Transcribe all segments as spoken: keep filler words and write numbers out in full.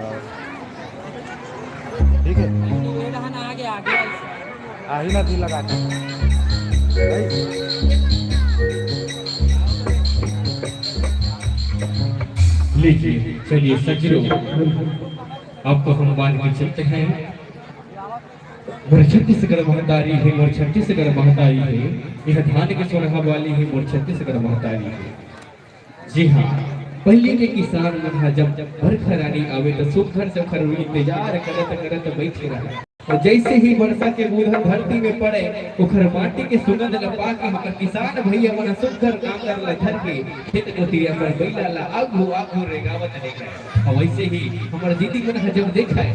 हाँ। ठीक है। आही ना दिल लगा के। लीजिए, चलिए सज्जनों, आपको हम मान के चलते हैं। मोर छत्तीसगढ़ महतारी हे, मोर छत्तीसगढ़ महतारी हे, यह धान के सोनहा वाली हे, मोर छत्तीसगढ़ महतारी हे। जी हाँ, पहिली के किसान मन ह जब बरखा रानी आवे, त सुग्घर से ओखर इंतजार करत करत बइठे रहय। अउ जइसे ही बरसा के बूंद ह धरती में पड़े, ओखर माटी के सुगंध ल पाके हमर किसान भइया मन ह सुग्घर नांगर ल धर के खेत कोती अपन बइला ल आगू आगू रेंगावत ले गय। अउ वइसे ही हमर दीदी मन ह जब देखय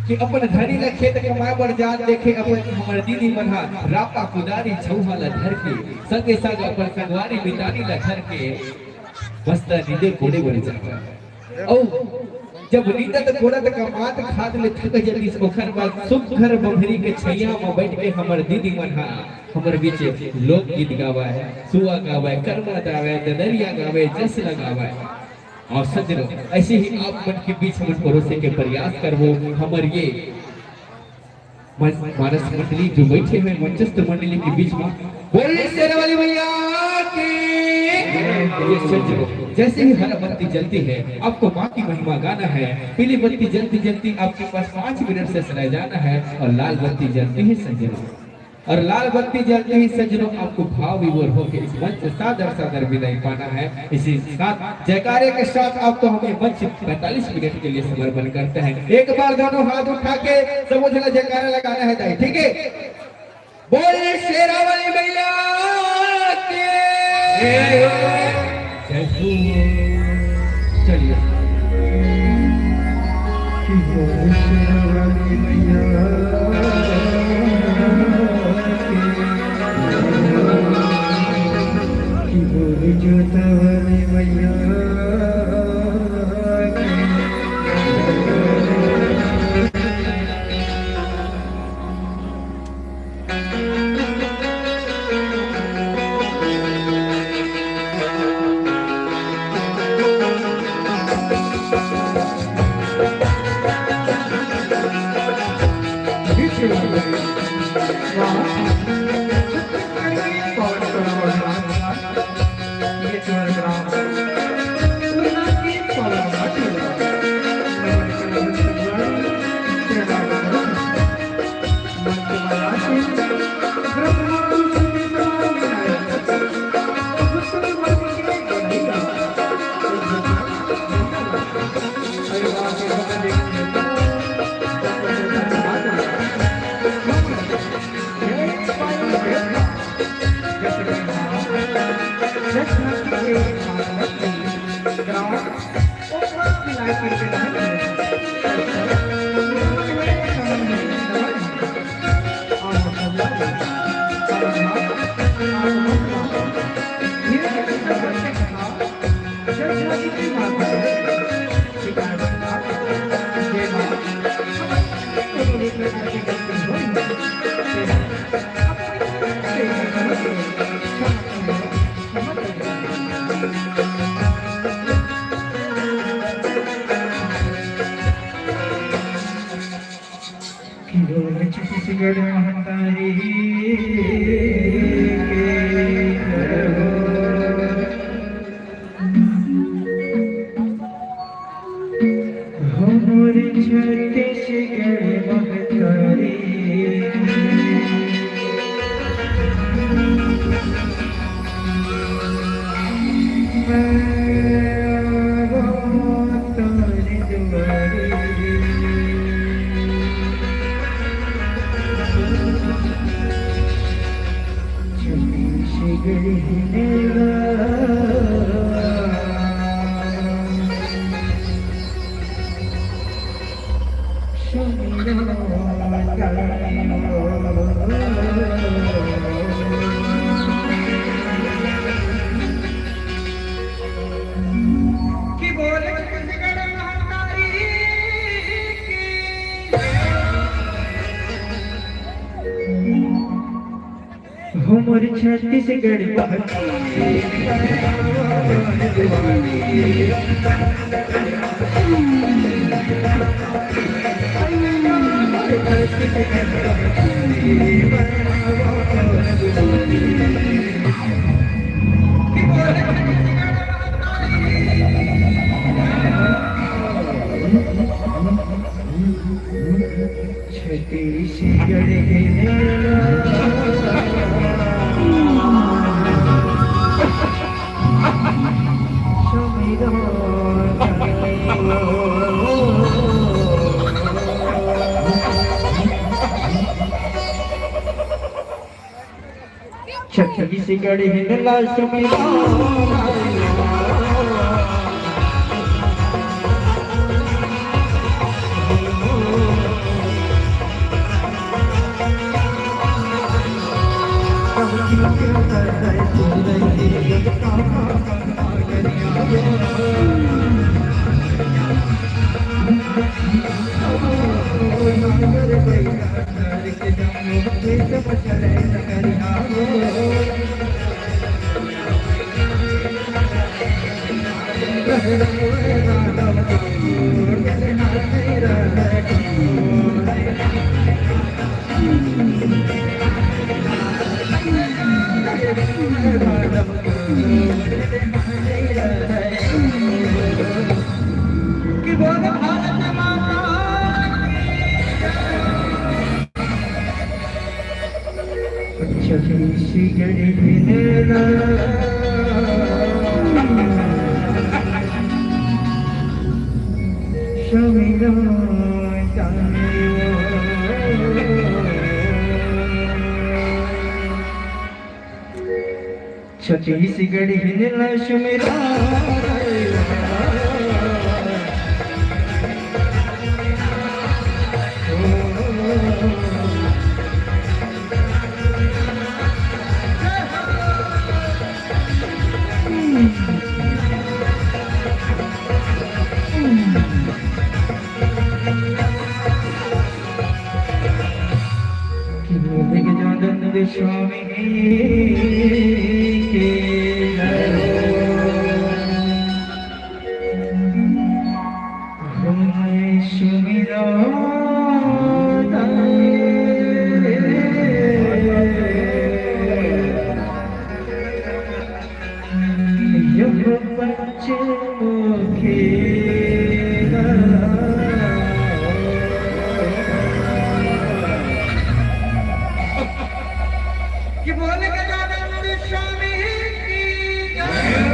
कि अपन घरी ल खेत कमाए बर जात देखे, अपन हमर दीदी मन ह रापा कुदारी झउहा ल धर के, संगे संग अपन संगवारी मितानी ल धर के बस्ता नींदे कोड़े बर जावय। अउ जब नींदत कोड़त कमात खात ले थक जतिस, ओखर बाद सुग्घर बमहरी के छइया म बइठ के हमर दीदी मन ह हमर बीच लोकगीत गावय, सुआ गावय, करमा गावय, ददरिया गावय, जस ल गावय। अउ सज्जनों, अइसे ही आप मन के बीच हमन परोसे के प्रयास करबो। हमर ये मन-, मानस मंडली जो बइठे हे मंचस्थ मंडली के बीच म, बोलिए शेरा वाली मैया की। ये सज्जनों, जैसे ही हरा बत्ती जलती है, आपको माँ की महिमा गाना है। पीली बत्ती जलती जलती आपके पास पाँच मिनट से रह जाना है और लाल बत्ती जलती है सज्जनों। और लाल बत्ती जलते ही सज्जनों, आपको भाव विभोर होकर इस मंच से सादर सादर विदाई पाना है। इसी साथ जयकारे के साथ आपको हम ये मंच पैंतालीस मिनट के लिए समर्पण करते हैं। एक बार दोनों हाथ उठा के सबो झन जयकारा लगाना है दाई, ठीक है? बोल शेरा वाली मैया की। जय हो। चलिए। कि बोल शेरा वाली मैया की। कि बोल जोता वाली मैया की। बोल छत्तीसगढ़ महतारी के जय हो। हमर छत्तीसगढ़ महतारी। मैं वो तोरी दुआरी। छत्तीसगढ़ हिनेला। हमर छत्तीसगढ़ बहकी। छत्तीसगढ़ के मेला। छत्तीसगढ़ हिनेला सुमिरन। छत्तीसगढ़ हिनेला। छत्तीसगढ़ हिनेला सुमिरन। कि बोले के जादन स्वामी के जय हो। कि बोले गजानंद स्वामी की जय।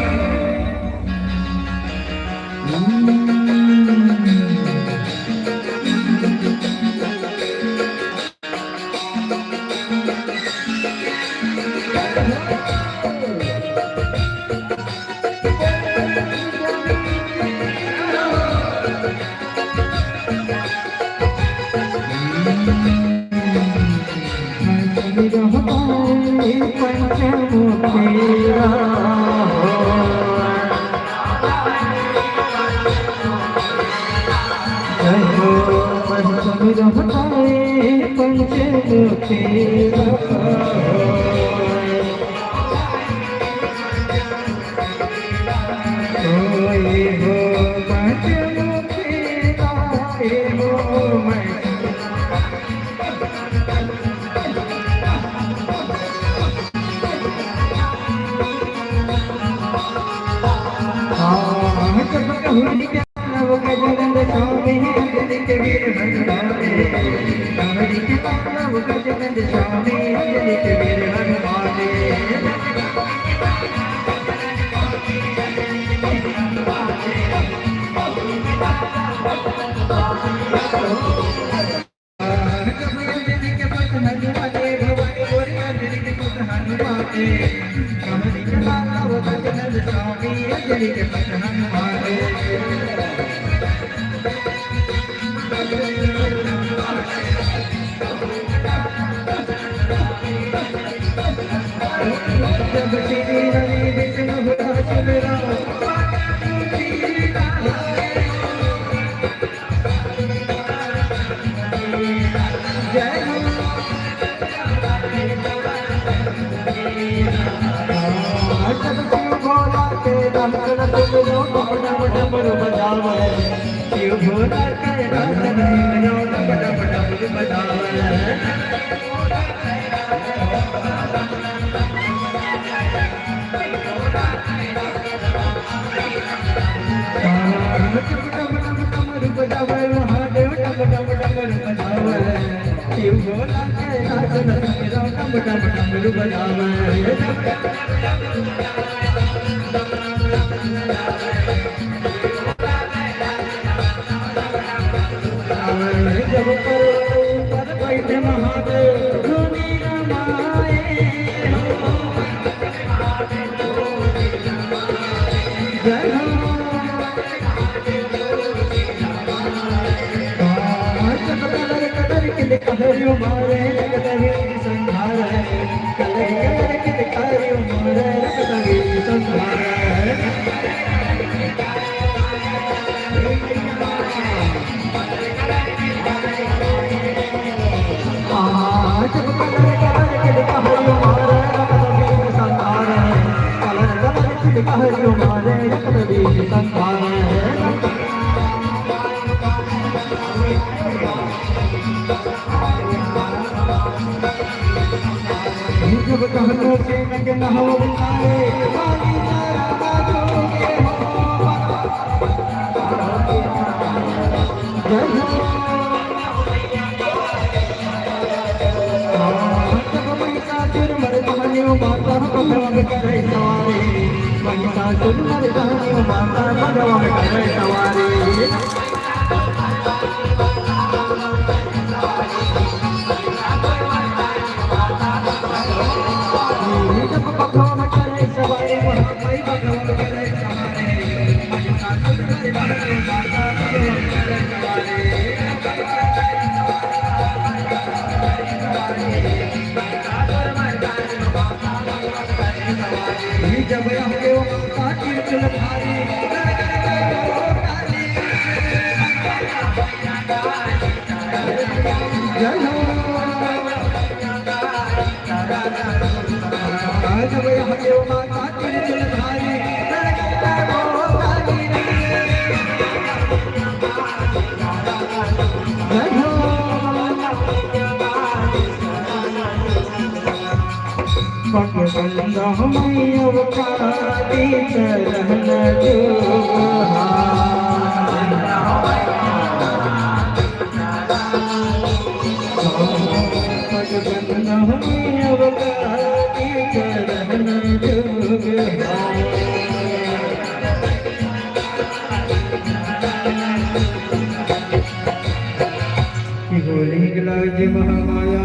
कि बोले हिंगलाज महामाया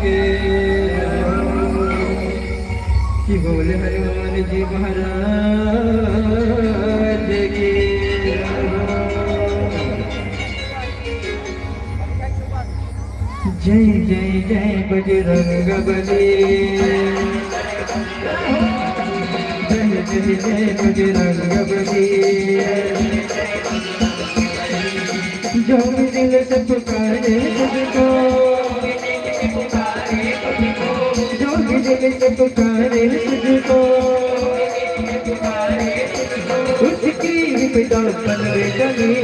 के, कि बोले हनुमान जी महाराज के। जय जय जय बजरंग बली, जय जय जय बजरंग बली। जो भी दिल से पुकारे तुझको, जो भी दिल से पुकारे तुझको, उसकी विपदा पल में टली।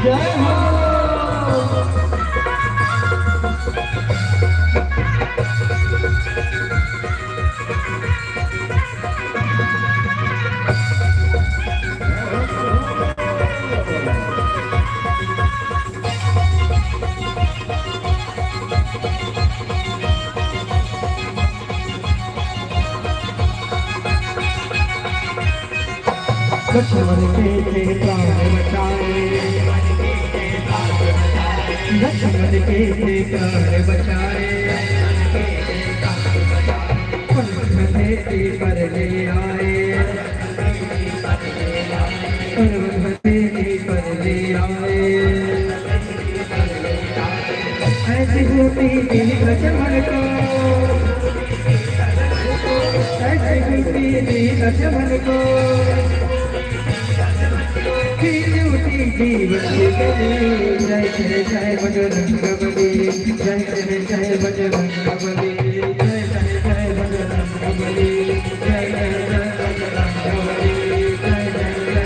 जय हो। लक्ष्मण के थे प्राण बचाए, लक्ष्मण के थे प्राण बचाए, पंख धरती पर ले आए, पर्वत धरती पर ले आए। ऐसी होती थी लक्ष्मण को, ऐसी होती थी लक्ष्मण को, फिर उठी जीवन की कली। जय जय जय बजरंग बली, जय जय जय बजरंग बली, जय जय जय बजरंग बली, जय जय जय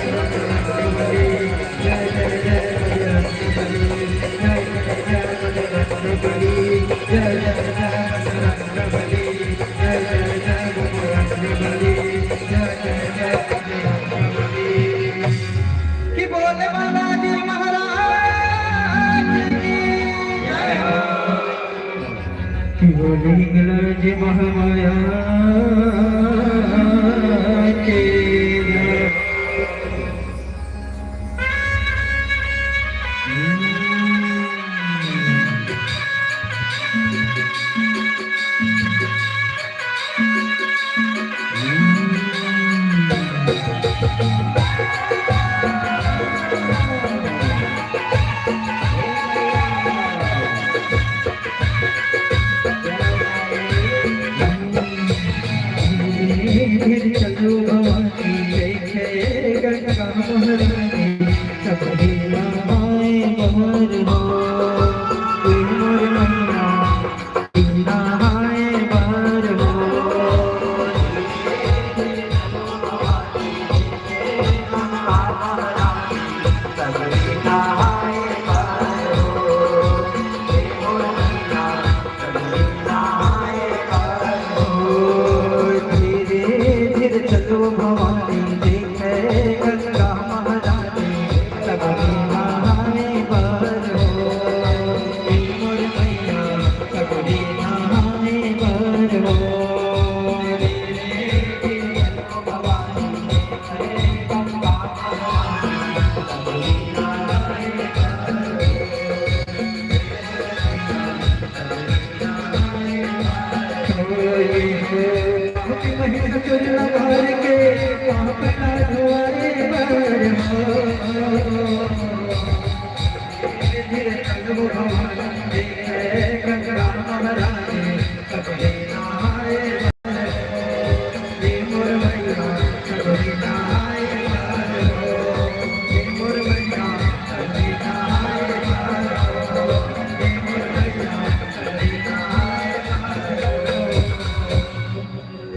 बजरंग बली, जय जय जय बजरंग बली। कि बोले बालाजी महाराज की जय हो। कि बोले हिंगलाज महामाया की जय।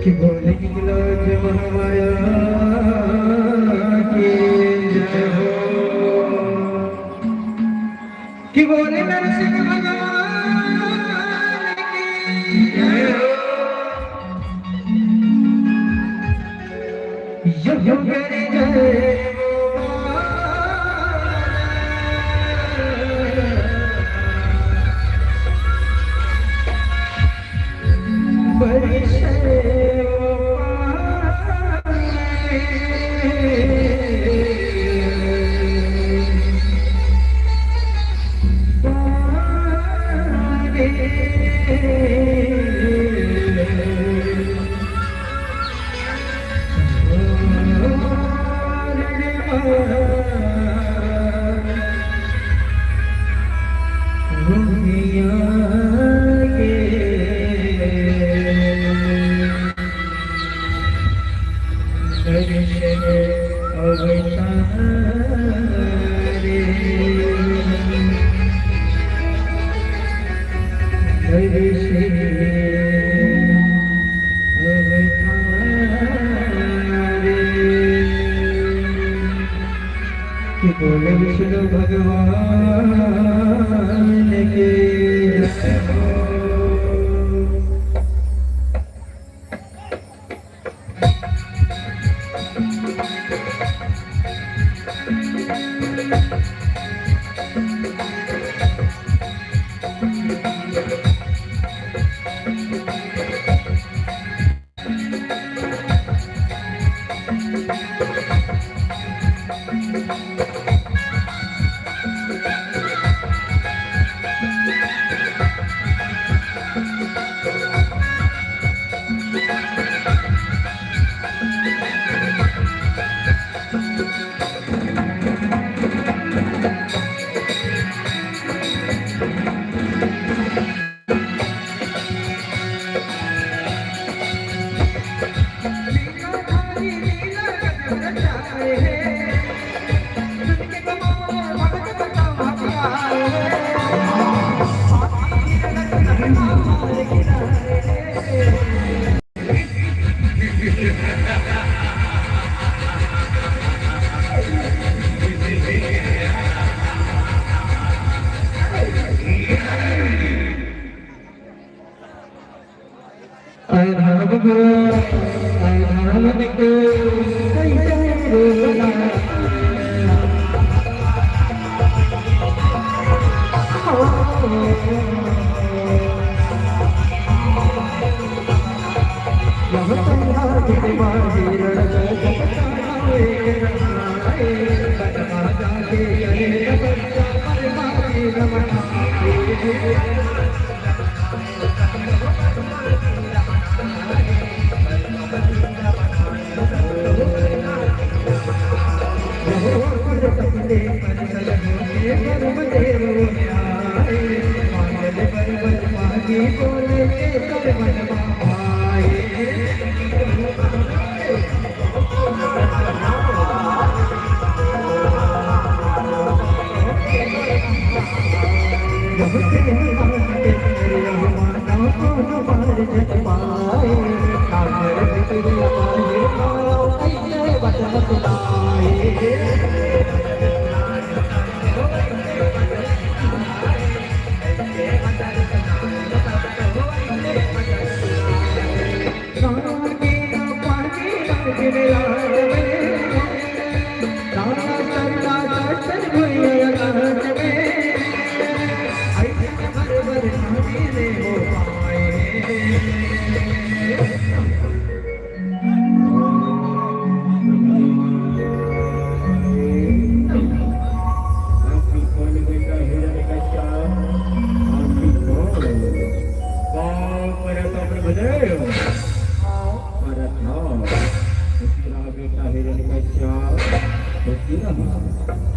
कि बोले हिंगलाज महामाया की जय हो। कि बोले नरसिंह भगवान की जय हो। यो, यो करे जय। विष्णु भगवान की जय हो।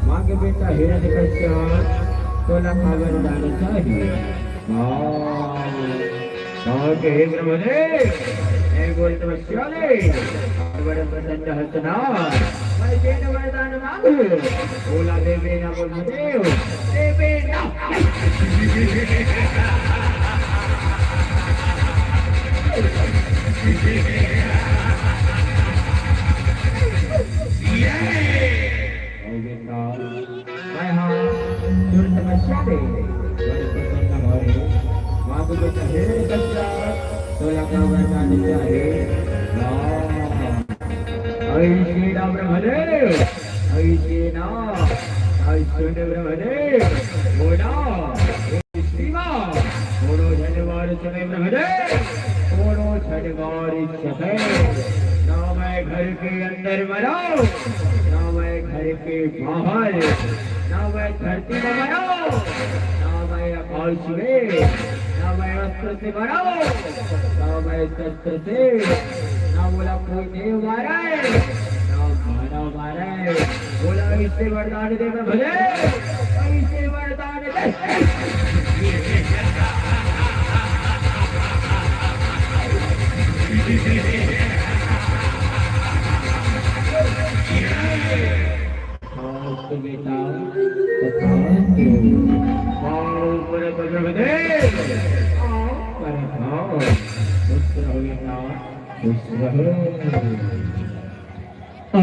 मांग बेटा हिरण्यकश्यप, तोला काबर दान चाहिए? हाँ। कहा कि हे ब्रह्मदेव, मैं बोल तपस्या ले, बड़े प्रसन्न हंसना, मैं जेन वरदान मांगू, ओला देबे ना ब्रह्मदेव, देबे ना। ये! मैं हा तोर तपस्या ले बड़ प्रसन्न होय। मांग बेटा हिरण्यकश्यप, तोला का वरदान चाहे? हाँ। अइसे ना ब्रह्मदेव, अइसे ना, अइसे ना ब्रह्मदेव, बोला। श्रीमान, कोनो झन मार सके ब्रह्मदेव, कोनो झन मार सके। ना मैं घर के अंदर मरंव, ना मैं घर के बाहर, ना मैं धरती में मरंव, ना मैं आकाश में, ना मैं अस्त्र से मरंव, ना मैं शस्त्र से, ना मोला कोई देव मारय, ना मानव मारय। बोला, अइसे वरदान दे ब्रह्मदेव, अइसे वरदान दे। अस्तु बेटा, तथास्तु। आओ, ऊपर ब्रह्मदेव, आओ, ऊपर आओ। खुश रहो बेटा, खुश रहो। ए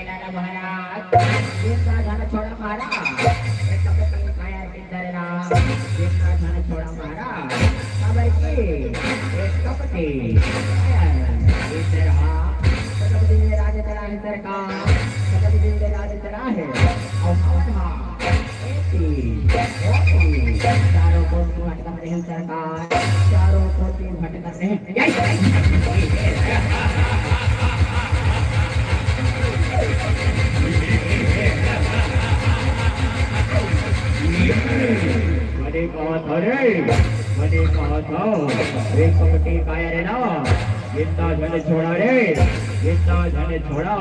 लाला महाराज, जिंदा झन छोड़ा महाराज, एक कपटी काया सिंदर राम, जिंदा झन छोड़ा महाराज, काबर की एक कपटी काया सिंदर हा, कपटी में राज चला है सरकार, कपटी में राज चला है, और कौन हा? चारों कोती भटकत रहे सरकार, चारों कोती भटकत रहे। बने कहत हरे, बने कहत हव, रे कपटी काया रे ना। जिंदा झन छोड़ा रे, जिंदा झन छोड़ा।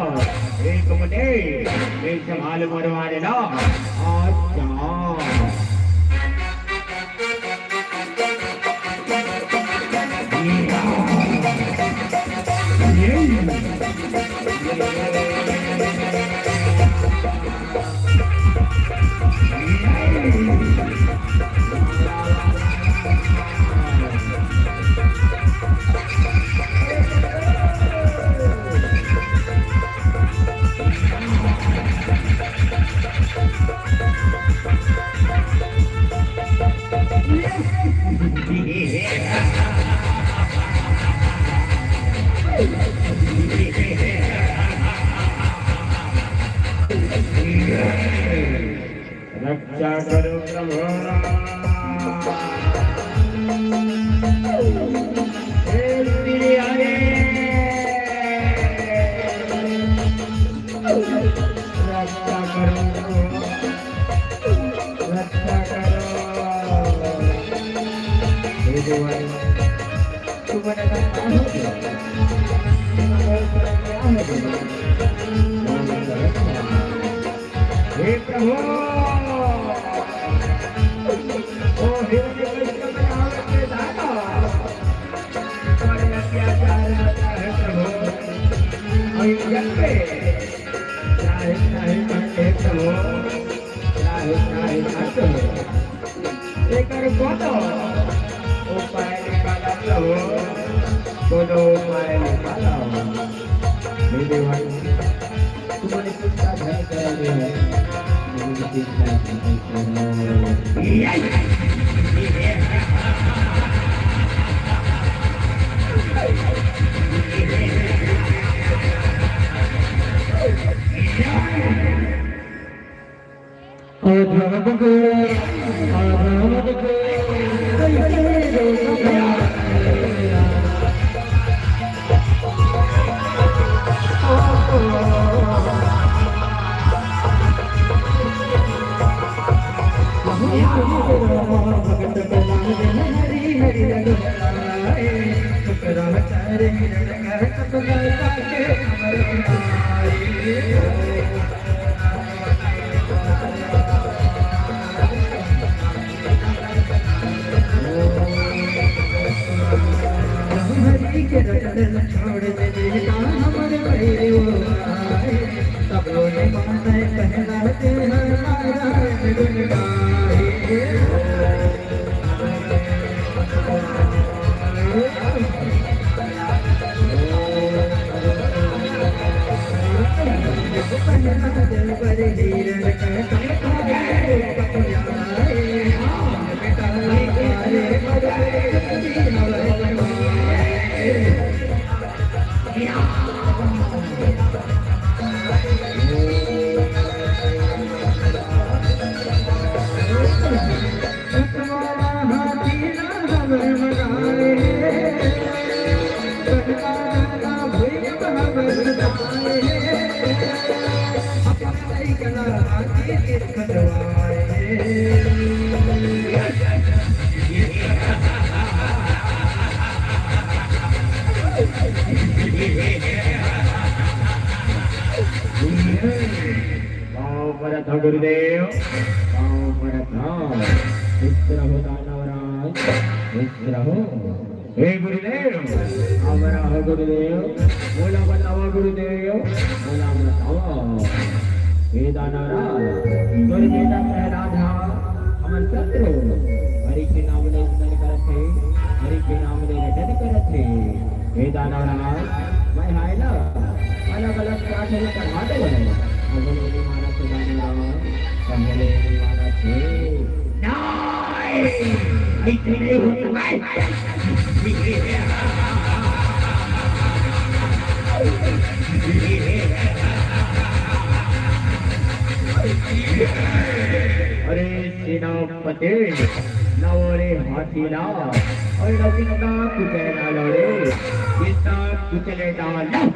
एक मिनट, एक संभाल मरवा रे ना। अच्छा। रक्षा करो प्रभु। हे श्री हरे, रक्षा करो प्रभु, रक्षा करो। हे देवा, तुमन का हो गया? हे प्रभु, ओ हे बड़े अत्याचार आता है प्रभु, और जब पे चाहे चाहे करते प्रभु, चाहे चाहे करते हो। एकर कोनो उपाय निकालत हो, कोनो उपाय निकालो। हे देवा, तुमन चिंता झन करो, तुमन चिंता झन करो। रटन छोड़ दे बेटा हमर भैरव आए, तब लोग माने पहला देह नारायण गुण गाए। पाँव परत हँव गुरुदेव, पाँव परत हँव। खुश रहो दानव राज, खुश रहो। हे गुरुदेव, हमर हो गुरुदेव, मोला बतावा गुरुदेव, मोला बतावा। हे दानव राज, तोर बेटा प्रहलाद हा हमर शत्रु, हरि के नाम ले रटन करत हे, हरि के नाम ले रटन करत हे। हे दानव राज, मैं हाय ना अलग-अलग पाठ में पढ़ा दे बने। अब ले नहीं मानत हे दानव राज, अब ले नहीं मानत हे। नहीं, इतने हो चुका है। अरे सेनापति, लाओ रे हाथी ला, अउ लौकी का कुचले ला लाओ रे, इसका कुचले ला लाओ।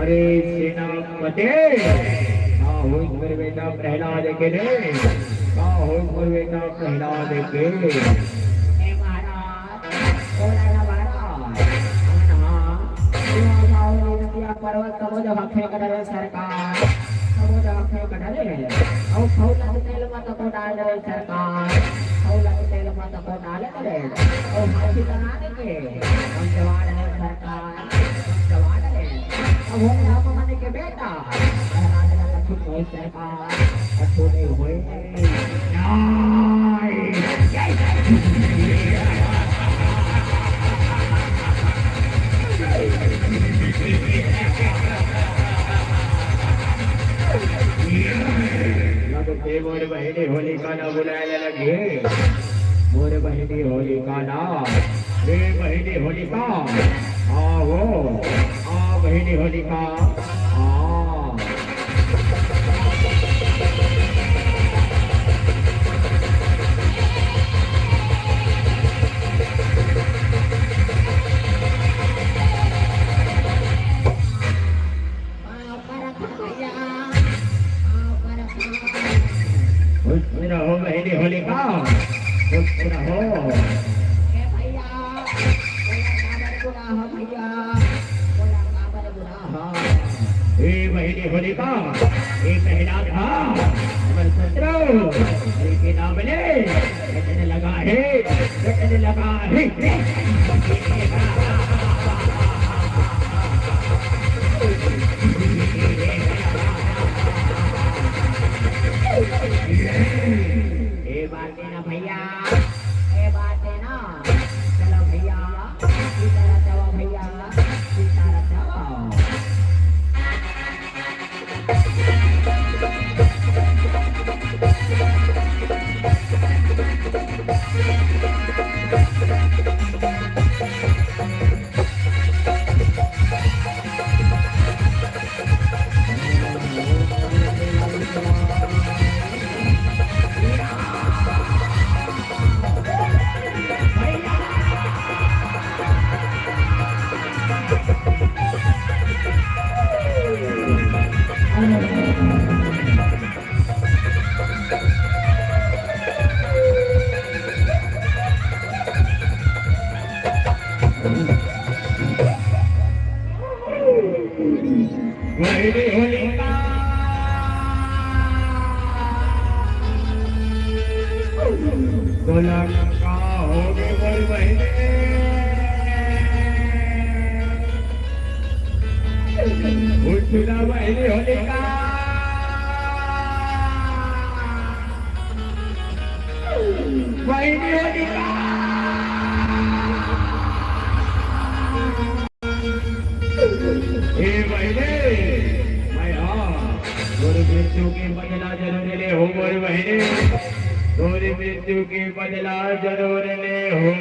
अरे सेनापति, का होइस मोर बेटा प्रहलाद के रे? का होइस मोर बेटा प्रहलाद के? हे महाराज, बोला ना महाराज। हाँ, हाँ। ये बाहुबली नदिया पर्वत सबो जगह फेंक डरे सरकार, सबो जगह फेंक डरे। अउ फौला के तेल में तो को डाल डरे सरकार, फौला के तेल में तो को डाल डरे। अउ फांसी लगा देंगे, हम जवान है सरकार। जवान है। अब हम राम मन के बेटा। महाराज ना कछु कोई सरकार, कछु नहीं होए। नाई। लगथे मोर बहिनी होलिका ला बुलाए ला लगे। मोर बहिनी होलिका ला। रे बहिनी होलिका, आओ, आ बहिनी होलिका, आ। खुश रहो बहिनी होलिका, खुश रहो। ए भैया, बोला काबर बुलाहा भैया, बोला काबर बुलाहा। ए बहिनी होलिका, ए प्रहलाद हा, हमर शत्रु, हरि के नाम ले, कटने लगा है, कटने लगा है। ए बार देना भैया, ए बार देना। चलो भैया, सीतारा चवा भैया, सीतारा चवा। बहिनी होलिका। बोला का होगे मोर बहिनी? उठना बहिनी होलिका। बहिनी होलिका। ए बहिनी, मैं हा तोर मृत्यु के बदला जरूर ले हूँ मोर बहिनी, तोर मृत्यु के बदला जरूर ले हूँ।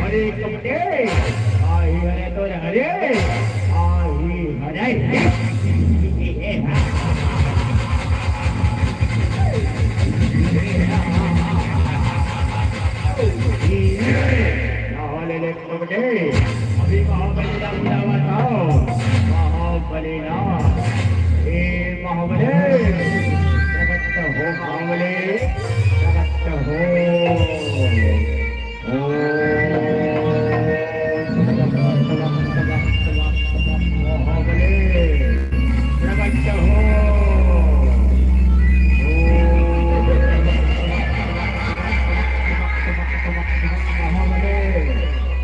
अरे कपटे, आई हरे तो हरे, आई हरे। अभी बाहुबली का बुलावा था। बाहुबली ना। ए बाहुबली। प्रकट हो बाहुबली। प्रकट हो। ओम। बाहुबली। प्रकट हो।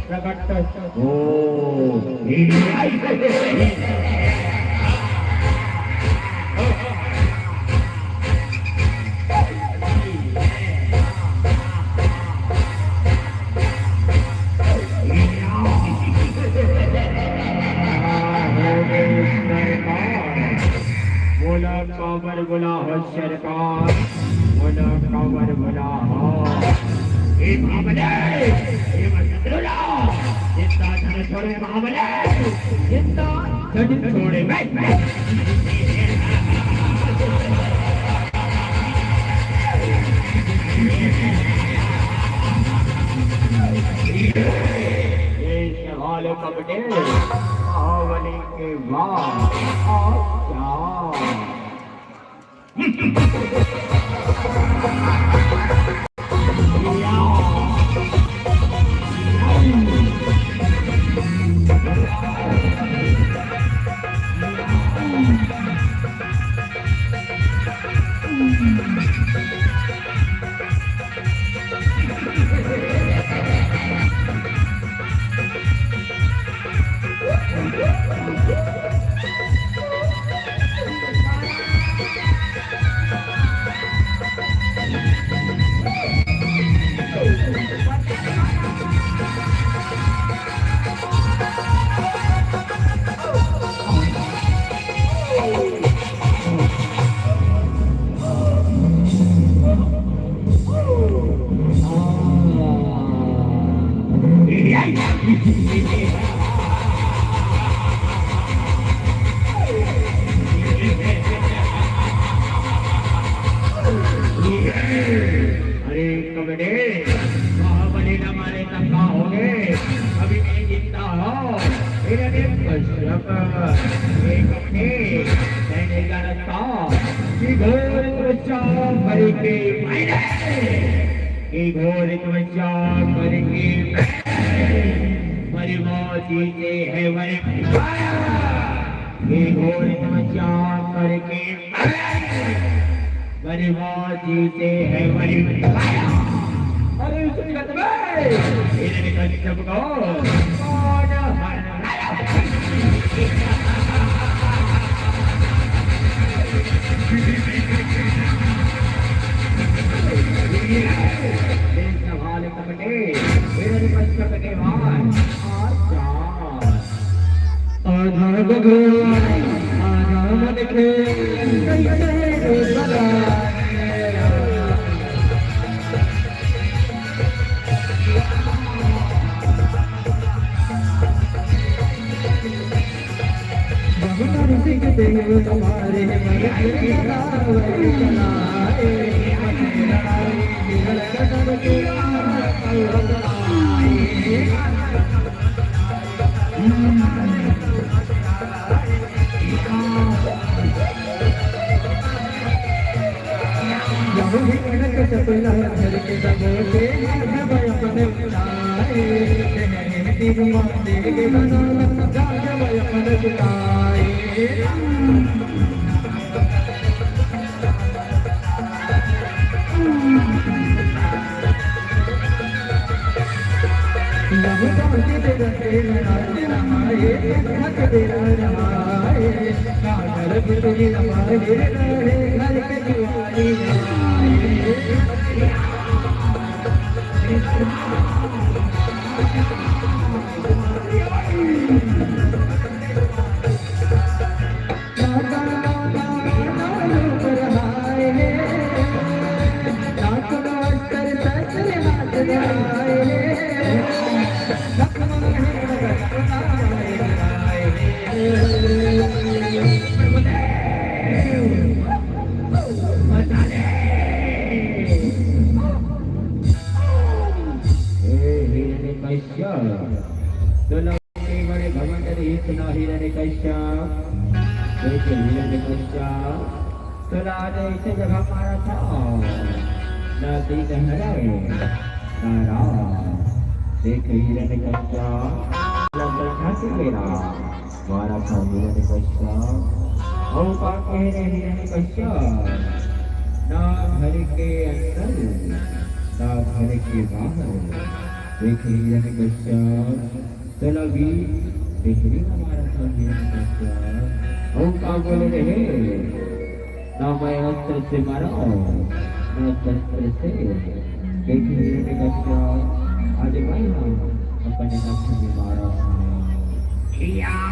प्रकट हो। बोला काबर बोला हो सरकार, बोला काबर बोला हो। ए बाबले, ए मत बोला। जिंदा धन छोड़े बाबले, जिंदा धन छोड़े। मैं, मैं। ये सवाल कपटे बाहुबली के बाद आ क्या? अरे कबड्डी, बाहुबली न मारे तब का होगे? अभी नहीं जीतता हो। इन्हें कश्यप, ये कबड्डी, नहीं जानता। कि घोर तपस्या करके मैंने, कि घोर तपस्या करके मैंने, मेरी मौत जीते है मेरे, कि घोर तपस्या करके मैंने, मेरी मौत जीते है मेरी। अरे उस जगत में इन्हें कश्यप को कौन हराया? आधा बघवा, आधा मनखे, कैसे रे भला? हे हिरण्यकश्यप, तोला के बड़े घमंड रहिस ना हिरण्यकश्यप। देख हिरण्यकश्यप, तोला आज ऐसे जगह मारा था, ना दिन हरे, ना रात। देख हिरण्यकश्यप, लंबा था के मेरा। मारा था हिरण्यकश्यप। अउ का कहे रे हिरण्यकश्यप? ना घर के अंदर, ना घर के बाहर। देख हिरण्यकश्यप, चल अभी बिजली का मारा था हिरण्यकश्यप। अउ का बोले रहे? ना मैं अस्त्र से मारा, ना शस्त्र से। देख हिरण्यकश्यप, आज मैं ना अपने नख से मारा। या!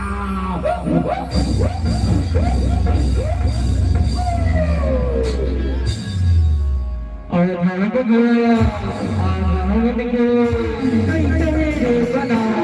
और धर्म को बोला, और धर्म को कई बना।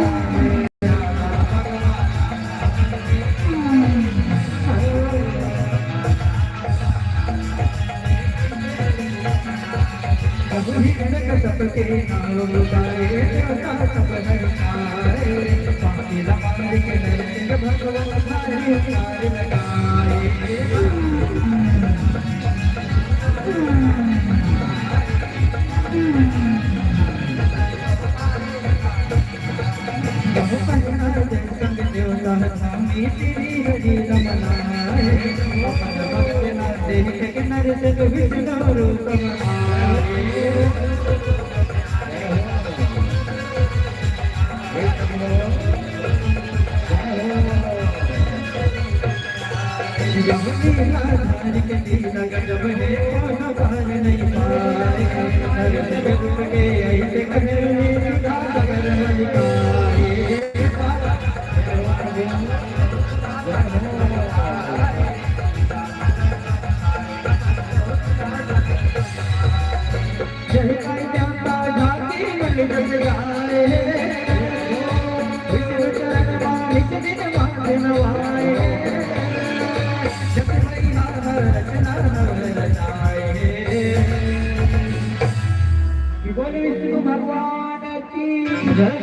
बोल विष्णु भगवान की जय।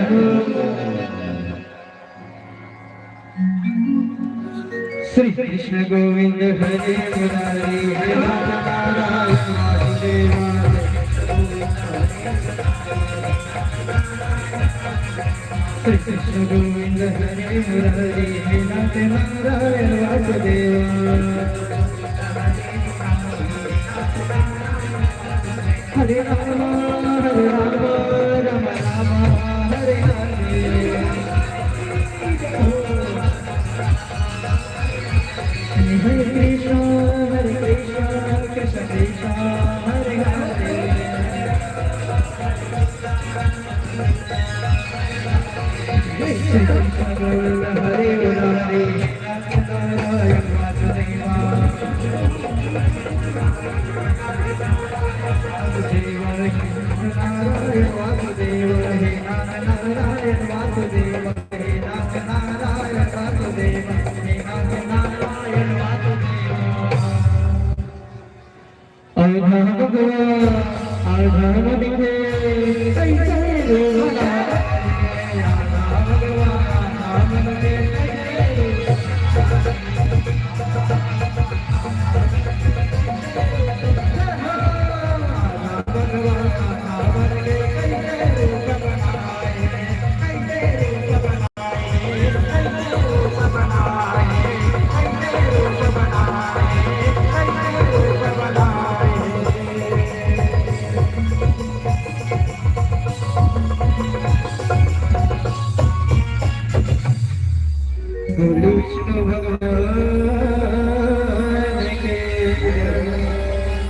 श्री कृष्ण गोविंद हरे मुरारी, हे नाथ नारायण वासुदेवा। श्री कृष्ण गोविंद हरे मुरारी, हे नाथ नारायण वासुदेवा। हरे राम, हरे राम, राम राम, हरे हरे। हरे कृष्णा, हरे कृष्णा, कृष्ण कृष्णा, हरे हरे। हरे हरे। नारायण वासुदेवा। वासुदेवा, हे नाथ नारायण वासुदेवा, हे नाथ नारायण वासुदेवा, हे नाथ नारायण वासुदेवा, हे नाथ नारायण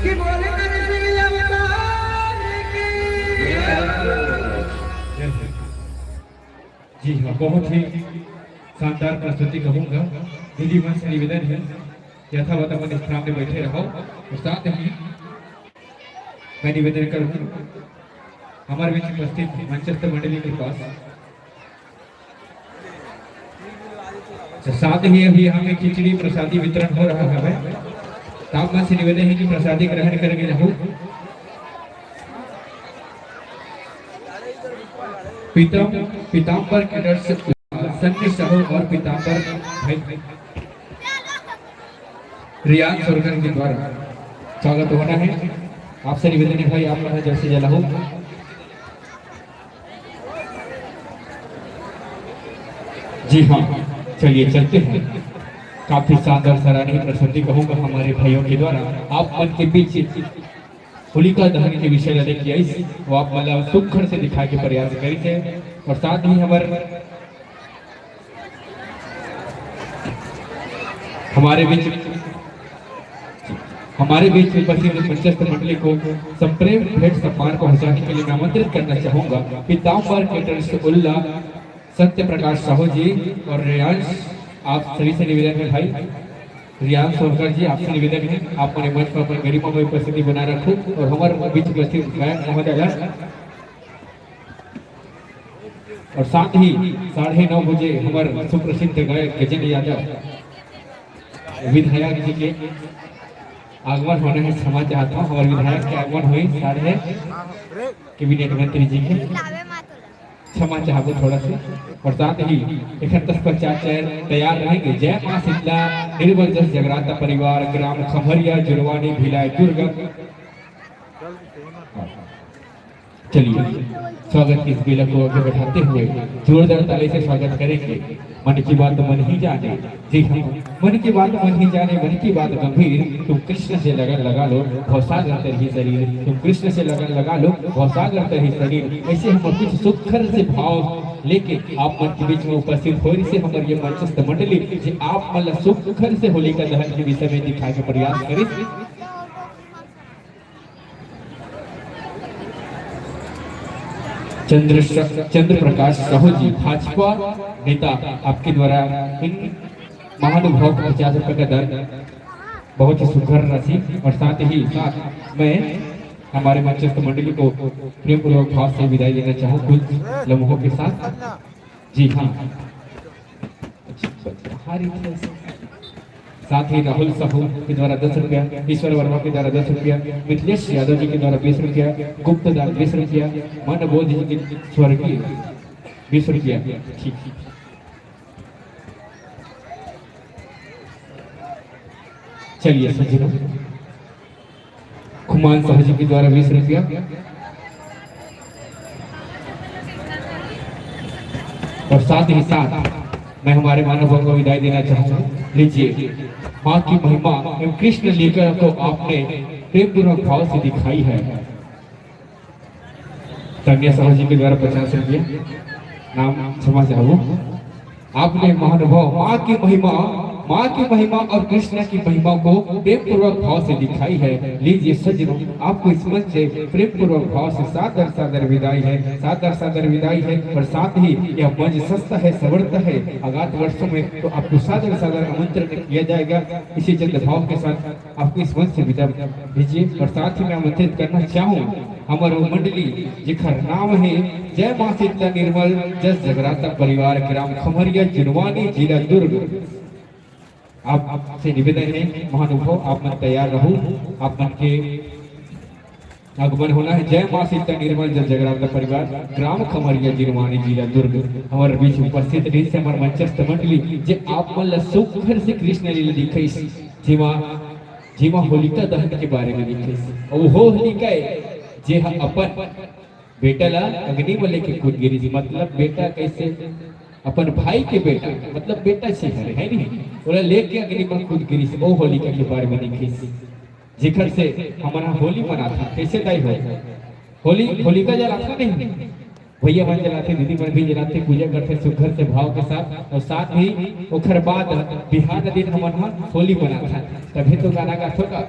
कि बोले नरसिंह अवतार की। जी हाँ, बहुत ही शानदार प्रस्तुति कहूँगा। विधि मंच से निवेदन है, यथावत अपन स्थान में बैठे रहो और साथ ही मैं निवेदन करूँ हमारे बीच उपस्थित मंचस्थ मंडली के पास, तो साथ ही अभी यहाँ पे खिचड़ी प्रसादी वितरण हो रहा है। तो आप मन से निवेदन है कि प्रसादी ग्रहण करके जाओ। पीतम पीताम्बर केटर्स, सन्नी साहू और पीताम्बर भाई, रियान सोरकर के द्वारा स्वागत होना है। आपसे निवेदन है भाई, आप मन जैसे जला हो। जी हाँ, चलिए चलते हैं। काफी शानदार सराहनीय प्रस्तुति कहूँगा हमारे भाइयों के द्वारा। आप मन के बीच होलिका दहन के विषय ला लेके आइस, वो आप मन ला सुघर से दिखाए के प्रयास करिस है। और साथ ही हमर हमारे बीच हमारे बीच उपस्थित मंचस्थ मंडली को सप्रेम भेंट सम्मान पहुंचाने के लिए मैं आमंत्रित करना चाहूंगा पीताम्बर केटर्स उल्ला, सत्य प्रकाश साहू जी और रेयांश, आप सभी से निवेदन है भाई, रेयांश सोरकर जी, आपसे निवेदन है, आप अपने मंच पर अपन गरिमा में उपस्थिति बनाए रखो और हमारे बीच उपस्थित गायक महोदय ला और साथ ही साढ़े नौ बजे हमारे सुप्रसिद्ध गायक गजेंद्र यादव विधायक जी के आगमन होना है। क्षमा चाहता हूँ, हमारे विधायक के आगमन हुई साढ़े, कैबिनेट मंत्री जी के, क्षमा चाहबो थोड़ा सा। और साथ ही इकहत्तर पचास चेयर तैयार रहेंगे। जय माँ शीतला, निर्मल जस जगराता परिवार, ग्राम खमरिया, जुड़वानी, भिलाई, दुर्ग। चलिए, स्वागत की इस बेला को आगे बढ़ाते हुए जोरदार ताली से स्वागत करेंगे। मन की बात मन ही जाने, जी हाँ, मन की बात मन ही जाने, मन की बात गंभीर, तुम कृष्ण से लगन लगा लो, भवसागर तरही शरीर, तुम कृष्ण से लगन लगा लो, भवसागर तरही शरीर। ऐसे हम कुछ सुघर से भाव लेके आप मन के बीच में उपस्थित होय से हमर ये मंचस्थ मंडली, जे आप मन ला सुघर से होलिका दहन के विषय में दिखाए के प्रयास करिस। चंद्र, चंद्र प्रकाश साहू जी, भाजपा नेता, आपके द्वारा इन महानुभाव को पचास रुपए का दान, बहुत ही सुघर राशि, और साथ ही साथ मैं हमारे मंचस्थ मंडली को प्रेमपूर्वक भाव से विदाई देना चाहूँ कुछ लम्हों के साथ। जी हाँ, अच्छा, अच्छा, हाँ, रितेश। साथ ही राहुल साहू के द्वारा दस रुपया, ईश्वर वर्मा के द्वारा दस रुपया, मिथिलेश यादव जी के द्वारा बीस रुपया, गुप्त दान बीस रुपया, मन बोध जी के स्वर्गीय बीस रुपया। ठीक, चलिए सज्जनों, खुमान साहू जी के द्वारा बीस रुपया। और साथ ही साथ मैं हमारे मानव को विदाई देना चाहूंगा। लीजिए, माँ की महिमा एवं कृष्ण लीला को आपने प्रेमपूर्वक भाव से दिखाई है। तनिया साहू जी के द्वारा पचास रुपया, नाम क्षमा चाहूँ। आपने महानुभाव माँ की महिमा, माँ की महिमा और कृष्णा की महिमा को प्रेमपूर्वक भाव से दिखाई है। लीजिए सज्जनों, आपको इस मंच से प्रेमपूर्वक भाव से सादर सादर विदाई है, सादर सादर विदाई है। और साथ ही यह मंच सस्ता है, समर्थ है, अज्ञात वर्षों में तो आपको सादर सादर आमंत्रण किया जाएगा। इसी चंद भाव के साथ आपको इस मंच से विदा दीजिए। और साथ ही मैं आमंत्रित करना चाहूँ हमारो मंडली, जेकर नाम है जय माँ शीतला निर्मल जस जगराता परिवार, ग्राम खमरिया, जुनवानी, जिला दुर्ग। आप, आपसे निवेदन है महानुभाव, आप मन तैयार रहो। आप मन के आगमन होना है। जय माँ शीतला निर्मल जस जगराता परिवार, ग्राम खमरिया, जुनवानी, जिला दुर्ग। हमारे बीच उपस्थित रहिस हमार मंचस्थ मंडली, जे आप मन ला सुघर से कृष्ण लीला दिखाइस, जेमा जेमा होलिका दहन के बारे में लिखिस। अउ वो होलिका ए, जे ह अपन बेटा ला अग्नि में लेके कूद गिरिस, मतलब बेटा कैसे, अपन भाई के बेटा, मतलब बेटा से हरे, है नहीं, ओला लेके अग्नि में कूद गिरिस, वो होलिका के बारे में लिखिस। जेकर से हमन ह होली मनाथन, कैसे दाई हो? होली, होलिका जलाथन नहीं? भैया मन जलाथे, दीदी मन भी जलाथे, पूजा करथे सुघर से भाव के साथ। और साथ ही ओखर बाद बिहान दिन हमन ह होली मनाथन, तभी तो गाना गाथो का।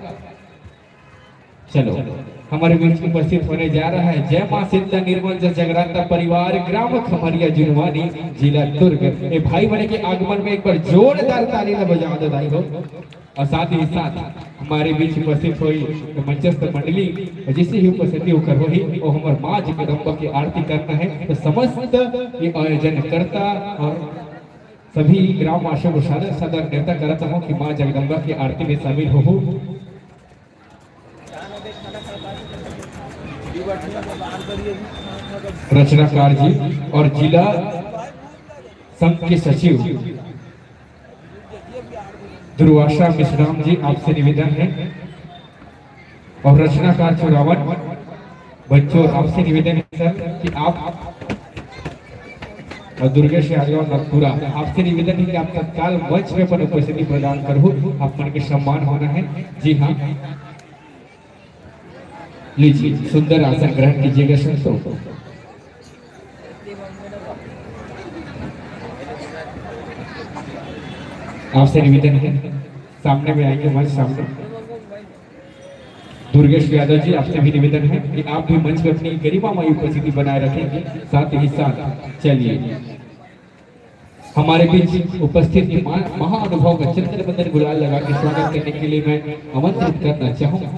चलो, हमारे बीच उपस्थित होने जा रहा है जय माँ शीतला निर्मल जल जगराता परिवार, ग्राम खमरिया जुनवानी, जिला दुर्ग। ए भाई बने के आगमन में एक बार जोरदार ताली ल बजा दो भाई हो। और साथ ही साथ हमारे बीच उपस्थित हुई मंचस्थ मंडली, और जिससे ही उपस्थिति होकर हुई, वो हमारे माँ जगदम्बा की आरती करना है। तो समस्त ये आयोजन करता और सभी ग्रामवासियों को सादर सादर नेवता करता हूँ कि माँ जगदम्बा की आरती में शामिल हो। रचनाकार जी और जिला संघ के सचिव दुर्वासा मिश्राम जी, आपसे निवेदन है, और रचनाकार चुरावन बच्चों, आपसे निवेदन है सर कि आप, और दुर्गेश यादव नगपुरा, आपसे निवेदन है कि आप तत्काल मंच में अपन उपस्थिति प्रदान करो, आप मन के सम्मान होना है। जी हाँ, लीजिए, सुंदर आसन ग्रहण कीजिएगा संतों। आपसे निवेदन है, सामने में आएंगे, मंच सामने। दुर्गेश यादव जी, आपसे भी निवेदन है कि आप भी मंच पर अपनी गरिमामय उपस्थिति बनाए रखेंगे। साथ ही साथ चलिए, हमारे बीच उपस्थित ये महा-, महानुभाव का चंद्र बंदन गुलाल लगा के स्वागत करने के लिए मैं आमंत्रित करना चाहूँगा।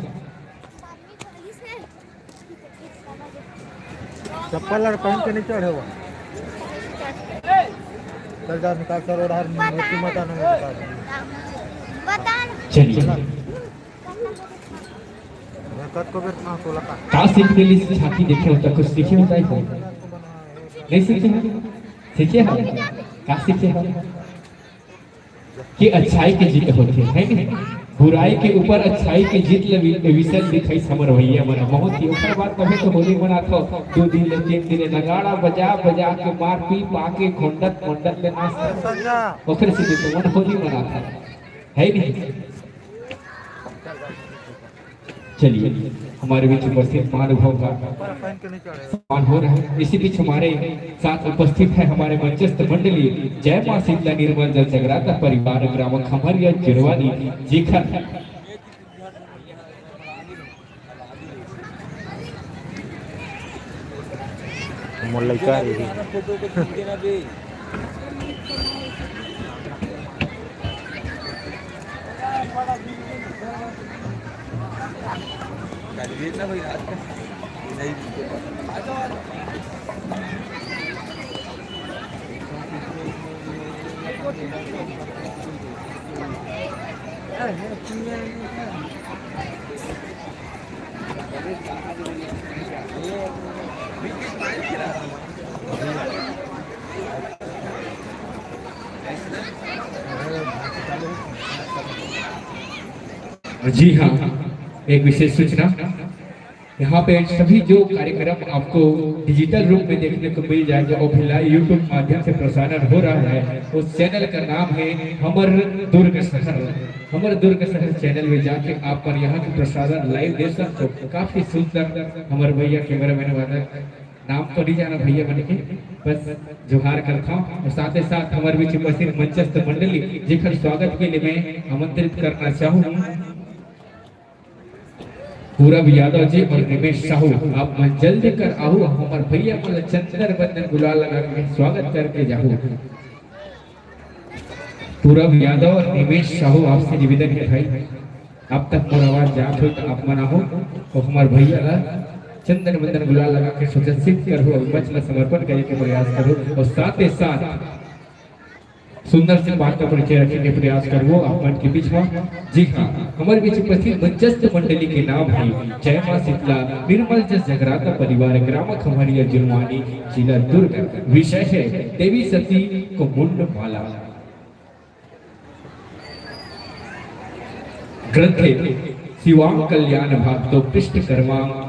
चप्पल और पहन के नहीं चढ़े हुआ। चल जा, निकाल, चल, उधार मोती मता नहीं निकाल। चलिए। कत को बेर ना तोला का। का सीख मिली छाती देखे होता, कुछ सीखे होता ही हो। नहीं सीखे हो? सीखे हो? का सीखे हो? कि अच्छाई के जीत होथे, है नहीं? बुराई के ऊपर अच्छाई के जीत ल वि-, विषय दिखाई हमर भैया मन। बहुत ही ओकर बाद कभी तो होली मनाथो, दो दिन ले, तीन दिन ले नगाड़ा बजा बजा के, मार पी पा के, खोंडत मोंडत ले नाच। ओकरे से तो मन होली मनाथा, है नहीं? चलिए, हमारे बीच उपस्थित महानुभाव का सम्मान हो रहा है। इसी बीच हमारे साथ उपस्थित है हमारे मंचस्थ मंडली जय माँ शीतला निर्मल जल जगराता परिवार ग्राम खमरिया जुनवानी, जेखर मोर लइका रही। जी हाँ, एक विशेष सूचना, यहाँ पे सभी जो कार्यक्रम आपको डिजिटल रूप में देखने को मिल जाएगा, वो भी लाइव YouTube माध्यम से प्रसारण हो रहा है। उस चैनल का नाम है हमर दुर्ग शहर। हमर दुर्ग शहर चैनल में जाके आप पर यहाँ की प्रसारण लाइव देख सकते हो। काफी सुंदर हमर भैया कैमरामैन वाला, नाम तो नहीं जाना भैया मन के, बस जोहार करता हूँ। और साथ ही साथ हमारे बीच उपस्थित मंचस्थ मंडली, जेकर स्वागत के लिए मैं आमंत्रित करना चाहूँ पूरब यादव जी और निमेश साहू, आप मन जल्दी कर आहू, हमर भैया मन ला चंदन बंदन गुलाल लगा के स्वागत करके जाहू। पूरब यादव और निमेश साहू, आपसे निवेदन है भाई, अब तक मोर आवाज जात हो तो आप मन आहू और हमर भैया ला चंदन बंदन गुलाल लगा के सुरक्षित करहू और मंच ला समर्पण करे के प्रयास करहू और साथ ही साथ सुंदर से पाठ का परिचय रखे के प्रयास करबो आप मन के बीच में। जी हाँ, हमारे बीच उपस्थित मंचस्थ मंडली के नाम है जय माँ शीतला निर्मल जस जगराता परिवार, ग्राम खमरिया जुनवानी, जिला दुर्ग। विषय है देवी सती को मुंड माला। ग्रंथ है शिवांग कल्याण भाग दो, पृष्ठ क्रमांक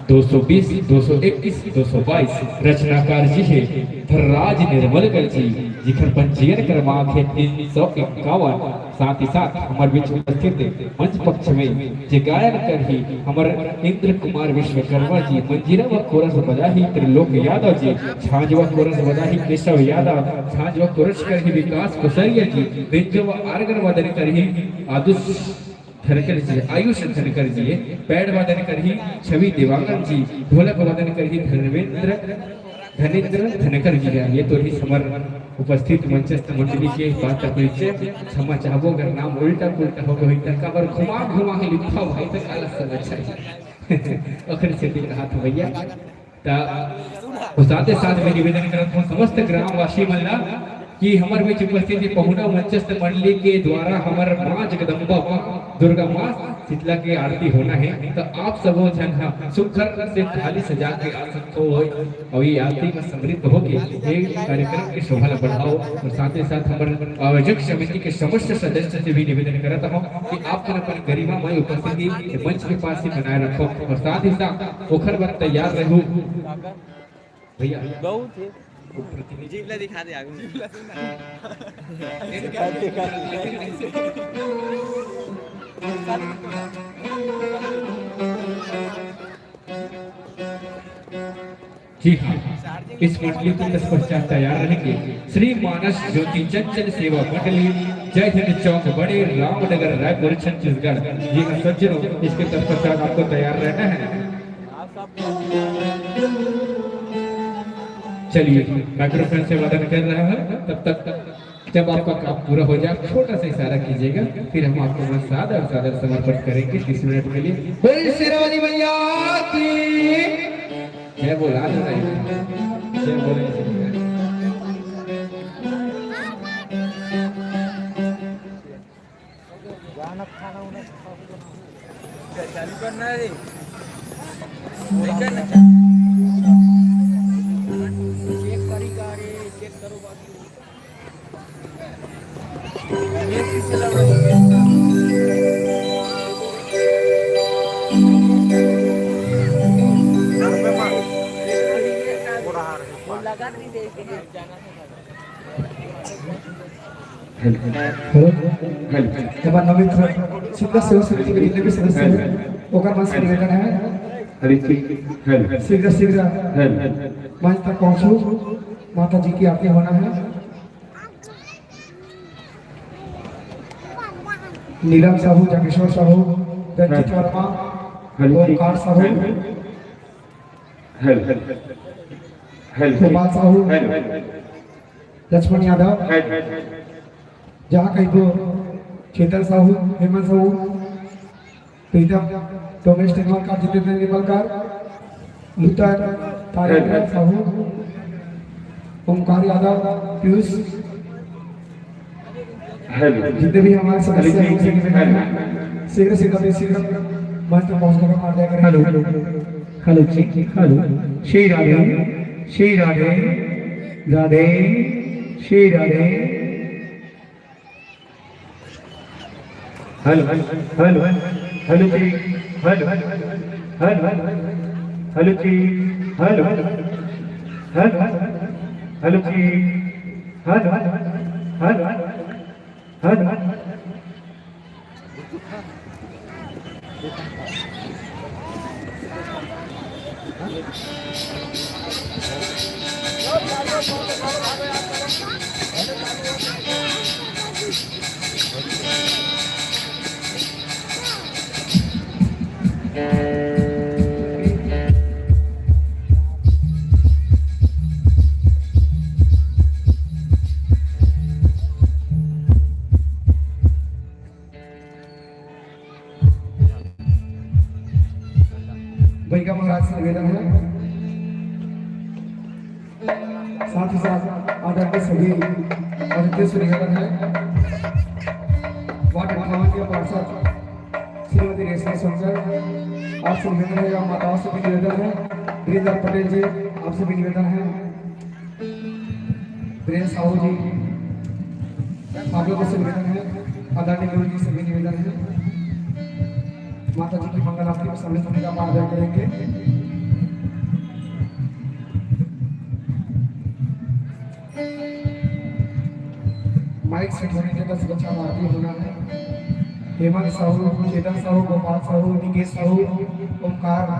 दो सौ बीस, दो सौ इक्कीस, दो सौ बाईस। रचनाकार जी है धर्मराज निर्मलकर जी। जिखर पंजीयन क्रमांक हे तीन सौ इक्यावन। साथ ही साथ हमर बीच उपस्थित मंच पक्ष में जे गायन करही हमर इंद्र कुमार विश्वकर्मा जी, मंजीरा व कोरस बजाही त्रिलोक यादव जी, झांझ व कोरस बजाही केशव यादव, झांझ व कोरस करही विकास कुसरिया जी, बेंजो व आर्गन वादन करही आदुष धनकर जी, आयुष धनकर जी, पैड वादन करही छवि देवांगन जी, ढोलक वादन करही धर्मेंद्र, धनेंद्र धनकर जी। ये तो ही समर उपस्थित मंचस्थ मंडली के बात परिचय। क्षमा चाहबो अगर नाम उल्टा पुल्टा हो गई त, काबर घुमा घुमा के लिखा भाई त काला समझ आही। ओखर सेती कहा था भैया। त अउ साथे साथ में निवेदन करत हूँ समस्त ग्रामवासी मन ला कि हमर बीच उपस्थित ये पहुना मंचस्थ मंडली के द्वारा हमर माँ जगदम्बा माँ दुर्गा माँ शीतला के आरती होना है, त आप सबो झन ह सुघर से थाली सजा के आ सकथो हो, अउ ये आरती में समृद्ध होके ये कार्यक्रम के शोभा ला बढ़ाओ। अउ साथ ही साथ हमर आयोजक समिति के समस्त सदस्य से भी निवेदन करत हूँ कि आप मन अपन गरिमामय उपस्थिति मंच के पास ही बनाए रखो, अउ साथ ही साथ ओखर बर तैयार रहू भैया। बहुत है। जीव ला दिखा दे आगू में। जी हाँ, इस मंडली के तत्पश्चात तैयार रहेंगे श्री मानस ज्योति चंचल सेवा मंडली, जय हिंद चौक बड़े रामनगर रायपुर छत्तीसगढ़। जी हाँ सज्जनों, इसके तत्पश्चात आपको तैयार रहना है। चलिए, माइक्रोफोन से वादन कर रहा है, तब तक जब आपका काम पूरा हो जाए, छोटा सा इशारा कीजिएगा, फिर हम आपको मन सादर सादर समर्पण करेंगे तीस मिनट के लिए। बोलिए शेरावाली मैया की जय। बोला जय बोले। चालू करना है रे। नहीं करना। चेक करी का रे, चेक करो बाकी। ये पीछे लगा। वो लगा नहीं दे, जाना था। हेलो। हेलो। हेलो। एक बार नमित शीतला सेवा समिति के जितने भी सदस्य हैं, ओकर मन से निवेदन है। अरे ठीक, हेलो। शीघ्र, शीघ्र हेलो। मंच तक पहुंचो, माता जी की आरती होना है। Neelam Sahu, Jageshwar Sahu, Ranjeet hello. Verma, hello. Omkar Sahu, hello. Hello. Gopal Sahu, hello. Laxman Yadav, hello. जहाँ कहीं को Chetan Sahu, Hemant Sahu, Preetam, Ramesh Tendulkar, Jitendra Nimbalkar, Luther, Tariq hello. Sahu, Omkar Yadav, Piyush, hello. जितने भी हमारे सदस्य हैं, हेलो। उनसे निवेदन है, शीघ्र से कभी शीघ्र मंच पर पहुंचने का कार्य करें। हेलो। हेलो जी, hello. Shri Radhe, Shri Radhe, Radhe, Shri Radhe. Hello, hello, hello जी, हेलो, हेलो, हेलो जी, हेलो, हेलो, हेलो जी, हेलो, हेलो, हेलो। भैया महाराज से निवेदन है, साथ ही साथ आदरणीय सभी अतिथियों से निवेदन है, वार्ड अट्ठावन के पार्षद श्रीमती रेशमा शंकर, आपसे निवेदन है, माताओं से भी निवेदन है, वीरेंद्र पटेल जी, आपसे भी निवेदन है, वीरेंद्र साहू जी, आप लोगों से निवेदन है, आदरणीय गुरु जी से भी निवेदन है, माता जी की मंगल आरती में सम्मिलित होने का आप आग्रह करेंगे। एक सेठ होने के बस बच्चा मारती होना है। हेमंत साहू, चेतन साहू, गोपाल साहू, निकेश साहू, ओमकार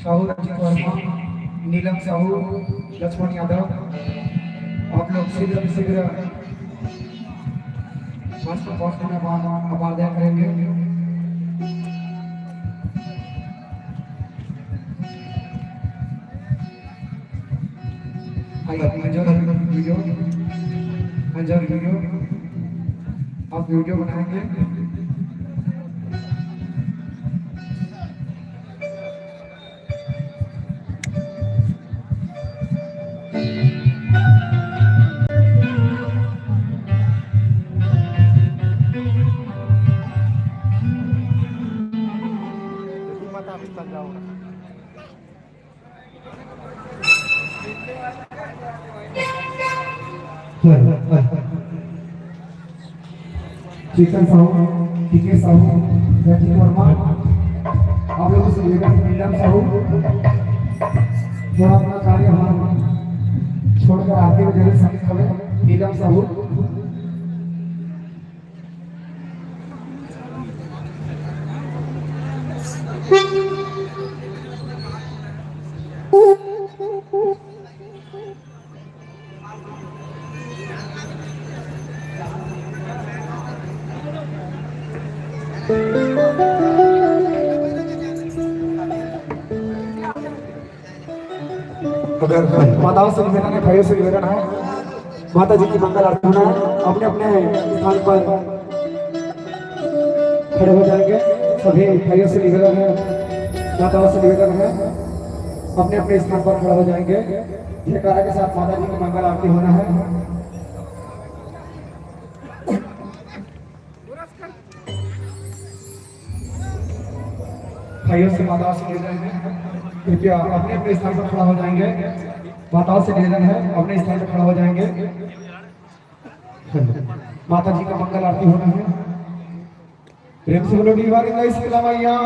साहू, रंजीत वर्मा, नीलम साहू, लक्ष्मण यादव, आप लोग शीघ्र शीघ्र मंच पर पहुंचने में आभार, आभार अदा करेंगे। भाई, अंजन वीडियो, अंजन वीडियो, आप वीडियो बनाएंगे। चेतन साहू, टीके साहू, रंजीत वर्मा, आप लोगों से निवेदन, नीलम साहू, थोड़ा अपना कार्य हम छोड़कर आगे में जरूर शामिल करें। नीलम साहू। अगर माताओं से निवेदन है, भाइयों से निवेदन है, माता जी की मंगल आरती होना है, अपने अपने स्थान पर खड़े हो जाएंगे। सभी भाइयों से निवेदन है, माताओं से निवेदन है, अपने अपने स्थान पर खड़े हो जाएंगे। जयकारा के साथ माता जी की मंगल आरती होना है। भाइयों से, माताओं से निवेदन है, कृपया अपने अपने स्थान पर खड़ा हो जाएंगे। माताओं से निवेदन है, अपने स्थान पर खड़ा हो जाएंगे। माता जी का मंगल आरती होना है। प्रेम से बोलो, निवारी शीतला मैया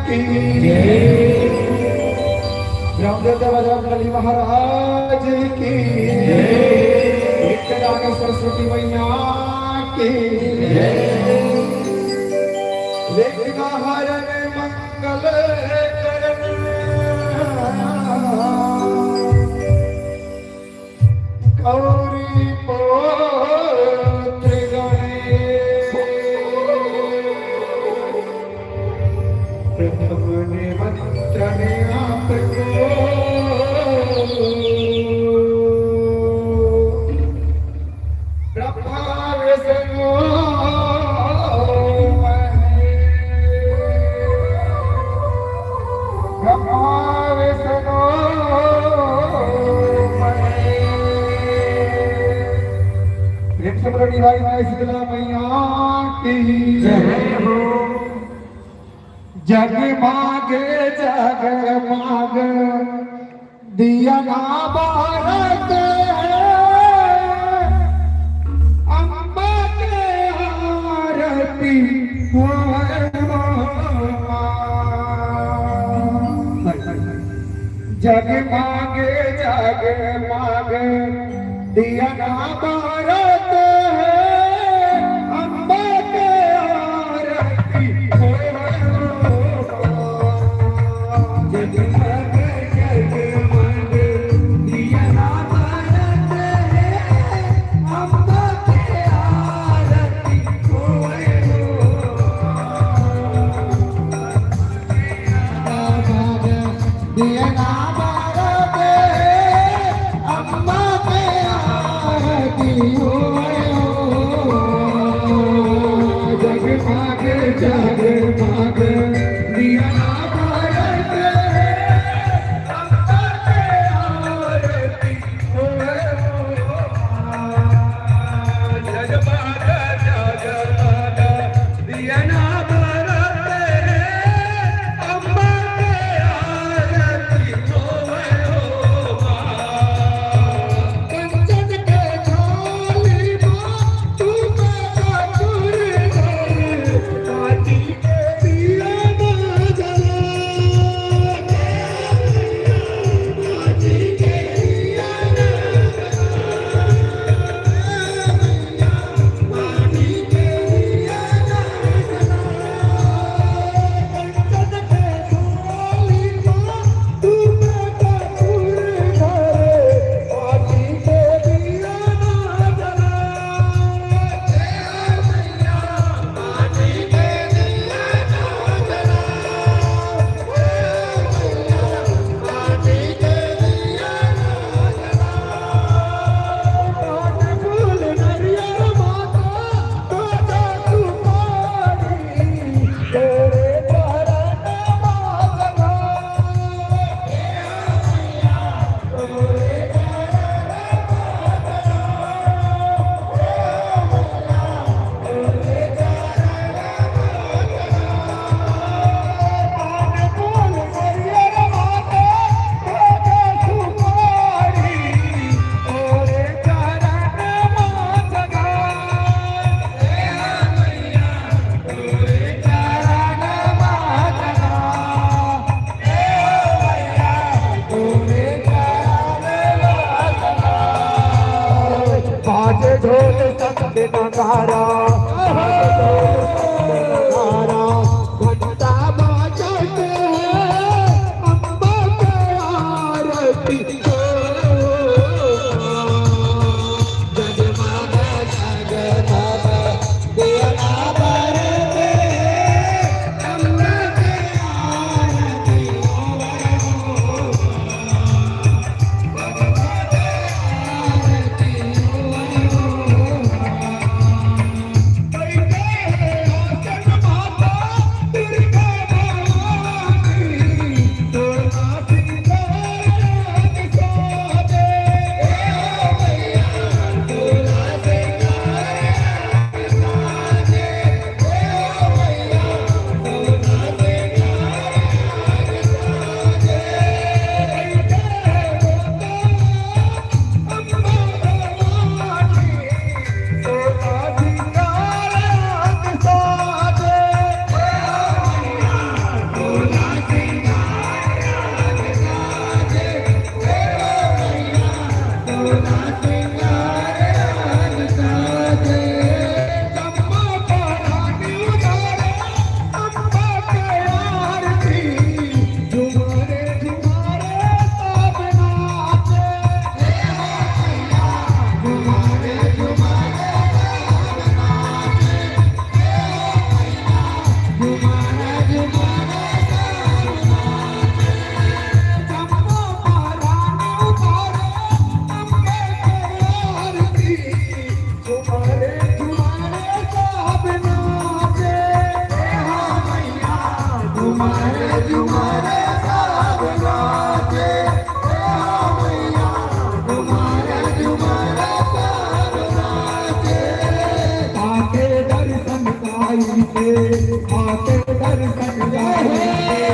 की जय। रामदेव देव राम बली महाराज की जय। नित्य दानी सरस्वती मैया की जय। विघ्न हरण मंगल करण गौरी पुत्र गणेश। प्रथम निमंत्रण आपको ब्रह्मा विष्णु महेश। ब्रह्मा विष्णु महेश। प्रेम से बोलो निवारी माई शीतला मैया की जय हो। जगमाग जगमाग दिया ना बारत है, अम्बा के आरती होए माँ। जगमाग जगमाग दिया ना बारत है, अम्बा के आरती होए माँ। जगमग जगमग दिया ना बारत है, अम्बा के आरती होए हो। दिया ना बारत है, अम्बा के आरती नगारा, नगारा, घंटा बाजत हे, अम्बा के आरती हो। जगमग जगमग दिया ना बरत हे, अम्बा के आरती हो। आके दर्शन गाई के, आके दर्शन गाई के।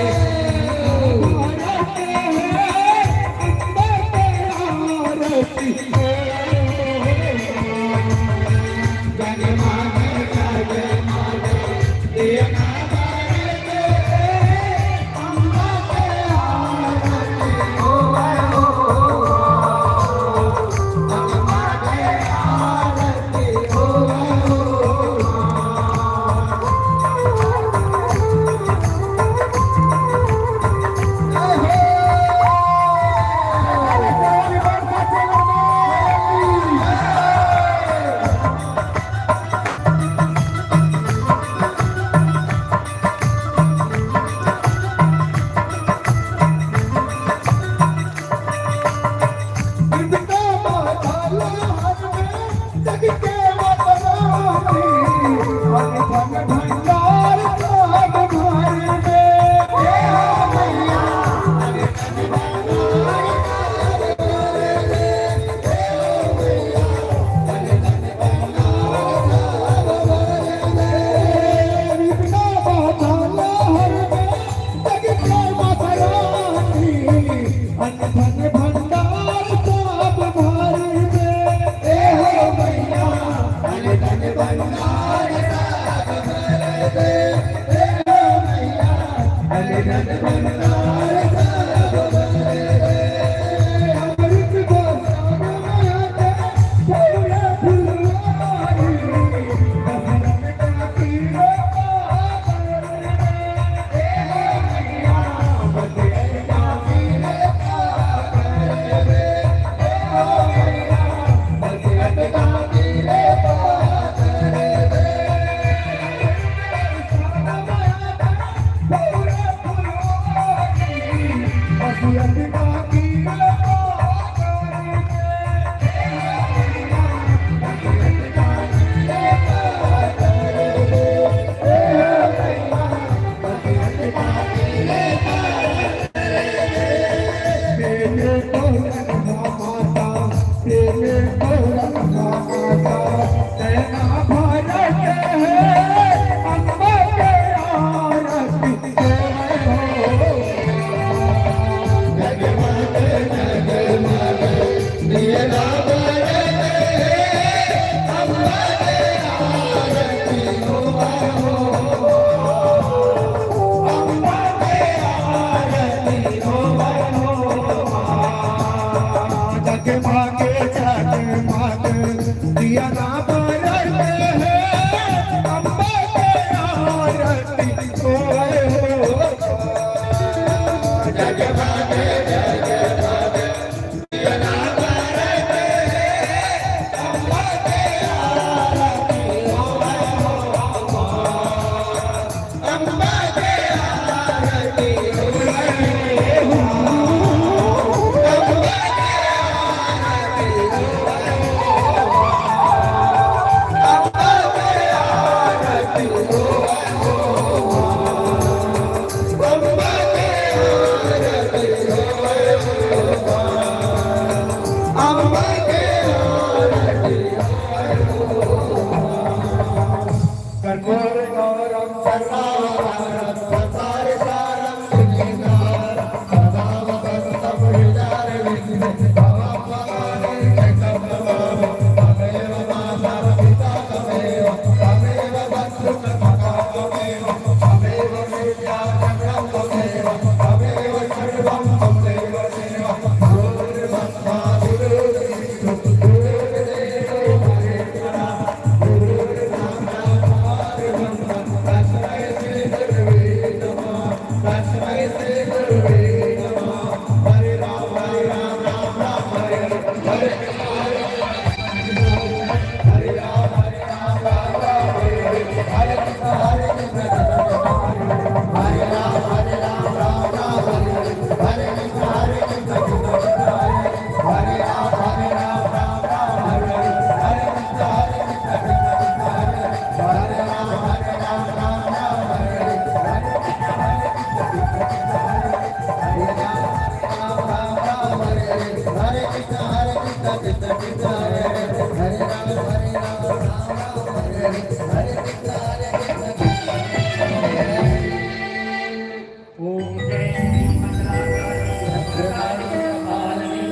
ओम जय श्री मंगला काली भद्रकाली कपालिनी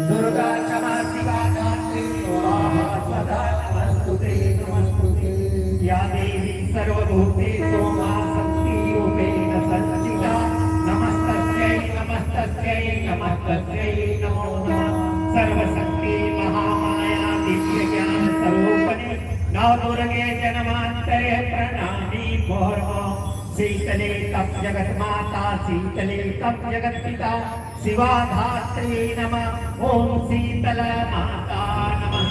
दुर्गा क्षमा शिवा धात्री स्वाहा सदा नमस्तुते नमस्तुते। या देवी सर्वभूतेषु मा शक्ति रूपेण संस्थिता। नमस्तस्यै नमस्तस्यै नमस्तस्यै नमो नमः। सर्वशक्ति महामाया दिव्य ज्ञान स्वरूपिणी नवदुर्गे जन्मांतरे प्रणामी कुर्मः। शीतले त्वं जगन्माता शीतले त्वं जगत्पिता। शिवा धात्री नमः। ओम शीतला माता नमः।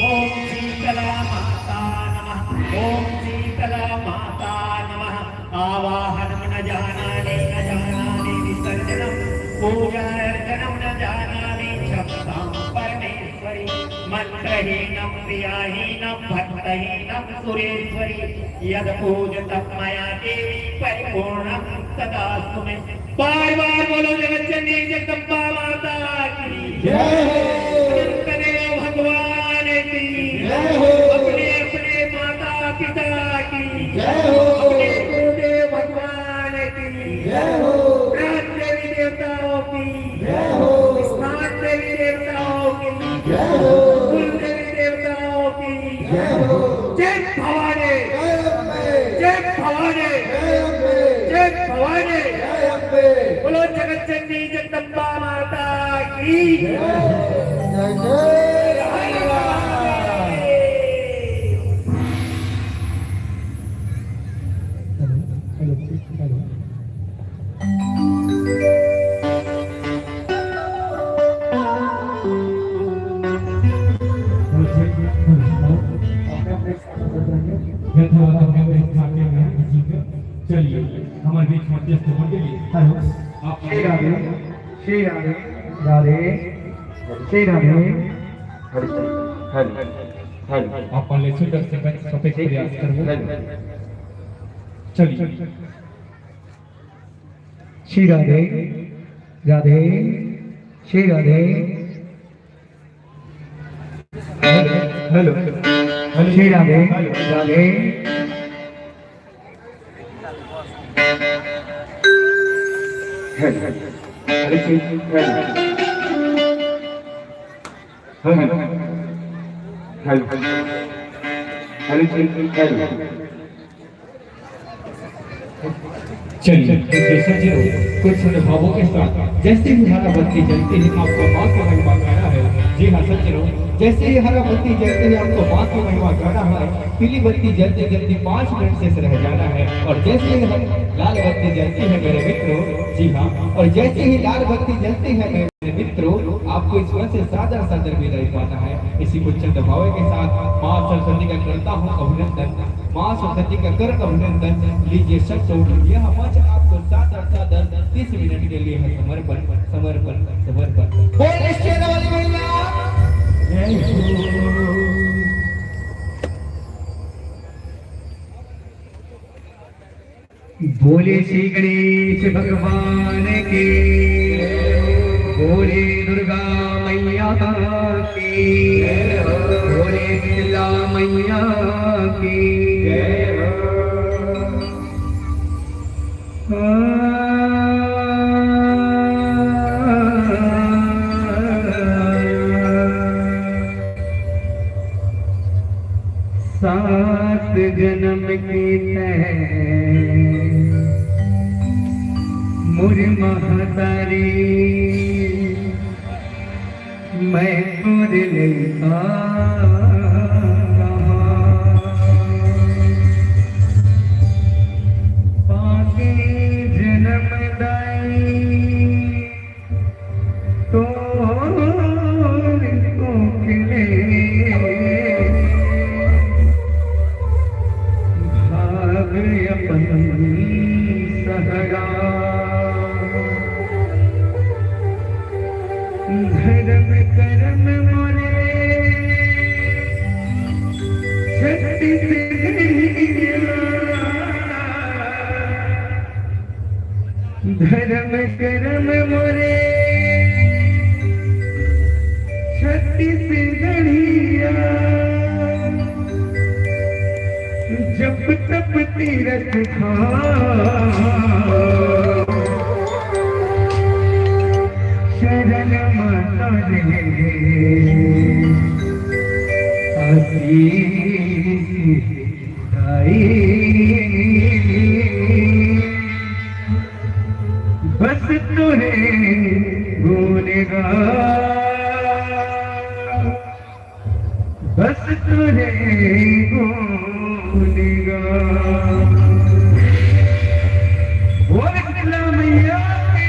ओम शीतला माता नमः। ओम शीतला माता नमः। आवाहनं न जानामि न जानामि विसर्जनं पूजा अर्चनं न जानामि क्षमतां परमेश्वरी। मंत्रहीनं क्रियाहीनं भक्तहीनं सुरेश्वरी। यद पूजितं मया देवी परिपूर्णं तदास्तु मे। बार बार बोलो जगत जननी जगदम्बा माता की जय हो। अनंत देव भगवान की जय हो। अपने अपने माता पिता की जय हो। अपने गुरुदेव भगवान की जय हो। ग्राम देवी देवताओं की जय हो। स्थान देवी देवताओं की जय हो। कुल देवी देवताओं की जय हो। जय भवानी। जय अम्बे। जय भवानी। जय अम्बे। जय भवानी। जय अम्बे। बोलो जगत जननी जगदम्बा माता की जय। जय जय। Hello, hello, hello. यथावत अपने अपने स्थान पे बैठ लीजिएगा। चलिए, हमारे बीच मध्यस्थ मंडली। हेलो। आप Shri Radhe, Shri Radhe, Radhe, Shri Radhe. Hello, hello, hello. आप पहले सुंदर से बैठ, सफेद प्रयास करो। हेलो। चलिए। Shri Radhe, Radhe, Shri Radhe. Hello, hello. Shri Radhe, Radhe. Hello, hello, hello. Hello, hello. Hello, hello. चलिए, तो सज्जनों, कुछ क्षण भावों के साथ, जैसे ही हरा बत्ती जलती है, आपको माँ का महिमा गाना है। जी हाँ सज्जनों, जैसे ही हरा बत्ती जलती है, आपको माँ का महिमा गाना है। पीली बत्ती जलते जलते पाँच मिनट शेष रह जाना है, और जैसे ही हम लाल बत्ती जलती है मेरे मित्रों, जी हाँ, और जैसे ही लाल बत्ती जलती है मेरे मित्रों, आपको इस मंच से सादर सादर विदाई पाना है। इसी को चंद भावों के साथ माँ सरस्वती का करता हूँ अभिनंदन, माँ सरस्वती का कर अभिनंदन। लीजिए शब्द उठाइए, यह मंच आपको सादर सादर तीस मिनट के लिए है समर्पण, समर्पण, समर्पण। बोल शेरावाली मैया जय हो। बोले श्री गणेश भगवान की, बोले दुर्गा मैया की, बोले शीतला मैया की। मोर महतारी, मैं तोर लइका, पाके जनम दाई। तोर कोख ले भाग अपन सहरा। धरम करम मोरे छत्तीसगढ़िया। धरम करम मोरे छत्तीसगढ़िया। जप तप तीरथ धाम। शरण माता रे, आशीष दाई। बस तोरे गुण गा, बस तोरे गुण गा। बोल शीतला मैया की।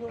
बोल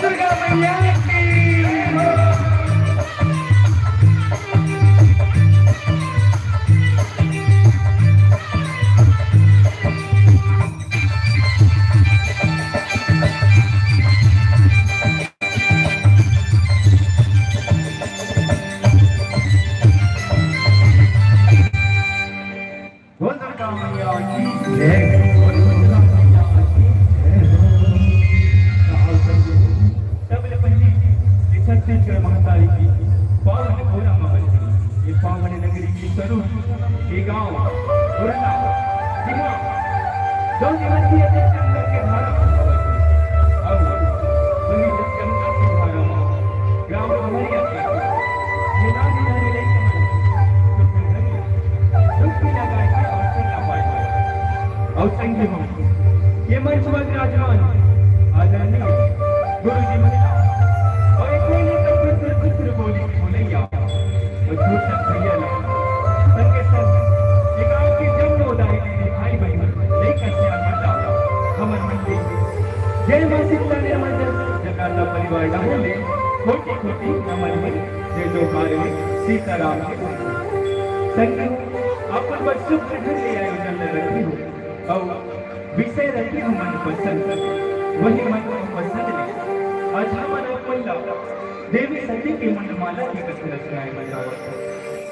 दुर्गा मैया की। बोल दुर्गा मैया की जय। बोल दुर्गा मैया की जय। सबले पहले ये छत्तीसगढ़ महतारी की पावन भोला माँ बन गई। ये पावन नगरी की सरू, ये गांव, उरला, जिमा, जो निवासी है, जंगल के धारा, और वही गंगा की धारा, ग्राम भरिया के, ये नानी नानी लइका मन, तो फिर धनिया, डुबकी लगाए के अवसर ला पाए। और संगी हो, ये मंच में विराजमान आदरणीय गुरु जी महिला और एक कोई नहीं तो फिर फिर फिर बोली बोलैया। अउ छोटन भैया ला, संगे संग ये गाँव के जम्मो दाई दीदी, भाई बहिनी, लइका सियान मन ला, हमर मन के जय माँ शीतला निर्मल जल जगराता परिवार डहार ले कोटि कोटि नमन हे। जय जोहार हे सीताराम के। संगी, अपन बर शुभ घड़ी आयोजन ल रखे हो। अउ विषय रखे हो मनपसंद, वही मनपसंद ले आज हमन आप मन ला देवी सती के मुंडमाला के कथा रचनाएं बतावत हन,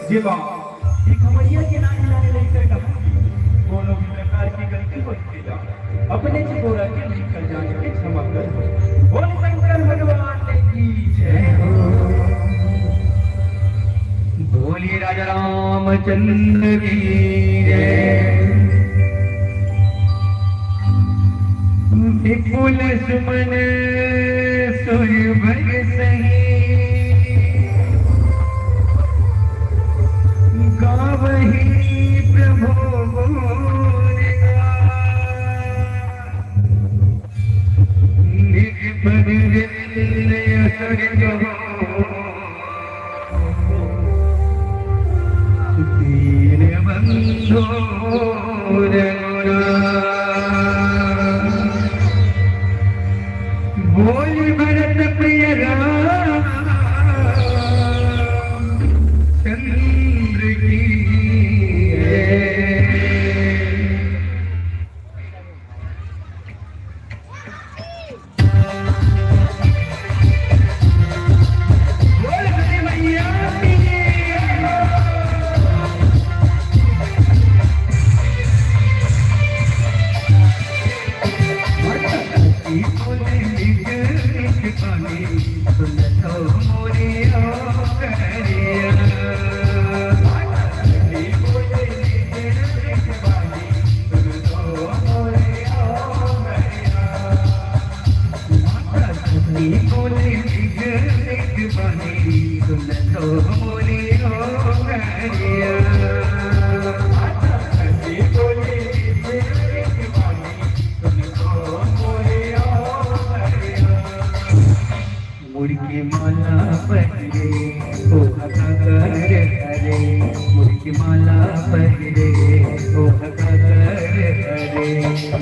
जेमा एक हमरिया के नानी नानी लइका डहार कोनो भी प्रकार की गलती होही तेला अपने चिकोरा के लइका जान के क्षमा कर। बोल शंकर भगवान की जय हो। बोलिए राजा रामचंद्र की जय। विपुल सुमन सुरभर सही गावही प्रभु गुण गान। निज पर विंध्य असुर कहो दीनबंधु रघुनाथ। बोल भरत प्रिय राम चंद्र की जय।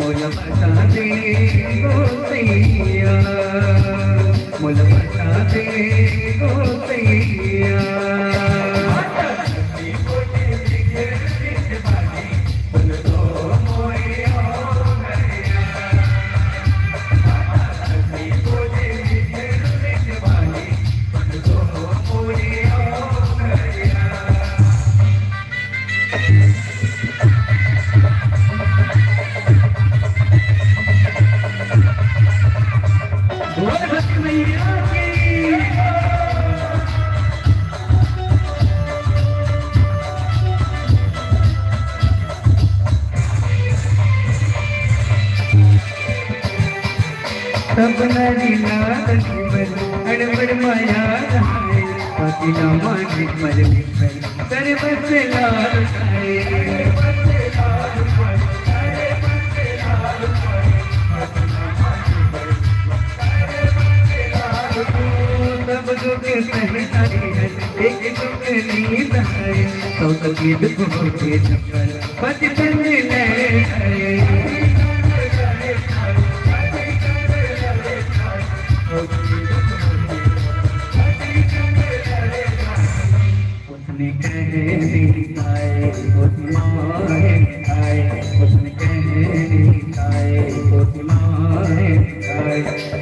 मोला बता दे गोसैया, मोला बता दे गोसैया। सब नारी नारी बर अड़बड़ माया है, पति ना माने मर भी कर, कर बस लाल है। सब दुख सहता है, एक दुख नींद है, सौ तकलीफ होते सफल।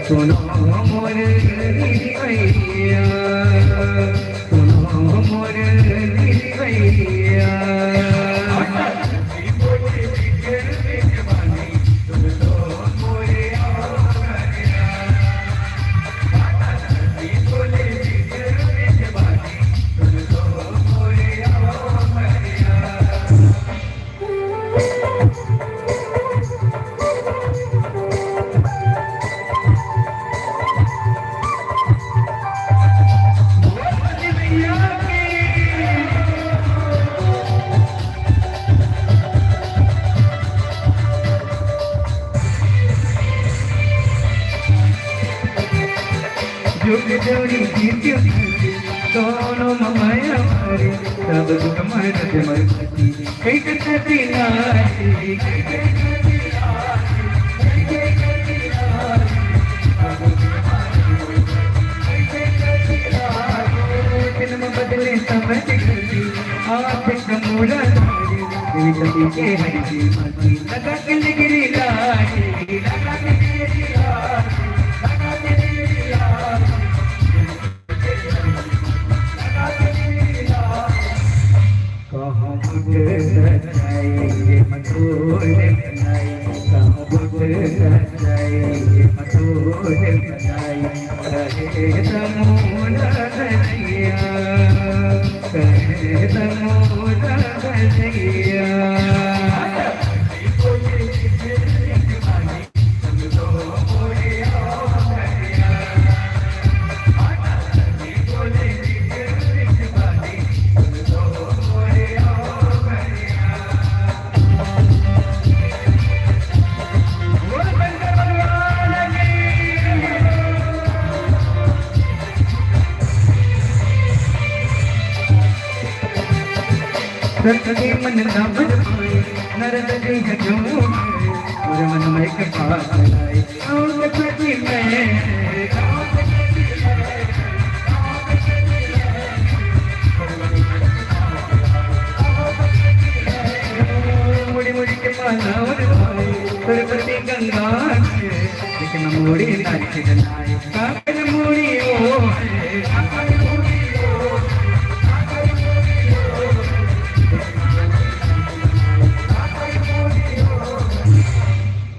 सुनो मोर भैया, सुनो मोर भैया। जुग जोड़ी जीत दोनों ममया हमारे, सब दुख मरत मरती, कई कथा दिनारी। फिल्म बदले समझ गई, आप कमूरा धारी, कभी के हरी मती, लगा के निगरी लारी, लगा के निगरी लारी, लगा के निगरी लारी। कहाँ मुझे सजाई ये मधुर बनाई, कहाँ मुझे सजाई ये मधुर बनाई। कहे तमोरा गलिया, कहे तमोरा गलिया। सत्य मन ना बन पाए, नरद देह जो है, और मन में कृपा कराए। मुड़ी मुड़ी के मानव भाई, सरस्वती गंगा के, लेकिन मुड़ी नारी के जनाए, काकर मुड़ी ओ।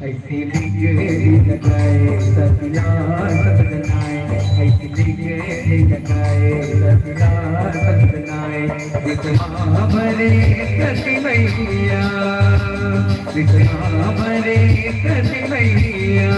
ऐसी बिगड़ी लगाए, सपना सब बनाए, ऐसी बिगड़ी लगाए, सपना सब बनाए। विश्वा मरे कति मैया, विश्वा मरे कति मैया।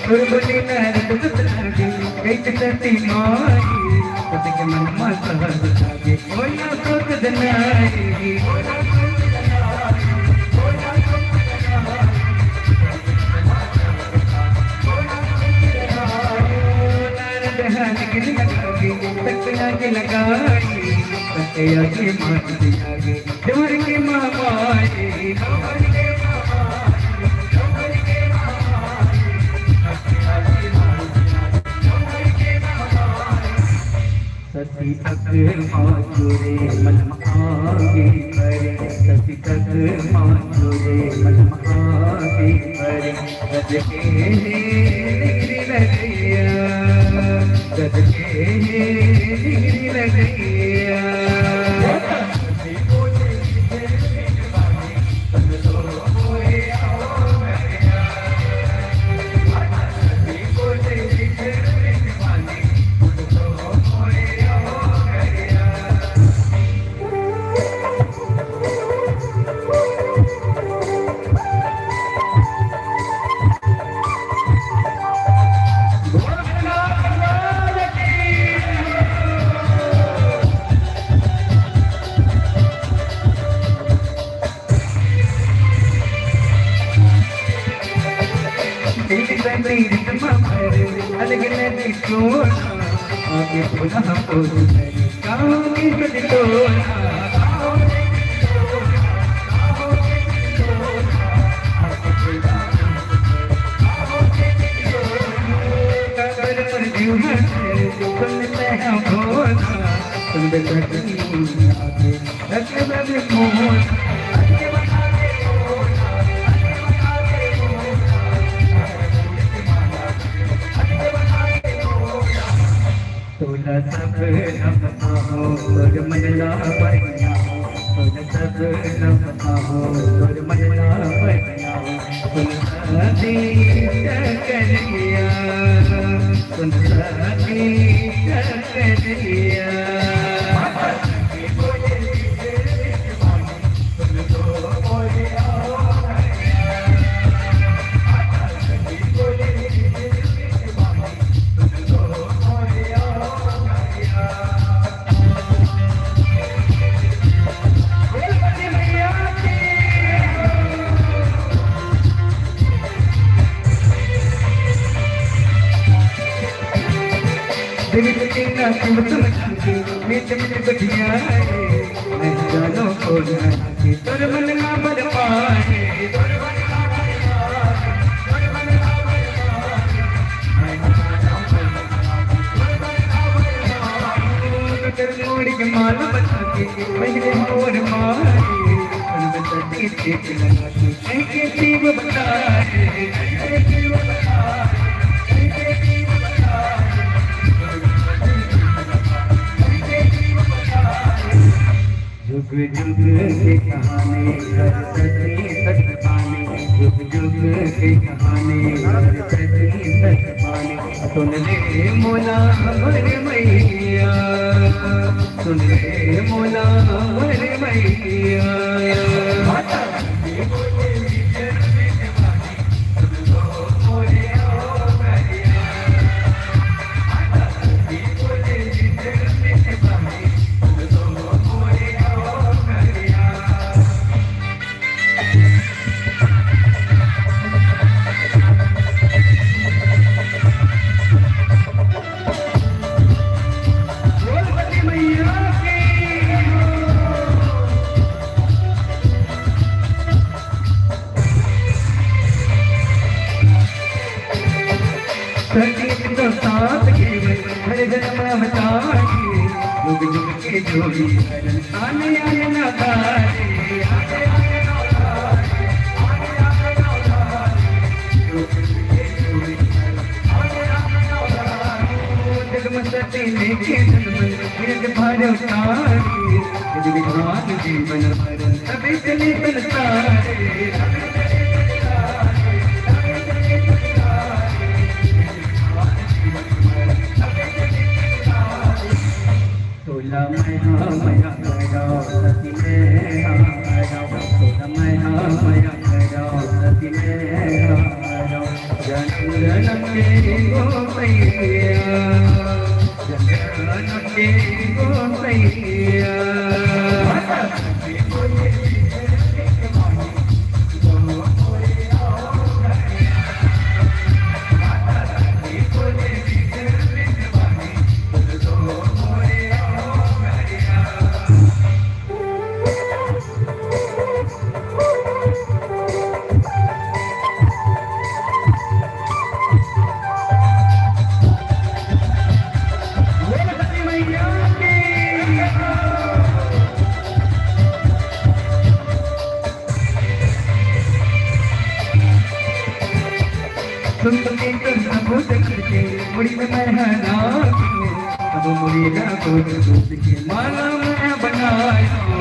तोर बोली नारद बतलागे, कइसे सती माई, सती के मन मा सहज लागे, ओला सोच जनाई। नारद हाथ के लगागे, तकिया के लगाई, तकिया के माथ दिया गे। डोहर के मामा रे, डोहर के मामा रे, डोहर के मामा रे, डोहर के मामा रे। सती तक माचुरे मन आगे करे, सती तक माचुरे मन आगे करे। गज के हे निगरी लगैया, गज के हे निगरी लगैया। तोला सब नमः हो, तोर मन ला बढ़िया हो, तोला सब नमः हो, तोर मन ला बढ़िया हो। सुन सती सकरिया, सुन सती सकरिया। जुग जुग के कहानी, हर सती सत पानी। जुग जुग के कहानी, हर सती सत पानी। सुन ले मोला हमर मैया, सुन ले मोला हमर मैया। सुन के तो सब करके मुड़ी में मैं हरा के, अब मुड़ी ना को के माला मैं बनायो।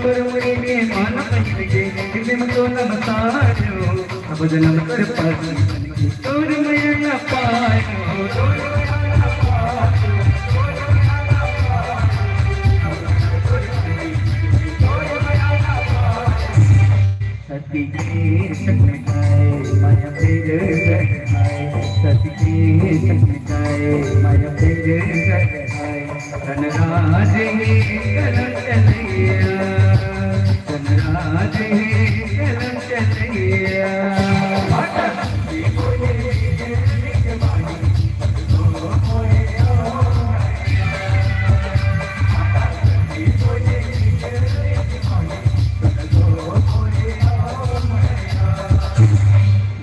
तोर मुड़ी में माला पहन के, दिल में तो ना बतायो। अब जन्म कर पास तोर मैं ना पायो। सती के सपन खाए माया फिर घर आए, सती के सपन खाए माया फिर घर आए। धनराज ही कलम चलैया, धनराज ही कलम चलैया।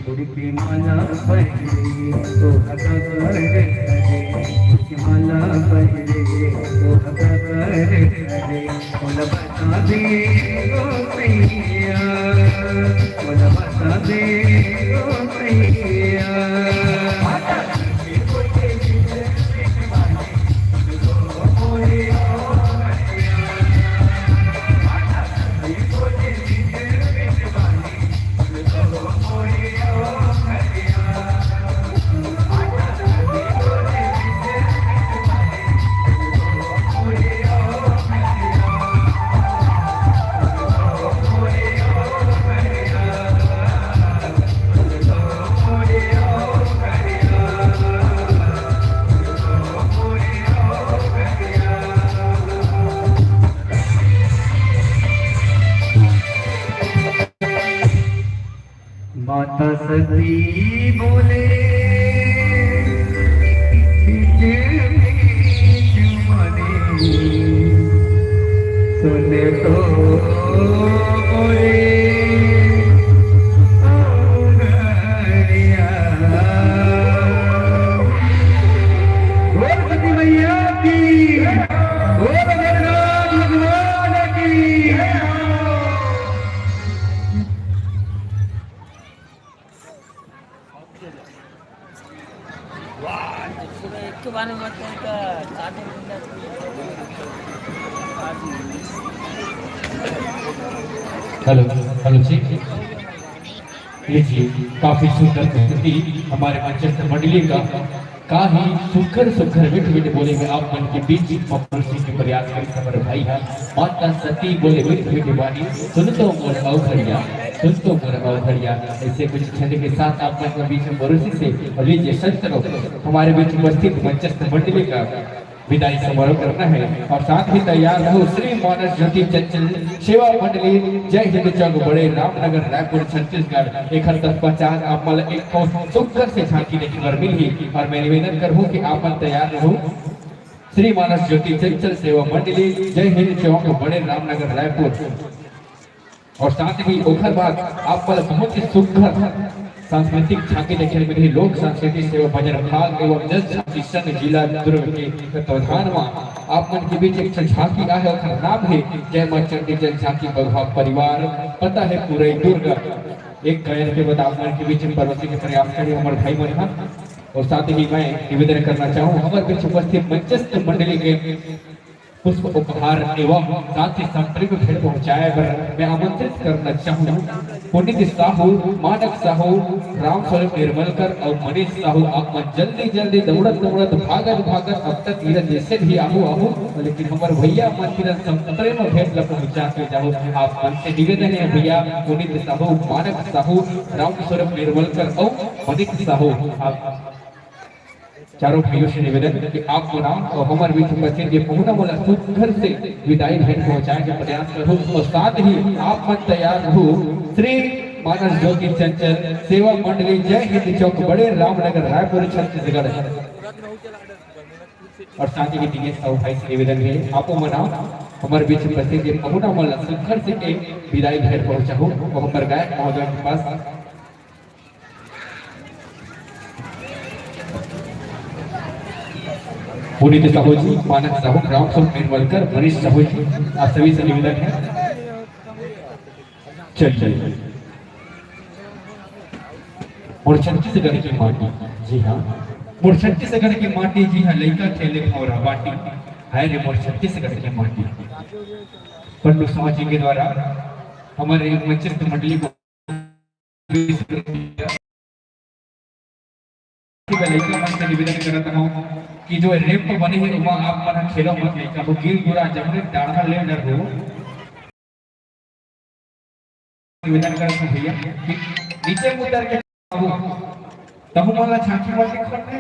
मुड़ी की माला पहरे, ओ हका कर करे। मुड़ी की माला पहरे, ओ हका कर करे। मोला बता दे ओ मैया, मोला बता दे ओ मैया। माता सती बोले, "बीच बीच मने सुन तो मोरे औंगरिया।" बोल सती मैया की, बोल गणनाथ भगवान की। हेलो, हेलो जी। ये जी, काफी सुंदर प्रस्तुति हमारे मंचस्थ मंडली का। का ही सुघर सुघर मिठ मिठ बोले में आप मन के बीच में परोसे के प्रयास करिस हमर भाई हा। माता सती बोले मिठ मिठ बानी, सुन तो मोर अवघड़िया, सुन तो मोर अवघड़िया। ऐसे कुछ छंद के साथ आप मन के बीच में परोसे से, और ये जे संत लोग हमारे बीच उपस्थित मंचस्थ मंडली का विदाई समारोह करना है। और साथ ही तैयार रहो श्री मानस ज्योति चंचल सेवा मंडली, जय हिंद चौक बड़े रामनगर रायपुर छत्तीसगढ़। एखर तक पहचान आप मन ला एक ठो सुघर से झांकी देखे बर मिलही और मैं निवेदन करहूं कि आप मन तैयार रहू। श्री मानस ज्योति चंचल सेवा मंडली, जय हिंद चौक बड़े रामनगर रायपुर। और साथ ही ओखर बाद आप मन ला बहुत ही सुघर सांस्कृतिक झांकी देखे बर मिलही। लोक संस्कृति सेवा भजन भाग एवं जन जाति संघ जिला दुर्ग के तत्वाधान म आप मन के बीच एक ठो झांकी आहे, ओखर नाम हे जय मां चंडी जन झांकी बघवा परिवार, पता हे पुरई दुर्ग। एक गायन के बाद आप मन के बीच में परोसे के प्रयास करे हमर भाई मन हा। और साथ ही मैं निवेदन करना चाहूँ हमर बीच उपस्थित मंचस्थ मंडली के पुष्प उपहार एवं साथ ही संप्रेम भेंट पहुंचाए बर मैं आमंत्रित करना चाहूँ पुनीत साहू, मानक साहू, रामस्वरूप निर्मलकर अउ मनीष साहू, आप मन जल्दी जल्दी दौड़त दौड़त, भागत भागत, अब तक इधर जैसे भी आहू आहू, लेकिन हमर भैया मन तीर सब प्रेम भेंट ल पहुंचा के जाहू। आप मन से निवेदन हे भैया, पुनीत साहू, मानक साहू, रामस्वरूप निर्मलकर अउ मनीष साहू, आप चारों भाइयों से निवेदन कि आप मन आव अउ हमर बीच उपस्थित ये पहुना मन ला सुघर से विदाई भेंट पहुंचाए के प्रयास करहू अउ साथ ही आप मन तैयार रहू श्री मानस ज्योति चंचल, सेवा मंडली, जय हिंद चौक, बड़े रामनगर, रायपुर, छत्तीसगढ़। अउ साथ ही दिनेश साहू भाई से निवेदन हे, आपो मन आव, हमर बीच उपस्थित ये पहुना मन ला सुघर से एक विदाई भेंट पहुंचाहू अउ हमर गायक महोदय के पास पुनीत साहू जी, मानक साहू, रामस्वरूप निर्मलकर, मनीष साहू जी, आप सभी से निवेदन है। चलिए। मोर छत्तीसगढ़ की माटी, जी हाँ, मोर छत्तीसगढ़ की माटी, जी हाँ, लइका खेले भौरा बाटी, हाय रे मोर छत्तीसगढ़ की माटी। पन्नू साहू जी के द्वारा हमारे मंचस्थ मंडली को लइका मन से निवेदन करत हूँ कि जो ramp बने हे, ओमा आप मन ह खेलो मत, लइका हो गिर गुरा जमरे डाढ़ा ले डर हो। निवेदन करत हूँ भैया कि नीचे उतर के बाबू, तहु मन ला झांकी वाले खोल दे।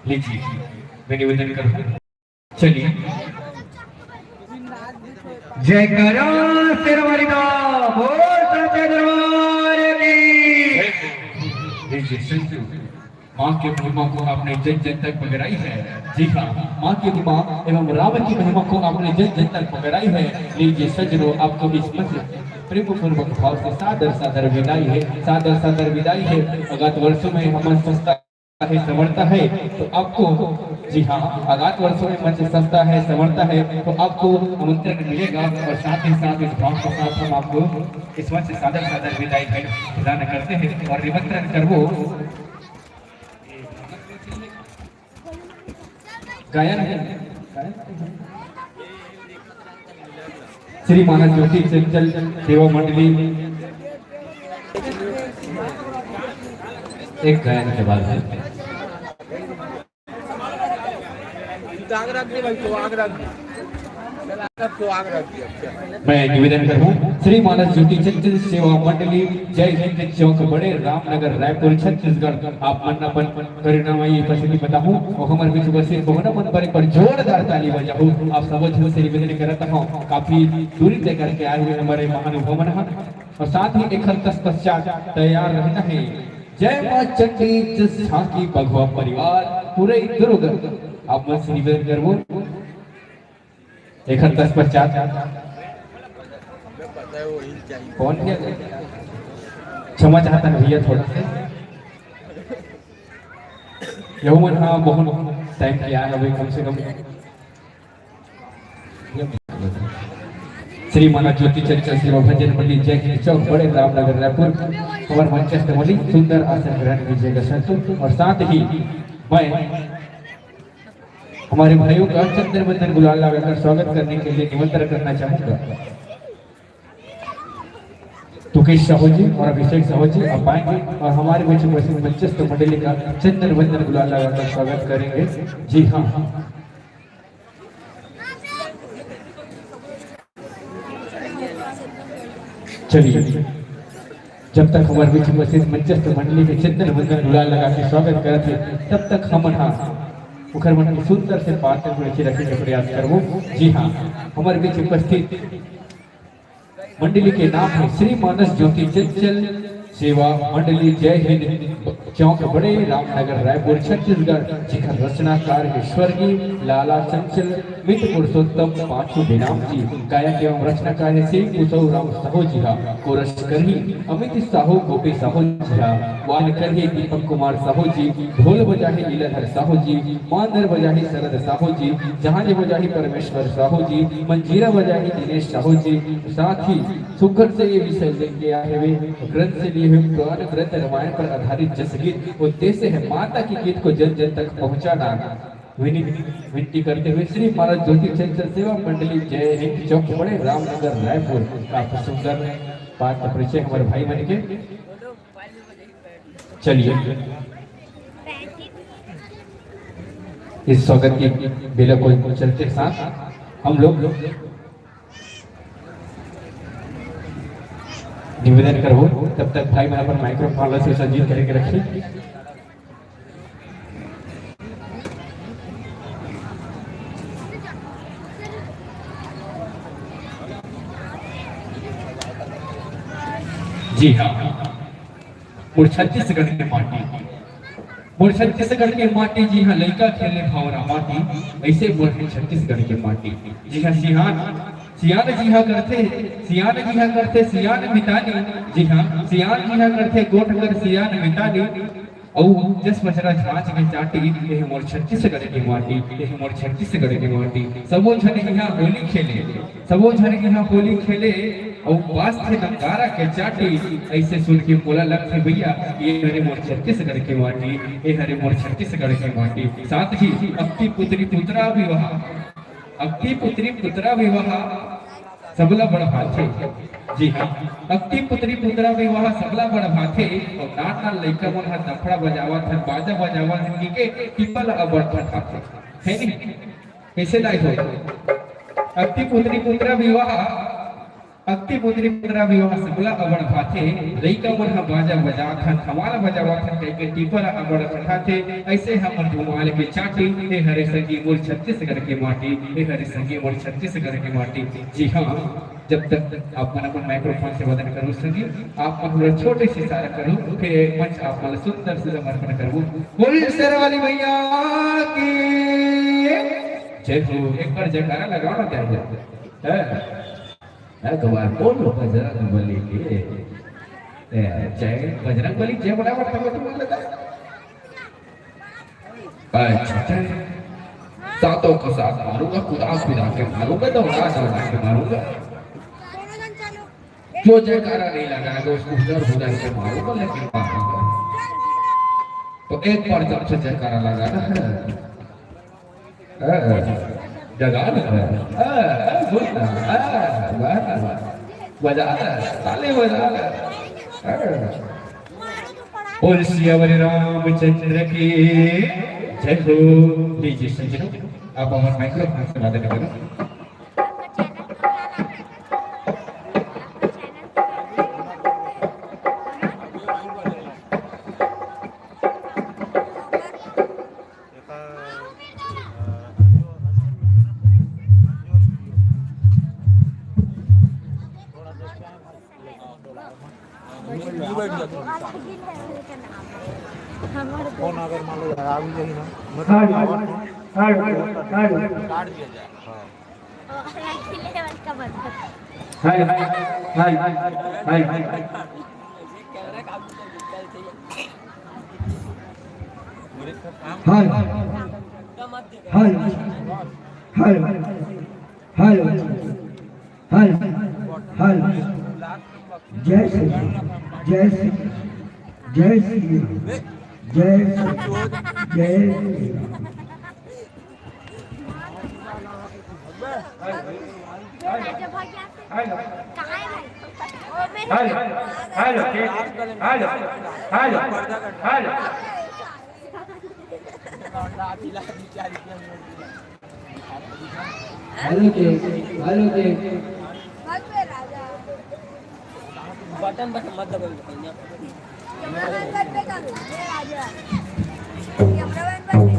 लीजिए, मैं निवेदन करता हूँ। चलिए। जयकारा शेरवाली दा, बोल सच्चे दरबार की। लीजिए, सुन लो। माँ की महिमा को आपने जन जन तक पगराई है। जी हाँ, माँ की महिमा एवं राम की महिमा को आपने जन जन तक पगराई है। लीजिए सज्जनों, आपको इस मंच प्रेम पूर्वक भाव से सादर सादर विदाई है, सादर सादर विदाई है। अगत वर्षों में हम संस्था है, समर्था है, तो आपको, जी हाँ, अगाध वर्षों में मंच संस्था है, समर्था है, तो आपको आमंत्रण मिलेगा और साथ ही साथ इस भाव के साथ हम आपको इस मंच से सादर सादर विदाई भेंट प्रदान करते हैं और निमंत्रण करबो गायन है। श्री मानस ज्योति चंचल सेवा मंडली, एक गायन के बाद है। आग रख दे भाई, तो आग रख दे। चल, आग रख, तो आग रख दे। अच्छा। मैं निवेदन करूं, श्री मानस ज्योति चंचल सेवा मंडली, जय हिंद चौक, बड़े रामनगर, रायपुर, छत्तीसगढ़। आप मन अपन करुणामयी उपस्थिति बताहू और हमर बीच उपस्थित बहुना मन पर एक बार जोरदार ताली बजाहू। आप सब झन से निवेदन करत हूँ, काफी दूरी तय करके आए हुए हमारे महानुभाव मन ह। और साथ ही एखर तत्पश्चात तैयार रहना है। जय माँ चंडी, जस झांकी बघवा परिवार, पूरे दुर्ग। आप मन से निवेदन करबो, एखर तत्पश्चात कौन किया? क्षमा चाहता हूँ भैया, थोड़ा सा यहू मन हा बहुत टाइम किया है, अभी कम से कम श्री माता ज्योति चंचल सेवा भजन मंडली, जय हिंद चौक, बड़े रामनगर, रायपुर। हमारे मंचस्थ मंडली सुंदर आसन ग्रहण कीजिएगा संतों। और साथ ही मैं हमारे भाइयों का चंद्र वंदन गुलाल लगाकर स्वागत करने के लिए निमंत्रण करना चाहूंगा। तुकेश साहू जी और अभिषेक साहू जी आप आएंगे और हमारे बीच उपस्थित मंचस्थ मंडली का चंद्र वंदन गुलाल लगाकर स्वागत करेंगे। जी हाँ, चलिए, जब तक हमारे बीच उपस्थित मंचस्थ मंडली के चंद्र वंदन गुलाल लगा के स्वागत करत हे, तब तक हमन हा उखर मन के सुंदर से पात्र को नीचे रखे के प्रयास करबो। जी हाँ, हमारे बीच उपस्थित मंडली के नाम है श्री मानस ज्योति चंचल सेवा मंडली, जय हिंद चौक, बड़े रामनगर, रायपुर, छत्तीसगढ़, जिखर रचनाकार है स्वर्गीय लाला चंचल मित पुरुषोत्तम पांचू बेनाम जी। गायक एवं रचनाकार है श्री कुशव राम साहू जी हा। कोरस करही अमित साहू, गोपी साहू जी हा। वान करही दीपक कुमार साहू जी। ढोल बजाही लीलाधर साहू जी। मांदर बजाही शरद साहू जी। जहाज बजाही परमेश्वर साहू जी। मंजीरा बजाही दिनेश साहू जी। साथ ही सुघर से ये विषय लेके आए हुए, ग्रंथ से लिए हुए, पुराण ग्रंथ रामायण पर आधारित जस गीत। उद्देश्य है माता के गीत को जन जन तक पहुंचाना। विनी-, विनती करते हुए श्री महाराज ज्योति चंचल सेवा मंडली जय हिंद चौक बड़े रामनगर रायपुर। काफी सुंदर बात का परिचय हमारे भाई मन के। चलिए, इस स्वागत की बेला को चलते साथ हम लोग निवेदन करबो, तब तक भाई मन अपन माइक्रोफोन ला सुसज्जित करके रखिए। जी हाँ, मोर छत्तीसगढ़ के माटी, मोर छत्तीसगढ़ के माटी, जी हाँ, लइका खेले भंवरा माटी, ऐसे मोर हे छत्तीसगढ़ के माटी। जी हाँ, सियान, सियान जी हाँ करथे, सियान जी हाँ करथे, सियान मितानी। जी हाँ, सियान जी हाँ करथे, गोठ कर सियान मितानी। अउ जस मचरा छाछ के चाटी, एह मोर छत्तीसगढ़ के माटी, एह मोर छत्तीसगढ़ के माटी। सबो झन इहाँ होली खेले, सबो झन इहाँ होली खेले, अउ बाजथे नगारा के चाटी। ऐसे सुन के मोला लगथे भैया, ये हरे मोर छत्तीसगढ़ के माटी, ये हरे मोर छत्तीसगढ़ के माटी। साथ ही अक्ति पुत्री पुत्रा विवाह, अक्ति पुत्री पुत्रा विवाह सबला बड़ भाथे। जी हाँ, अक्ति पुत्री पुत्रा विवाह सबला बड़ भाथे। अउ नान नान लइका मन ह दफड़ा बजावत हन, बाजा बजावत हन, के टीपा ल अब्बड़ ठठाथे। है नी? कइसे लाइक हो? अक्ति पुत्री पुत्रा विवाह, अक्ति पुत्री पुत्रा विवाह सबला अब्बड़ भाथे। लइका मन ह बाजा बजात हन, धमाल बजावत हन, कहिके टीपा ल अब्बड़ ठठाथे। ऐसे हमर धुमाल के चाटी, ए हरे संगी मोर छत्तीसगढ़ के माटी, ए हरे संगी मोर छत्तीसगढ़ के माटी। जी हाँ, जब तक आप मन अपन माइक्रोफोन से वादन करो संगी, आप मन ला छोटे से इशारा करो, फिर मंच आप मन ला सुंदर से समर्पण करबो। बोल शेर वाली मैया की जय हो। एक बार जयकारा लगाओ ना, क्या है? हैं? हैं, कमाल, कौन हो बजरंग बली के? ए, जय बजरंग बली, जय बोला, बोला, बोला, बोला। अच्छा, चल। सातों को सात मारूंगा, कुदाल कुदा के मारूंगा, दौड़ा दौड़ा के मारूंगा। जो जयकारा नहीं लगाएगा, उसको उधर उधर के मारूंगा, लेकिन मारूंगा। तो एक बार जब से जयकारा लगा ना, हाँ, जगा ना, हाँ, हाँ, बोल ना, हाँ, वाह, वाह। बजा ना, ताली बजा ना। हाँ। बोल सियावर रामचंद्र की जय हो। लीजिए संजनो, आप हमारे माइक्रोफोन से बातें करें। फोन अगर मान लो आ भी जाए ना, मतलब हेलो, हेलो, हेलो। काट दिया जाए। हाँ। हाय, हाय, हाय, हाय। हाय। हाय। हाय। हाय। हाय। जय श्री राम, जय श्री राम, जय श्री राम, जय श्री राम, जय Shri Ram. Hello, hello, hello, hello, hello. Hello के, हेलो के। बटन बस मत दबाओ भैया। कैमरामैन बन पे कर, ये राजा। कैमरामैन बन पे।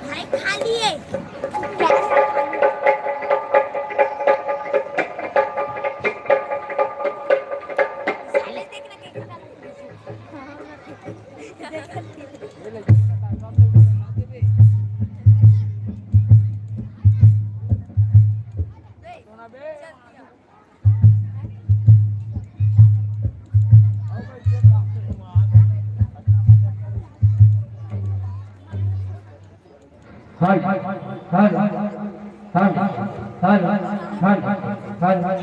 भाई, खाली है। साले, देख ना, कैसे डाल दिया। हल, हल, हल, हल, हल।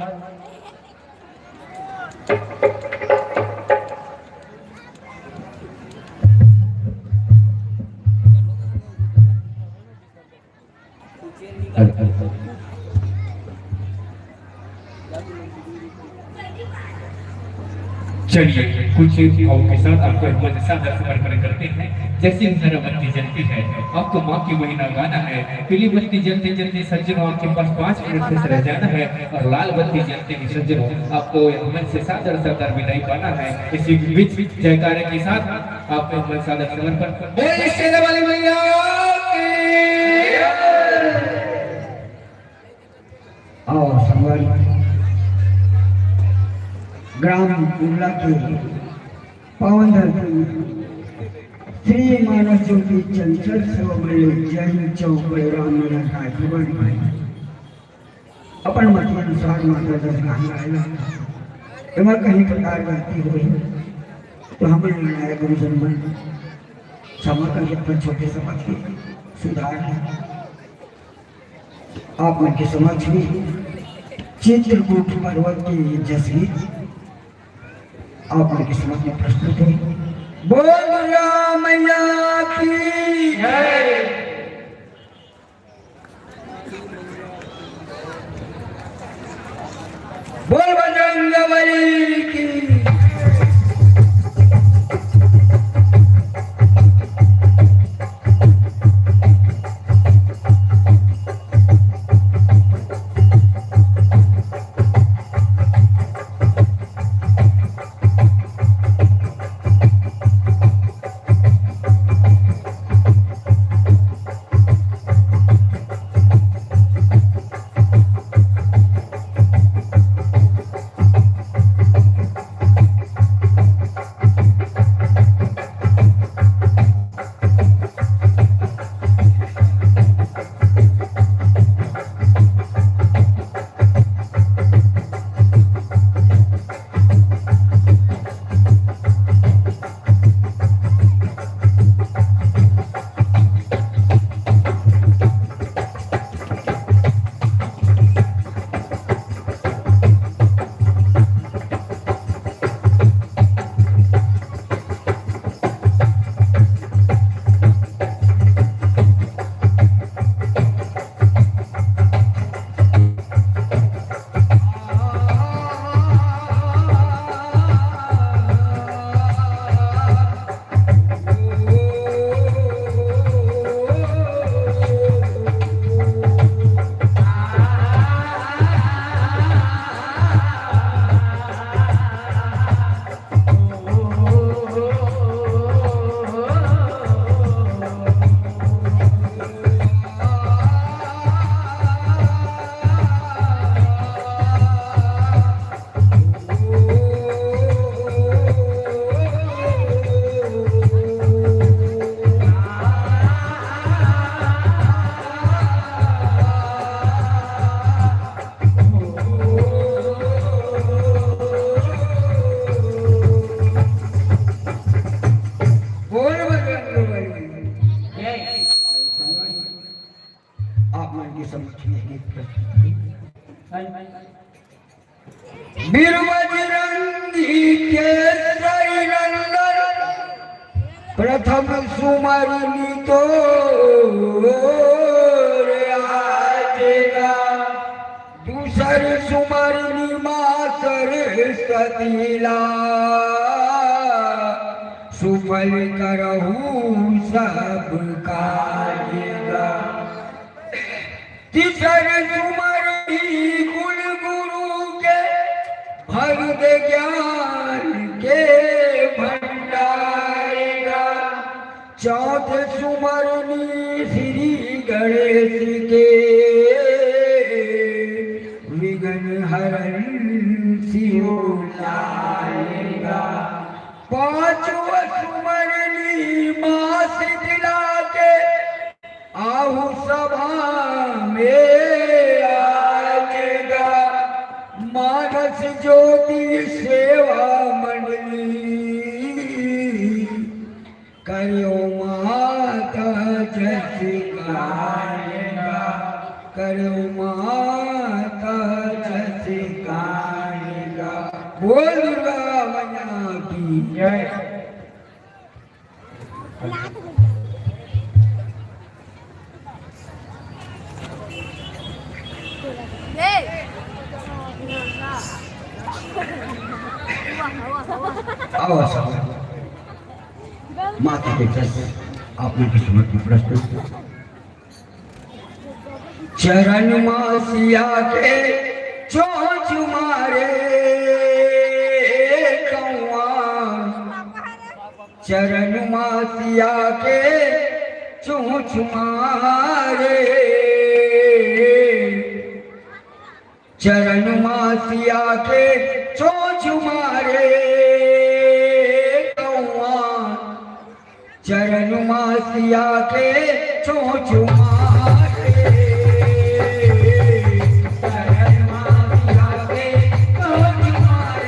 चलिए, कुछ भावों के साथ आपको एक मंच सादर समर्पण करते हैं। जैसे ही जरा बत्ती जलती है, आपको माँ की महिमा गाना है। पीली बत्ती जलते जलते सज्जनों, आपके पास पाँच मिनट बस रह जाना है और लाल बत्ती जलते ही सज्जनों, आपको यह मंच से सादर सादर विदाई पाना है। इसी बीच जयकारे के साथ आपको यह मंच सादर समर्पण। बोलिए शेरा वाली मैया की। आओ संगवारी, ग्राम उरला के पावन धरती श्री मानस ज्योति चंचल सेवा मंडल जय हिंद चौक पर राम नगर का युवा भाई अपन मति अनुसार माता दस गान गाएगा। एमा कहीं प्रकार गलती होही तो हमन निर्णायक गुरुजन मन क्षमा करके अपन छोटे समझ के सुधार है। आप मन के समक्ष में चित्रकूट पर्वत के ये जसवीर आप मन के समक्ष में प्रस्तुत है। बोल दुर्गा मैया की जय। बोल बजरंग बली की। बोल बजरंग बली। जय। आप मन के समक्ष में गीत प्रस्तुत है। वीर बजरंगी केसरी नंदन, प्रथम सुमरनी तोर आजगा, दूसर सुमरनी माँ सरस्वती ला, सुफल करहु सब काजगा। तीसर सुमरनी कुल गुरु के, भर दे ज्ञान के भंडारगा। चौथ सुमरनी श्री गणेश के, विघ्न हरन शिव लालगा। पांचव सुमरनी माँ शीतला के, आहू सभा में आजगा, मानस ज्योति सेवा मंडली, करियो माता जस का। माता जस कान्हा। बोल दुर्गा मैया की जय। आओ सब माता के जस अपने किस्मत की प्रस्तुत। चरण मा सिया के चोंच मारे कौआ, चरण मा सिया के चोंच मारे, चरण मा सिया के चोंच मारे कौआ, चरण मा सिया के चोंच मारे। चरण मा सिया के चोंच मारे।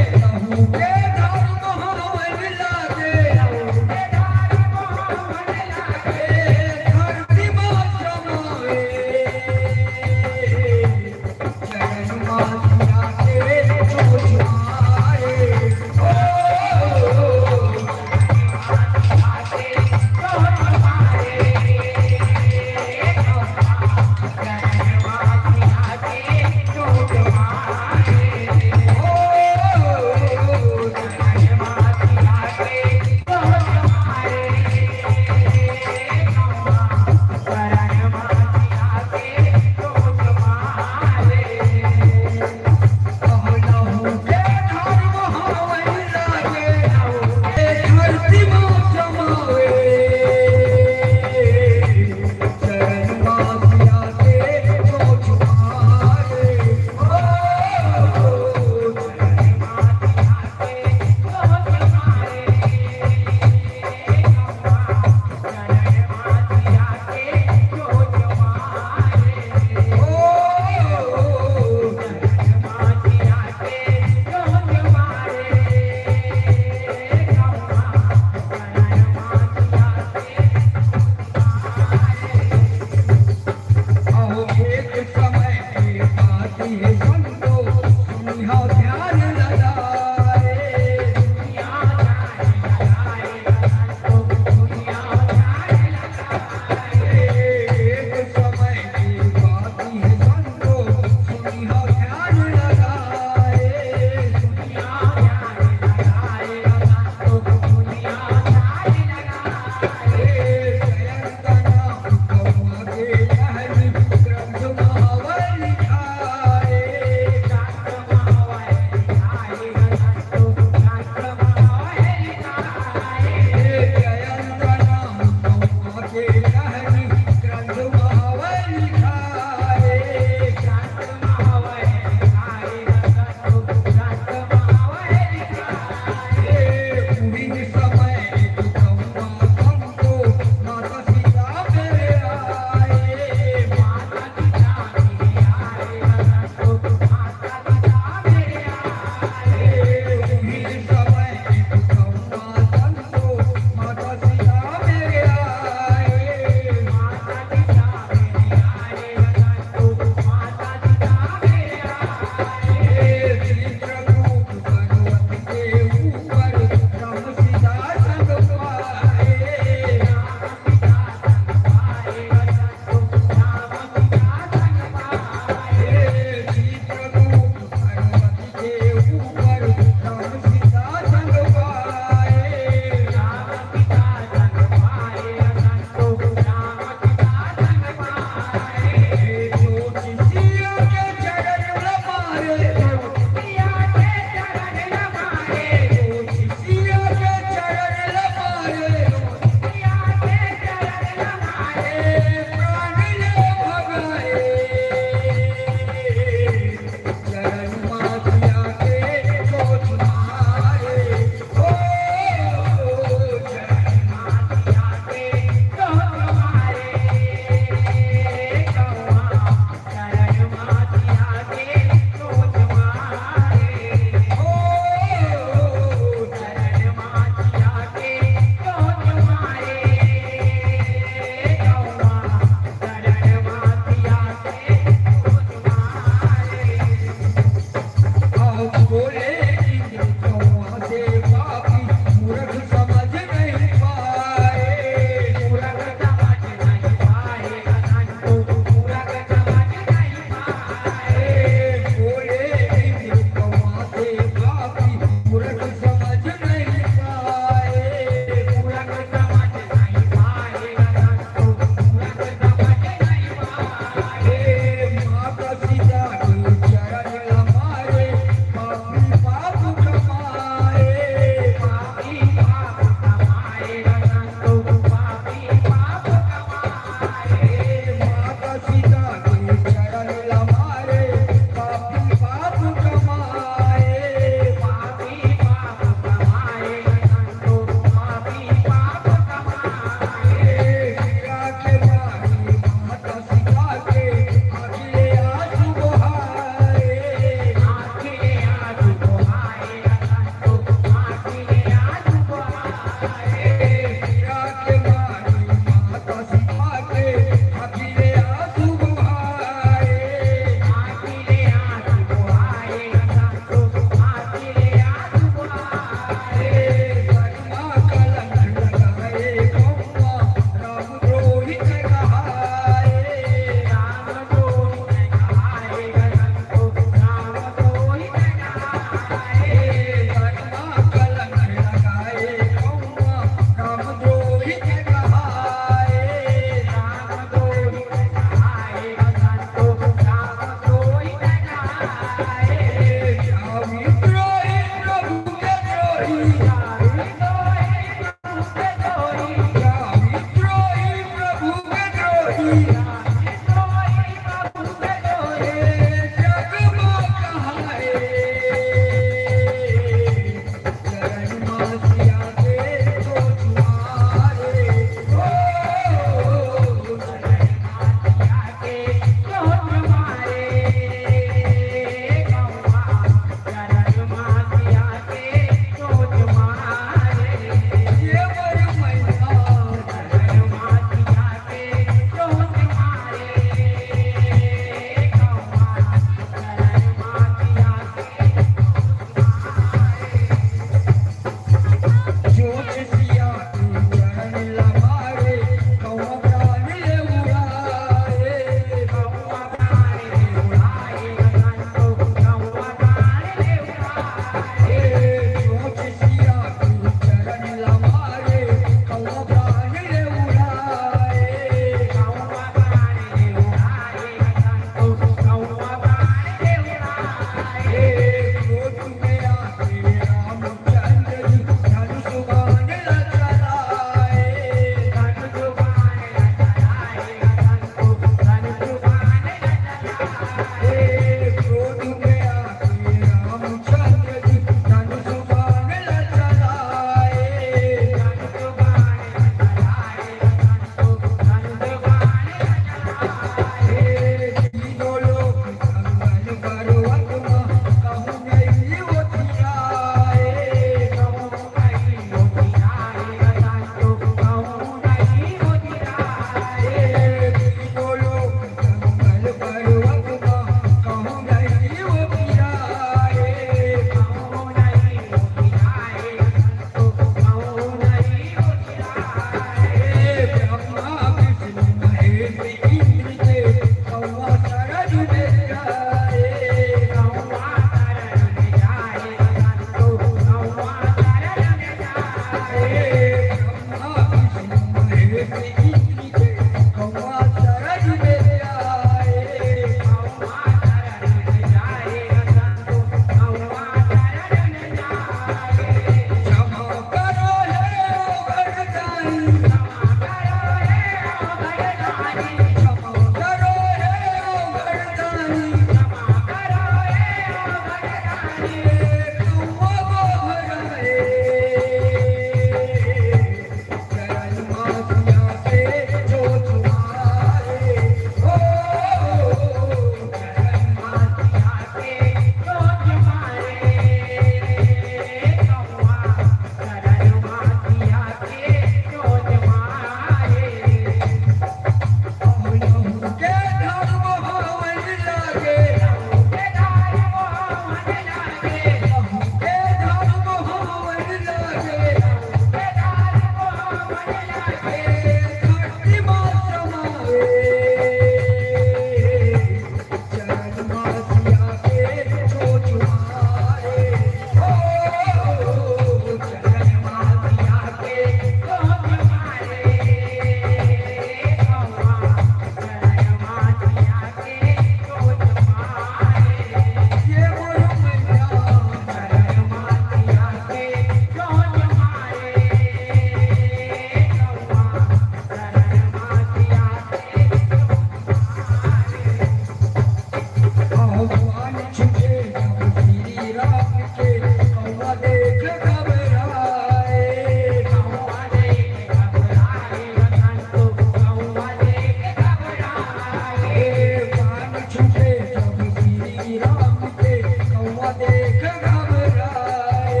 देख घबराए,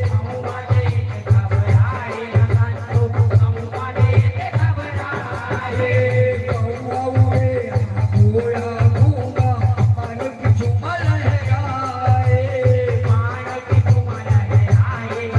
गौवा देख घबराए, गौवा देख घबराए। गौवा उड़े आगू आगू मा, पानी की झूमा लहराए, पानी की झूमा लहराए।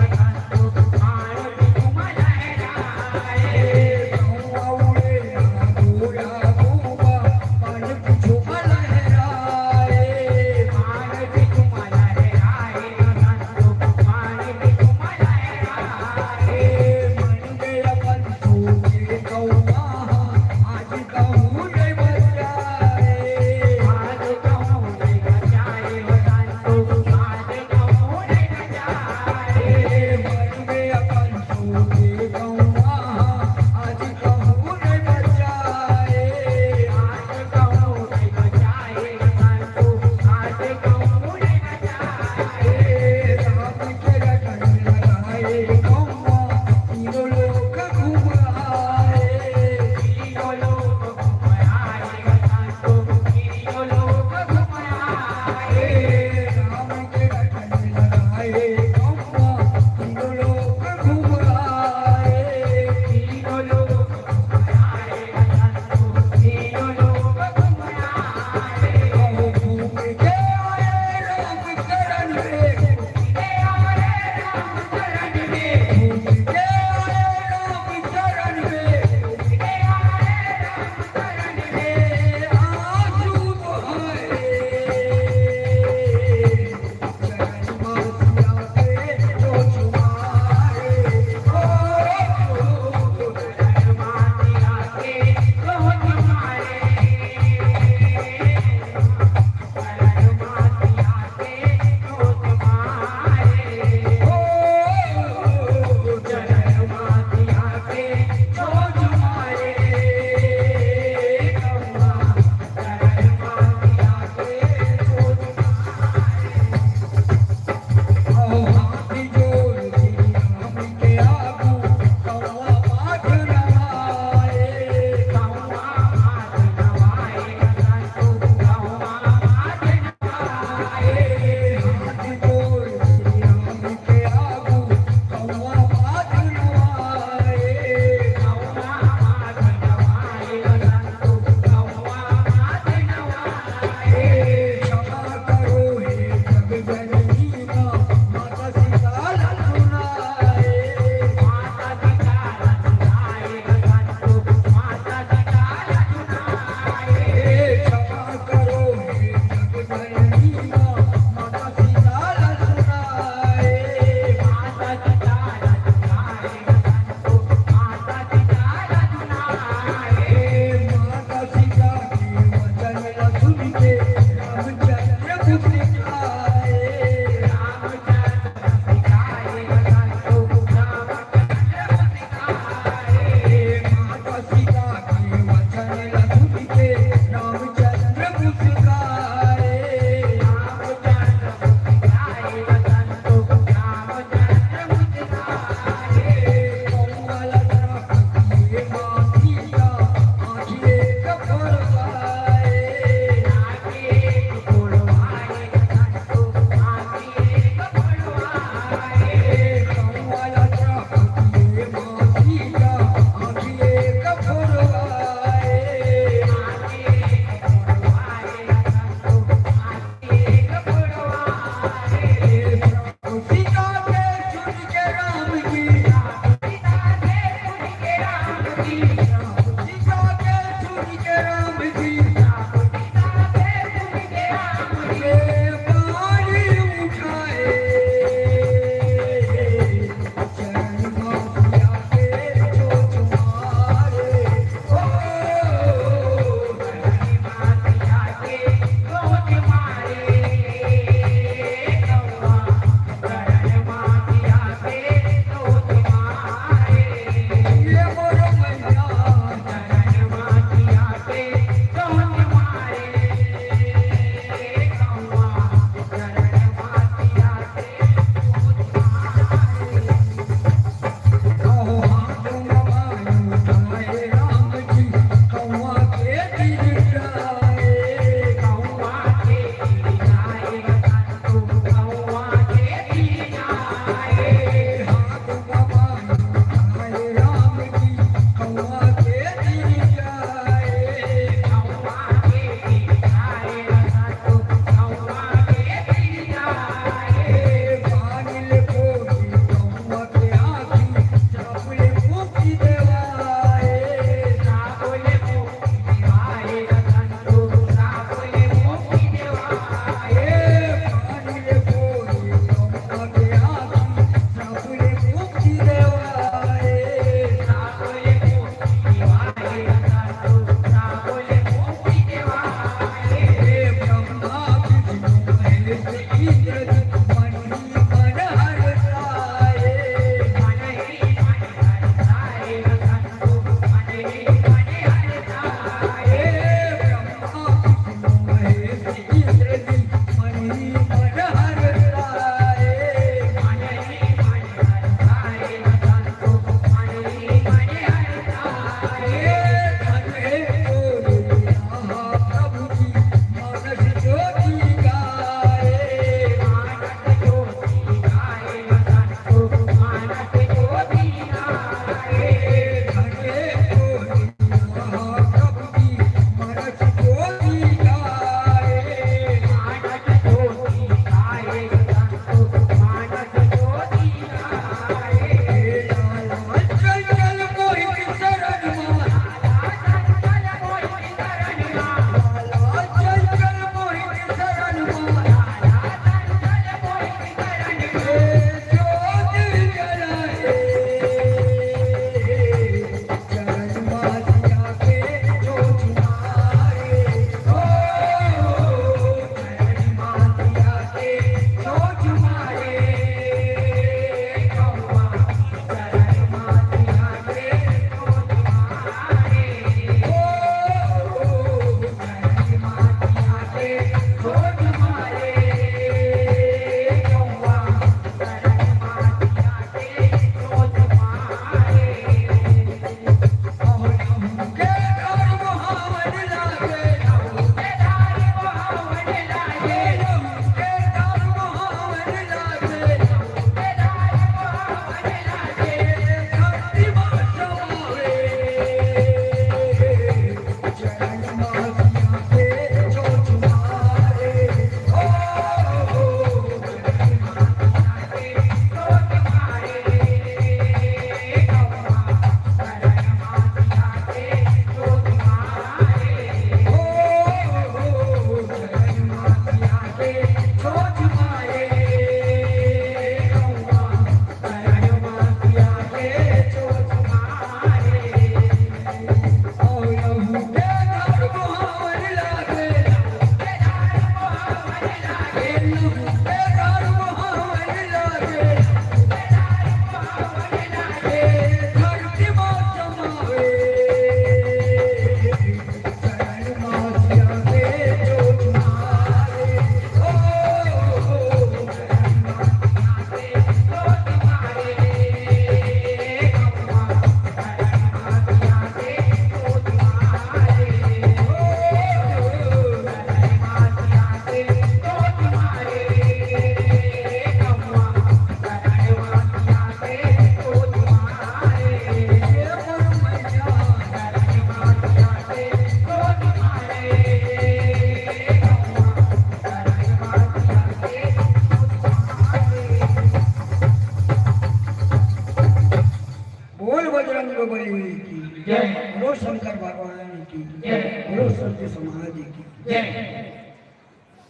बोल बजरंग बली की जय। बोलो शंकर भगवान की जय। बोलो सत्य समाज की जय।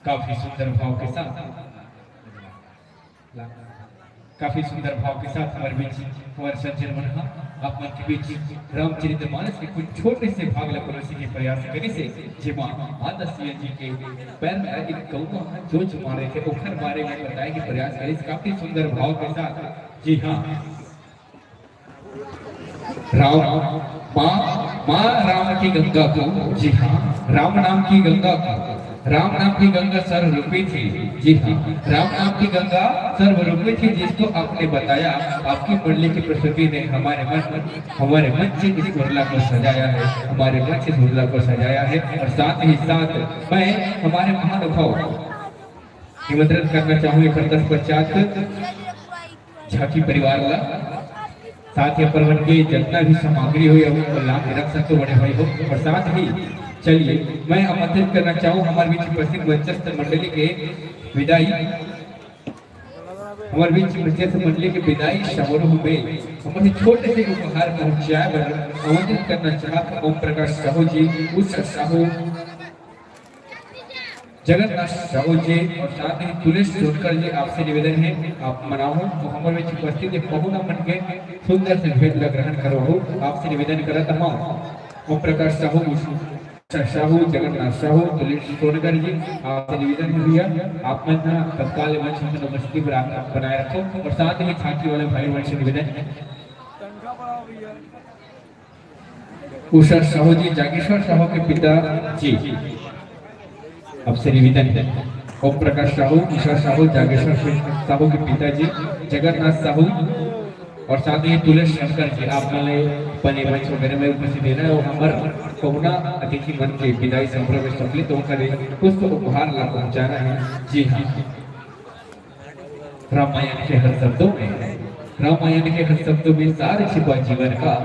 काफी सुंदर भाव के साथ, काफी सुंदर भाव के साथ हमारे बीच हमारे सज्जन मन हा आप मन के बीच रामचरित मानस के कुछ छोटे से भाग ला परोसे के प्रयास करे से, जेमा माता सिया जी के पैर में एक कौवा जोच मारे थे, ओखर बारे में बताए के प्रयास करे से काफी सुंदर भाव के साथ। जी हाँ, राम, माँ, माँ राम की गंगा को, जी हाँ, राम नाम की गंगा को, राम नाम की गंगा सर्वरूपी थी, जी हाँ, राम नाम की गंगा सर्वरूपी थी, जिसको आपने बताया, आपकी मुरली की प्रस्तुति ने हमारे मन, हमारे मन से इस मुरला को सजाया है, हमारे मन से इस मुरला को सजाया है। और साथ ही साथ मैं हमारे महानुभाव निमंत्रण करना चाहूँ एक पश्चात झांकी परिवार ला, साथ ही अपन मन के जितना भी सामग्री हो, या वो ला के रख सकते बड़े भाई हो। और साथ ही चलिए, मैं आमंत्रित करना चाहूँ हमारे बीच उपस्थित मंचस्थ मंडली के विदाई, हमारे बीच मंचस्थ मंडली के विदाई समारोह में हमारे छोटे से उपहार पहुंचाए बर आमंत्रित करना चाहत ओम प्रकाश साहू जी, उषा साहू, जगन्नाथ साहू जी और साथ ही तुलेश सोनकर जी, आपसे निवेदन है, आप मन आओ तो हमारे बीच उपस्थित है पहुना मन के सुंदर से भेंट ला ग्रहण करो हो। आपसे निवेदन करत हूँ ओम प्रकाश साहू, साहू, जगन्नाथ साहू, तुलेश सोनकर जी, आपसे निवेदन है भैया, आप मन ह तत्काल मंच में उपस्थिति बना-, बनाए रखो और साथ ही झांकी वाले भाई मन से निवेदन है। उषा साहू जी, जागेश्वर साहू के पिता जी, आपसे निवेदन है। ओम प्रकाश साहू, उषा साहू, जागेश्वर साहू के पिता जी, जगन्नाथ साहू, और साथ ही तुलेश शंकर जी, आप मन ला बने मंच वगैरह में उपस्थित देना है और हमर पहुना अतिथि मन के विदाई संभ्रम में सम्मिलित होकर एक पुष्प उपहार ला पहुंचाना है। जी हाँ, रामायण के हर शब्दों में, रामायण के हर शब्दों में सार छिपा जीवन का,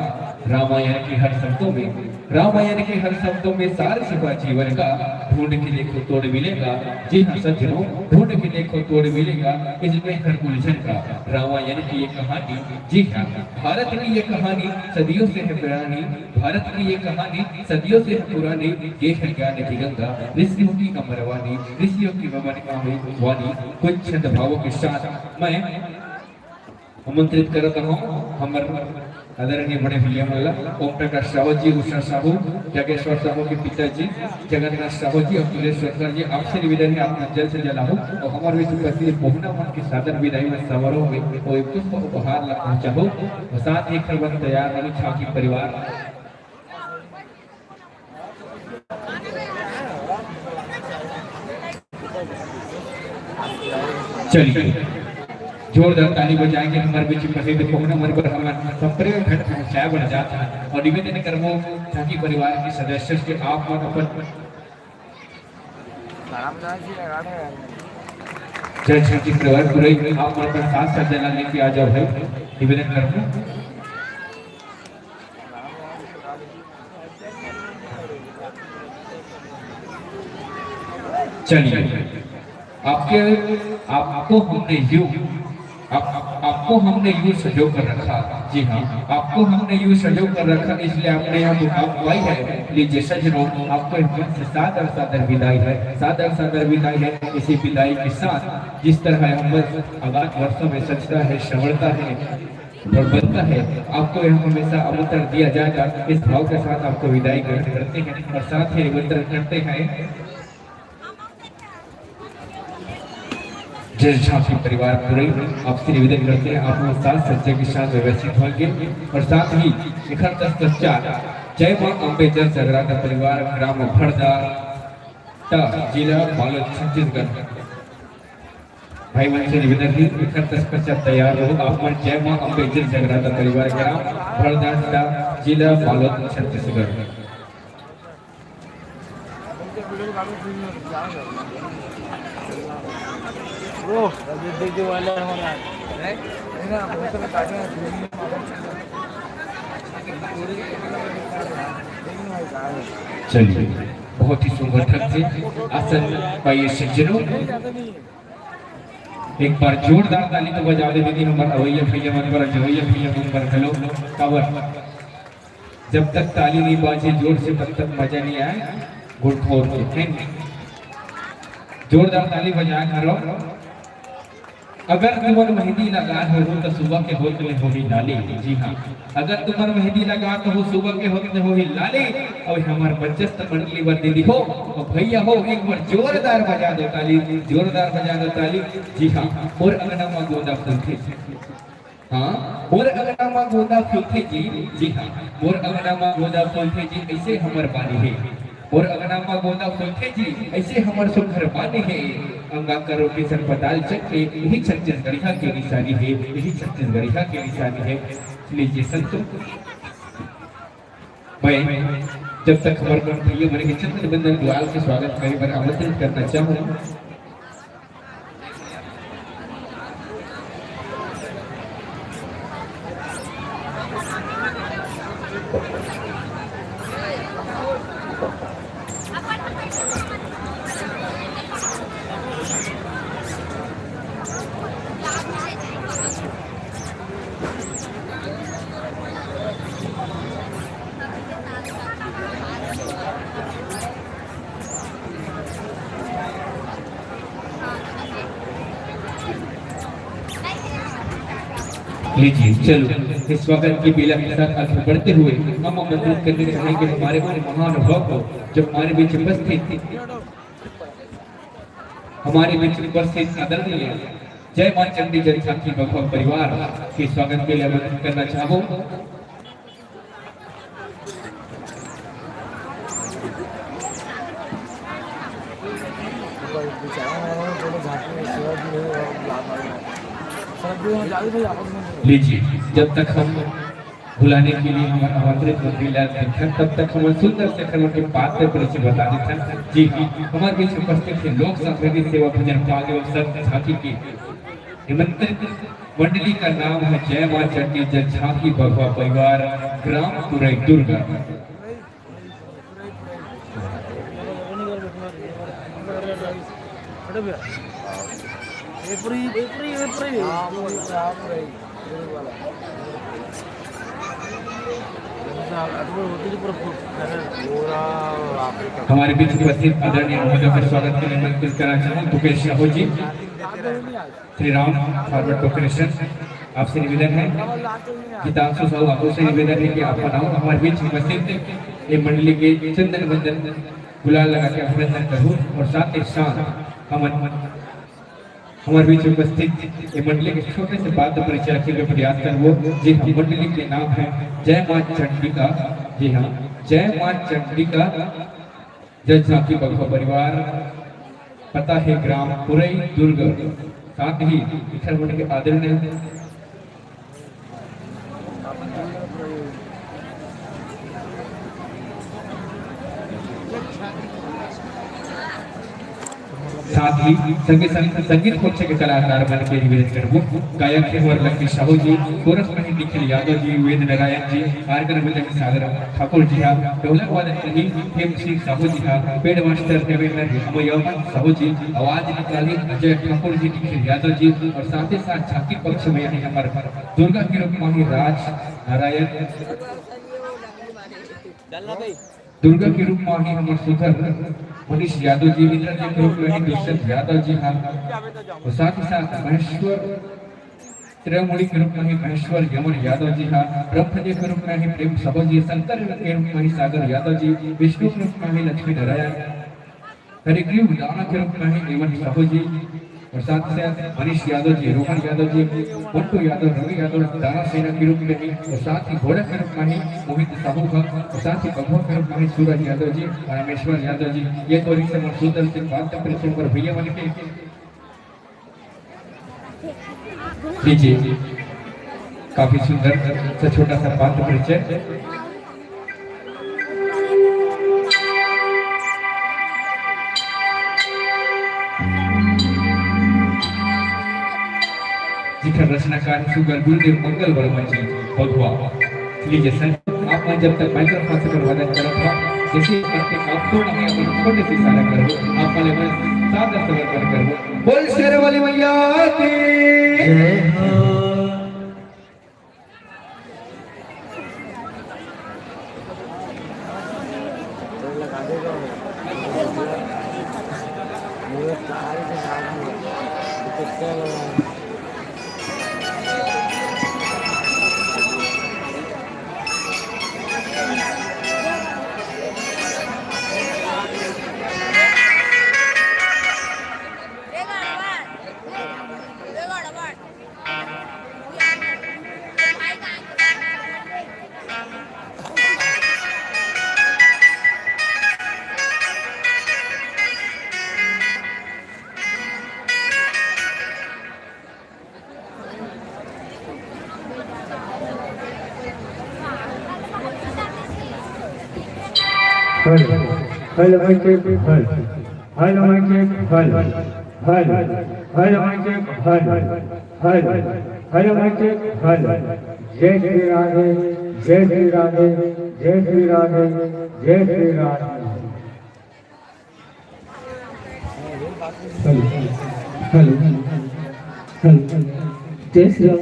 रामायण के हर शब्दों में, रामायण के हर शब्दों में सार छिपा जीवन का, ढूंढ के देखो तोड़ मिलेगा। जी हाँ सज्जनों, ढूंढ के देखो तोड़ मिलेगा इसमें हर उलझन का। रामायण की ये कहानी, जी हाँ, भारत की ये कहानी सदियों से है पुरानी, भारत की ये कहानी सदियों से है पुरानी, ये है ज्ञान की गंगा, ऋषियों की अमर वाणी, ऋषियों की अमर वाणी। कुछ छंद भावों के साथ मैं आमंत्रित करत हूँ हमर आदरणीय बड़े भैया मन ला, ओम प्रकाश साहू जी, उषा साहू, जगेश्वर साहू के पिताजी, जगन्नाथ साहू जी और तुलेश सरकार जी, आपसे निवेदन है, आप मन जल्द से जल्द आहो और हमर बीच उपस्थित पहुना मन के सादर विदाई में समारोह में कोई पुष्प उपहार ला पहुंचाहो और साथ ही खरबन तैयार रहो छावकी परिवार। चलिए, जोरदार ताली बजाएंगे हमर बीच उपस्थित पहुना मन बर, हमर संप्रेम घट पहुंचाए बर जात है और निवेदन करबो ताकि परिवार के सदस्य के आप मन अपन जय छठी परिवार पूरे आप मन अपन साथ सज्जा ला लेके आ जाओ भाई, निवेदन करबो। चलिए, आपके, आपको हमने यूं, आप, आपको हमने यूं सजो कर रखा। जी हाँ, आपको हमने यूं सजो कर रखा, इसलिए आपने यहाँ मुकाम पाई है। लीजिए सज्जनों, आपको एक मंच से सादर सादर विदाई है, सादर सादर विदाई है। इसी विदाई के साथ जिस तरह हम अगाध वर्षों में सजता है, संवरता है, और बनता है, आपको यहाँ हमेशा आमंत्रण दिया जाएगा। इस भाव के साथ आपको विदाई ग्रहण करते हैं और साथ ही निमंत्रण करते हैं। जय झांसी परिवार पूरे आपसे निवेदन करते हैं, आप लोग साथ सज्जा के साथ व्यवस्थित होंगे और साथ ही एखर तत्पश्चात जय मां अम्बे जल जगराता परिवार, ग्राम भड़दा, जिला बालोद, छत्तीसगढ़। भाई मन से निवेदन है, एखर तत्पश्चात तैयार रहो आप मन। जय मां अम्बे जल जगराता परिवार, ग्राम भड़दा, जिला बालोद, छत्तीसगढ़। चलिए, बहुत ही सुंदर ढंग से आसन पाइए सज्जनों। एक बार जोरदार ताली तो बजा दे दीदी, हमर अवैया भैया मन बर, जवैया भैया मन बर घलो। काबर, जब तक ताली नहीं बाजे जोर से, तब तक मजा नहीं आए। गुड़खोर के, है नहीं? जोरदार ताली बजाया करो। अगर तुमन मेहंदी लगाए हो, तो सुबह के होत में होही लाली। जी हाँ, अगर तुमन मेहंदी लगात हो, सुबह के होत में होही लाली। अब हमर बचस्त मंडली बर दीदी हो और भैया हो, एक बार जोरदार बजा दो ताली, जोरदार बजा दो ताली। जी हाँ, मोर अंगना मा गोंदा फूलथे। हाँ, मोर अंगना मा गोंदा फूलथे जी। जी हाँ, मोर अंगना मा गोंदा फूलथे जी, ऐसे हमर बानी हे। मोर अंगना मा गोंदा फूलथे जी, ऐसे हमर सुघर बानी हे। अंगा करो के सरपताल चक्के, यही छत्तीसगढ़िया के निशानी हे, यही छत्तीसगढ़िया के निशानी हे। लीजिए संतों, मैं जब तक हमर मन भैया मन के चंद्र बंदन ग्वाल के स्वागत करे बर आमंत्रित करना चाहूँ। लीजिए, चलो, इस स्वागत की बेला के साथ आगे बढ़ते हुए हम आमंत्रित करने चाहेंगे हमारे, हमारे महानुभाव को, जो हमारे बीच उपस्थित, हमारे बीच उपस्थित आदरणीय जय मां चंडी जनसाखी बघवा परिवार के स्वागत के लिए आमंत्रित करना चाहूँ। लीजिए, जब तक हम बुलाने के लिए हमर आमंत्रित मंत्री ला देखथन, तब तक हमन सुंदर से खरवट के पात्र परिचय बता देथन। जी हाँ, हमारे बीच उपस्थित है लोक संस्कृति सेवा भजन पाल एवं संत झांकी के निमंत्रित मंडली का नाम है जय मां चंडी जय झांकी बघवा परिवार, ग्राम तुरई दुर्ग। हमारे बीच उपस्थित आदरणीय महोदय का स्वागत के लिए मैं कुछ कहना चाहूँ, भूपेश साहू जी। श्री राम फॉरवर्ड कॉरपोरेशन, आपसे निवेदन है, गीतांशु साहू, आपसे निवेदन है कि आप बनाओ। हमारे बीच उपस्थित ये मंडली के चंदन वंदन गुलाल लगा के अभिनंदन करूँ और साथ ही साथ हम हमारे बीच उपस्थित ये मंडली के छोटे से पात्र परिचय रखने का प्रयास करबो। जी हाँ, मंडली के नाम है जय माँ चंडिका। जी हाँ, जय माँ चंडिका, जय झांकी बघवा परिवार, पता है ग्राम पुरई दुर्ग। साथ ही इखर मन के आदरणीय साथ ही संगे संग संगीत पक्ष के कलाकार मन के निवेदन करबो, गायक हे वरलक्ष्मी साहू जी, कोरस में निखिल यादव जी, वेद नारायण जी, आर्गन में सागर ठाकुर जी हा, ढोलक वादन में भीम सिंह साहू जी हा, पैड मास्टर देवेंद्र अमयम साहू जी, आवाज निकाली अजय ठाकुर जी, निखिल यादव जी और साथ ही साथ झांकी पक्ष में हे हमर दुर्गा के रूप में ही राज नारायण, दुर्गा के रूप में ही हमर सुधर मनीष यादव जी, इंद्रदेव के रूप में ही दुष्यंत यादव जी हा और साथ ही साथ महेश्वर त्रिमुड़ी के रूप में ही महेश्वर यमन यादव जी हा, ब्रह्मदेव के रूप में ही प्रेम साहू जी, शंकर के रूप में ही सागर यादव जी, विष्णु के रूप में ही लक्ष्मी नारायण, हरिग्रीव दाना के रूप में ही एवन साहू जी और साथ ही साथ मनीष यादव जी, रोहन यादव जी, मंटू यादव, रवि यादव, दाना सेना के रूप में ही और साथ ही घोड़ा के रूप में ही मोहित साहू हा और साथ ही बघवा के रूप में ही सूरज यादव जी, रामेश्वर यादव जी। ये तो रिश्ते में सुंदर से बात कर रहे पर भैया मन के लीजिए, काफी सुंदर सा छोटा सा पात्र परिचय। जिखर रचनाकार सुगर गुरुदेव मंगल वर्मा जी, बघवा। लीजिए सर, आप मन जब तक माइक्रोफोन से प्रवादन करत हा, जैसे करते आप थोड़ा है, अपन छोटे से इशारा करो, आप वाले मन सादर से वंदन करो। बोल शेर वाली मैया की जय हो। Hello, hello, mike check, hello. Hello, mike check, hello. Hello, hello, mike check, hello. Hello, hello, mike check, hello. जय श्री राधे, जय श्री राधे, जय श्री राधे, जय Shri Radhe. Hello, hello, hello, hello. जय श्री राम,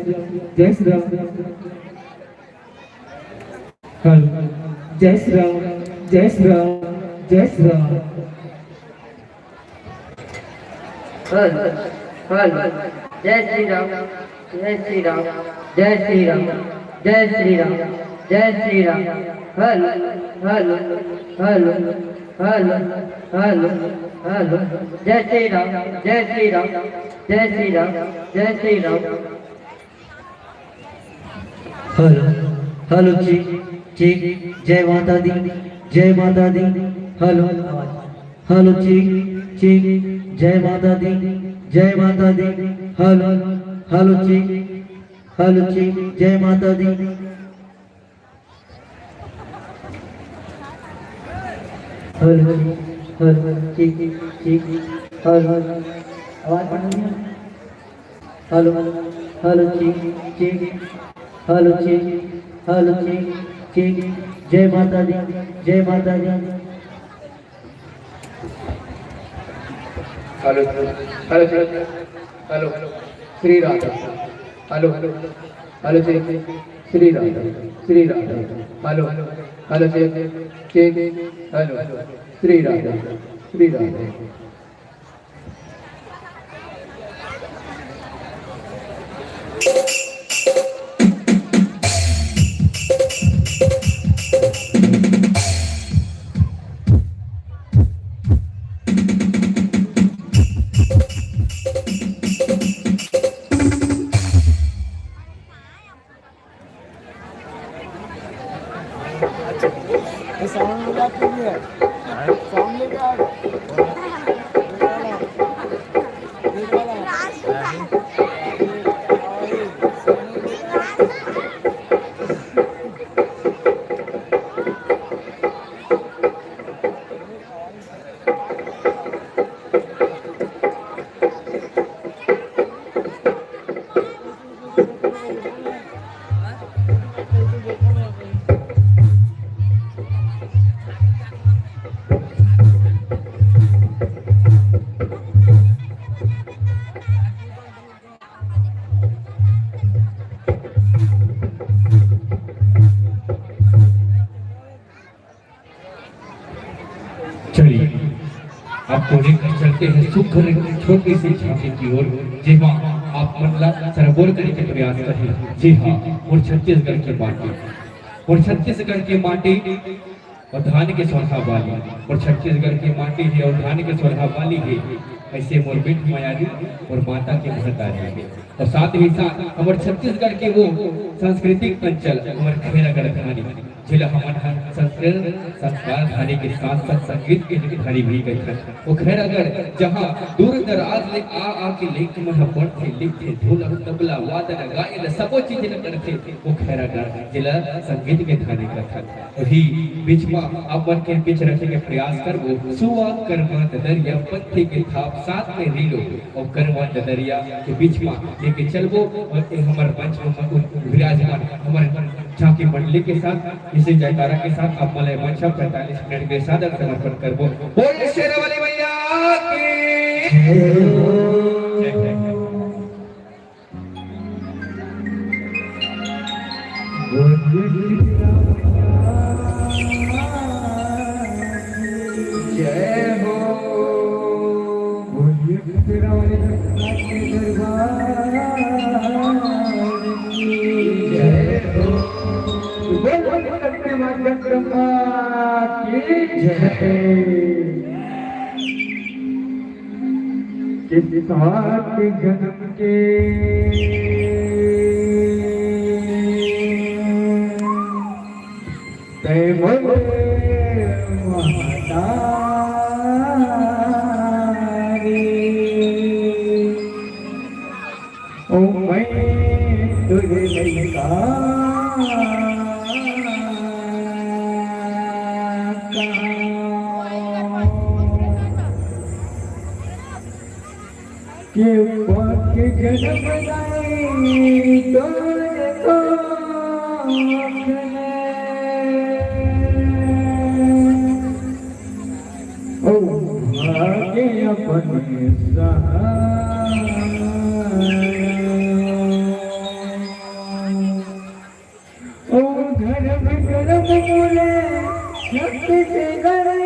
जय श्री राम। हेलो। जय श्री राम, जय श्री राम, जय श्री राम। हेलो। हेलो। जय श्री राम। जय श्री राम। जय श्री राम। जय श्री राम। जय Shri Ram. Hello. Hello. Hello. Hello. Hello. Hello. जय श्री राम। जय श्री राम। जय श्री राम। जय Shri Ram. Hello. Hello, check. Check. जय माता दी। जय माता दी। हेलो। Hello, check. चेक। जय माता दी। जय माता दी। Hello. Hello, check. Hello, check. जय माता दी। Hello, hello, check, check. Hello. आवाज आ रही है? Hello. Hello, check, check. Hello, check. Hello, check, check. जय माता दी। जय माता दी। Hello. Hello, check. Hello. Shri Radhe. Hello. Hello, check. Shri Radhe. Shri Radhe. Hello. Hello, check. Check. Hello. Shri Radhe. Shri Radhe. ये साउंड मिला के भी है। साउंड लेके आ। चलिए, आपको लेकर चलते हैं सुघर छोटी सी झांकी की ओर, जेमा आप मन ला सरोवर करे के प्रयास करही। जी हाँ, मोर छत्तीसगढ़ के माटी, मोर छत्तीसगढ़ के माटी अउ धान के सोरहा वाली, मोर छत्तीसगढ़ के माटी हे अउ धान के सोरहा वाली हे, अइसे मोर बेटी मयारी अउ माता के महतारी हे। अउ साथ ही साथ हमर छत्तीसगढ़ के वो सांस्कृतिक अंचल हमर खैरागढ़ धानी, जेला हमन ह संस्कृत संस्कार धारी के साथ साथ संगीत के भी धारी भी कहिथन। वो खैरागढ़, जहाँ दूर दराज ले आ आ के लेख मन ह पढ़थे लिखथे, ढोलक तबला वादन गायन सबो चीज ल करथे, वो खैरागढ़ जेला संगीत के धारी कथन। वही बीच म आप मन के बीच रखे के प्रयास करबो। सुआ करमा ददरिया पंथी के थाप साथ में रीलो अउ करमा ददरिया के बीच म लेके चलबो। अउ ए हमर मंच म विराजमान हमर झांकी मंडली के साथ इसी जयकारा के साथ आप मन ल मंच ह पैंतालीस मिनट के साथ समर्पण करबो। बोल शेरावाली मैया की जय हो। जय जय। जय हो। बोलिए तेरा वाले दरबार की जय हो। बोल, बोल, सत्य मां जगदम्बा की जय। किस सात जन्म के तय मोर महतारी, ओ मैं तुझे लइका कहाँ। के पाके जन्म दाई तोर कोख में। ओ भागे अपने सहारा। ओ धर्म कर्म मोले शक्ति से करे।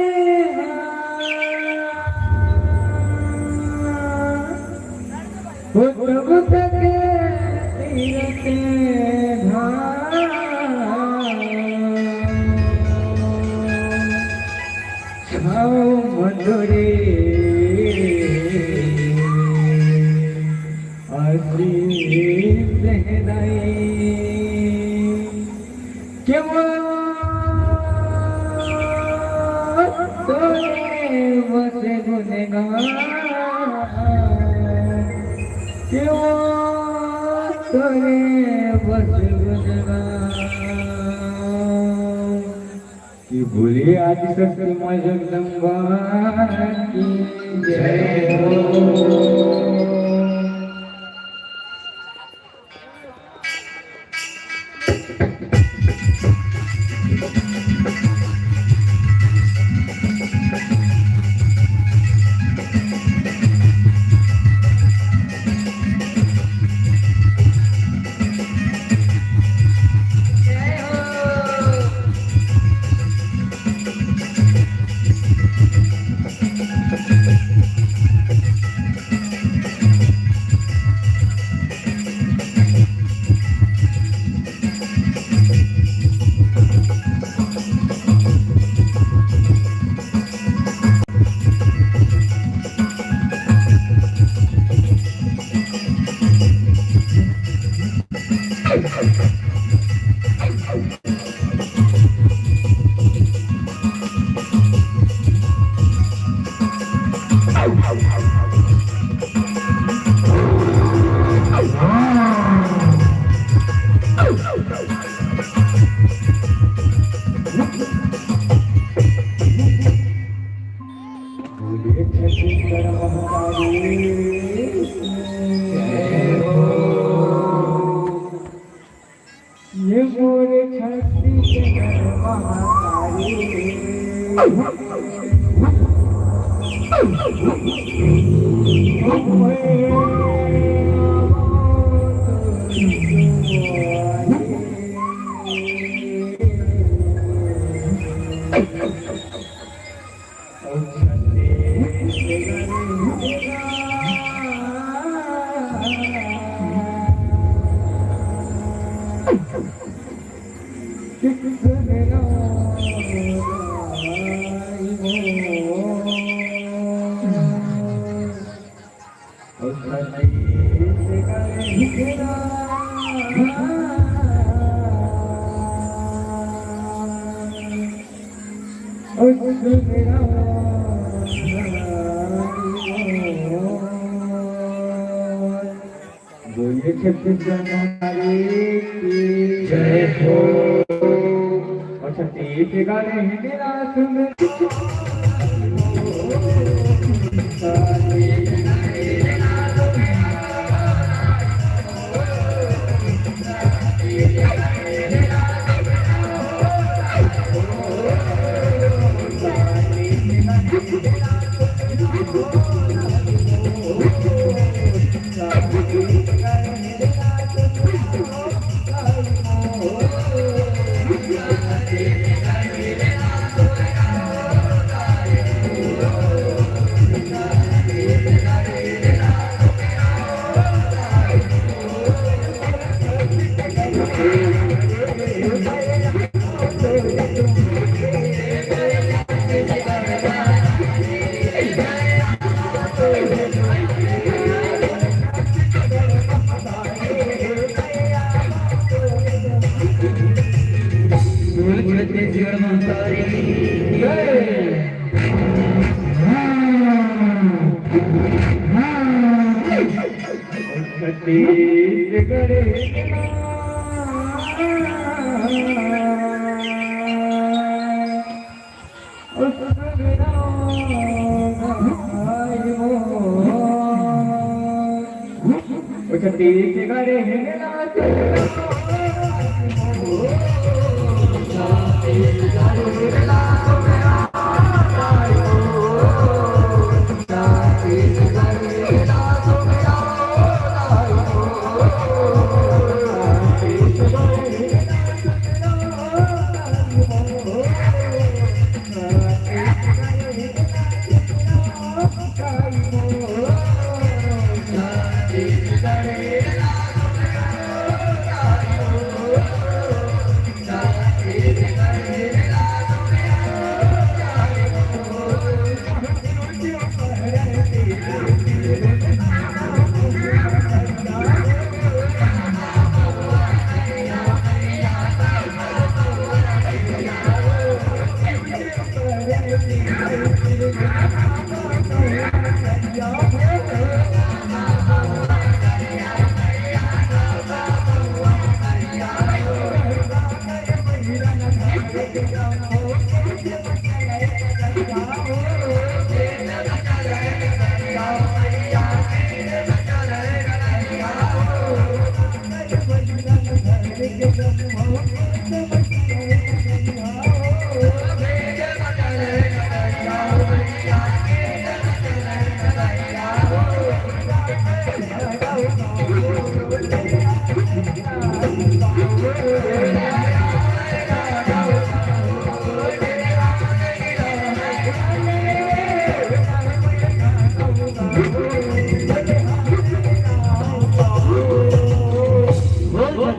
जब तक तीरथ धाम छाँव मधुरी आशीष दाई। केवल तोरे बस गुणगान, केवल तोरे बस गुणगान। कि बोलिए आदिशक्ति माँ जगदम्बा की जय हो। बोलिए छत्तीसगढ़ महाकाली जय हो। ये मोरे छत्तीसगढ़ महाकाली। बोलिए छत्तीसगढ़ महाकाली की जय हो। और छत्तीसगढ़ हिंदी राष्ट्र में बोल छत्तीसगढ़ महतारी की जय। छत्तीसगढ़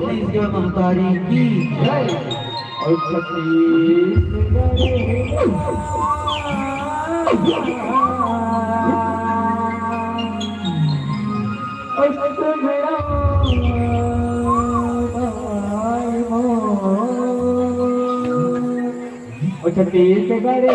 बोल छत्तीसगढ़ महतारी की जय। और छत्तीसगढ़ ओ छत्तीसगढ़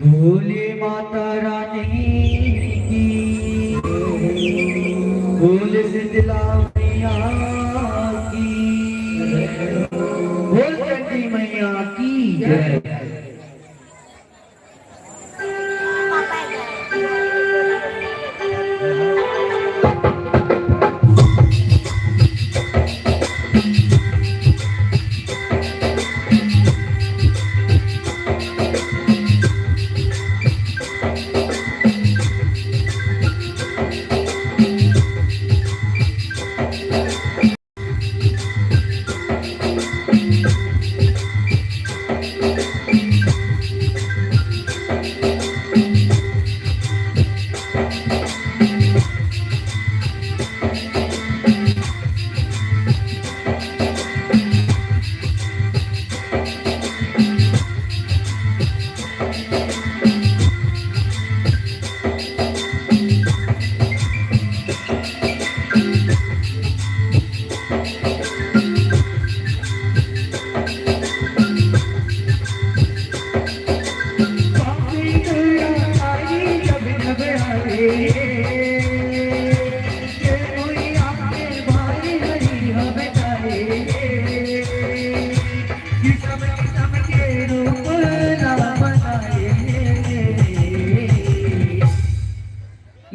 भोले माता रानी की, बोल शीतला मैया की, बोल चंडी मैया की जय।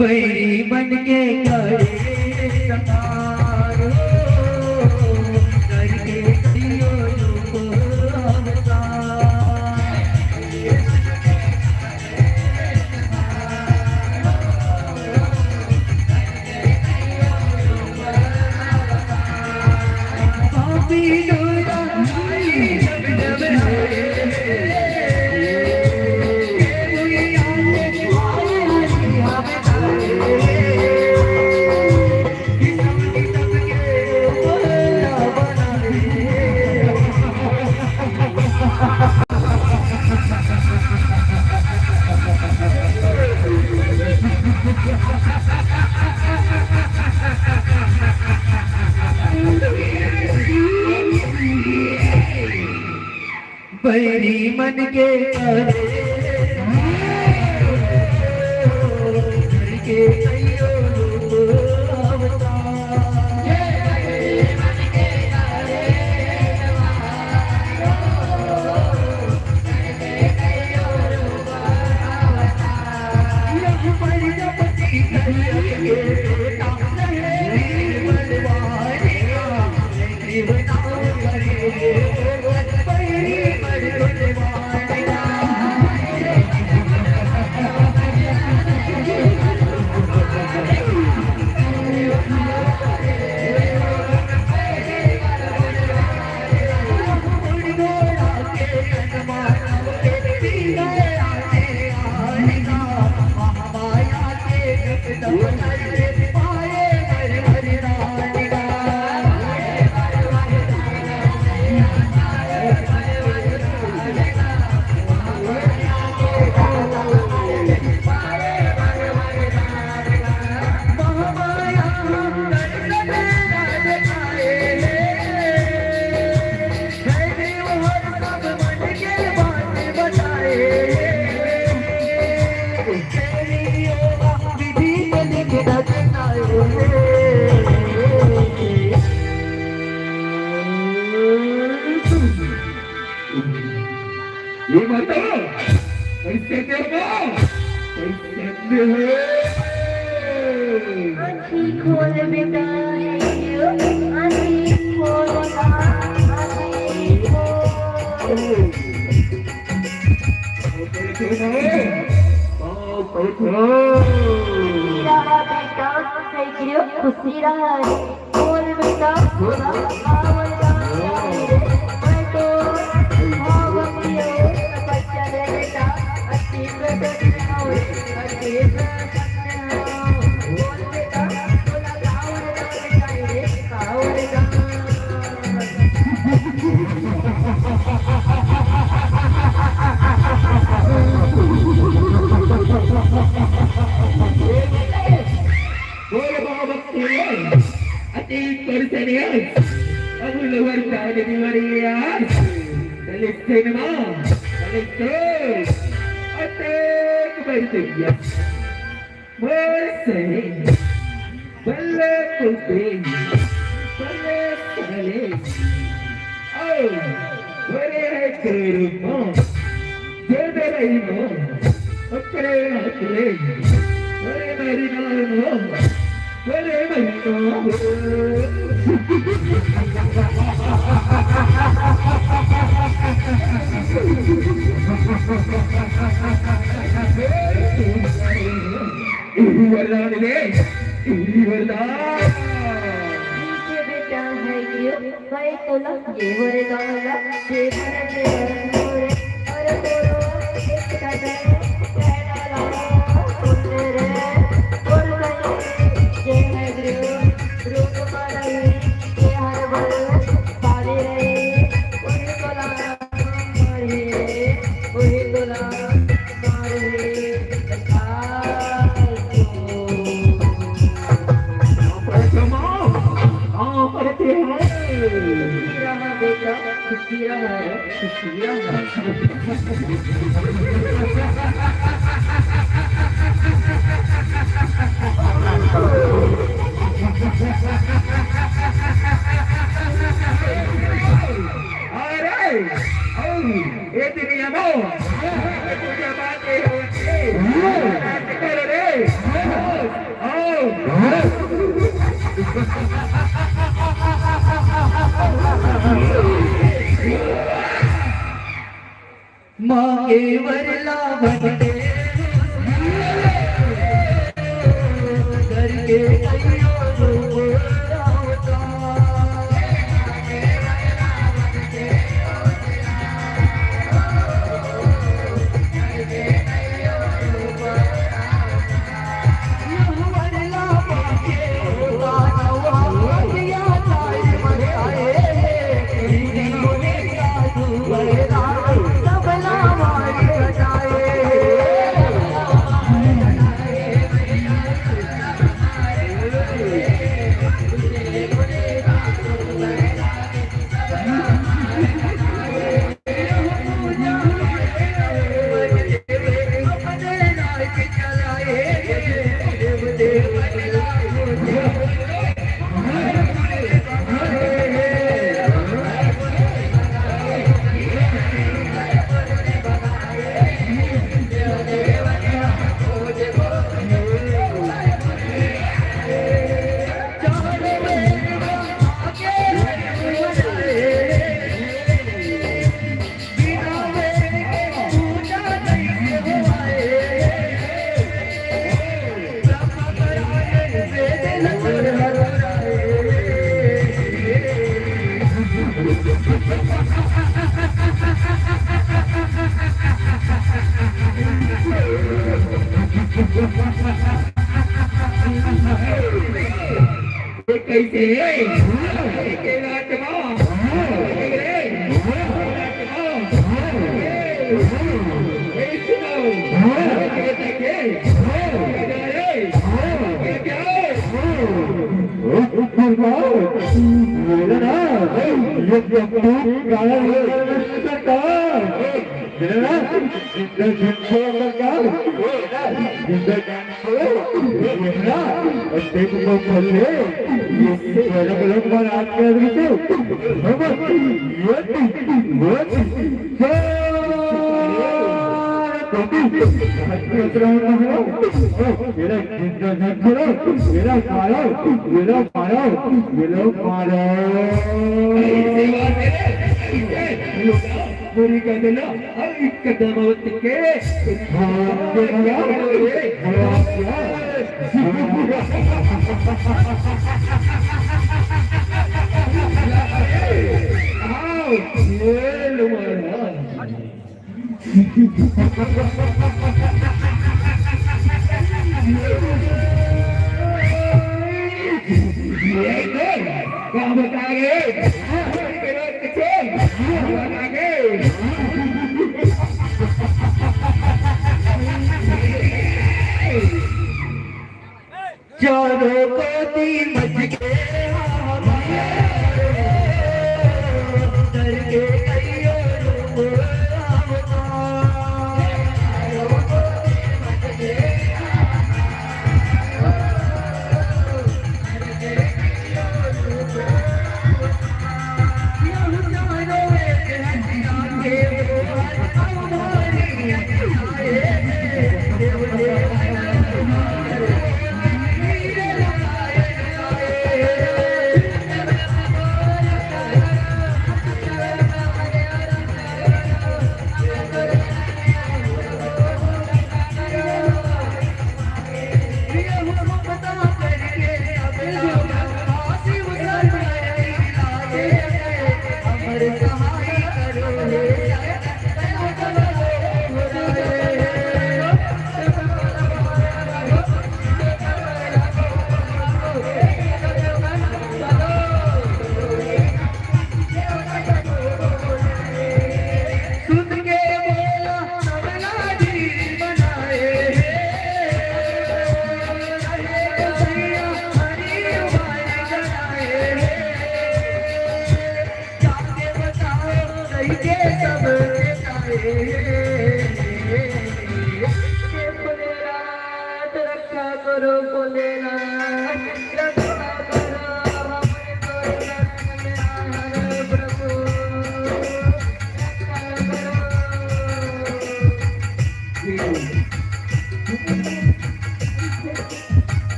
बैरी मन के करे सतारो, करके कहियो रूप अवतार। बैरी मन के करे करके कहियो रूप अवतार। ये बताओ, कैसे देबो? कैसे देबो? आँखी खोल बेटा, आँखी खोल ना, आँखी खोल। खुशी रहा बेटा, खुशी रहा। बोल बाबा के अति परिचय। अब लोअर जाने दीवारी यार। चले सिनेमा, चले तो अटैक भर दुनिया। मोर से बल्ले कुलदीप, बल्ले साले। ओ, बड़े है तेरे माँ, दे दे रही माँ, ओकरे हाथ रे, बड़े मेरी माँ, बड़े मेरी माँ। इही वरदान दे, इही वरदान। ठीक है बेटा, है ये, है तो लग ये वरदान, ये वरदान, और तोरो एक कदम पहला लाओ, सुन रे, और कहीं ये है गुरु, रूप पर ये हर बल पाले रहे, उनको लाओ। अरे, अरे, ए दुनिया में, ए दुनिया में, ए, ए, ए, करो रे, आओ, आओ। मांगे वरला बनते करके कहियो रूप रावता। कैसे है? कैलाश मा। कैलाश मा। ए, सुनो। कैसे है? क्या है? क्या है? मेरा ना, ये जब तू गाना बोल रहा है, मेरा ना, जिंदा जिंदा का, जिंदा ना, अब देख को खोल ले, ये बड़ा बड़ा पर आज के आदमी को, हम, वो, वो, मेरा जिंदा ना करो, मेरा मारो, मेरा मारो, मेरा मारो। पूरी कर देना, हर एक कदम के। आओ, ये लो मारा। ये देख, क्या बता रहे? चारों कोती मच के हाहाकार, डर के कइयो रूप आवता।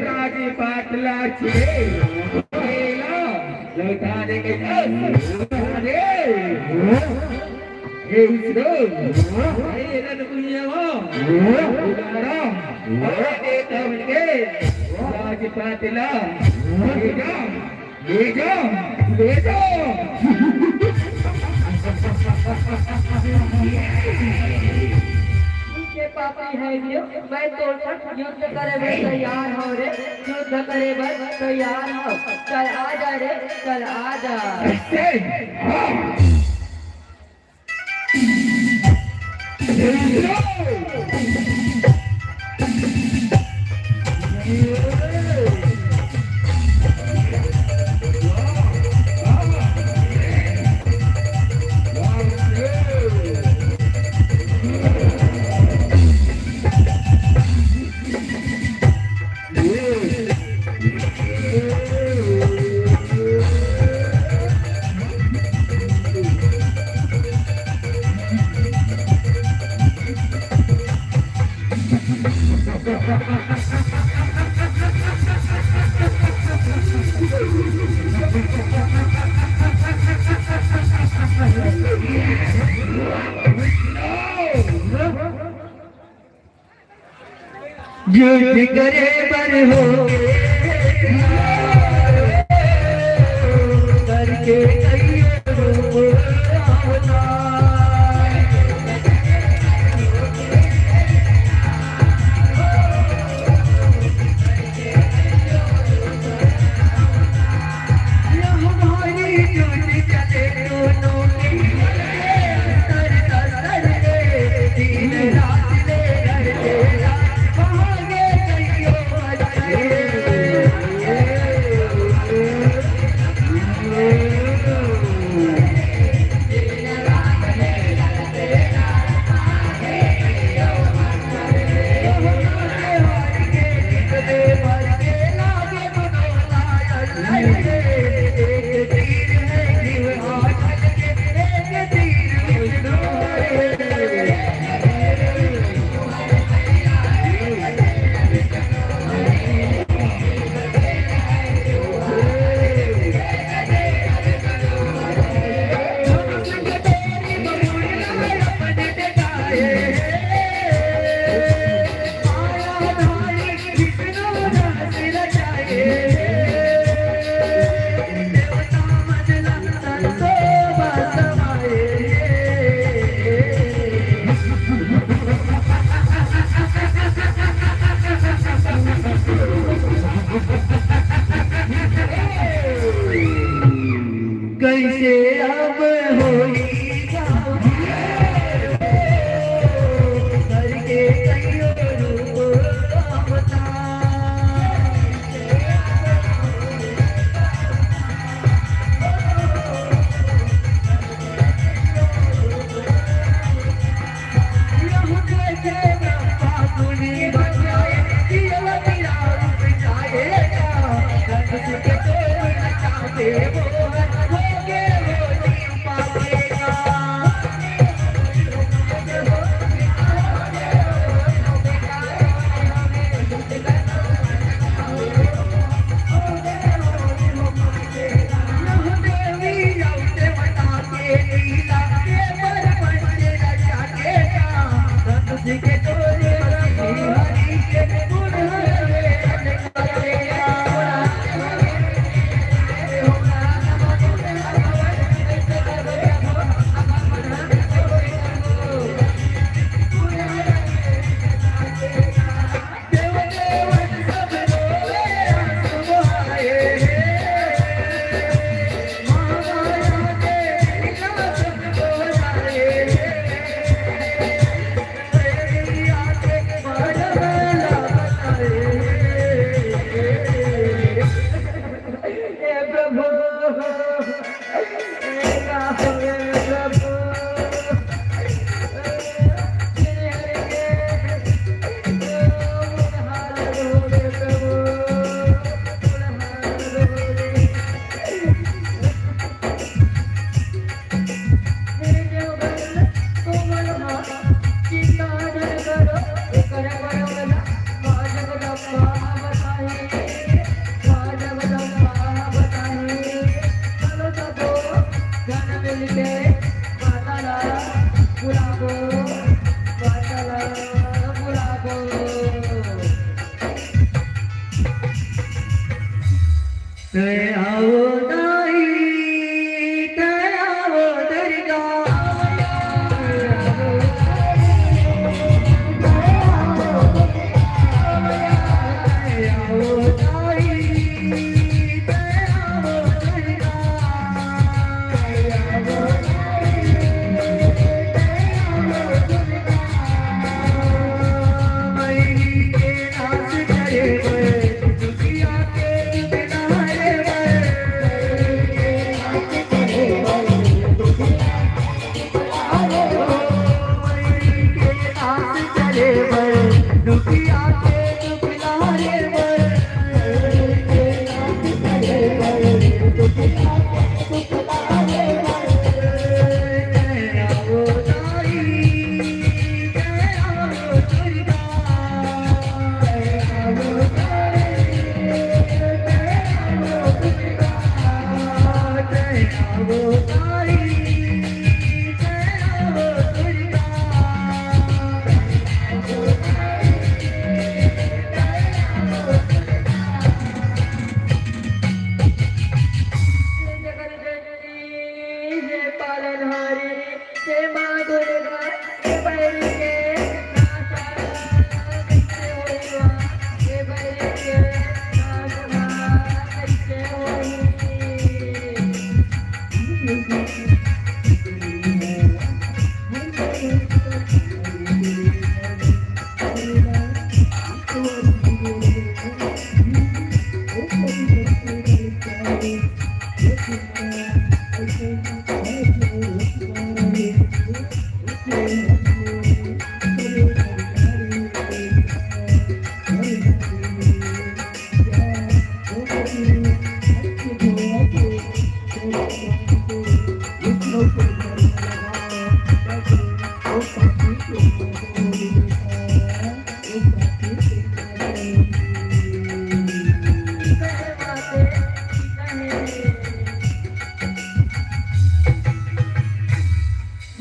राजी पाटला छे। लौटा देंगे। अरे, हे इसरो, हे रन दुनिया हो। उदारा, अरे देता बनके, राजी पाटला, ये जा। ले जाओ, ले जाओ। ठीक है पापी है जो, मैं तो युद्ध करे बर तैयार हूँ रे, युद्ध करे बर तैयार हूँ। चल आ जा रे, चल आ जा। युद्ध करे बर हो करके कहियो रूप आवता। कैसे अब होई करके कहियो रूप अवतार। तै आवो दाई, तै आवो दुर्गा।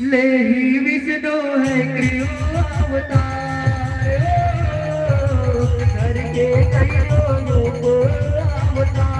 लेहि विष्णु है क्यों अवतार, धर के कई रूप अवतार।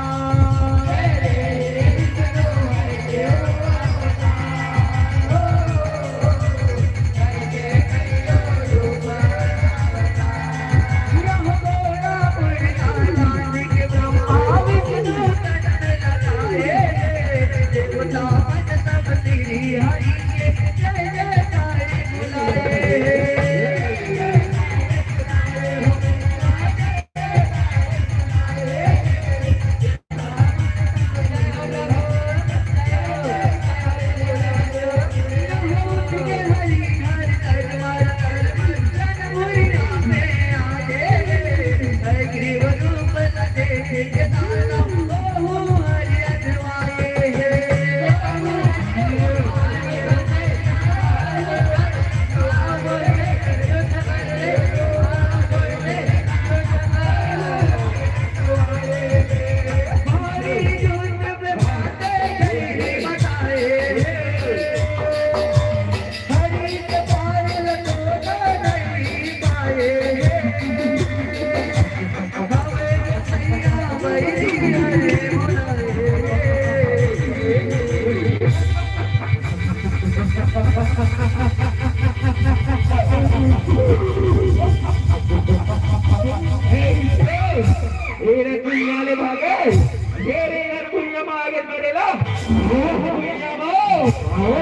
ए रे दुनिया ले भागे, ए रे यार दुनिया में आगे बढ़ेला। ओ दुनिया में, ओ।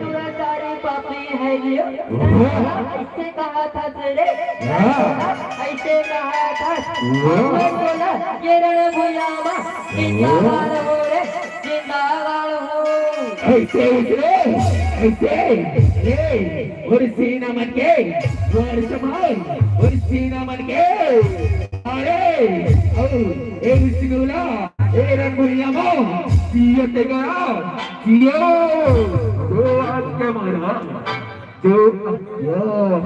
दुराचारी पापी है ये। हाँ। ऐसे कहा था तेरे। हाँ। ऐसे कहा था। हाँ। मैं बोला, ये रे भुइयामा, जिंदाबाद हो रे, जिंदाबाद हो। ऐसे उतरे, ऐसे, ए, और सीना मन के, और समान, और सीना मन के। अरे, ओ, ए विष्णुला, ए रंगोलिया मो, जियो तेगरा, जियो। दो हाथ के मारा, जो, यो।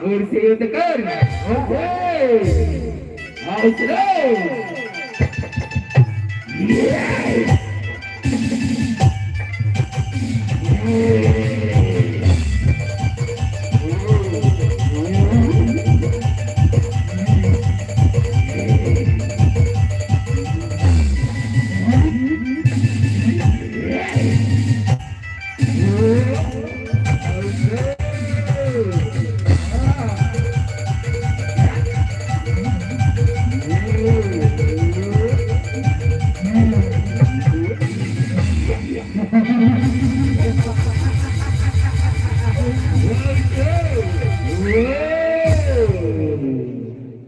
और से युद्ध कर। ओके। आओ सुनो।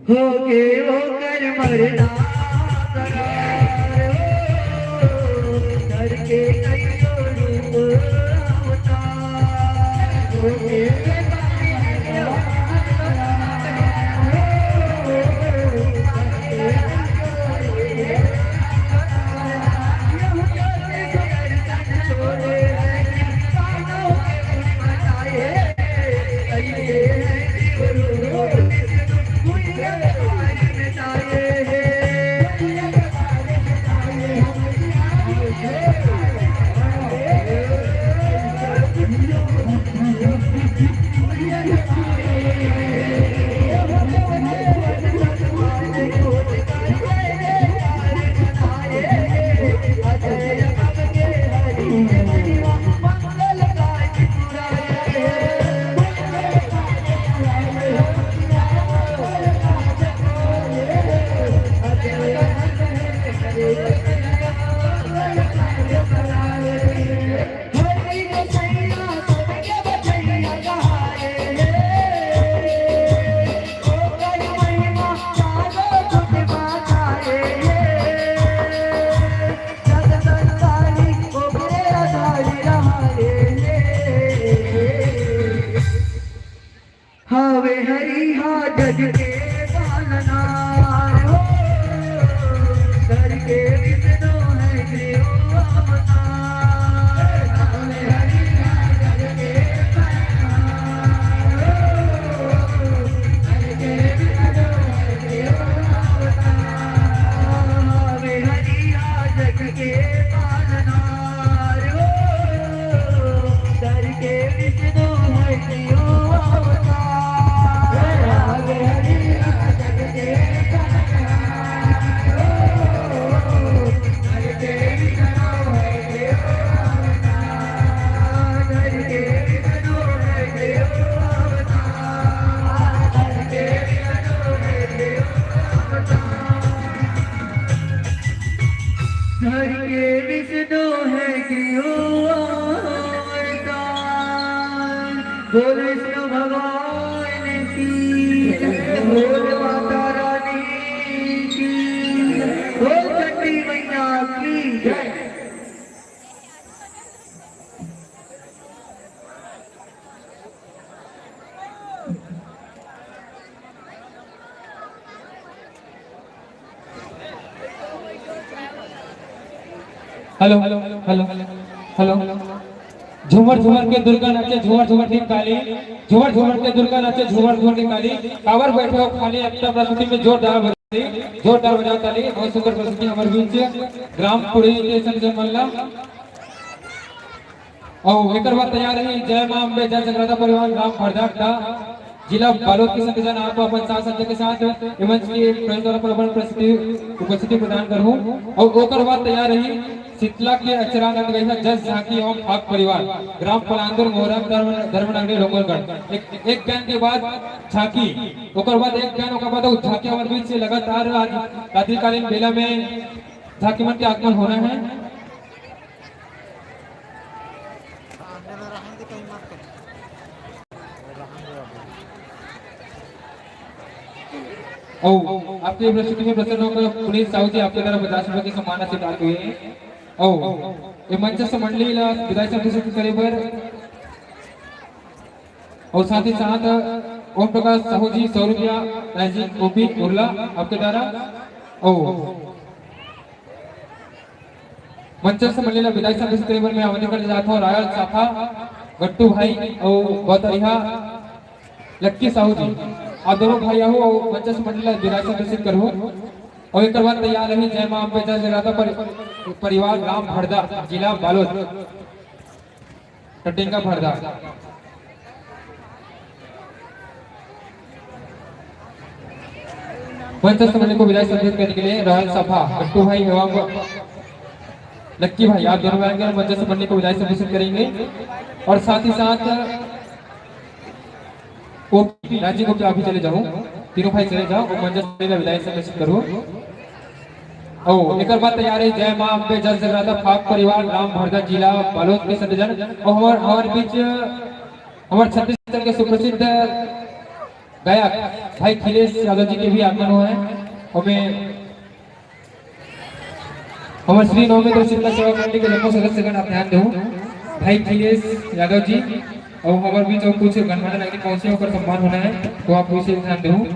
होगे ओकर मरना करार हो, करके कहियो रूप अवतार। होगे हवे हरि हा जग के पालना हो, करके विष्णु है गृह अवतार। हवे हरि हा जग के पालना हो, करके विष्णु है गृह अवतार। हवे हरि हा जग के पालनहार हो, करके विष्णु है गृह अवतार। हरि हरि जग के पालनहार हो, करके विष्णु है गृह अवतार। करके विष्णु है गृह अवतार। करके विष्णु है गृह अवतार। करके विष्णु है गृह अवतार। बोल विष्णु भगवान की, बोल माता रानी की, बोल चंडी मैया की जय। Hello, hello, hello, hello. झूमर झूमर के दुर्गा नाचे, झूमर झूमर के काली, झूमर झूमर के दुर्गा नाचे, झूमर झूमर के काली। काबर बैठे हो खाली, एकटा प्रस्तुति में जोरदार बजाओ, जोरदार बजाओ ताली। बहुत सुंदर प्रस्तुति हमर बीच ग्राम पुड़ी के संग जन मन ला। अउ एकर बाद तैयार रही जय मां अम्बे जय जगराता परिवार ग्राम भरजाटा, जिला बालोद के संग जन आप अपन साथ संग के साथ ए मंच के प्रवेश द्वार पर अपन प्रस्तुति, उपस्थिति प्रदान करहूं। अउ ओकर बाद तैयार रही शीतला के अचरानंद गईसा जस झांकी एवं फाग परिवार ग्राम पलांदुर मोहरम धर्म, धर्मनगरी डोंगरगढ़। एक, एक गान के बाद झांकी, ओकर बाद एक गान, ओकर बाद अउ झांकी हमर बीच से लगातार आज रात्रिकालीन बेला में झांकी मन के आगमन होना है। अउ आपके प्रस्तुति में प्रसन्न होकर पुनीत साहू जी आपके द्वारा पचास रुपए की सम्मान राशि डालते हुए, अउ ये मंचस्थ मंडली ला विदाई संदेश करे बर, अउ साथ ही साथ ओम प्रकाश साहू जी सौ रुपया, राइजिंग ओपी उर्ला आपके द्वारा, अउ मंचस्थ मंडली ला विदाई संदेश देवे बर मैं आमंत्रित करना चाहता हूँ रॉयल साफा गट्टू भाई और बतरिहा लक्की साहू जी, आप दोनों भाई आहो और मंचस्थ मंडली ला विदाई संदेश करो। और एक बार तैयार रही जय माँ अम्बे जय जगराता पर, परिवार ग्राम भरदा जिला बालोद। टटिंगा भरदा। मंचस्थ मंडली को विदाई संदेश करने के लिए रॉयल सभा गट्टू भाई एवं लक्की भाई, आप दोनों आएंगे और मंचस्थ मंडली को विदाई संदेश करेंगे। और साथ ही साथ वो राजी को क्या अभी चले जाओ, तीनों भाई चले जाओ और मंचस्थ मंडली का विदाई संदेश करो। ओ, एकर बाद तैयार है जय माँ अम्बे जस जगराता फाक परिवार राम भरदा जिला बालोद के संतजन और हमार हमार बीच हमार छत्तीसगढ़ के सुप्रसिद्ध गायक भाई खिलेश यादव जी के भी आगमन हुआ है। हमें हमार श्री नवमित्र शीतला सेवा कमेटी के जम्मो सदस्य गण आप ध्यान देहू भाई खिलेश यादव जी और हमार बीच और कुछ गणमान्य नागरिक पहुंचे ओकर सम्मान होना है तो आप विशेष ध्यान देहू।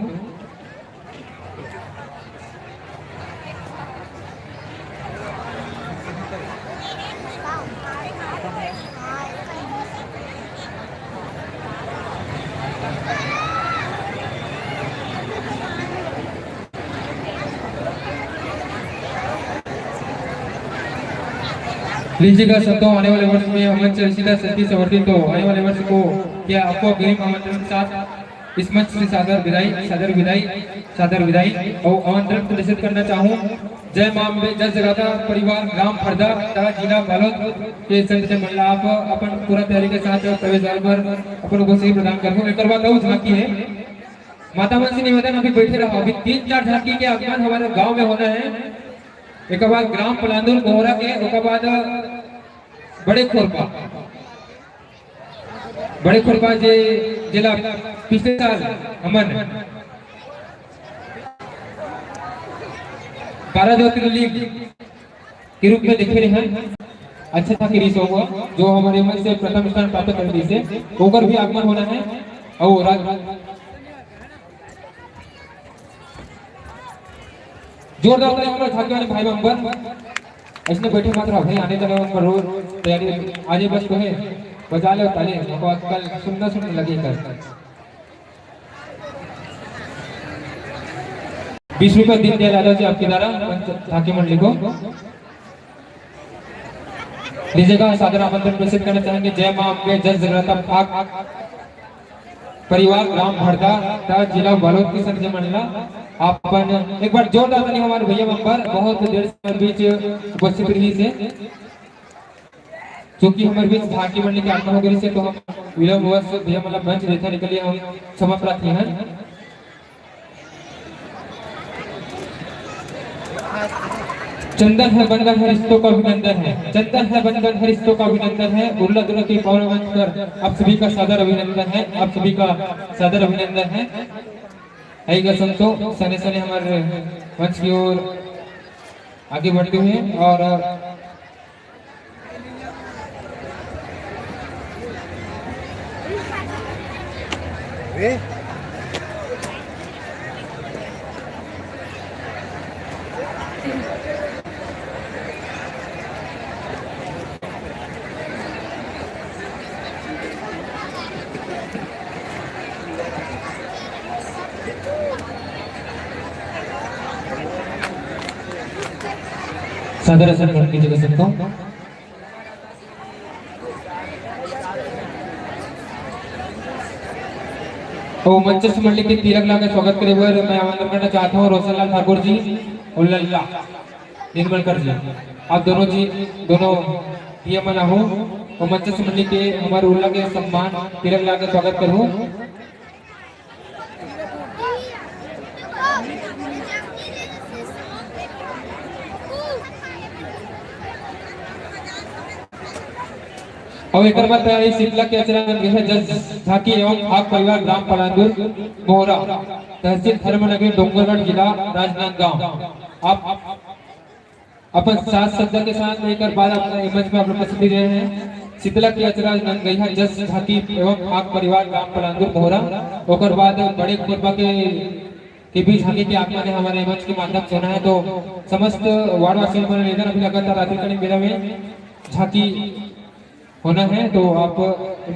लीजिएगा संतों, आने वाले वर्ष में अमन चर्चिता सत्य संवर्धित हो। आने वाले वर्ष को क्या आपको अग्रिम आमंत्रण के साथ इस मंच से सादर विदाई, सादर विदाई, सादर विदाई और आमंत्रण प्रेषित करना चाहूँ। जय माँ अम्बे जस जगराता परिवार ग्राम फरदा तथा जिला बालोद के संत जन मंडला आप अपन पूरा तैयारी के साथ प्रवेश द्वार पर अपन उपस्थिति प्रदान कर दो। एक बार और झांकी है, माता मन से निवेदन अभी बैठे रहो, अभी तीन चार झांकी के आगमन हमारे गांव में होना है। एक बार ग्राम पलांदुर मोहरा के, ओकर बाद बड़े खोरपा, बड़े खोरपा जे जिला पिछले साल हमन बारह ज्योतिर्लिंग के रूप में देखे रहे हैं। अच्छा था कि रिस होगा जो हमारे मन से प्रथम स्थान प्राप्त कर दी से ओकर भी आगमन होना है। और राज- जोरदार ताली हमारे झांकी वाले भाई बंबर। इसने बैठे मत रहा भाई, आने वाले बंबर रोज तैयारी आजे बस को है, बजा ले ताली, हमको आजकल सुनना सुनने लगे कर। बीस रुपए दीनदयाल यादव जी आपके द्वारा झांकी मंडली को दीजिएगा। सादर आमंत्रण प्रेषित करना चाहेंगे जय माँ अम्बे जस जगराता फाक परिवार ग्राम भरदा ता जिला बालोद के संत जन मंडला। आप अपन एक बार जोरदार ताली हमारे भैया बंबर बहुत देर से बीच उपस्थित रही से, क्योंकि हमारे बीच झांकी मंडली के आगमन हो गई से तो हम विलंब वश भैया मतलब मंच देखने के लिए हम क्षमा प्रार्थी हैं। चंदन है बंधन है रिश्तों का अभिनंदन है, चंदन है बंधन है रिश्तों का अभिनंदन है। उर्ला दुर्गा के पावन मंच पर आप सभी का सादर अभिनंदन है, आप सभी का सादर अभिनंदन है। आइएगा संतों, सने सने हमारे मंच की ओर आगे बढ़ते हुए और सादर आसन ग्रहण कीजिएगा सबको। तो मंचस्थ मंडली के तिलक लाकर स्वागत करे बर मैं आमंत्रण करना चाहता हूँ रोशन लाल ठाकुर जी और लल्ला निर्मलकर जी, आप दोनों जी, दोनों भैया मन आहू। तो मंचस्थ मंडली के हमारे उल्ला के सम्मान तिलक लाकर स्वागत करूँ। और एक बार तैयारी शीतला के अचरा गृह जस झांकी एवं फाग परिवार ग्राम पलांदुर मोहरा तहसील धर्मनगरी डोंगरगढ़ जिला राजनांदगांव। आप अपन साथ श्रद्धा के साथ एक बार बाद अपना इमेज में अपना पसंद दे रहे हैं। शीतला के अचरा नंगैया जस झांकी एवं फाग परिवार ग्राम पलांदुर मोहरा, ओकर बाद बड़े कोरबा के के बीच झांकी के आगमन हे हमर मंच के माध्यम से होना हे, तो समस्त वार्डवासियों मन निवेदन हे अभी लगातार रात्रिकालीन बेरा में झांकी होना हे, तो आप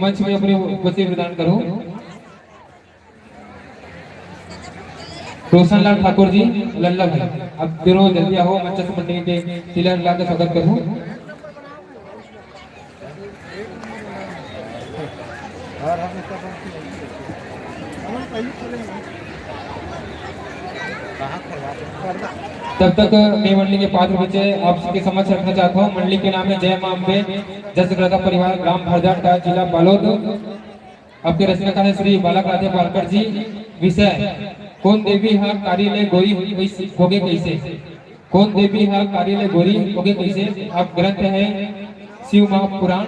मंच में अपनी उपस्थिति प्रदान करो। रोशन लाल ठाकुर जी, लल्ला भाई, आप तीनों जल्दी आओ, मंच से मंडली के तिलक लगा के स्वागत करूँ। तब तक मैं मंडली के पात्र बचे आप सबके समक्ष रखना चाहता हूँ। मंडली के नाम हे जय माँ अम्बे, जसग्रता परिवार, ग्राम भरजाटा, जिला बालोद। आपके रचनाकार हे श्री बालक राधे पालकर जी। विषय, कोन देवी हा कारी ले गोरी होगे कइसे? कोन देवी हा कारी ले गोरी होगे कइसे? अब ग्रंथ हे शिव महापुराण।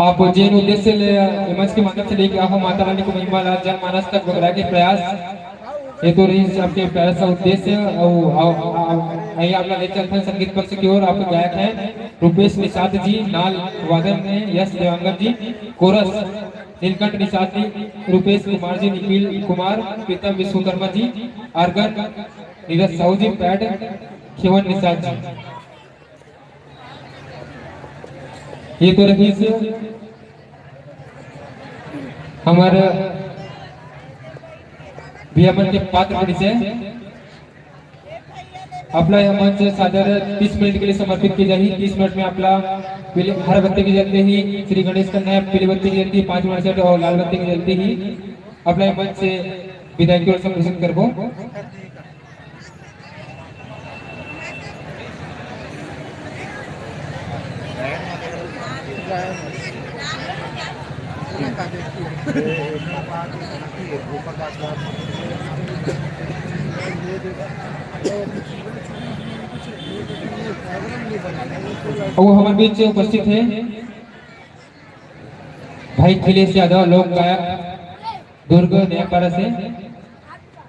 आप जेन उद्देश्य ले मंच के माध्यम से लेके आहो माता रानी के महिमा ला जनमानस तक बगरा के प्रयास, ये तो रहिस आपके प्रयास का उद्देश्य। अउ, अउ, अउ, अउ, अहीं आप ला ले चलथन संगीत पक्ष की ओर। आपके गायक हे रूपेश निषाद जी, नाल वादन में यश देवांगन जी, कोरस नीलकंठ निषाद जी, रूपेश कुमार जी, निखिल कुमार, प्रीतम विश्वकर्मा जी, आर्गन नीरज साहू जी, पैड खेवन निषाद जी। ये तो रहिस हमर भैया मन के पात्र परिचय। आपला यह मंच सादर तीस मिनट के लिए समर्पित की जाही। तीस मिनट में आपला पीले, हर बत्ती की जलती ही श्री गणेश कन्या, पीली बत्ती की जलती ही पाँच मिनट से और लाल बत्ती की जलती ही आपला यह मंच से विदाई की ओर संप्रेषित करबो। अउ हमर बीच उपस्थित हे भाई खिलेश यादव, लोक गायक दुर्ग नयापारा से,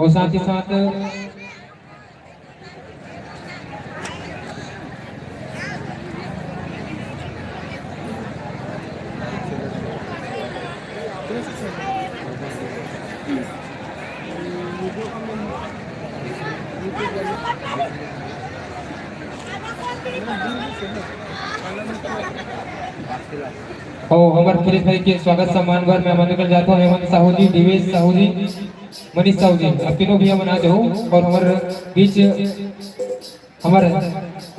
अउ साथ ही साथ अउ हमर खिलेश भाई के स्वागत सम्मान बर मैं आमंत्रण करना चाहता हूँ हेमंत साहू जी, दिवेश साहू जी, मनीष साहू जी, आप तीनों भैया मन आ जाओ अउ हमर बीच हमर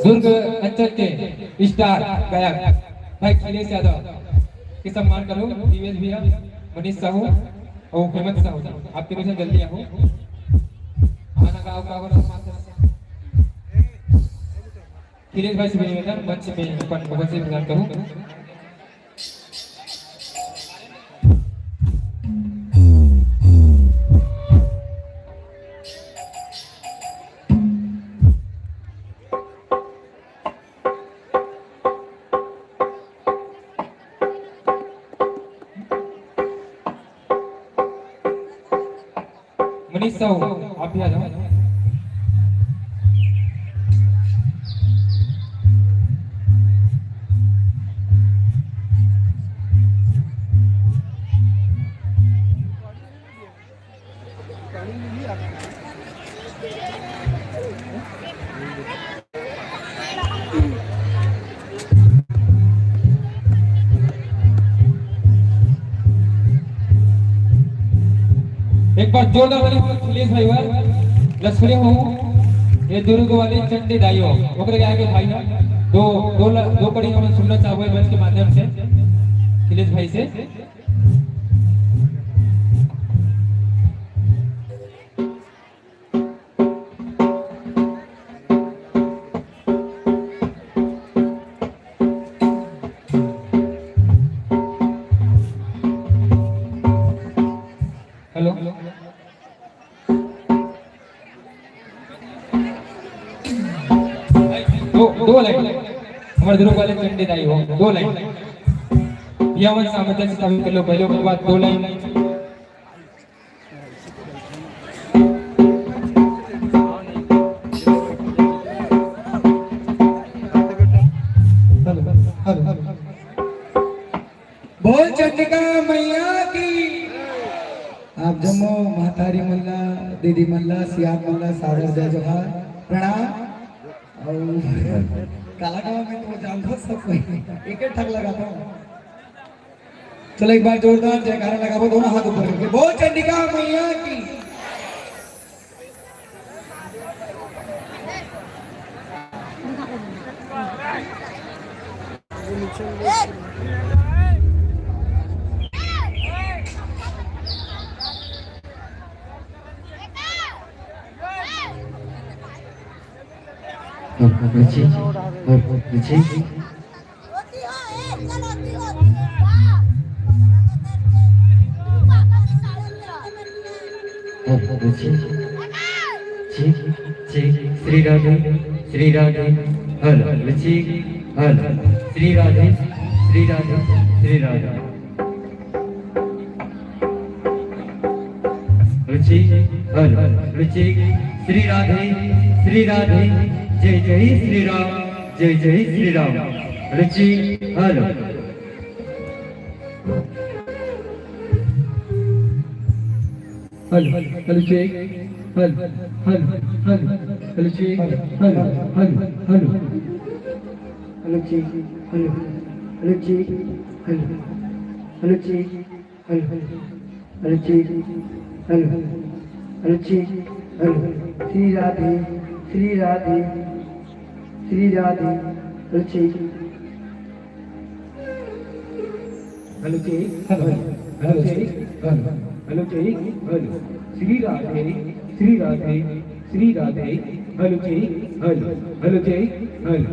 दुर्ग अंचल के स्टार गायक भाई खिलेश यादव के सम्मान करो। दिवेश भैया, मनीष साहू अउ हेमंत साहू जी, आप तीनों झन जल्दी आओ। आना गाओ का बोला मास्टर। खिलेश भाई से भी निवेदन, मंच में अपन उपस्थिति प्रदान करूं। मनीष साहू, आप भी आ जाओ। एक बार जोरदार ताली अखिलेश भाई बर। लक्ष्मी हो, ये दुर्ग वाली चंडी दाई हो, ओकरे आगे भाई ना, दो, दो ल-, दो कड़ी हम सुनना चाहबो मंच के माध्यम से अखिलेश भाई से। हेलो। दो, दो लाइन। हमर दुर्ग वाले चंडी दाई हो, दो लाइन। या मन सामने से कमी कर लो, पहले ओकर बाद दो लाइन। Hello, hello, hello. बोल चंडिका। आप जम्मो महतारी मन ला, दीदी मन ला, सियान मन ला सादर जय जोहार, प्रणाम। अउ काला गाँव में तो जानथो सब कोई, एक एक ठक लगाथो। चलो एक बार जोरदार जयकारा लगाबो, दोनों हाथ ऊपर करके, बोल चंडिका मैया की। Ruchi, Ruchi. Ruchi, Ruchi. Shri Radhe, Shri Radhe. Hello, Ruchi. Hello, Shri Radhe, Shri Radhe, Shri Radhe. Ruchi, hello, Ruchi. Shri Radhe, Shri Radhe. जय जय श्री राम, जय जय Shri Ram. Ruchi, hello. Hello, hello, check. Hello, hello, hello, hello, check. Hello, hello, hello. Hello, check. Hello, hello, check. Hello, hello, check. Hello, hello, check. Hello, hello, check. Hello, Shri Radhe, Shri Radhe, Shri Radhe. Hello, check. Hello, check. Hello, hello, check. Hello, hello, check. Hello, Shri Radhe, Shri Radhe, Shri Radhe. Hello, check. Hello, hello, check. Hello.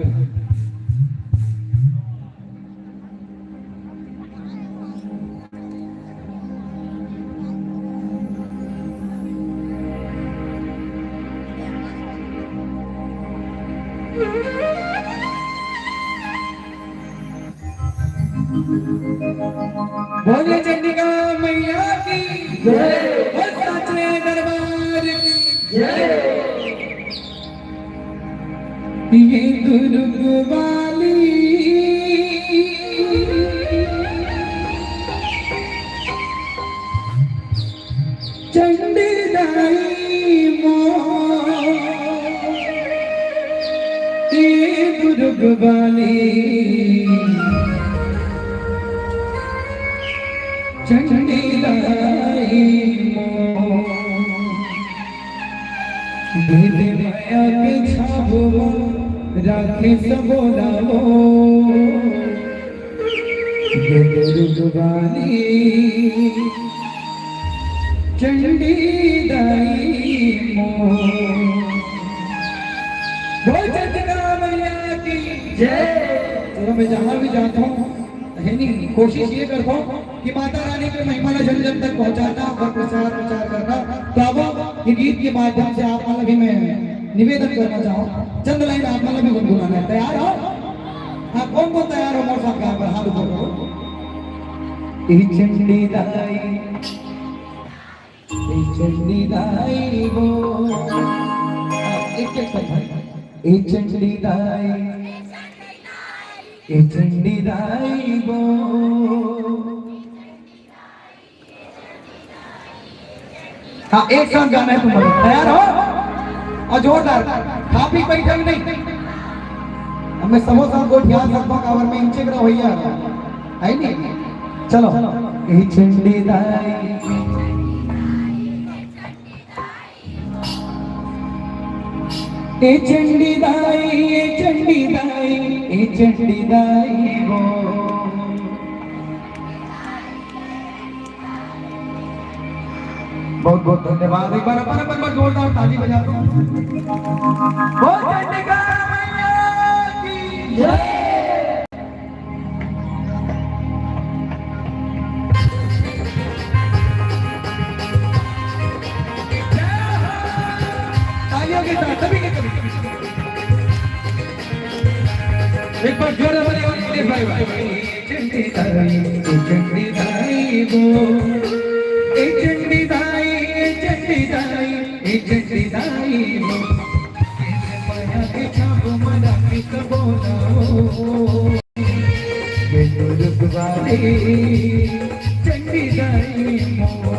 बोलिए चंडिका मैया की जय। बोल साचे दरबार की जय। ये दुर्ग वाली चंडी दाई मो, ये दुर्ग वाली चंडी दाई मो। दे दे मया के छाप मा राखे सबो ला वो। ये दुर्ग वाली चंडी दाई मो। बोल चंडिका मैया की जय। चलो, मैं जहाँ भी जाता हूँ, है नहीं, कोशिश ये करता हूँ कि माता रानी के महिमा ला जन जन तक पहुँचाना और प्रचार प्रचार करना। तो अब ये गीत के माध्यम से आप मन ला भी मैं निवेदन करना चाहूँ, चंद लाइन आप मन ला भी गुनगुनाना है। तैयार हो? हाँ, कौन कौन तैयार हो मोर साथ गाए बर? हाथ ऊपर करो। ए चंडी दाई, ए चंडी दाई वो। हाँ, एक एक साथ। ए चंडी दाई, ए चंडी दाई वो। हाँ, एक साथ गाना है तुम लोग। तैयार हो? और जोरदार। खा पी बैठे नहीं। अब मैं सबो साथ गोठिया सकबा काबर में इंचे करा भैया। है नहीं? चलो। ए चंडी दाई। ए चंडी दाई, ए चंडी दाई, ए चंडी दाई वो। बहुत बहुत धन्यवाद। एक बार अपन अपन पर जोरदार ताली बजा दो। बोल चंडिका मैया की जय। तालियों के साथ सभी के सभी। एक बार जोर से बोलिए, भाई, भाई। चंडी दाई, ए चंडी दाई वो, ए चंडी दाई, ए चंडी दाई, ए चंडी दाई वो। माया के छाप मा राखे सबो ला वो। ये दुर्ग वाली चंडी दाई वो।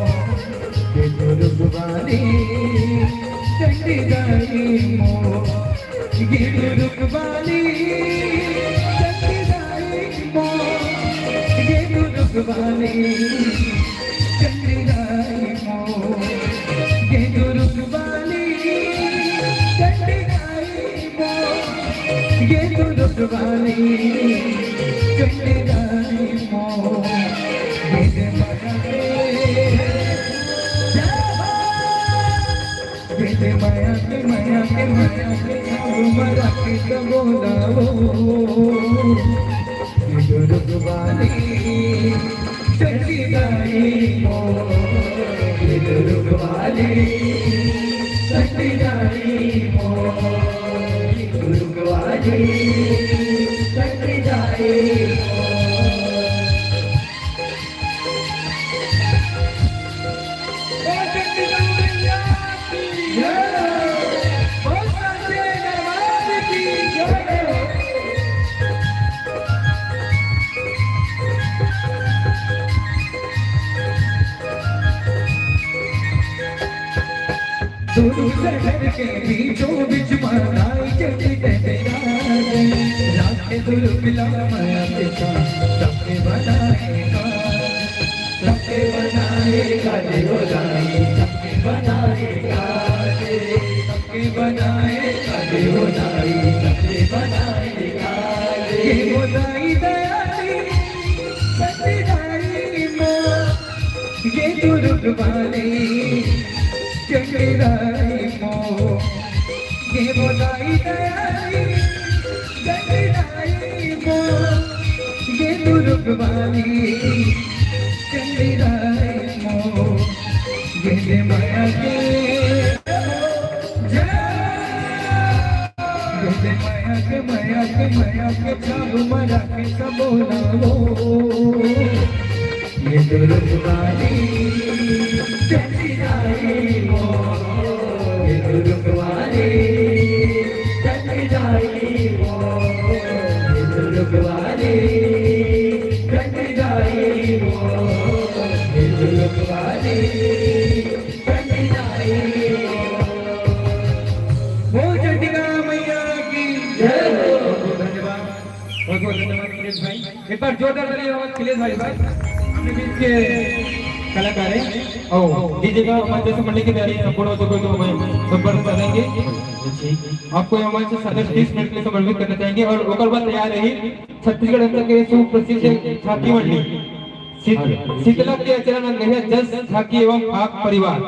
चंडी दाई मोर, ये दुर्ग वाली। चंडी दाई मोर, ये दुर्ग वाली। चंडी दाई मोर, ये दुर्ग वाली। चंडी दाई मोर, ये दुर्ग वाली। चंडी दाई मोर, ये दे माया के। जय हो। ये दे माया के, माया के, माया के, छाव मरा के तो बोलावो। ये दुर्ग वाली चंडी दाई मोर, ये दुर्ग वाली चंडी दाई मोर, ये दुर्ग वाली चंडी दाई मोर। दोनों शहर के बीचों बीच मानाई चंडी दहराए। रात के दुर्मिला माया के साथ सबके बनाए का, सबके बनाए का देवदाई, सबके बनाए का, सबके बनाए का देवदाई, सबके बनाए का। ये वो दाई दयाली, सच्ची दाई माँ, ये दुर्ग वाली, चंडी दाई माँ। ये वो दाई दयाली, चंडी दाई माँ, ये दुर्ग वाली, चंडी दाई माँ, ये दे माया के, जय। ये दे माया के, माया के, माया के, चालू माया के सब बोलावो। ये दुर्ग वाली चंडी दाई मोर, ये दुर्ग वाली चंडी दाई मोर, ये दुर्ग वाली चंडी दाई मोर, ये दुर्ग वाली चंडी दाई मोर। बोल चंडिका मैया की जय हो। धन्यवाद। बहुत बहुत धन्यवाद अखिलेश भाई। एक बार जोरदार ताली हो अखिलेश भाई, भाई। हमने भी इसके कलाकार हैं। और डीजे का हमारे जैसे मंडली की तैयारी संपूर्ण हो चुकी है, तो हमें संपर्क कर लेंगे। आपको ये हमारे से साढ़े तीस मिनट के लिए समर्पित करना चाहेंगे और ओकर बाद तैयार रही छत्तीसगढ़ अंचल के सुप्रसिद्ध झांकी मंडली शीत-, शीतला के अचरा नंद गहिया जस झांकी एवं फाग परिवार।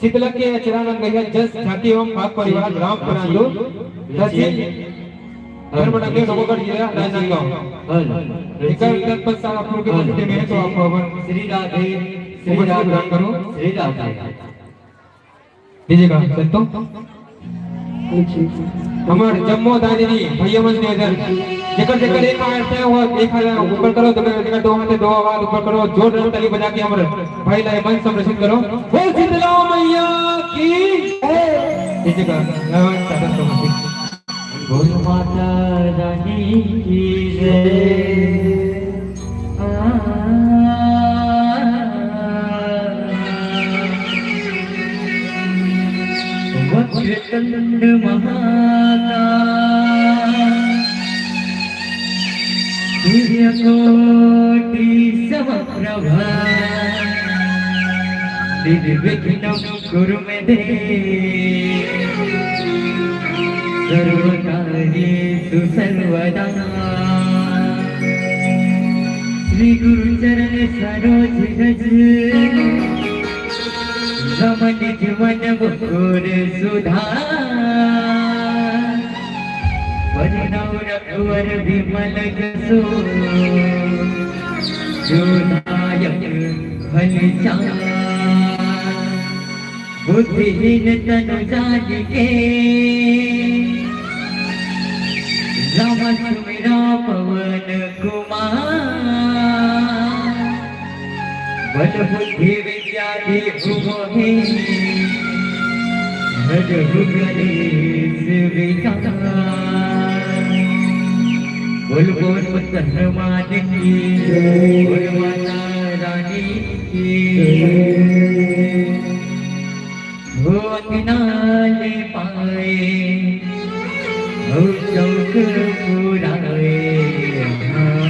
शीतला के अचरा नंद गहिया जस झांकी एवं फाग परिवार, ग्राम परांदू, तहसील धर्मनगर, नौबतगढ़ जिला, राजनांदगांव। एकर तत्पश्चात आप लोग के उपस्थिति में है, तो आप अपन श्री राधे, श्री उपस्थिति राधे, प्रदान करो। श्री राधे। दीजिएगा, संतो। हमर जम्मो दाई दीदी, भैया मन से निवेदन, जेकर जेकर एक हाथ है, वो एक हाथ ऊपर करो, जेकर जेकर दो हाथ है, दो हाथ ऊपर करो, जोरदार ताली बजा के हमर भाई ला मंच संरक्षित करो। बोल शीतला मैया की जय। दीजिएगा, धन्यवाद, दादा समर्पित। बोल माता रानी की जय। वक्रतुंड महाकाय, सूर्यकोटि समप्रभा, निर्विघ्नं कुरु मे देव, सर्वकार्येषु सर्वदा। श्री गुरु चरण सरोज रज, रमन जीवन मुकुर सुधार। परिणव रघुवर विमल जसु, जो दायक फल चार। बुद्धिहीन तनु जानिके, राम सुमिरा पवन कुमार। बल बुद्धि विद्या देहु मोहि, हरहु कलेस विकार। बोल बोल हनुमान की, बोल माता रानी की। मुरारे। हाँ,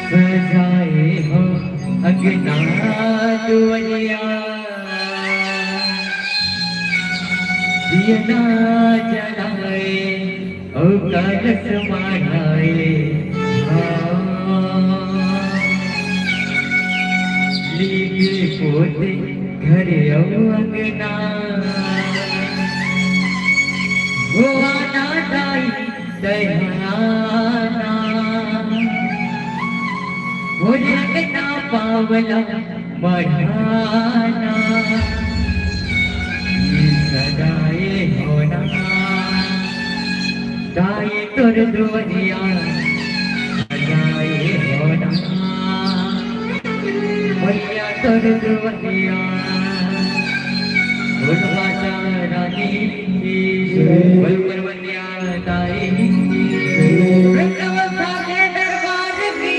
सजाए हो अंगना दुआरिया, दिया ना जलाए, ओ कलश माढ़ाए। हाँ, लीपे पोते घर अउ अंगना, हो आना दाई दयाना, हो अंगना पावला मढ़ाना, सदाए होना दाई तोर दुआरिया, सदाए होना भैया तोर दुआरिया। बोल बाजा रानी की, बोल पर्वतिया दाई की, वृंदावन धाम के दरबार की।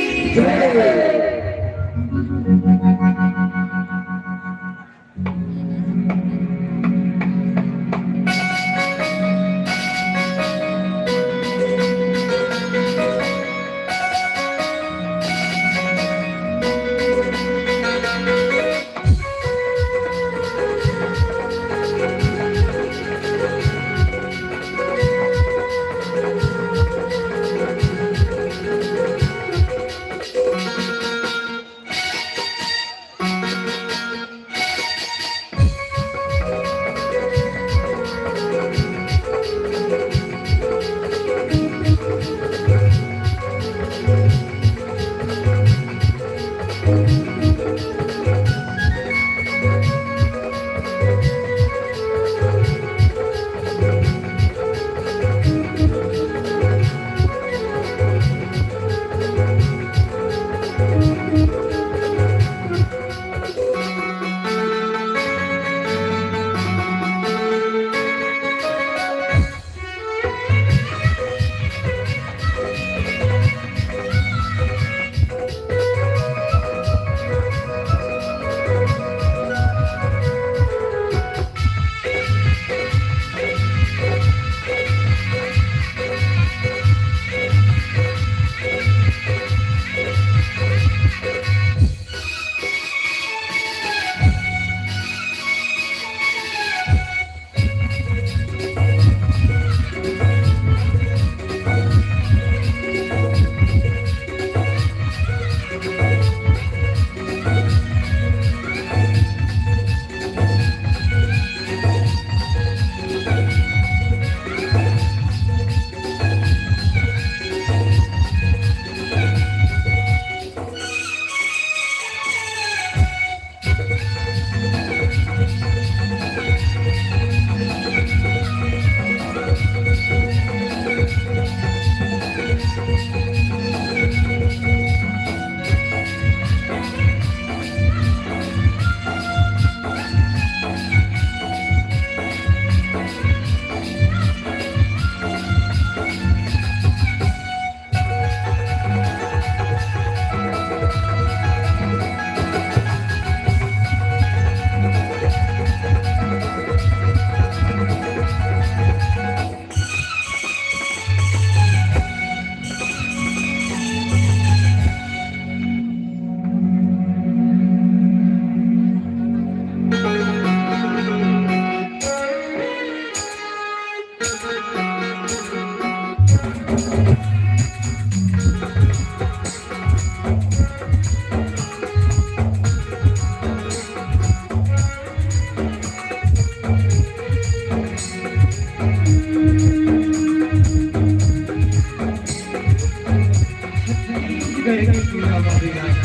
छत्तीसगढ़ के पूरा मधुराज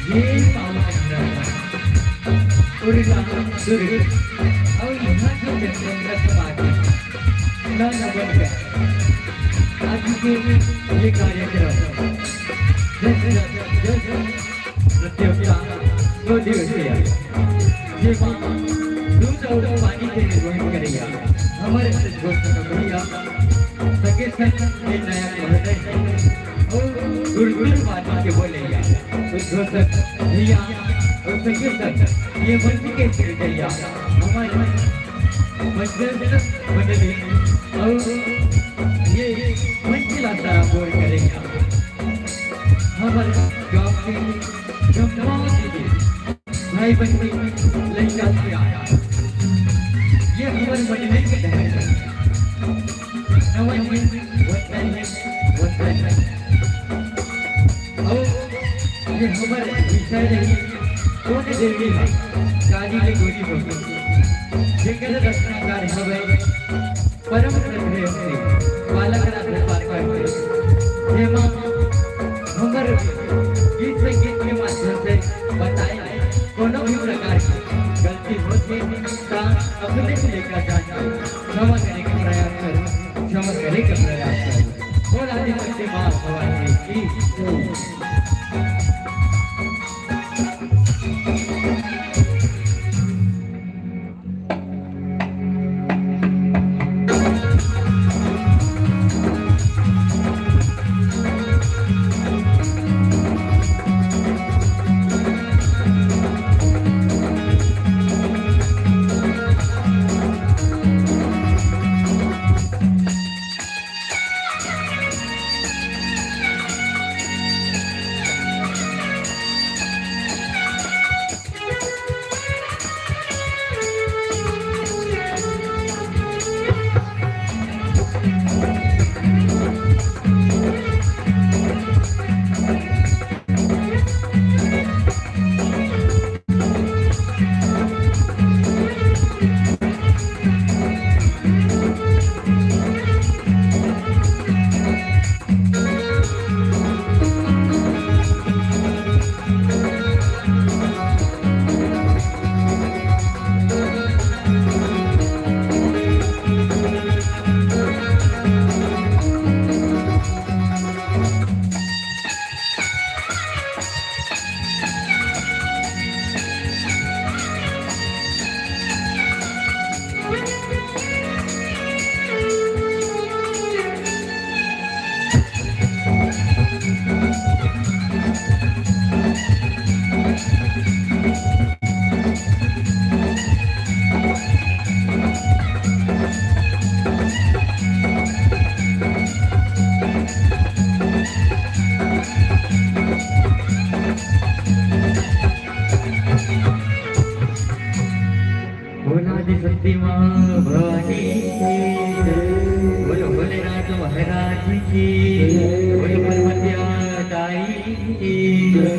ये पावन अंगना, उर्ला दुर्ग और यहाँ के जनता समाज ना नमन कर आज के ये कार्यक्रम जस जस जस प्रतियोगिता दो दिवसीय, जेमा दूध और पानी के निर्वहन करैया हमर संतोष भैया, संगे संग ये नया महोदय और गुरगुर बाजी के बोलैया उद्घोषक भैया और संगे संग ये मंच के सिरजैया हमर बजरंग मंडली अउ ये मंजिला सराबोर करेगा। हमर गांव के जम्मो दीदी भाई बहन लइका से आया। ये हमर मंडली के है। नमन है, वंदन है, वंदन है। अउ ये हमर विषय रही, कोन देवी है, काली ले गोरी हो। जेकर रचनाकार हवे परम श्रद्धेय श्री बालक नाथ पारकर जी, जेमा हमर गीत संगीत के माध्यम से बताए कोनो भी प्रकार की गलती होथे, त अपने से लेकर जाके क्षमा करे के प्रयास करो, क्षमा करे के प्रयास करो। बोल आदिशक्ति माँ भवानी की जय। भोला जी शक्ति माँ भवानी की जय। बोलो भोलेनाथ महाराज की जय। बोलो पार्वतिया दाई की जय।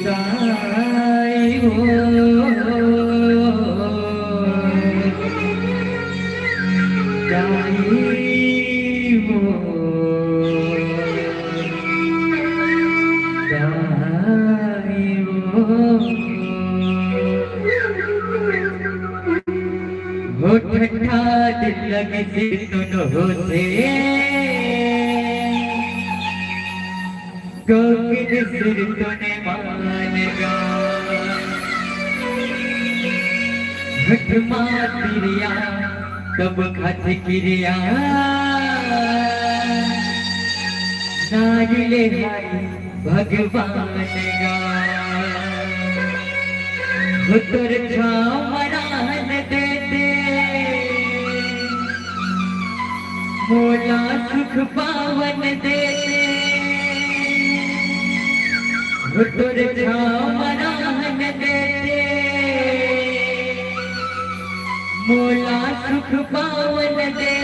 दाई हो, दाई हो, दाई हो। हो ठंडा दिन लगे सिर तुन होथे, कोकिन सिर तुन मान गा। हठ मात किरिया, तब खत किरिया, नारिले हाय भगवान गा। हो तोर छाँव म रहन दे दे, मोला सुख पावन दे दे। हो तोर छाँव म रहन दे दे, मोला सुख पावन दे।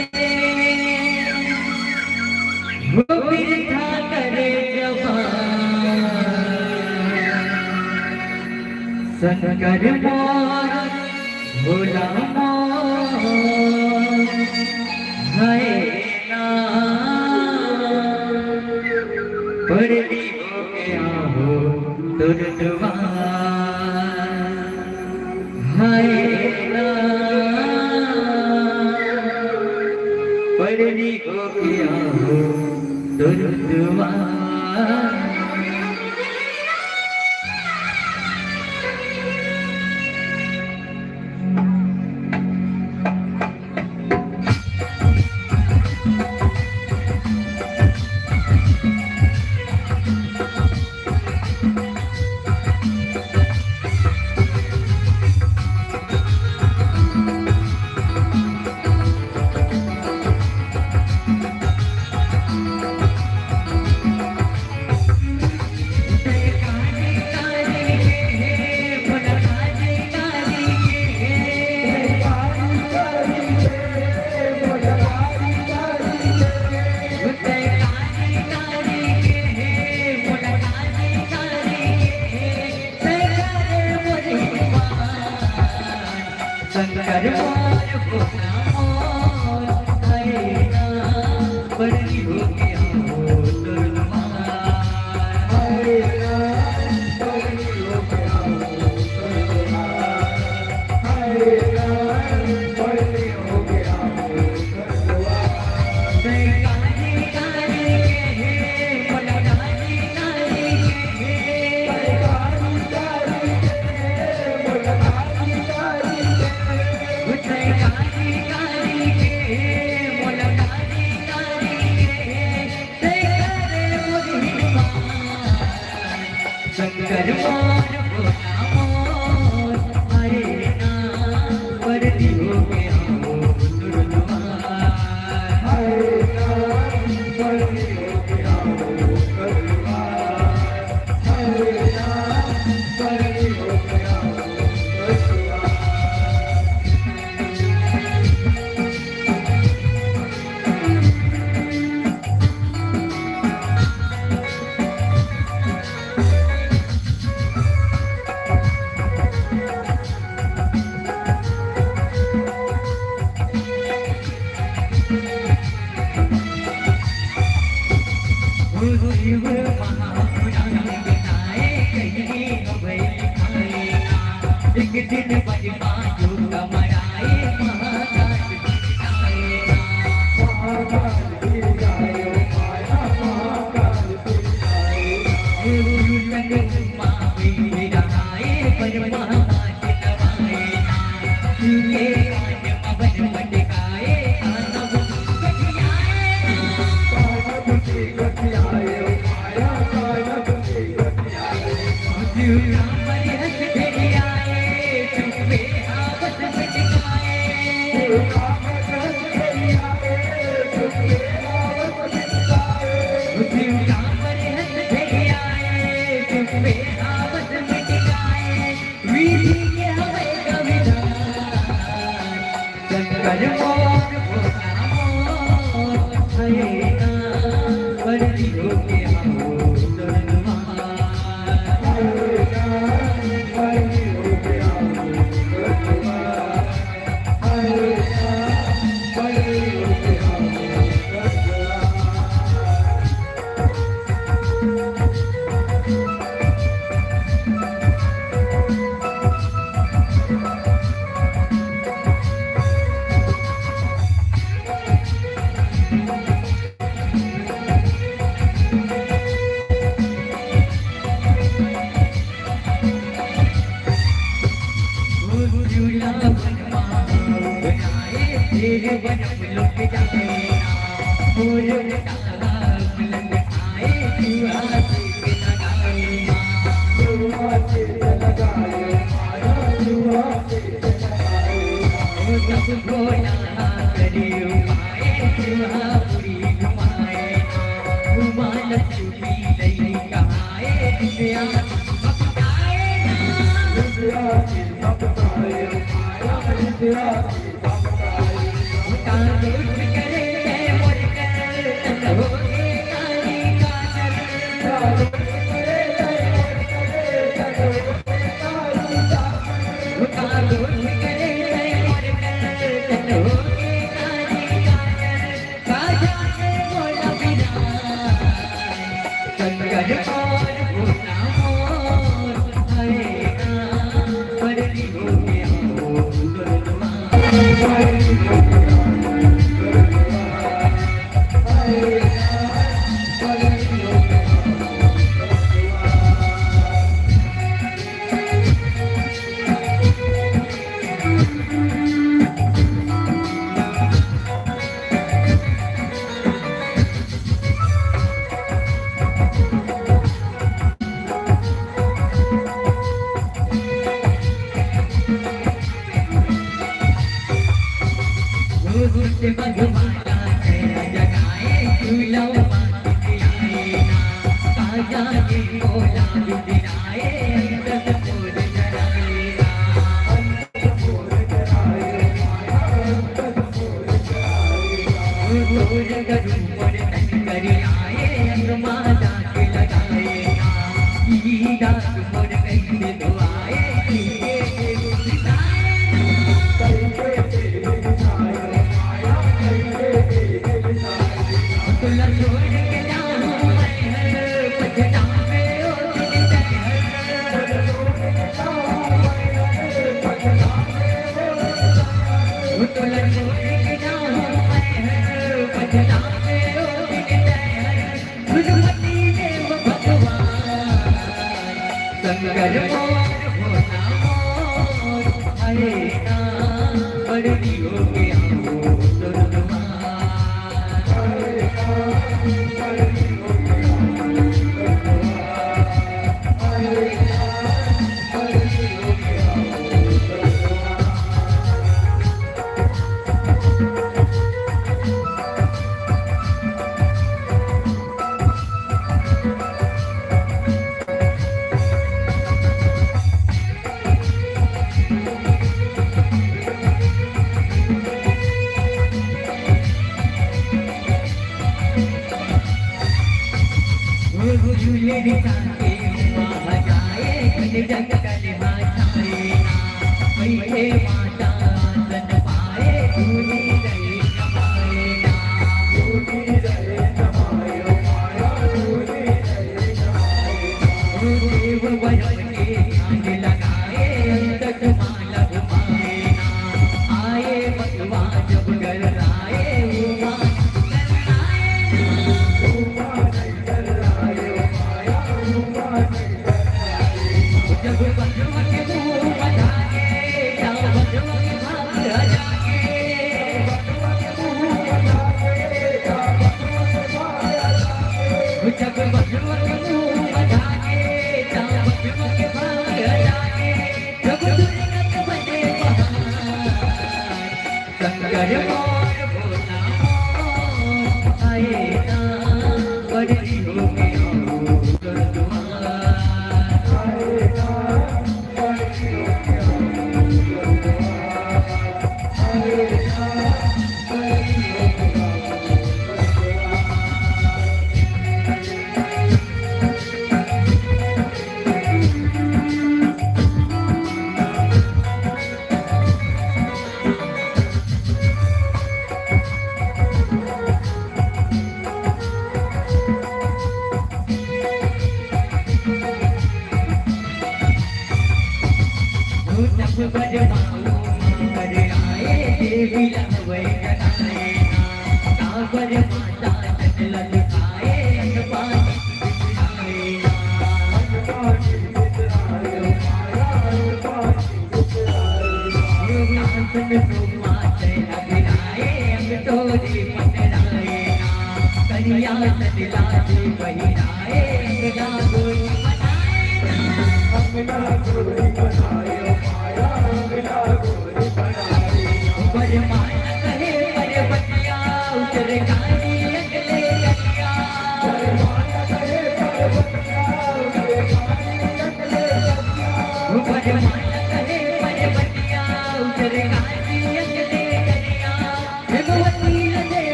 हो बिरथा करे जवान, शंकर मोर, भोला मोर, हाय ना। पड़ली हो गया हो तोर दुआर, हाय ना। पड़ली हो गया हो तोर दुआर। जंगल हा छाए ना, वही माता आसन पाए, दूनी रहे कमाए ना। देव वरम के ध्यान लगाए, अंत तुम्हारा घुमाए ना। आए बसवा जब घर आए, उमा नहीं कर आए ना। उमा नहीं कर आए, माया उमा नहीं कर आए। जब बसवा के मुंह बधाए, तब बसवा के भाग जाए। जब बसवा के मुंह बधाए, तब बसवा के भाग जाए। जब दुर्गत बने पहाड़, शंकर मोर भोला मोर, आए ना बरसी हो गया हो दुआर। आए ना बरसी हो गया हो दुआर। आए ना बरसी हो गया हो दुआर।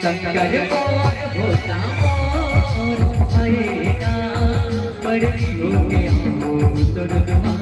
शंकर मोर भोला मोर, भैया बरसी हो गया हो दुर्गवा।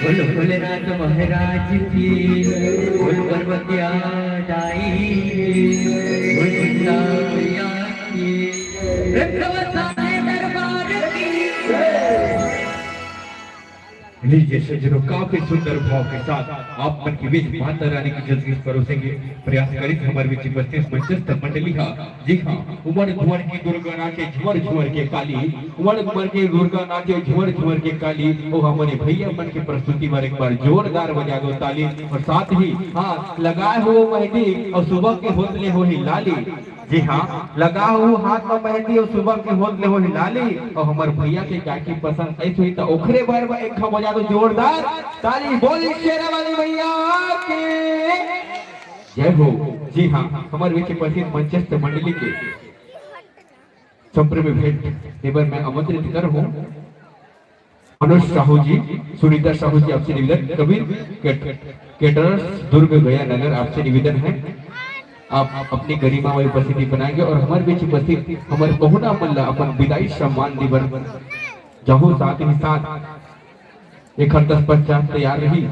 बोल भोलेनाथ महाराज की, बोल पर्वतिया दाई की, बोल दुर्गा मैया की, प्रेम से साईं दरबार की। लीजिए सज्जनों, काफी सुंदर भाव के साथ आप मन के बीच माता रानी की जस परोसेंगे। प्रयास करित हमर बीच उपस्थित मंचस्थ मंडली हा। जी हाँ, उमड़ धुमड़ के दुर्गा नाचे झुमर झुमर के काली, उमड़ धुमड़ के दुर्गा नाचे झुमर झुमर के काली। ओ हमरे भैया मन के प्रस्तुति बर एक बार जोरदार बजा दो ताली। और साथ ही हाँ, लगाए हो मेहंदी और सुबह के होत ले होही लाली। जी हाँ, लगा हो हाथ में मेहंदी और सुबह के होत ले होही लाली। और हमर भैया के गायकी पसंद ऐसे हुई तो ओखरे बर में एक ठो बजा दो जोरदार ताली। बोली शेरा वाली मैया की जय हो। जी हाँ, हमर बीच उपस्थित मंचस्थ मंडली के संप्रेम भेंट देबर मैं आमंत्रित कर हूँ मनोज साहू जी, सुनीता साहू जी, आपसे निवेदन, कबीर कैट-, कैटरर्स दुर्ग गया नगर, आपसे निवेदन है आप अपनी गरिमा में उपस्थिति बनाएंगे और हमारे बीच उपस्थित हमारे पहुना मन ला अपन विदाई सम्मान देबर जाहू। साथ ही साथ एक हर दस पचास तैयार रही।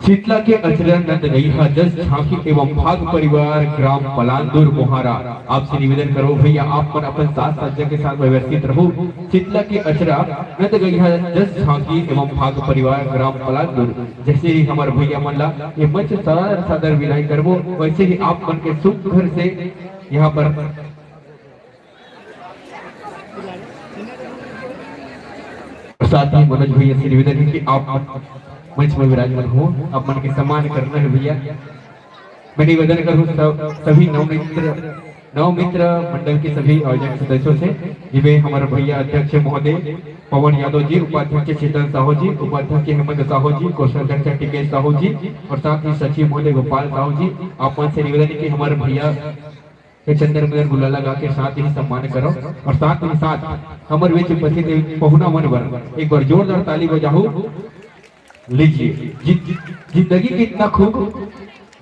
शीतला के अचरा नंद गईहा जस झांकी एवं फाग परिवार ग्राम पलांदुर मोहारा। आपसे निवेदन करो भैया, आप मन अपन साज सज्जा के साथ व्यवस्थित रहो। शीतला के अचरा नंद गईहा जस झांकी एवं फाग परिवार ग्राम पलांदुर। जैसे ही हमर भैया मन ला ये मंच सादर सादर विदाई करबो, वैसे ही आप मन के सुख घर से यहाँ पर साथ ही मनोज भैया से निवेदन है कि आप मंच में विराजमान हो, आप मन के सम्मान करना है भैया। मैं निवेदन करूँ सब, सभी नवमित्र, नवमित्र मंडल के सभी आयोजक सदस्यों से, जिसमें हमारे भैया अध्यक्ष महोदय पवन यादव जी, उपाध्यक्ष चेतन साहू जी, उपाध्यक्ष हेमंत साहू जी, कोषाध्यक्ष टिकेश साहू जी और साथ ही सचिव महोदय गोपाल साहू जी, आप मन से निवेदन है कि हमारे भैया के चंद्र मिलन गुलाल लगा के साथ ही सम्मान करो और साथ ही साथ हमर बीच उपस्थित पहुना मन बर एक बार जोरदार ताली बजाहू। लीजिए, जि-, जिंदगी कितना खूब,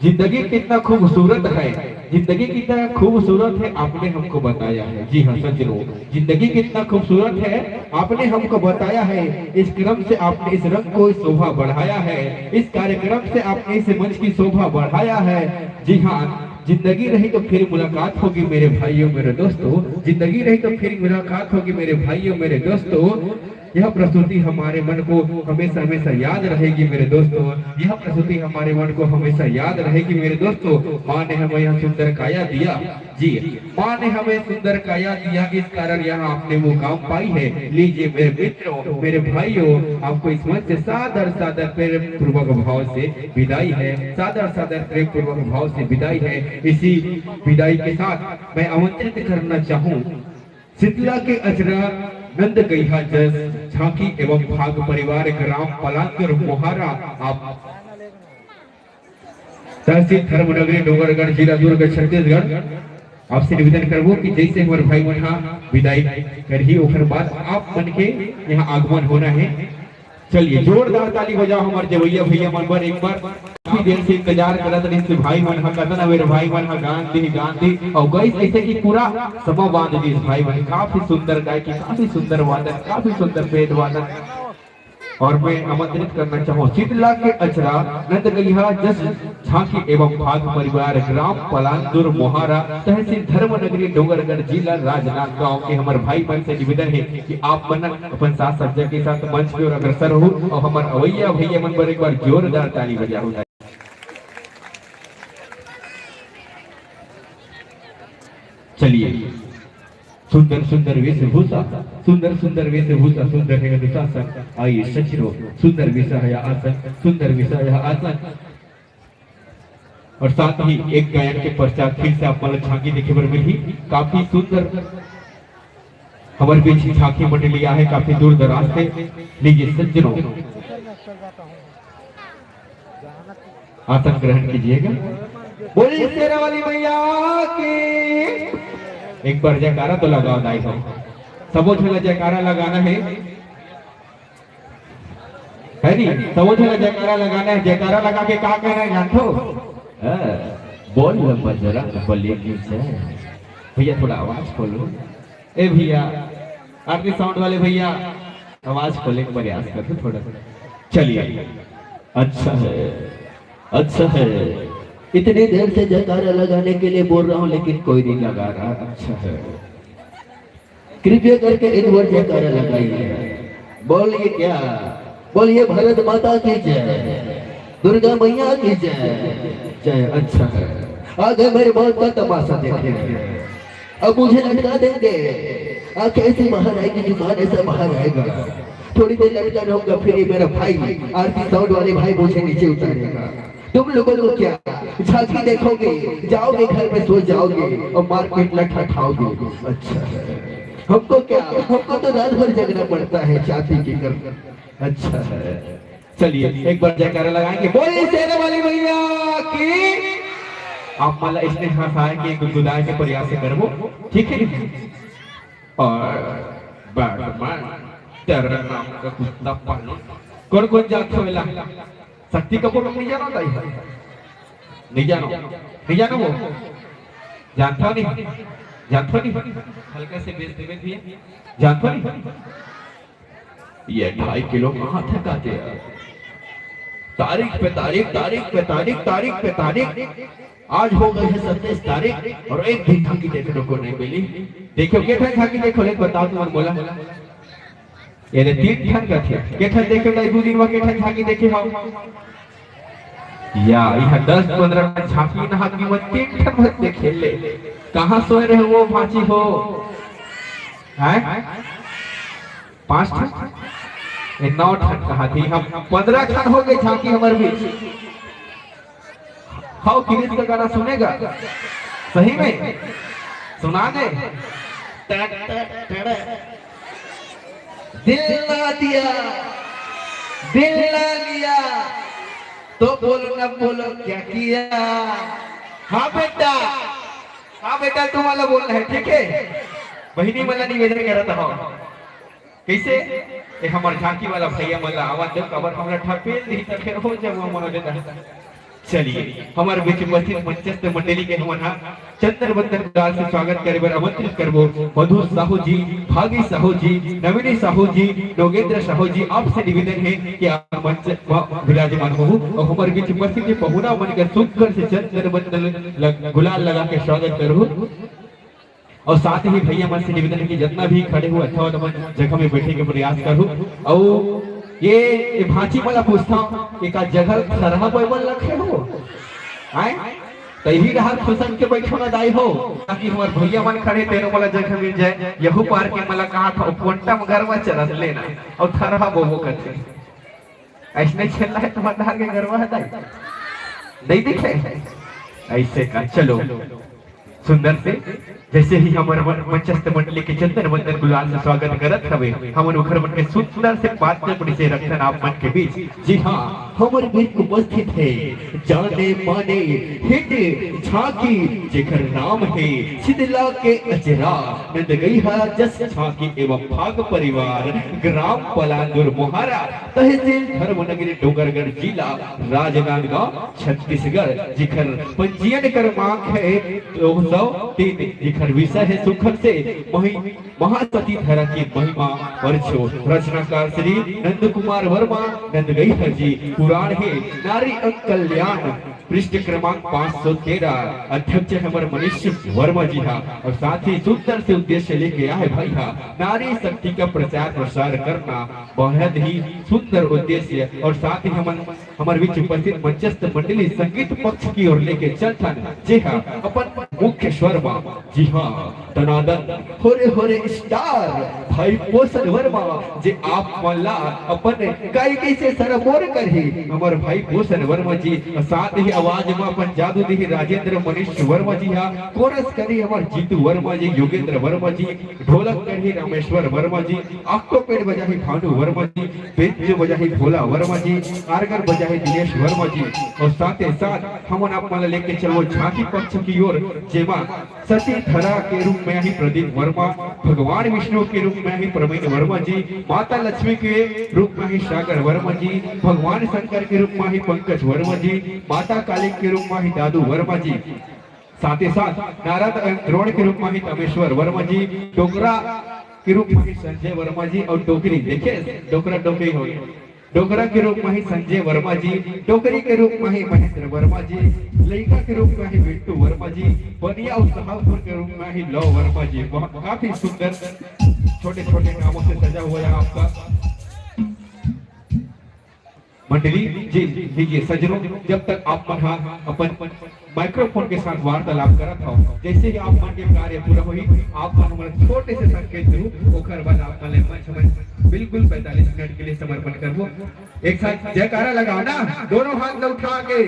जिंदगी कितना खूबसूरत है, जिंदगी कितना खूबसूरत है, आपने हमको बताया है। जी हाँ, सच लो, जिंदगी कितना खूबसूरत है, आपने हमको बताया है। इस क्रम से आपने इस रंग को शोभा बढ़ाया है, इस कार्यक्रम से आपने इस मंच की शोभा बढ़ाया है। जी हाँ, जिंदगी रही तो फिर मुलाकात होगी मेरे भाइयों, मेरे दोस्तों, जिंदगी रही तो फिर मुलाकात होगी मेरे भाइयों, मेरे दोस्तों। यह प्रस्तुति हमारे मन को हमेशा, हमेशा याद रहेगी मेरे दोस्तों। यह प्रस्तुति हमारे मन को हमेशा याद रहेगी मेरे दोस्तों। माँ ने हमें यह सुंदर काया दिया, जी, माँ ने हमें सुंदर काया दिया, इस कारण यहाँ आपने मुकाम पाई है। लीजिए मेरे मित्रों, मेरे भाइयों, आपको इस मंच से सादर, सादर प्रेम पूर्वक भाव से विदाई है, सादर, सादर प्रेम पूर्वक भाव से विदाई है। इसी विदाई के साथ मैं आमंत्रित करना चाहूँ शीतला के अचरा नंद गैहा जस झांकी एवं भाग परिवार ग्राम पलांदुर मोहारा, आप तहसील धर्मनगरी डोंगरगढ़, जिला दुर्ग, छत्तीसगढ़। आपसे निवेदन करबो कि जैसे हमर भाई मन हा विदाई करही, ओकर बाद आप मन के यहाँ आगमन होना है। चलिए, जोरदार ताली बजाओ हमर जवैया भैया मन बर एक बार। काफी देर से इंतजार करत रहिस भाई मन हा, कतना बेर भाई मन हा गान दी, गान दी, और गइस ऐसे कि पूरा समा बांध दिस भाई मन। काफी सुंदर गायकी, काफी सुंदर वादन, काफी सुंदर बेंत वादन। और मैं आमंत्रित करना चाहूँ शीतला के अचरा नंद गैहा जस झांकी एवं भाग परिवार ग्राम पलांदुर मोहारा तहसील धर्मनगरी डोंगरगढ़ जिला राजनांदगांव के हमर भाई मन से निवेदन है कि आप मन अपन साज सज्जा के साथ मंच की ओर अग्रसर हो और हमर अवैया भैया मन बर एक बार जोरदार ताली बजाओ। चलिए, सुंदर सुंदर वेशभूषा, सुंदर सुंदर वेशभूषा, सुंदर है अनुशासन। आइए सज्जनों, सुंदर विषय है आसन, सुंदर विषय है आसन। और साथ ही एक गायन के पश्चात फिर से आप मन ला झांकी देखे बर मिलही। काफी सुंदर हमर बीच झांकी मंडली आहे, काफी दूर दराज से। लीजिए सज्जनों, आसन ग्रहण कीजिएगा। बोलिए शेरा वाली मैया की। एक बार जयकारा तो लगाओ दाई हो, सबो झन ला जयकारा लगाना है, है नी? सबो झन ला जयकारा लगाना है। जयकारा लगा के का कहना है जानथो? हाँ, बोल बजरंग बली की जय। भैया थोड़ा आवाज खोलो। ए भैया, आरती साउंड वाले भैया, आवाज खोले के प्रयास कर दो थोड़ा। चलिए, अच्छा है, अच्छा है। इतनी देर से जयकारा लगाने के लिए बोल रहा हूँ, लेकिन कोई नहीं लगा रहा। अच्छा है, कृपया करके एक बार जयकारा लगाइए। बोलिए क्या? बोलिए भारत माता की जय, दुर्गा मैया की जय। जय। अच्छा है, आ गए मेरे मौत का तमाशा देखने। अब मुझे लटका देंगे। आंखें ऐसी बाहर आएगी, जुबान ऐसा बाहर आएगा। थोड़ी देर लटका रहूंगा, फिर ये मेरा भाई, आरती साउंड वाले भाई, मुझे नीचे उतारेगा। तुम लोगों को क्या, झांकी देखोगे, जाओगे घर में सो जाओगे और मारपीट लठा खाओगे। अच्छा है, हमको क्या, हमको तो रात भर जगना पड़ता है शादी के कर। अच्छा है, चलिए एक बार जयकारा लगाएंगे, बोलिए शेरा वाली मैया की। आप मन ला इसने हंसाए के, गुदगुदाए के प्रयास करबो, ठीक है? और बैडमैन, तेरे नाम का कुत्ता पालूं। कौन कौन जानत हो एला? शक्ति कपूर लोग नहीं जानो दाई? नहीं जानो, नहीं जानो वो? जानता नहीं, जानता नहीं। हल्का से बेच देवे भैया, जानता नहीं। ये ढाई किलो कहाँ थकाते यार? तारीख पे तारीख, तारीख पे तारीख, तारीख पे तारीख। आज हो गए हैं सत्ताईस तारीख और एक भी झांकी देखने को नहीं मिली। देखो, के ठन झांकी देखो, एक बताओ तुम बोला। ये दे तीन ठन का थे। के ठन देखे, दू दिन में के ठन झांकी देखे हो? या, यह दस पंद्रह ठन झांकी नहा के मैं तीन ठन भर देखे ले। कहाँ सोए रहे वो भांची हो? हैं? पाँच ठन? ये नौ ठन कहा थी, हम पंद्रह ठन हो गए झांकी हमर बीच। हाँ, गिरीश का गाना सुनेगा? सही में? सुना दे। टट, टट, टट। दिल ना दिया, दिल ना लिया, तो बोलो ना बोलो क्या किया? हाँ बेटा, हाँ बेटा, तुम वाला बोलना है, ठीक है? बहिनी मन ला निवेदन करत हव। कैसे? ए हमर झांकी वाला भैया मन ला आवा दो, काबर हमला ठपेल दी त फेर हो जाबो मनोज दा। चलिए, हमर बीच उपस्थित मंचस्थ मंडली के हमन हा चंदन वंदन गुलाल से स्वागत करे बर आमंत्रित करबो मधु साहू जी, भागी साहू जी, नवीनी साहू जी, नोगेंद्र साहू जी, आपसे निवेदन हे कि आप मंच म विराजमान होहू अउ हमर बीच उपस्थित पहुना मन के सुग्घर से चंदन वंदन लग-, गुलाल लगा के स्वागत करहू। अउ साथ ही भैया मन से निवेदन हे कि जतना भी खड़े हो, अच्छा वाला मन जगह में बैठे के प्रयास करहू। अउ ये, ये भांची वाला पूछता हूँ कि का जगह थरहा बोए बर लखे हो? आए? त इही डहर खुसन के बैठो ना दाई हो, ताकि हमर भैया मन खड़े तेनो वाला जगह मिल जाए। यहू पार के मला कहा था, कोंटा में गरवा चरत लेना अउ थरहा बोबो करथे। अइसने छेल्ला हे तुम्हार डहर के गरवा हे दाई? नहीं दिखे? ऐसे का, चलो। सुंदर से, जैसे ही हमर मन-, मंचस्थ मंडली के चंदन वंदन गुलाल से स्वागत करत हवे, हमन ओखर मन के सुंदर से पात्र पड़ी से रखन आप मन के बीच। जी हाँ, हमर बीच उपस्थित हे जाने माने हिट झांकी, जेकर नाम हे शीतला के अचरा, नंदगईहा जस झांकी एवं फाग परिवार, ग्राम पलांदुर मोहारा, तहसील धर्मनगरी, डोंगरगढ़ जिला, राजनांदगांव, छत्तीसगढ़, जिखर पंजीयन क्रमांक हे दो सौ तीन, जिखर विषय हे सुखन से मही-, महासती धरा की महिमा परछो। रचनाकार श्री नंद कुमार वर्मा, नंदगईहा जी। पुराण हे नारी अंग कल्याण, पृष्ठ क्रमांक पाँच सौ तेरह। अध्यक्ष हे हमर मनीष वर्मा जी हा, अउ साथ ही सुंदर से उद्देश्य लेके आए भाई हा, नारी शक्ति का प्रचार प्रसार करना, बेहद ही सुंदर उद्देश्य। अउ साथ ही हमन, हमर बीच उपस्थित मंचस्थ मंडली संगीत पक्ष की ओर लेके चलथन, जे हा अपन मुख्य स्वर मा, जी हाँ, दनादन होरे होरे स्टार भाई पोषण वर्मा, जे आप मन ला अपन गायकी से सरबोर करही। हमर भाई पोषण वर्मा जी, साथ ही आवाज मा अपन जादू दिही राजेंद्र मनीष वर्मा जी हा, कोरस करही हमर जीतू वर्मा जी, योगेंद्र वर्मा जी, ढोलक करही रामेश्वर वर्मा जी, ऑक्टोपेड बजाही भानु वर्मा जी, बेंजो बजाही भोला वर्मा जी, आर्गन बजाही दिनेश वर्मा जी। अउ साथे साथ हमन आप मन ला लेके चलबो झांकी पक्ष की ओर, जेमा सती धरा के रूप में ही प्रदीप वर्मा, भगवान विष्णु के रूप में ही प्रवीण वर्मा जी, माता लक्ष्मी के रूप में ही सागर वर्मा जी, भगवान शंकर के रूप में ही पंकज वर्मा जी, माता काली के रूप में ही दादू वर्मा जी, साथ ही साथ नारद एवं द्रोण के रूप में ही तमेश्वर वर्मा जी, डोकरा के रूप में ही संजय वर्मा जी अउ डोकरी, देखिए, डोकरा डोकरी हो, डोकरा के रूप में ही संजय वर्मा जी, डोकरी के रूप में ही महेंद्र वर्मा जी, लइका के रूप में ही बिट्टू वर्मा जी, बनिया अउ सहारपुर के रूप में ही लव वर्मा जी। बहुत, काफी सुंदर छोटे छोटे नामों से सजा हुआ है आपका मंडली जी। लीजिए सज्जनों, जब तक आप मन हा अपन माइक्रोफोन के साथ वार्तालाप करत हव, जैसे ही आप मन के कार्य पूरा होही, आप मन हमर छोटे से संकेत दू, ओकर बाद आप मन ले मंच में बिल्कुल पैंतालीस मिनट के लिए समर्पण करबो। एक साथ जयकारा लगाओ ना, दोनों हाथ ला उठा के।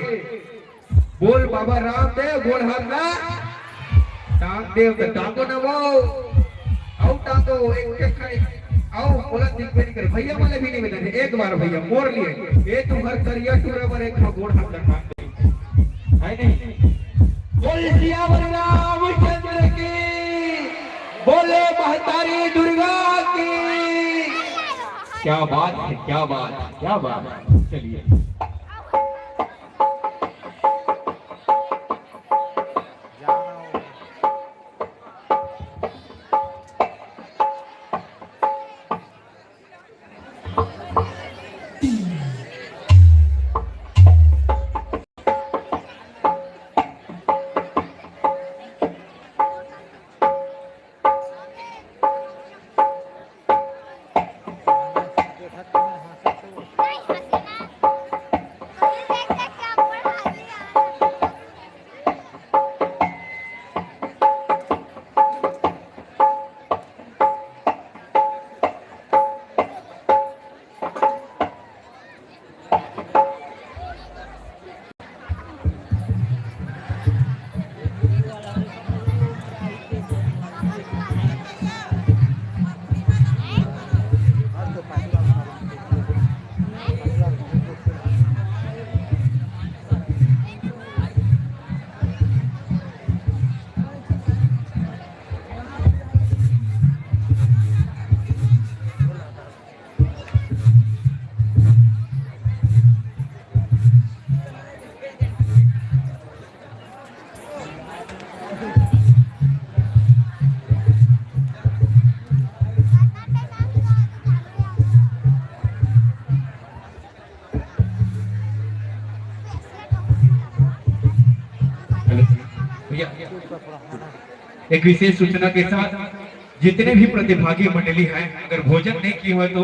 बोल बाबा रामदेव, गोड़ हाथ ला। टांग देव तो टांगो ना वो। आओ टांगो, एक, एक, एक। आओ, बोला दिल पे निकल। भैया वाले भी निवेदन है, एक बार भैया, मोर लिए। ए तुम्हर करिया टूरा बर एक ठो गोड़ हाथ ला टांग दे। है नहीं? बोल सियावर रामचंद्र की, बोले महतारी दुर्गा की। क्या बात है, क्या बात है, क्या बात है। चलिए। भैया, एक विशेष सूचना के साथ, जितने भी प्रतिभागी मंडली हैं, अगर भोजन नहीं किए हुए तो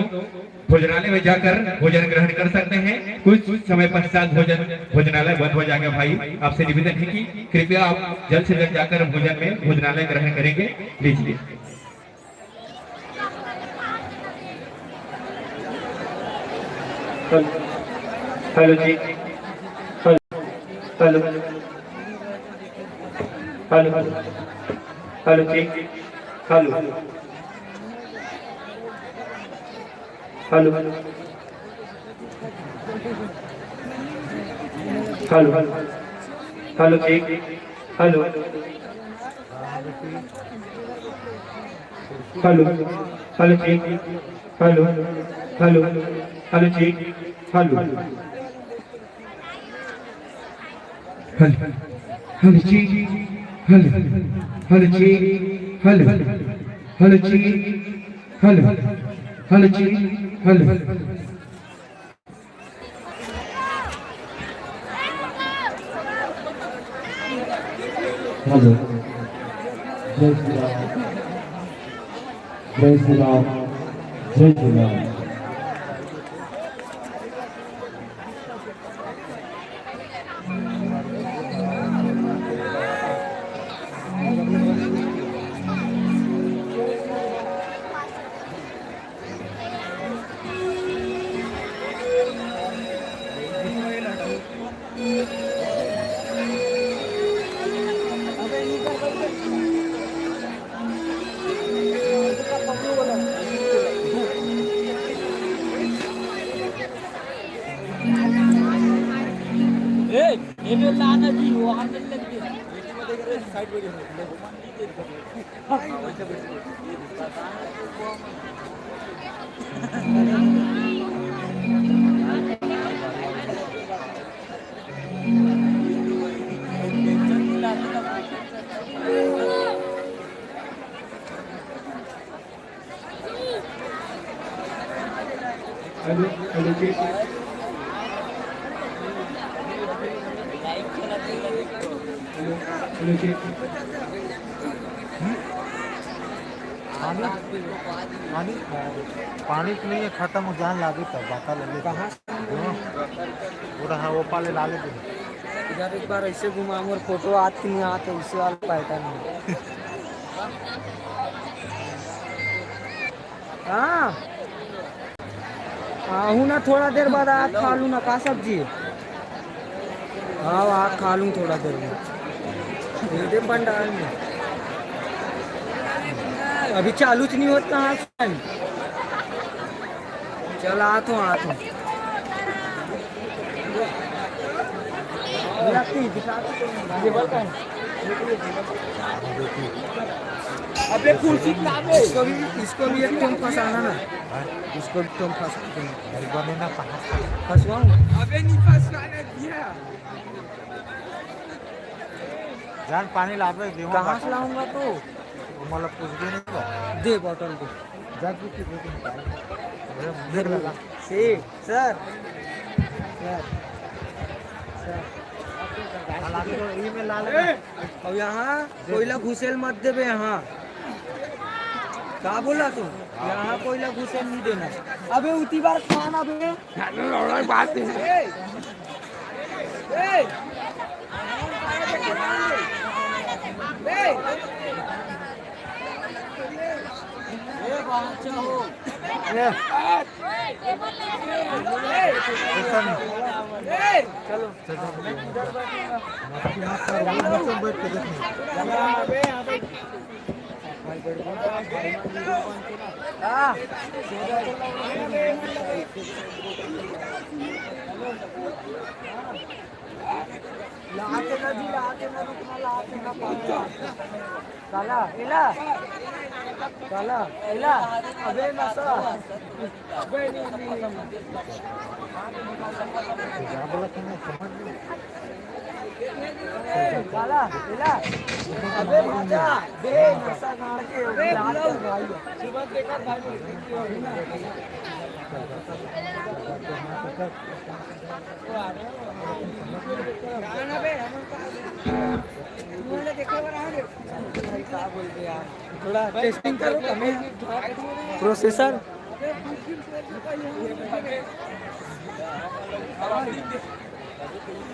भोजनालय में जाकर भोजन ग्रहण कर सकते हैं। कुछ समय पश्चात भोजन, भोजनालय बंद हो जाएगा भाई। आपसे निवेदन है कि कृपया आप जल्द से जल्द जाकर भोजन में, भोजनालय ग्रहण करेंगे। लीजिए। हेलो, हेलो जी। हेलो, हेलो, हेलो, हेलो जी। हेलो, हेलो, हेलो, हेलो जी। हेलो, हेलो, हेलो जी। हेलो, हेलो, हेलो जी। हेलो, हेलो, हेलो जी। हेलो, हेलो जी। हेलो, हेलो जी। हेलो, हेलो जी। हेलो। हेलो। जय श्री राम। जय श्री राम। जय श्री राम। ए, ये भी लाना जी, वो हाथ में लग गया। हेलो, हेलो जी। हेलो, हेलो जी। पानी, पानी, पानी तो नहीं है, खत्म हो जान लागे तब बाता लगे। कहाँ? हाँ। वो रहा, वो पाले लागे थे। इधर एक बार ऐसे घुमा, मोर फोटो आत कि नहीं आत, ऐसे वाला पैटर्न में। हाँ, आहू ना, थोड़ा देर बाद आ खा लूँ ना, का सब्जी? हाँ, आ खा लूँ थोड़ा देर में। दे दे पंडाल में। अभी चालू च नहीं होता है। चल, आत हूँ, आत हूँ। अबे कुर्सी लावे। इसको भी, इसको भी एक टोम फंसाना ना। इसको भी टोम फंसा, अरे बने ना, फंसवाऊं? अबे नहीं फंसवाना दिया। जान पानी लावे, देवा कहाँ से लाऊंगा तो? मतलब कुछ भी नहीं हुआ। दे बोतल दे। जा तू की बोतल निकाल। अरे देख लगा। से, सर। सर। सर। हालांकि तो ई में लाल है। अब यहाँ कोयला घुसेल मत देबे यहाँ। का बोला तू? यहाँ कोयला घुसेल नहीं देना। अबे उती बार खाना बे। बात है। ए! ए! ए! चलो। लाके ना जी, लाके ना, रुकना, लाके ना, पानी लाके। काला, एला। काला, एला। अबे नशा। अबे नहीं, नहीं, नहीं। काला, एला। अबे मजा। बे नशा गाड़ के, अबे लाके भाई। थोड़ा टेस्टिंग करो, कम है प्रोसेसर।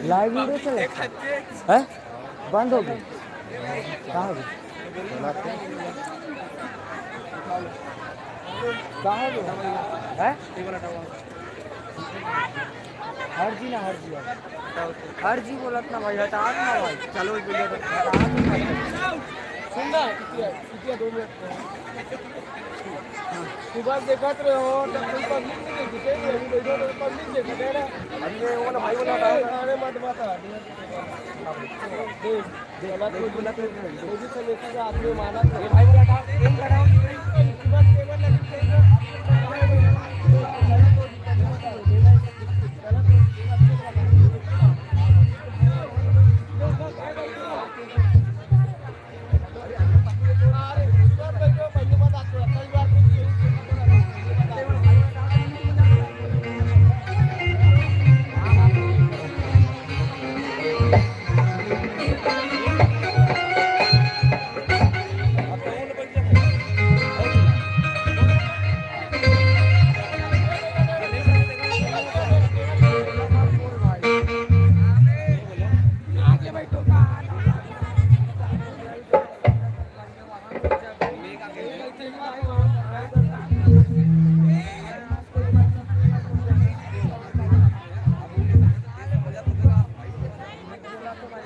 लाइव वीडियो चले, हैं? बंद हो गई। कहाँ हो गई? कहाँ हो गई? हैं? हर जी ना, हर जी, हर जी बोलत ना भाई, हटा ना भाई। चलो, एक वीडियो तो हटा दो भाई। सुन ना, कितिया, कितिया दो मिनट। सुबह देखत रहे हो, तब कोई पब्लिक नहीं देखी, सही है, अभी देखो तो पब्लिक देखी, कह रहा। अरे, वो वाला भाई बोला था। अरे, मत बता। देख, गलत कोई बोला तो, वो भी सलेक्शन का आदमी माना था। ये भाई बोला था, तुम खड़ा हो।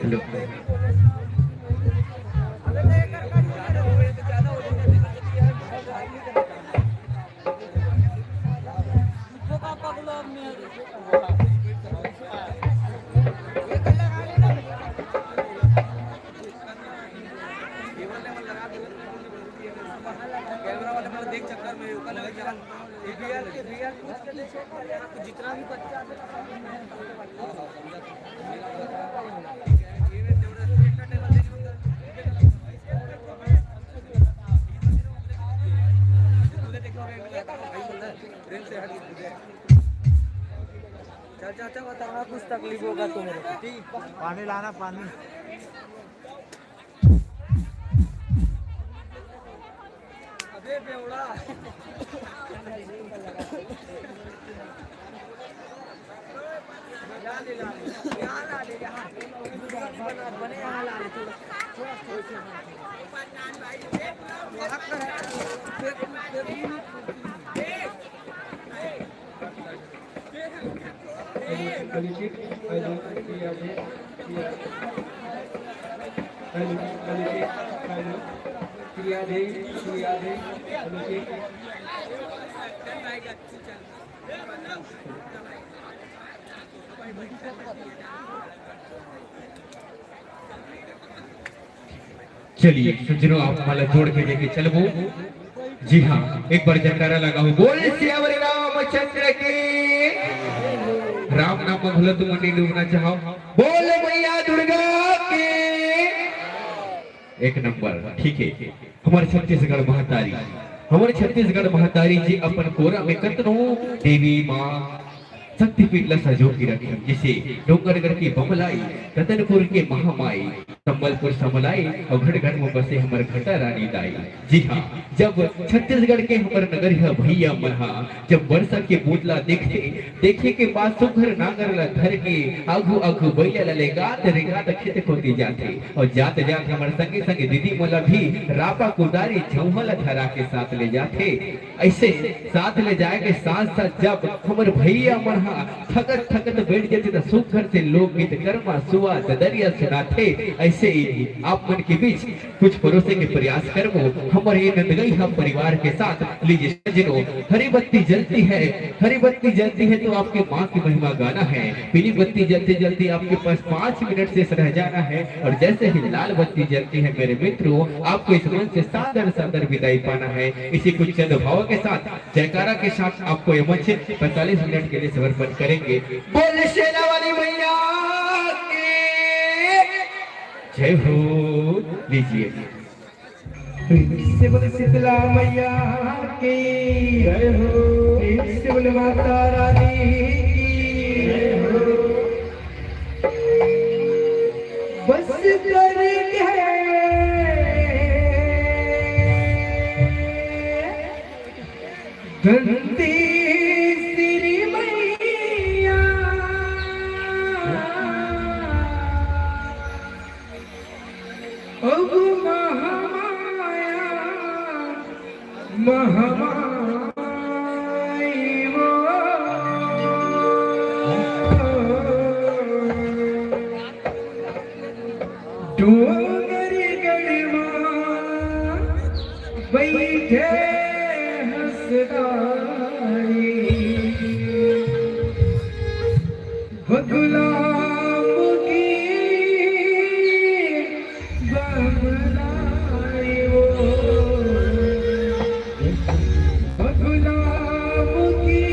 हेलो। कैमरा वाले बोले, "देख चक्कर में ऊपर लग जा।" ये वीआर के, वीआर पूछ के देख चक्कर में आपको जितना भी बच्चा आता है, सब ये तेवढं एक टेबल देखिए उधर। तुझे देखो, भाई बोल रहा है, फ्रेम से हट के तुझे। चल, चल, चल, बताओ, कुछ तकलीफ होगा तो मेरे को, ठीक? पानी लाना, पानी। अबे बेवड़ा। Hello, hello, check. Hello, hello, hello, check. Hello, hello, hello, check. चलिए सज्जनों, आप माला जोड़ के लेके चलबो। जी हाँ, एक बार जयकारा लगाओ, बोल सियावर रामचंद्र की। राम नाम में भूलो तुम नहीं डूबना चाहो, बोल मैया दुर्गा की। एक नंबर, ठीक है। हमर छत्तीसगढ़ महतारी, हमर छत्तीसगढ़ महतारी जी अपन कोरा में कतनो देवी माँ शक्तिपीठ ला सजो के रखे, जैसे डोंगरगढ़ के बमलाई, रतनपुर के महामाई, संबलपुर समलाई और घट घट में बसे हमर घटा रानी दाई। जी हाँ, जब छत्तीसगढ़ के हमर नगरिया भैया मन हा जब बरसा के बूंद ला देखथे, देखे के बाद सुघर नांगर ला धर के आघू आघू बइला ला लेगात रेंगात खेत कोती जाथे और जात जात हमर संगे संगे दीदी मन ला भी रापा कुदारी झउहा ला धरा के साथ ले जाथे। ऐसे साथ ले जाए के साथ साथ जब हमर भैया मन हा थकत थकत बैठ जाथे त सुघर से लोकगीत करमा सुआ ददरिया सुनाथे। ऐसे ही आप मन के बीच कुछ परोसे के प्रयास करबो हमर ये नंदगई हम परिवार के साथ। लीजिए सज्जनों, हरी बत्ती जलती है, हरी बत्ती जलती है तो आपके माँ की महिमा गाना है। पीली बत्ती जलते जलते आपके पास पाँच मिनट से रह जाना है और जैसे ही लाल बत्ती जलती है मेरे मित्रों, आपको इस मंच से सादर सादर विदाई पाना है। इसी कुछ चंद भावों के साथ, जयकारा के साथ आपको ये मंच पैंतालीस मिनट के लिए समर्पण करेंगे। बोल शेरा वाली मैया की जय हो। लीजिए। प्रेम से बोल शीतला मैया की जय हो। प्रेम से बोल माता रानी की जय हो। बस करके कंती सिरी मैया, अगु महामाया, महामाई वो। डोंगरगढ़ मा बइठे हंसदारी, बगुला मुखी बमलाई वो, बगुला मुखी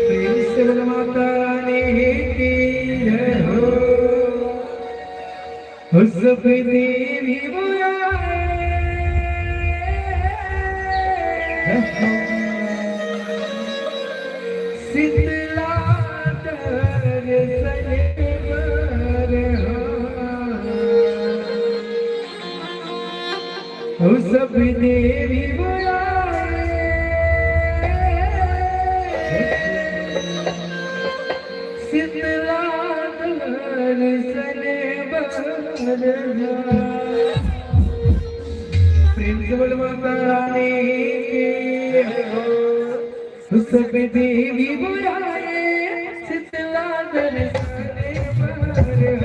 प्रेम से बोलो माता रानी की जय हो। हो सब देवी बुलाए, शीतला दर्शन पर हो। हो सब देवी बुलाए, शीतला दर्शन बरहा। प्रेम से बोल माता रानी की। हो सब देवी बुलाए, शीतला दर्शन बरहा।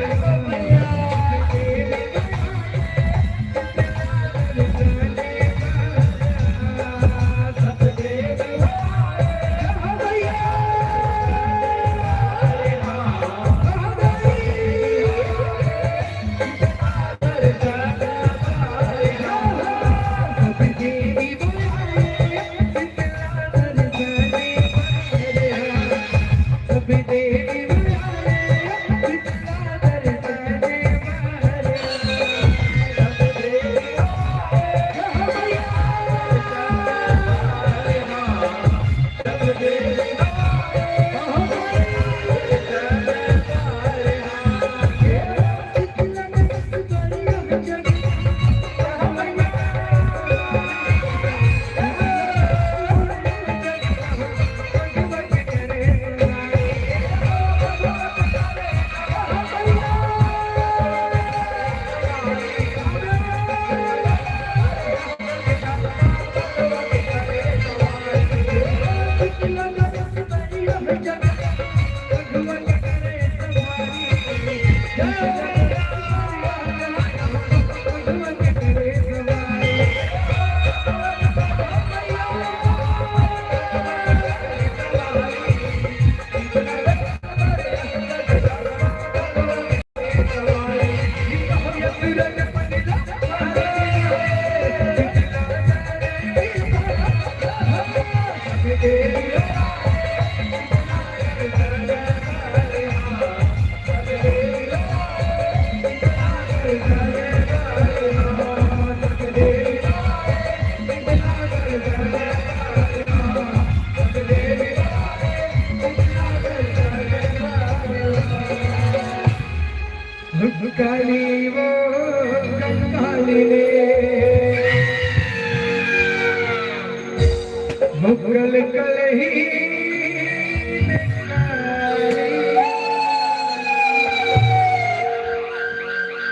काली वो कंकाली ने मुगल कलही में काली।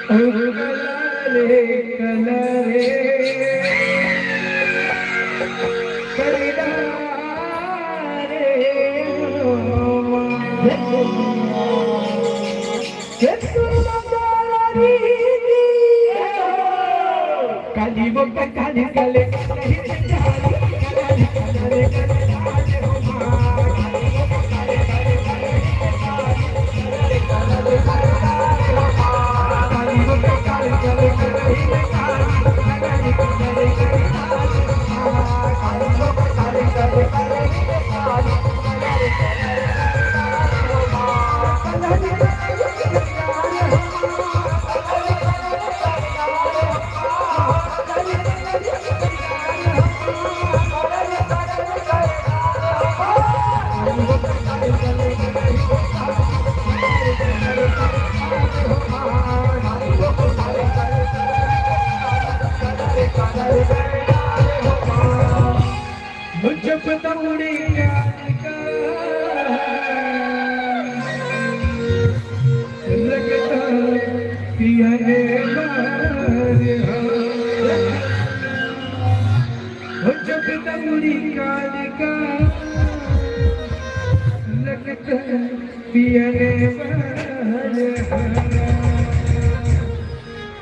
ओ कला रे कला रे कलिदा रे ओ माँ। काली मोटा काली काले पिया ने बहाया।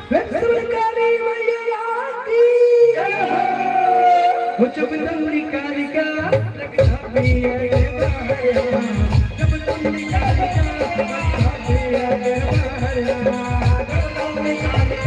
प्रेम से बोल काली मैया की। वो जब दौड़ी कालिका, लगता पिया ने बहाया। जब दौड़ी कालिका, लगता पिया ने बहाया। जब दौड़ी कालिका,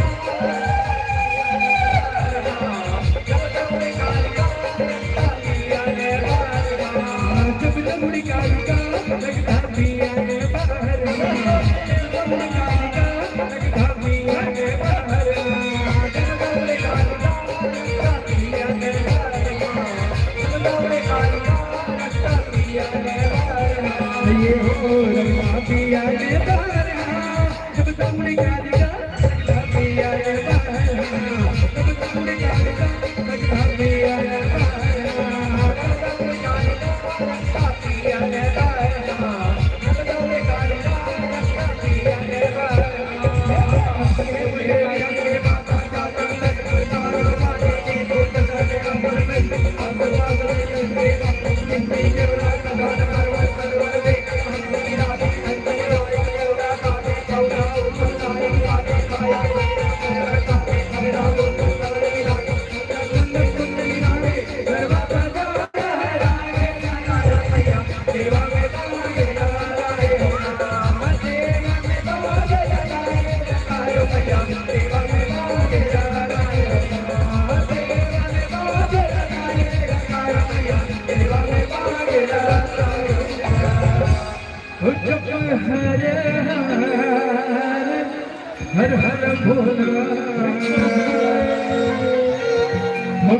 हर हर भोला,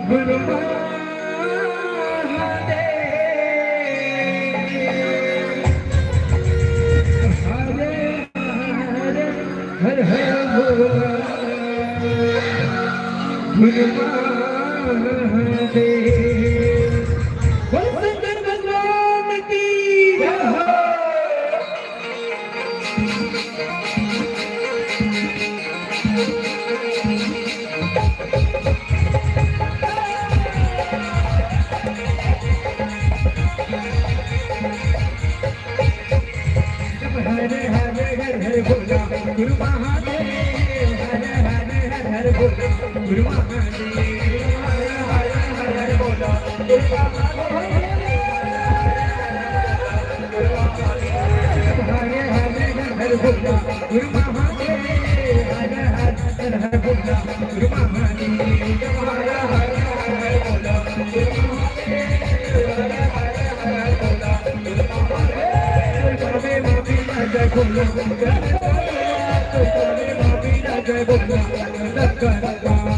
गुरु महादेव। हरे हरे हर हर भोला, गुरु महादेव। बोल शंकर भगवान की जय हो। हरे हरे हर हर भोला गुरु महादेव, हरे हरे हर हर भोला गुरु महादेव, हरे हरे हर हर भोला गुरु महादेव। हरे हरे हर हर भोला गुरु महादेव, हरे हरे हर हर भोला गुरु महादेव, हरे हरे हर हर भोला गुरु महादेव, हरे हरे हर हर भोला गुरु महादेव। जय भोला, जय भोला, जय भोला।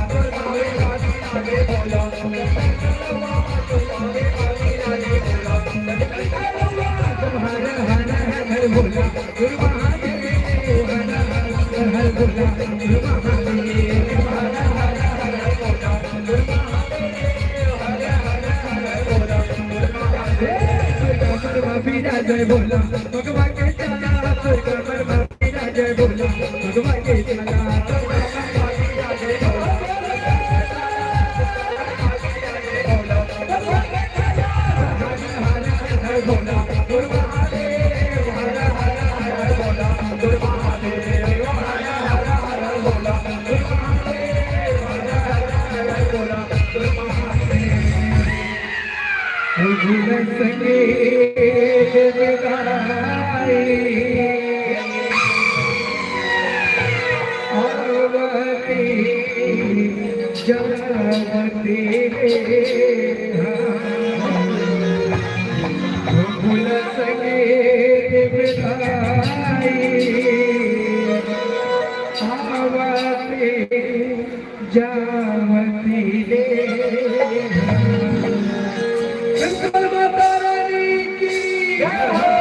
जय भोला, भगवान के चला, जय भोला, भगवान के चला। जावती ले। शंकर माता रानी की जय हो।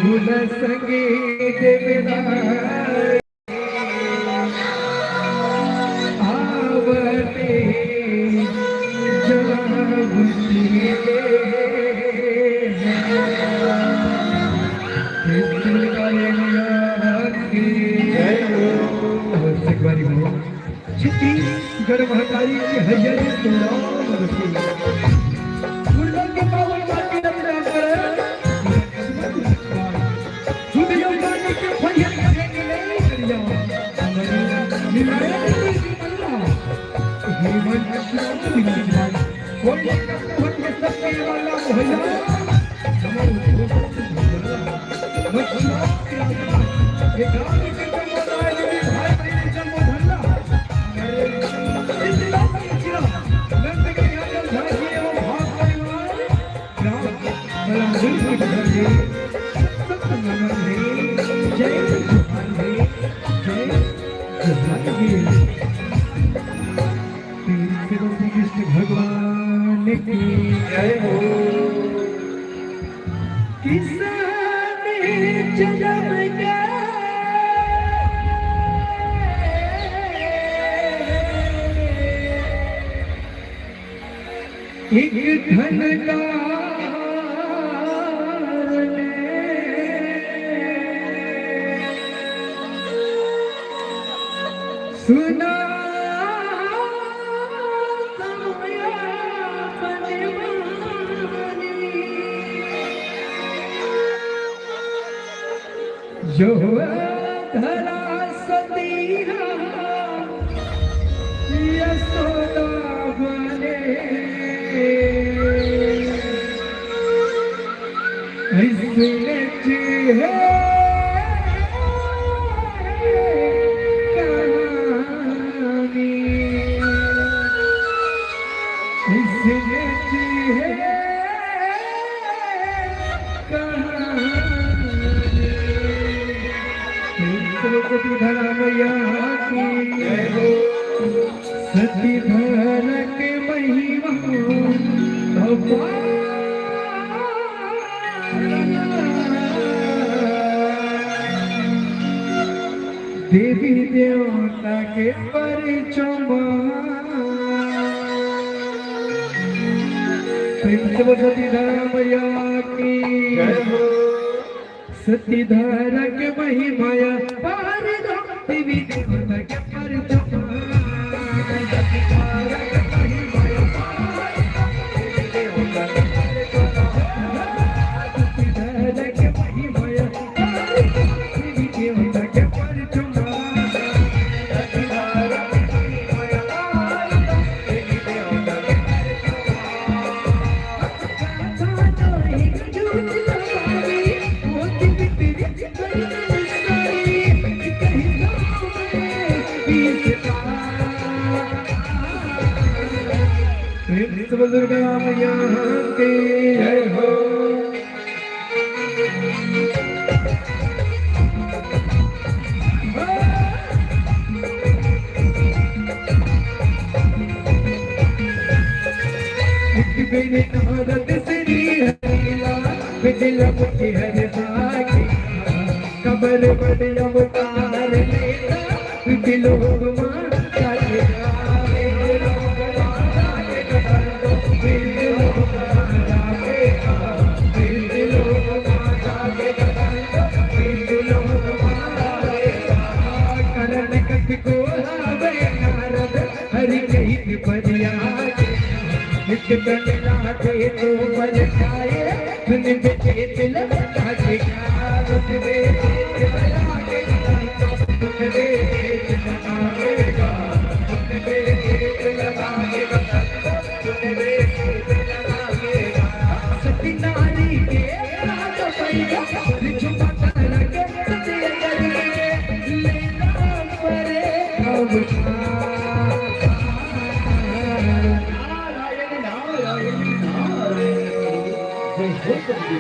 गुण संगीत विधान आवते जलावती के। हे श्री कालिया की जय हो। एक बारी हो। छत्तीसगढ़ महतारी की हरियाली गुलाम रसी। गुलाम के पावन माटी रंग पर जय जय जय। प्रेम से बोल श्री कृष्ण भगवान की जय हो। किसान जन्म का एक ठन कार ने सुना समय अपन मानी। यहोवा धरा सती यशोदा बने। ऐसने जी है कहानी। ऐसने जी है सरस्वती धरा मैया की जय हो। सती धरा के महिमा अपार। देवी देवता के परिचय। प्रेम से बोल सती धरा मैया की जय हो। सती धरा के महिमा अपार, देवी देवता के परचमा। सती धरा के महिमा अपार, देवी देवता के परचमा। प्रेम से बोल दुर्गा मैया की जय हो। एक बेर नारद श्री हरि ला, बिजला मुखी हरि साखी, कबर बड़ अवतार लेता, विलोक माता के गावे। करण कट को लावे नारद हरि कहित परिया। एक कन लागे तो बर जाए, धन विजेत लगा के।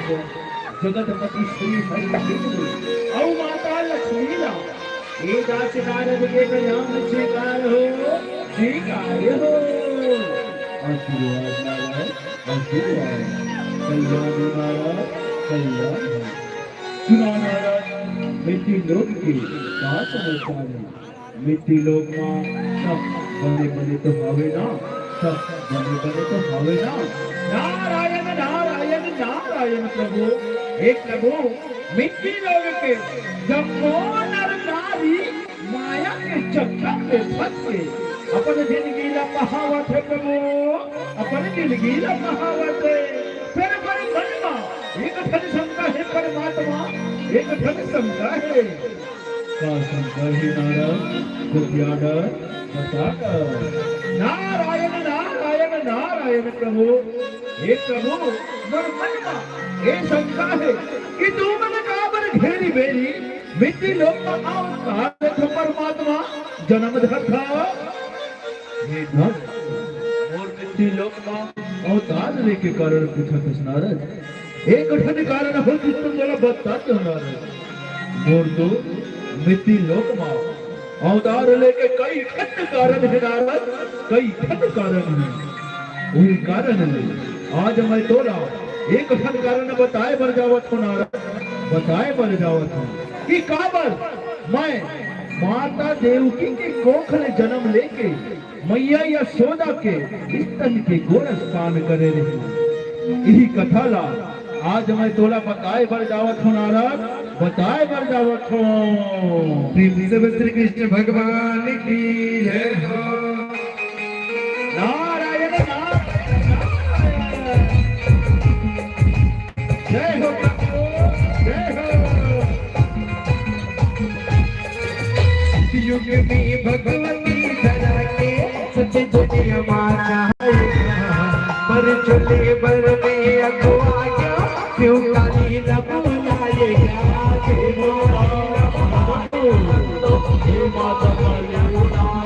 जगतपति श्री हरि विष्णु अउ माता लक्ष्मी ला ए दास नारद के कल्याण स्वीकार हो, स्वीकार हो। आशीर्वाद नारद, आशीर्वाद। कल्याण हो नारद, कल्याण हो। सुना नारद, मिट्टी लोक के का समाचार हे? मिट्टी लोक मा सब बने बने तो हवे ना? सब बने बने तो हवे ना? नारायण, नारायण, नारायण प्रभु। हे प्रभु, मिट्टी लोक के जम्मो नर नारी माया के चक्कर में फंस के अपन जिंदगी ला बहावत हे प्रभु, अपन जिंदगी ला बहावत हे। फेर अपन मन मा एक ठन शंका हे परमात्मा, एक ठन शंका हे। का शंका हे नारद? गोपिया डर, बता डर। नारायण, नारायण, नारायण प्रभु। हे प्रभु, मोर मन मा ए शंका हे कि तुमन काबर घेरी बेरी मिट्टी लोक मा अवतार लेथो परमात्मा, जनम धरथा। हे भक्त, मोर मिट्टी लोक मा अवतार लेके कारण पूछत हस नारद। एक ठन कारण हो जिस तुम मोला बता दो नारद। मोर तो मिट्टी लोक मा अवतार लेके कई ठन कारण हे नारद, कई ठन कारण हे। उही कारण हे आज मैं तोला एक ठन कारण बताए बर जावत हो नारद, बताए बर जावत हो कि काबर मैं माता देवकी के कोख ले जनम लेके मैया यशोदा के स्तन के गोरस पान करे रहे। इही कथा ला आज मैं तोला बताए बर जावत हो नारद, बताए बर जावत हो। प्रेम से बोल श्री कृष्ण भगवान की जय हो। नारायण, नारायण, नारायण। जय हो प्रभु, जय हो। युग में भगवती धरा के सच दुनिया माता है। पर चले बर में अगुआ गया, क्यों काली न बुलाएगा। हे माता काली, हे माता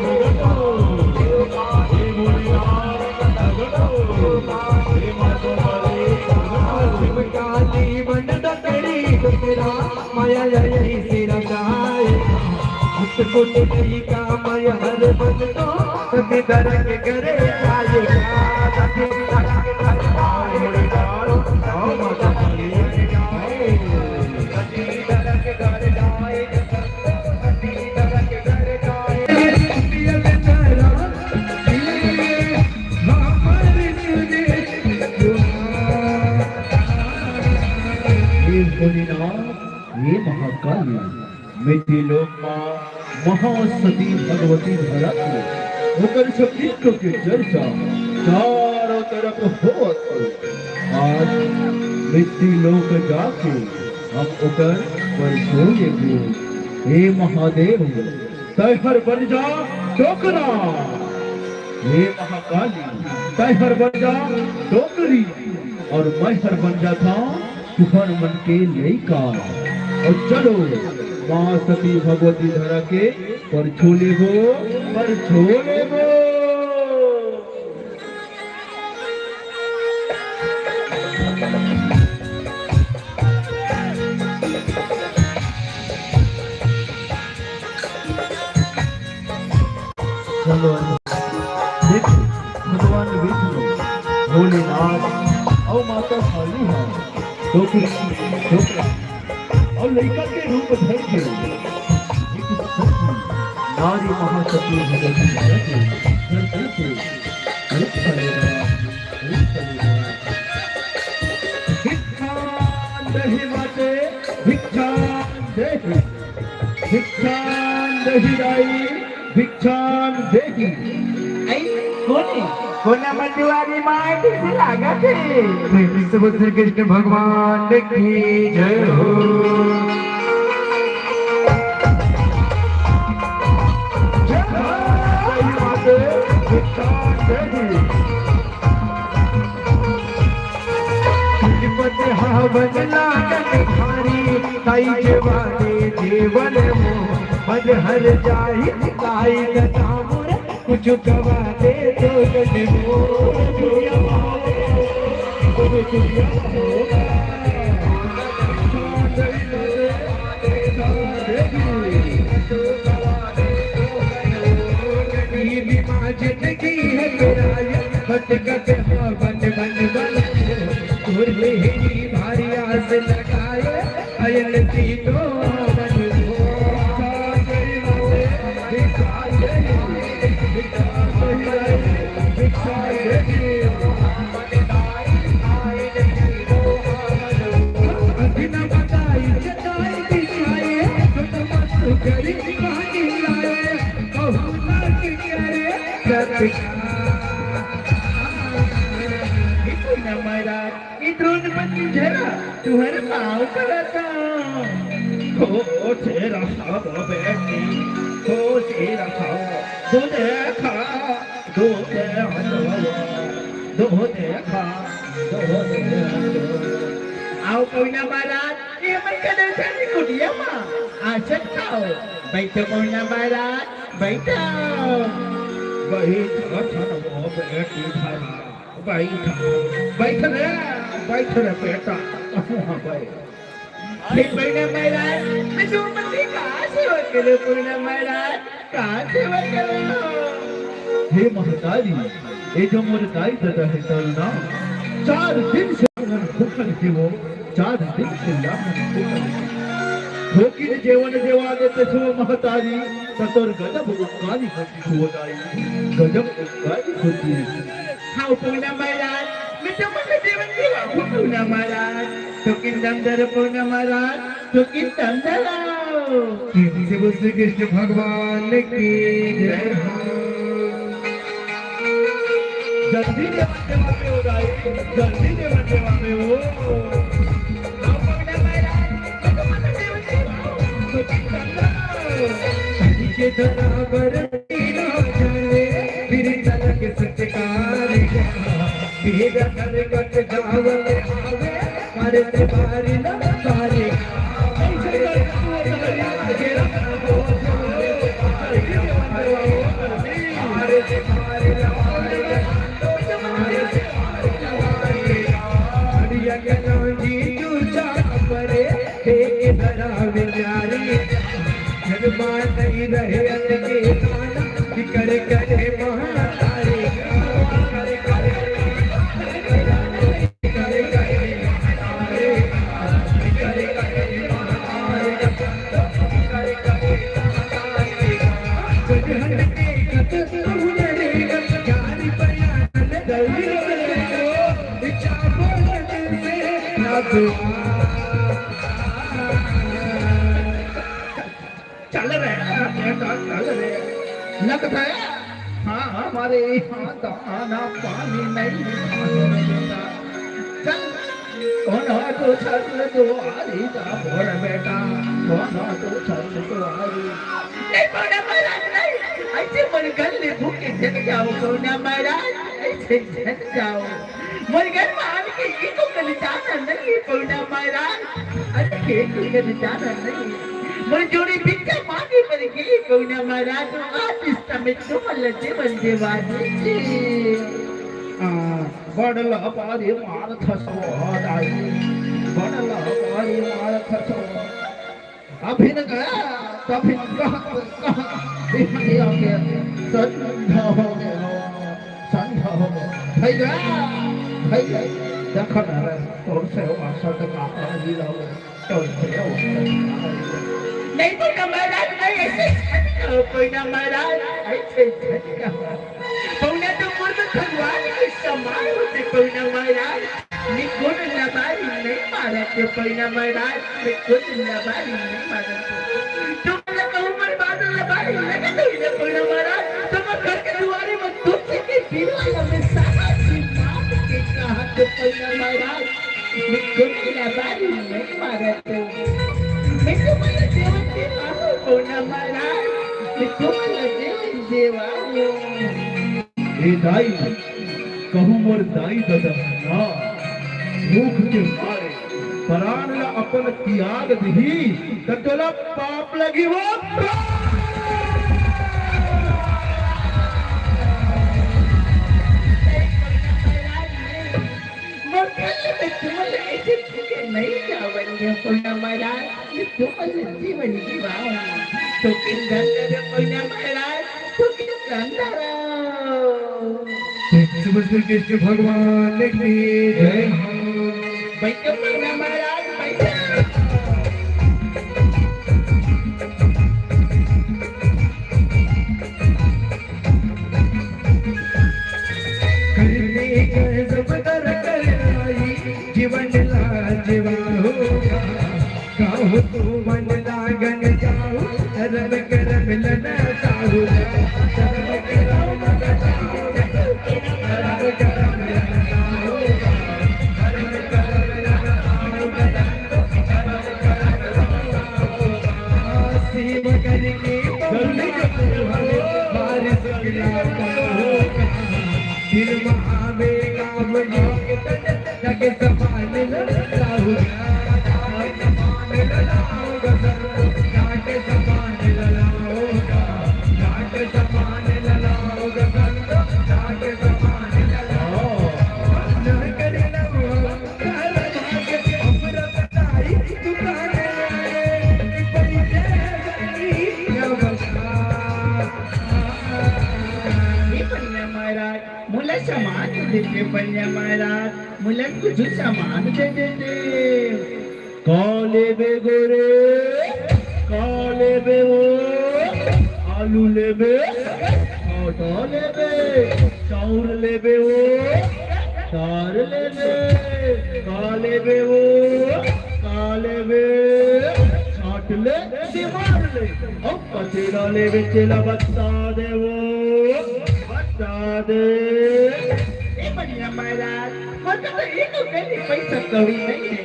काली, हे माता काली। काली बन डकरी डकरा, माया यही सिर गाय। हट कुट गई का माया हर बन तो, सभी दरक करे जाए। सभी दरक करे जाए। हे भोलेनाथ, हे महाकाली, मिट्टी लोक मा महासती भगवती धरा के ओकर शक्तित्व के चर्चा चारों तरफ होवत हे। आज मिट्टी लोक जाके हम ओकर परछो लेबो। हे महादेव, तैं हर बन जा डोकरा। हे महाकाली, तैं हर बन जा डोकरी, अउ मैं हर बन जाथों तुहर मन के लइका। अउ चलो, माँ सती भगवती धरा के परछो लेबो, परछो लेबो। चलो, देखो, भगवान विष्णु, भोलेनाथ अउ माता काली ह डोकरी, डोकरा अउ लइका के रूप धर के एक सती नारी महासती भगवती धरा के धरती पे रूप धरे हवय, रूप धरे हवय। भिक्षां देहि माते, भिक्षां देहि। भिक्षां देहि दाई, भिक्षां देहि। आई, कोन हे? कोन हे? मंजुआरी माय कइसे लागत हे? प्रेम से बोल श्री कृष्ण भगवान की जय हो। जय हो। दाई माते, भिक्षां देहि। तिरुपति हवन लागत भारी, ताई जेवा दे जेवल मो, मन हर जाई, ताई दतामुर, कुछ गवा दे दो गन मो। दुनिया वाले, दुनिया वाले। बीमा जिंदगी है मेरा ये, भटकत हो बन बन बन, उर्मी ही भारी आस लगाए, अयन तीनों मन को। अदिन बताई जताई बिछाए, तो मस्त करी पानी लाए, कहूँ ना कि करे सत्कार। हे पूनम महाराज, ये द्रोणपति झरा तुम्हारे पाँव परत हँव। हो, हो, शेर साहब बेटी, हो, शेर साहब, तू देखा, तू देखा, तू देखा, तू देखा। आओ पूनम महाराज, ये मैं कदे से कुटिया मा आसन खाओ। बैठो पूनम महाराज, बैठो। बैठ, बैठ, वो बेटी धरा, बैठ, बैठ रे, बैठ रे बेटा। हाँ, बैठ। हे पूनम महाराज, मैं तुमन के का सेवा करूँ पूनम महाराज, का सेवा करूँ? हे महतारी, ये जो मोर दाई ददा हे तरुणा, चार दिन से लामन भूखन हे वो, चार दिन से लामन भूखन हे। भूखिन जेवन जेवा देते सो महतारी, त तोर गजब उपकारी होती हो दाई, गजब उपकारी होती। हाँ, पूनम महाराज, मैं तुमन के जेवन जेवा हूँ पूनम महाराज, तो किंदम दर पूनम महाराज, तो किंदम दर। शिव श्री कृष्ण भगवान की जय हो। जल्दी जेवन जेवा में हो दाई, जल्दी जेवन जेवा में हो। आओ पूनम महाराज, मैं तुमन के जेवन जेवा हूँ, तो किंदम दर। के धरा बर तीना जाने, फिर तलक सत्कार का। फिर हर कट गावल आवे, मारे ते बारी न बारी। चल रे बेटा, चल रे। लगता है, हाँ, हमारे यहाँ दाना पानी नहीं खाने देता। चल, कौन हो तू छत्र दुआरी का मोर बेटा, कौन हो तू छत्र दुआरी? नहीं, पूनम महाराज, नहीं, ऐसे मोर घर ले भूखे चल जाओ, पूनम महाराज, ऐसे चल जाओ। मोर घर मा आन के एको कन जाना नहीं हे पूनम महाराज। अरे, एको कन जाना नहीं हे। मोर जोड़ी भिक्षा मांगे बर गे पूनम महाराज, आज इस समय तुम लजे बन जेवा जी। हाँ, बड़ लबारी मारथस वो दाई, बड़ लबारी मारथस वो। अभिन गया, तभिन कहत, कहत, बिहनिया के संध्या हो गया, संध्या हो गया। भैया, भैया, देखो ना रे, तोर से वो असत का हाजी लाओ, तोर से वो असत का हाजी लाओ। नहीं पूनम महाराज, नहीं, ऐसे झटका हो पूनम महाराज, ऐसे झटका हो। पौना तो पूर्व भगवान के समान होते पौना महाराज। मैं कोन लबारी नहीं मारत हे पौना महाराज, मैं कोन लबारी नहीं मारत हे। तुमन ला कहूँ मोर बात लबारी लगत होही ना पौना महाराज, तो मैं घर के दुआरे में तुलसी के पीला में सारा जी माप के कहत हे पौना महाराज, मैं कोन लबारी नहीं मारत हे। मैं तुमन ला जेवन जेवा हूँ पौना महाराज, मैं तुमन ला जेवन जेवा हूँ। ए दाई, कहूँ मोर दाई ददा ना भूख के मारे परान ला अपन तियाग दिही, त तोला पाप लगही वो। मोर घर ले मैं तुमन ला ऐसे भूखे नहीं जावन देहूँ पौना महाराज, मैं तुमन ला जेवन जेवा हूँ। तो किंदम दर पौना महाराज, तो किंदम सुबह कृष्ण भगवान की जय हो। बैठो ना महाराज, बैठो। करने का जब कर कर आई, जीवन लाजवा होगा। काहू तू मन लागन जाहू, रम करम लना साहू। रम करम लना साहू, रम करम लना साहू। सेवा करके पहुँचा तू हमें, बारिश गिरा होगा। फिर महावेगा मुझे जग समान लड़ाऊंगा, जग समान लड़ाऊंगा, जग समान लड़ाऊंगा, जग समान लड़ाऊंगा, जग समान लड़ाऊंगा। ना करना हुआ, काला भाग, अमृत ताई, दुकान आए, पैसे नहीं, क्या बता। हे बनिया महाराज, मोला सामान दे दे बनिया महाराज, मोला कुछ सामान दे दे दे। का लेबे गोरे, का लेबे वो? आलू लेबे, आटा लेबे, चाउर लेबे वो, दार लेबे, का लेबे वो? का लेबे? छाट ले, दीवार ले, अब पतेला लेबे, तेला बता दे वो। बता दे। ए बनिया महाराज, मोर करा तो एको कनी पैसा कौड़ी नहीं है।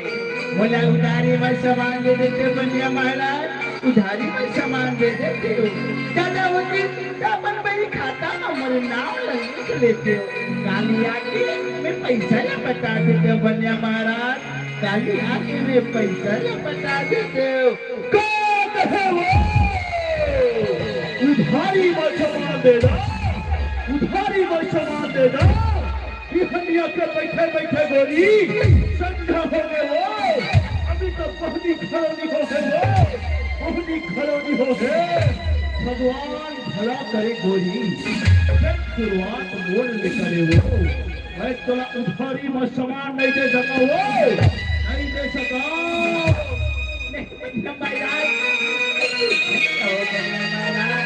मोला उधारी में सामान दे देते बनिया महाराज, उधारी में सामान दे देते हो। दादा होती तो अपन बही खाता में मोर नाम लिख लेते हो। काली आके मैं पैसा ला पटा देते हो बनिया महाराज, काली आके मैं पैसा ला पटा देते हो। का कहे वो? उधारी में सामान दे दा, उधारी में सामान दे दा। बिहनिया के बइठे बइठे गोरी संझा होगे वो। अभी तो पहली खड़ोनी होगे वो, पहली खड़ोनी होगे। भगवान भला करे गोरी, जब शुरुआत मोर ले करे वो। मैं तोला उधारी में सामान नहीं दे सका वो, नहीं दे सका। बनिया महाराज, ओ बनिया महाराज,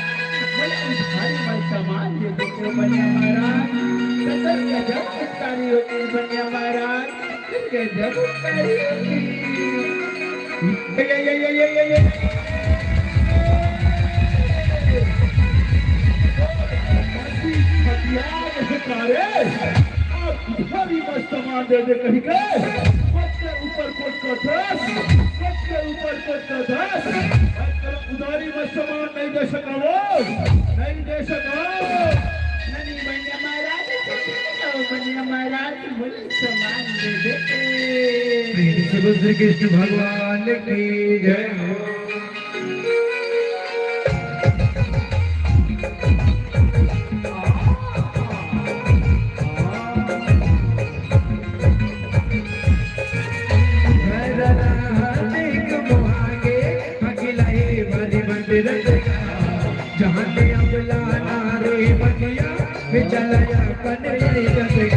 मोला उधारी में सामान दे देते हो बनिया महाराज। गजब गजब उपकारी होते हैं बनिया महाराज, गजब उपकारी होते हैं। ये, ये, ये, ये, ये, ये। हथियार है तारे। आप उधारी में सामान दे दे कहीं के, कोट के ऊपर कोट का धस, कोट के ऊपर कोट का धस। उधारी में सामान नहीं दे सका वो, नहीं दे सका। नहीं बनिया महाराज, नहीं बनिया महाराज, बोले सामान दे दे। प्रेम से बोल श्री कृष्ण भगवान की जय हो। जहाँ पे अबला नारे बनिया, वे चला अपन यही जगह।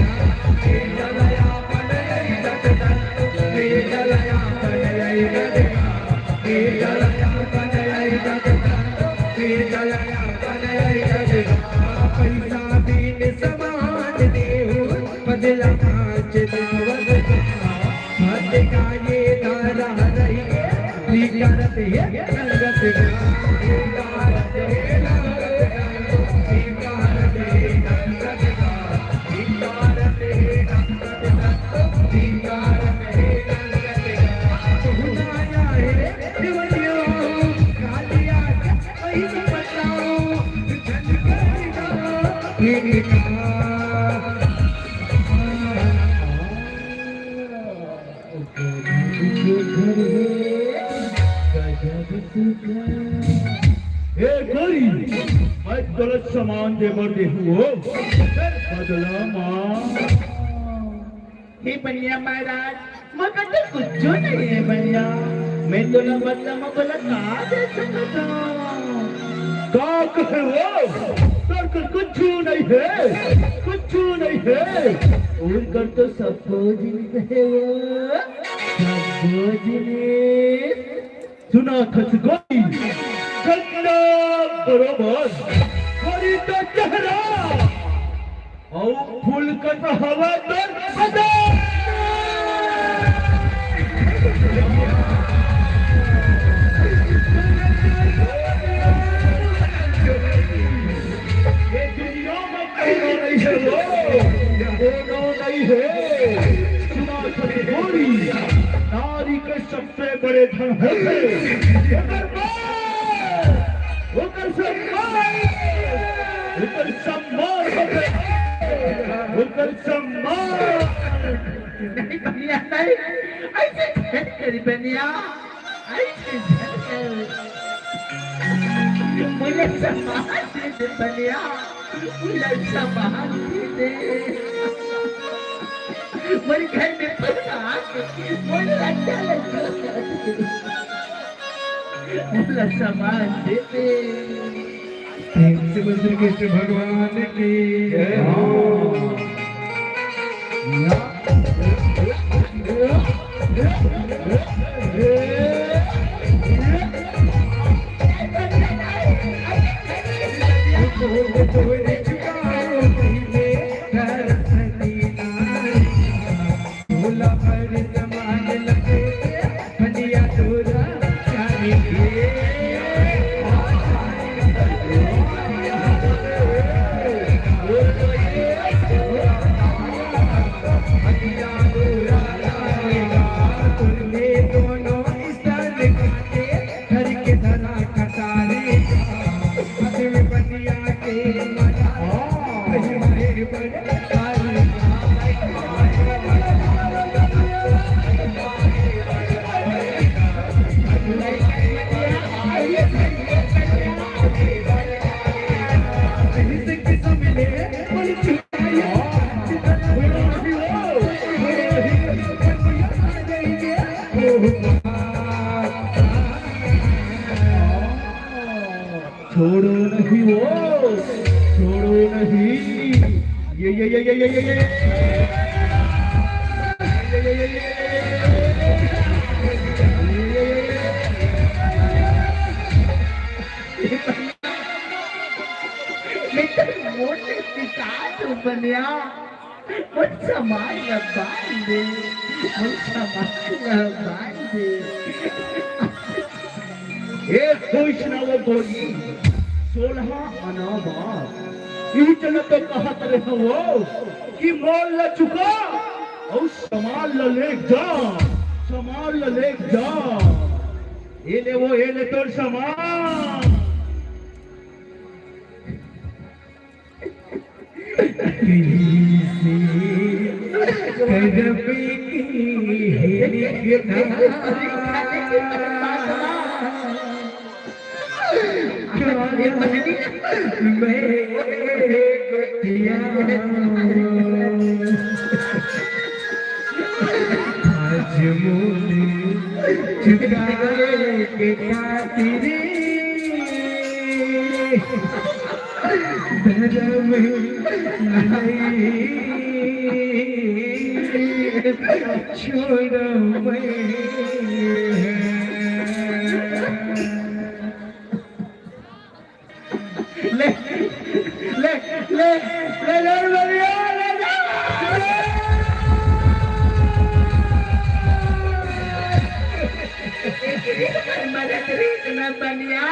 ए गोरी, मैं गलत सामान दे बर देहूं हो, फिर बदला मां। हे बनिया महाराज, मोर करा तो कुछो नहीं है बनिया। मैं तोला बदला में बोला का दे सकत हूँ? का कहे वो? तो ओकर कुछु नहीं हे, कुछु नहीं हे। ओकर तो सब्बो जिनिस हे वो, सब्बो जिनिस। सुना थस गोरी, गंदा बरोबर, हरी तो चेहरा, अउ फूल कस हवा तोर बदन। ये दुनिया में कोनो नहीं हे वो, कोनो नहीं हे। सुना थस गोरी, नारी के सबसे बड़े धन होथे ओकर मान, ओकर सम्मान, ओकर सम्मान होथे, ओकर सम्मान। नहीं बनिया, नहीं, अइसे झन करी बनिया, अइसे झन करी। मोला सम्मान दे दे बनिया, मोला सम्मान दे दे। मोर घर में पहुंचा के मोर लड्डा लड्डा कर दे। मोला सम्मान दे दे। प्रेम से बोल श्री कृष्ण भगवान की जय हो। छोड़ो नहीं वो, छोड़ो नहीं। ये, ये, ये। मैं तो मोटे पिता तो बनिया। मोर समाज ल बांध दे, मोर समाज ल बांध दे। ए, खुश ना वो गोरी, सोलह आना बार। इही चलत तो कहत रहे वो कि मोल ल चुका अउ समाज ल ले जा, समाज ल ले जा। ए ले वो, ए ले तोर समाज। आज मुझे चुकाए के खातिर धर्म नहीं छोड़ो मैं। ले, ले, ले, ले, ले, ले, ले, ले, ले। मदद रीत न बनिया,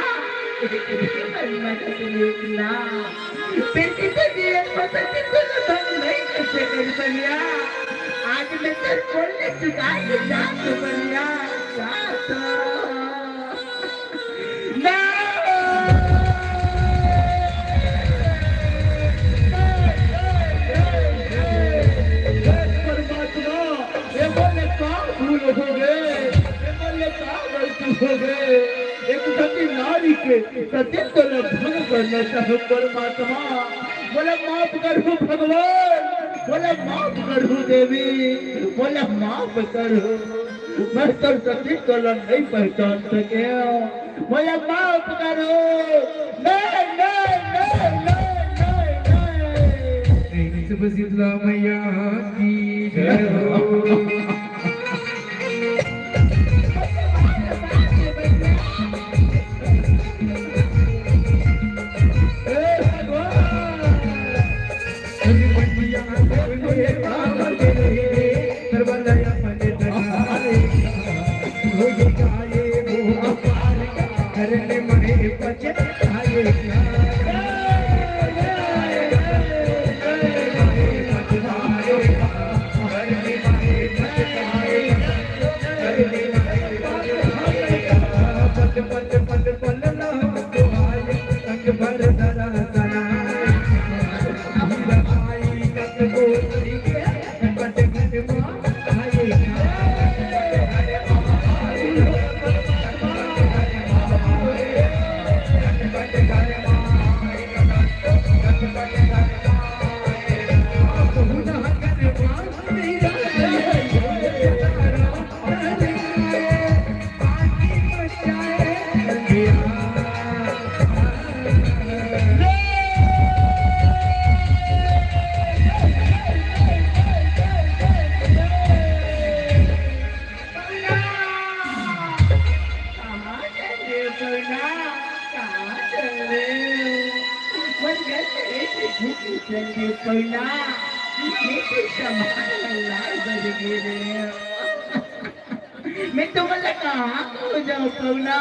मदद रीत ना। बेटी तो जीवन में तो किसी को तंग नहीं कर सके बनिया। आज मैं तेरे को ले चुका हूँ, जा तो बनिया, जा तो। ना। परमात्मा, ये बोले का भूल हो गए, ये बोले का गलती हो गए, एक सती नारी के सतीत्व ल भंग करना चाहे परमात्मा, मोला माफ करहू भगवान, मोला माफ करहू देवी, मोला माफ करहू। मैं तोर सतीत्व ल नहीं पहचान सके, मोला माफ करहू। नहीं, नहीं, नहीं, नहीं, शीतला मैया की जय हो। मैं तुमन ला कहाँ खो जाऊँ पौना,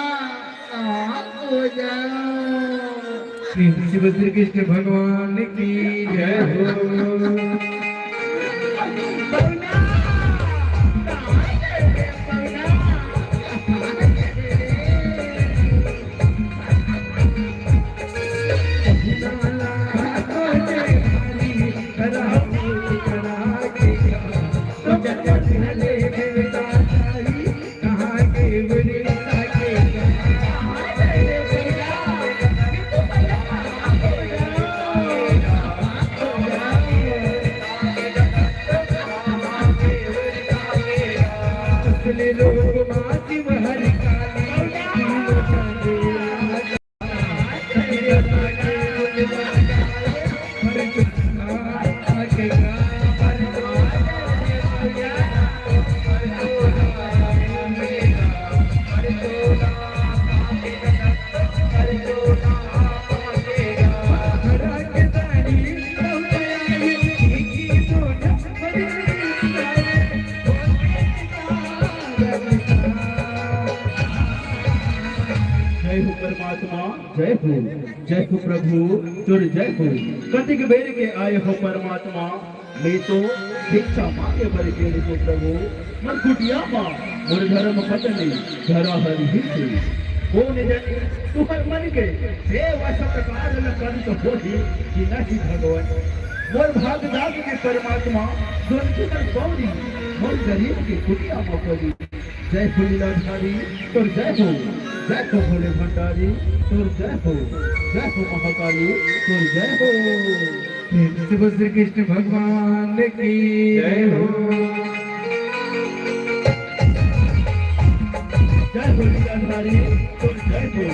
कहाँ खो जाऊँ? श्री श्री श्री कृष्ण भगवान की जय हो। पौना, कहाँ गए रे पौना? जय हो परमात्मा, जय हो, जय हो प्रभु, तोर जय हो। कतिक बेर के आए हो परमात्मा, मैं तो भिक्षा मांगे बर गेंव हो प्रभु। मोर कुटिया मा मोर धर्म पत्नी धरा हरी ही थी। कोन जनी तुहर मन के सेवा सत्कार ल करत होही कि नहीं भगवान। मोर भाग जाग के परमात्मा, दोन कितर पौरी मोर गरीब के कुटिया मा पड़ी। जय हो लीलाधारी, तोर जय हो। जय हो भोले भंडारी, तोर जय हो। जय हो महाकाली, तोर जय हो। प्रेम से बोल श्री कृष्ण भगवान की जय हो। जय हो लीलाधारी, तोर जय हो।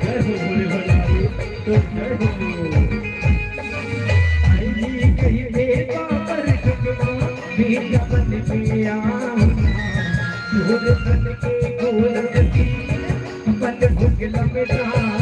जय हो भोले भंडारी, तोर जय हो। आई कही देवा पर जुगवा, बीजा बन के आऊं। घोर बन के घोर गति, अपन भुगला में डाऊं।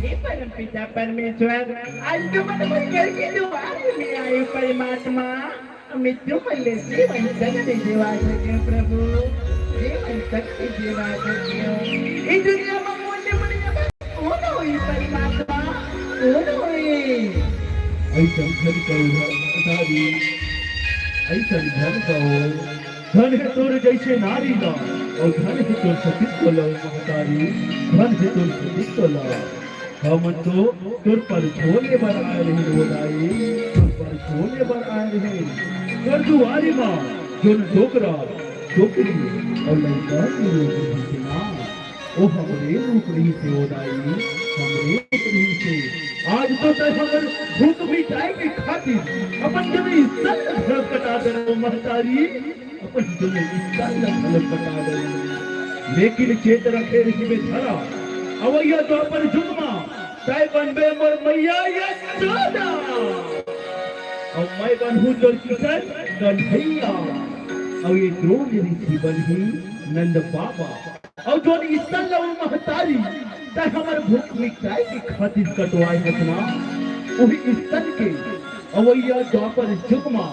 हे परमपिता परमेश्वर, आज तो मन मन करके दुआर में आए परमात्मा। मृत्यु मल्ले जीवन शक्ति देवा सके प्रभु, जीवन शक्ति देवा सके। इस दुनिया में मोटे बड़े कोन होई परमात्मा, कोन होई? ऐसन घरी करू है। महतारी, अइसन धन का हो, धन हे तोर जइसे नारी ला, अउ धन हे तोर सतीत्व ला महतारी, धन हे तोर सतीत्व ला। हमन तो तोर परछो ले बर आए रहेन ओ दाई, तोर परछो ले बर आए रहेन। तोर दुआरी मा जोन डोकरा, डोकरी अउ लइका के रूप रहिस ना, ओ हमरे रूप रहिस ओ दाई, हमरे रूप रहिस। आज तो तैं हमर भूख मिटाए के खातिर अपन जमीन सन्न घलो कटा डरे ओ महतारी, अपन जमीन सन्न घलो कटा डरे। लेकिन चेत रखे रहिबे धरा, अवइया द्वापर जुग मा तैं बनबे मोर मइया यशोदा, अउ मैं बनहूँ तोर किसन कन्हैया, अउ ये द्रोण ऋषि बनही नंद बाबा। अउ जोन स्तन ल ओ महतारी, तैं हमर भूख मिटाए के खातिर कटवाए हस ना, उही स्तन के अवइया द्वापर जुग मा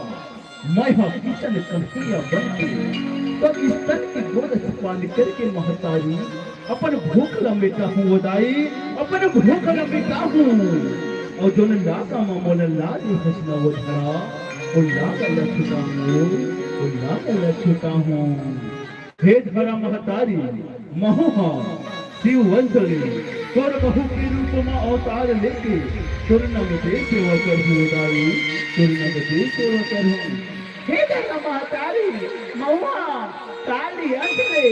मैं ह किसन कन्हैया बन के तोर स्तन के गोरस पान करके महतारी, अपन भूख ल मिटाहूँ ओ दाई, अपन भूख ल मिटाहूँ। अउ जोन लागा म मोला लागे हस ना ओ धरा, ओ लागा ल छुटाहूँ, ओ लागा ल छुटाहूँ। हे धरा महतारी, महूँ ह शिव वंश ले तोर बहू के रूप म अवतार लेके तोर नंग दे सेवा करहूँ ओ दाई, तोर नंग दे सेवा करहूँ। हे धरा महतारी, महूँ ह काली अंश ले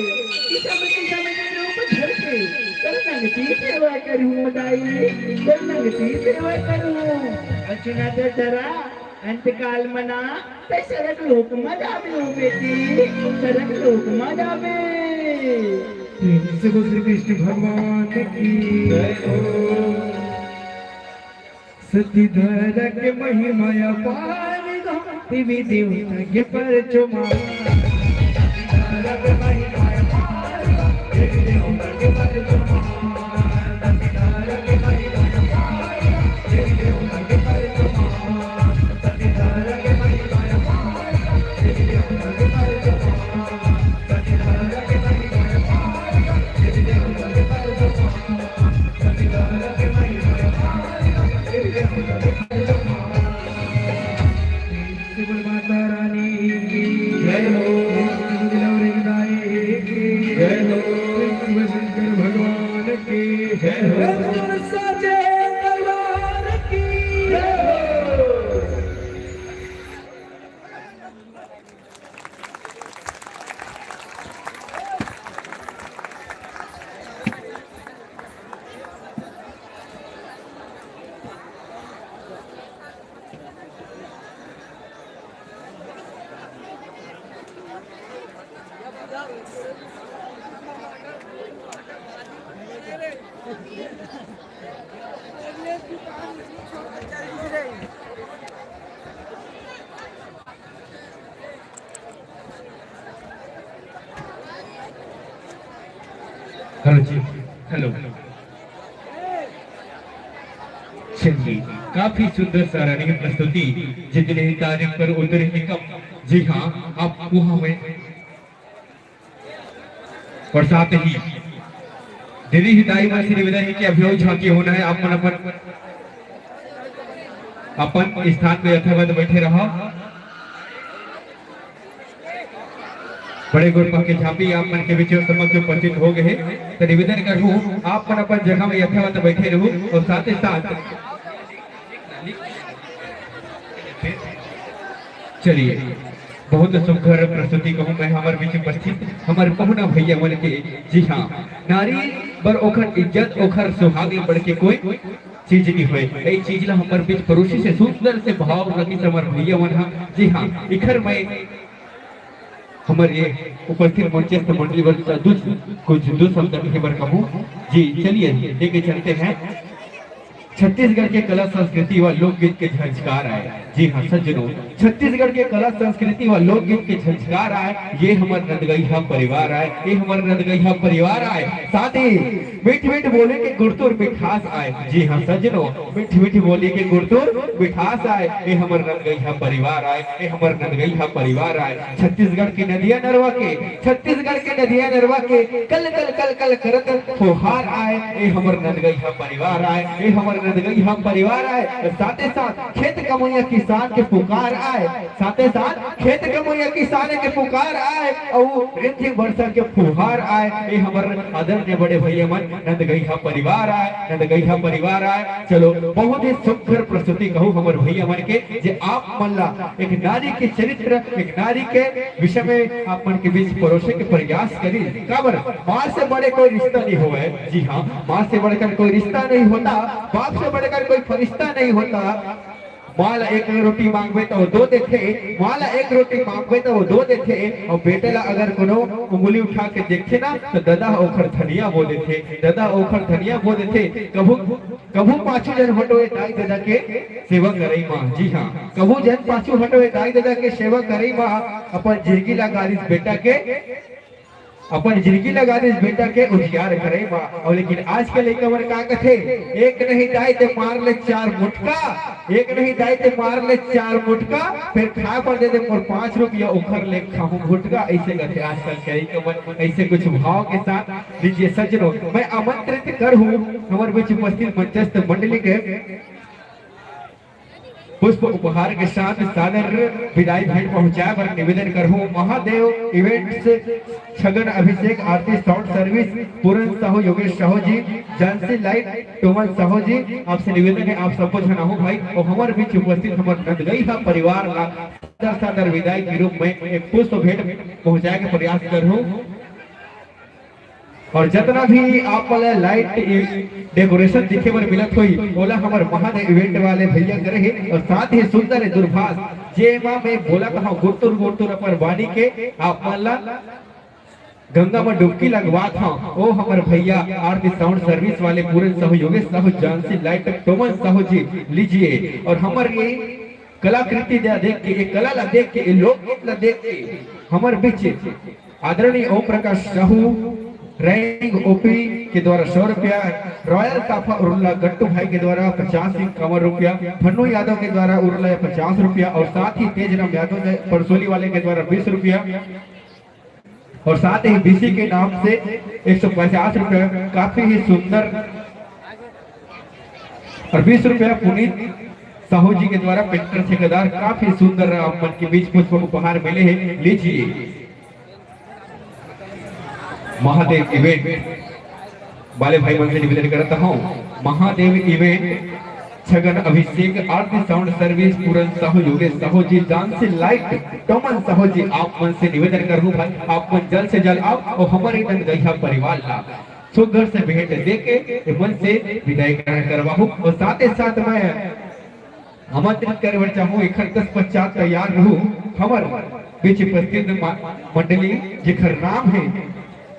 किसम किसम के रूप धर के तोर नंग दे सेवा करहूँ ओ दाई, तोर नंग दे सेवा करहूँ। अचना तो धरा अंतकाल म ना, तैं सरग लोक म जाबे ओ बेटी, सरग लोक म जाबे। प्रेम से बोल श्री कृष्ण भगवान की जय हो। सती धरा के महिमा अपार गा, देवी देवता के परचो मान। बोल माता रानी की जय हो। बोल लौरिक दाई की जय हो। शिव शंकर भगवान की जय हो। साचे दरबार की जय हो। हेलो जी, हेलो। चलिए, काफी सुंदर सा रनिंग प्रस्तुति, जितने ही तारीफ पर उतने ही कम। जी हाँ, आप वहाँ में और साथ ही दीदी हिताई में श्री विदा ही कि अभी और झांकी होना है, आप मन अपन, अपन स्थान पे यथावत बैठे रहो। बड़े गुरपा के झांपी आप मन के बीच समक्ष उपस्थित हो गए हैं, तो निवेदन करूँ आप मन अपन जगह में यथावत बैठे रहू और साथ ही साथ चलिए, बहुत सुघर प्रस्तुति कहूँ मैं हमर बीच उपस्थित हमर पहुना भैया मन के। जी हाँ, नारी बर ओखर इज्जत, ओखर सुहाग ले बढ़ के कोई चीज नहीं होय। ए चीज ला हमर बीच परोसी से सुंदर से भाव रखिस हमर भैया मन हा। जी हाँ, इखर मैं हमर ये उपस्थित मंचस्थ मंडली बर दू, कुछ दो शब्द कहे बर कहूँ। जी, चलिए, लेके चलते हैं। छत्तीसगढ़ के कला संस्कृति व लोकगीत के झंझकार आय। जी हाँ सज्जनों, छत्तीसगढ़ के कला संस्कृति व लोकगीत के झंझकार आय। ये हमर नंदगईहा परिवार आय, ये हमर नंदगईहा परिवार आय। साथ ही मीठ मीठ बोली के गुण तोर मिठास आय। जी हाँ सज्जनों, मीठ मीठ बोली के गुण तोर मिठास आय। ये हमर नंदगईहा परिवार आय, ये हमर नंदगईहा परिवार आय। छत्तीसगढ़ के नदिया नरवा के, छत्तीसगढ़ के नदिया नरवा के कल कल कल कल करत फुहार आय। ये हमर नंदगईहा परिवार आय, ये हमर नंदगईहा परिवार आय। साथे साथ खेत कमैया किसान किसान के पुकार आय, साथे साथ खेत कमइया किसान के पुकार आय, अउ रिमझिम बरसा के फुहार आय। ए हमर आदरणीय बड़े भैया मन, नंदगैहा परिवार आय, नंदगैहा परिवार आय। चलो, बहुत ही सुघर प्रस्तुति कहूँ हमर भैया मन के, जे आप मन ला एक नारी के चरित्र, एक नारी के विषय में आप मन के बीच परोसे के प्रयास करी। काबर, माँ से बड़े कोई रिश्ता नहीं होवय। जी हाँ, माँ से बढ़कर कोई रिश्ता नहीं होता, बाप से बढ़कर कोई फरिश्ता नहीं होता। माँ ला एक रोटी मांगबे त वो दो देथे, माँ ला एक रोटी मांगबे त वो दो देथे, अउ बेटे ला अगर कोनो उंगली उठा के देखथे ना, त ददा ओखर धनिया बो देथे, ददा ओखर धनिया बो देथे। कभू, कभू पाछू झन हटो ए दाई ददा के सेवा करई माँ। जी हाँ, कभू झन पाछू हटो ए दाई ददा के सेवा करई माँ, अपन जिनगी ला गारिस बेटा के, अपन जिनगी ला गारिस बेटा के उजियार करई माँ। अउ लेकिन आज के लइका मन का कथे, एक नहीं दाई ते मार ले चार मुटका, एक नहीं दाई ते मार ले चार मुटका, फिर खाए बर दे दे मोर पाँच रुपया, ओखर ले खाहूं घुटका। ऐसे कथे आजकल के लइका मन, ऐसे कुछ भाव के साथ। लीजिए सज्जनों, मैं आमंत्रित करहूं हमर बीच उपस्थित मंचस्थ मंडली के पुष्प उपहार के साथ सादर विदाई भेंट पहुंचाए बर निवेदन करहूं महादेव इवेंट्स, छगन अभिषेक, आरती साउंड सर्विस, पूरन साहू, योगेश साहू जी, झांसी लाइट, टोमन साहू जी, आपसे निवेदन है, आप सबको झन आहू भाई, अउ हमर बीच उपस्थित हमर नंदगैहा परिवार ला सादर सादर विदाई के रूप में एक पुष्प भेंट पहुंचाए के प्रयास करहूं। अउ जतना भी आप मन ला लाइट डेकोरेशन दिखे बर मिलत होही, ओला हमर महादेव इवेंट वाले भैया करे हे। अउ साथ ही सुंदर दूरभाष, जेमा मैं बोलत हंव गुरतुर गुरतुर अपन वाणी के, आप मन ला गंगा में डुबकी लगवात हंव, ओ हमर भैया आरती साउंड सर्विस वाले पूरन साहू, योगेश साहू, झांसी लाइट, टोमन साहू जी, लीजिए। अउ हमर ये कलाकृति ला देख के, ये कला ला देख के, ये लोकगीत ला देख के हमर बीच आदरणीय ओम प्रकाश साहू, रैंग ओपी के द्वारा सौ रुपया, रॉयल ताफा उरला गट्टू भाई के द्वारा पचास इक्यावन रुपया, फन्नू यादव के द्वारा उरला पचास रुपया अउ साथ ही तेजराम यादव ने परसोली वाले के द्वारा बीस रुपया अउ साथ ही बीसी के नाम से एक सौ पचास रुपया, काफी ही सुंदर, अउ बीस रुपया पुनीत साहू जी के द्वारा पेंटर ठेकेदार, काफी सुंदर आप मन के बीच पुष्प उपहार मिले हे, लीजिए। महादेव इवेंट वाले भाई मन से निवेदन करत हंव, महादेव इवेंट, छगन अभिषेक, आरती साउंड सर्विस, पूरन साहू, योगेश साहू जी, झांसी लाइट, टोमन साहू जी, आप मन से निवेदन करहूं भाई, आप मन जल्द से जल्द आओ अउ हमर नंदगैहा परिवार ला सुघर से भेंट देके ए मन से विदाई ग्रहण करवाहू। अउ साथे साथ मैं आमंत्रित करे बर चाहूं, एखर तत्पश्चात तैयार रहू हमर बीच उपस्थित म-, मंडली, जेखर नाम हे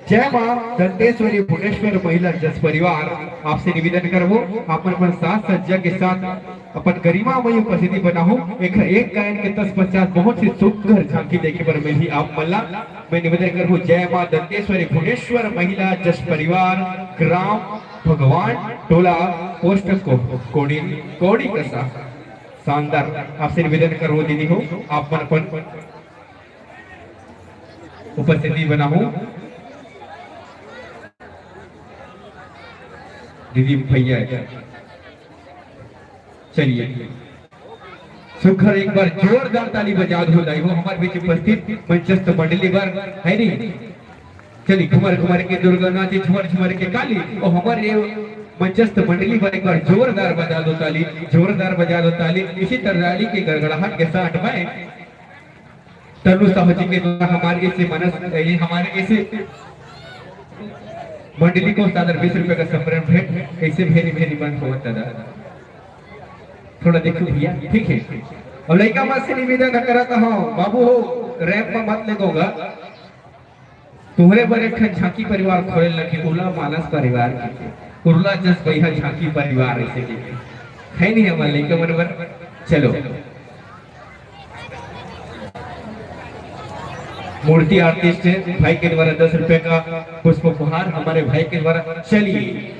जय मां दंतेश्वरी भुवनेश्वर महिला जस परिवार। आपसे निवेदन करबो, आप मन अपन साज सज्जा के साथ अपन गरिमामय उपस्थिति बनाहू। एखर एक गायन के तत्पश्चात बहुत ही सुघर झांकी देखे बर मिलही आप मन ला। मैं निवेदन करहूं, जय मां दंतेश्वरी भुवनेश्वर महिला जस परिवार, ग्राम भगवान टोला, पोस्ट को-, कोड़ी, कोड़ी कसा। शानदार। आपसे निवेदन करहूं दीदी हो, आप मन अपन उपस्थिति बनाहू। दीदी भैया, चलिए सुघर एक बार जोरदार ताली बजा दो दाई हो, हमर बीच उपस्थित मंचस्थ मंडली बर, है नी? चली घुमर घुमर के दुर्गा नाचे, झुमर झुमर के काली। ओ हमर ये मंचस्थ मंडली बर एक बार जोरदार बजा दो ताली, जोरदार बजा दो ताली। इसी तरह ताली के गड़गड़ाहट के साथ में तनु साहू जी के द्वारा हमारे इसे मनस, ये हमारे इसे मंडली को सादर बीस रुपए का संबरण भेंट। कैसे भेरी भेरी बंद होवत दादा, थोड़ा देखो भैया, ठीक है। अउ लइका मन से निवेदन करत हंव, बाबू हो, रैंप में मत लेगोगा, तुहरे बर एक ठन झांकी परिवार खोले लगे, उला मानस परिवार के, उरला जस बइहा झांकी परिवार ऐसे के, है नहीं हमारे लइका मन बर। चलो, मूर्ति आर्टिस्ट भाई के द्वारा दस रुपए का पुष्प उपहार हमारे भाई के द्वारा। चलिए,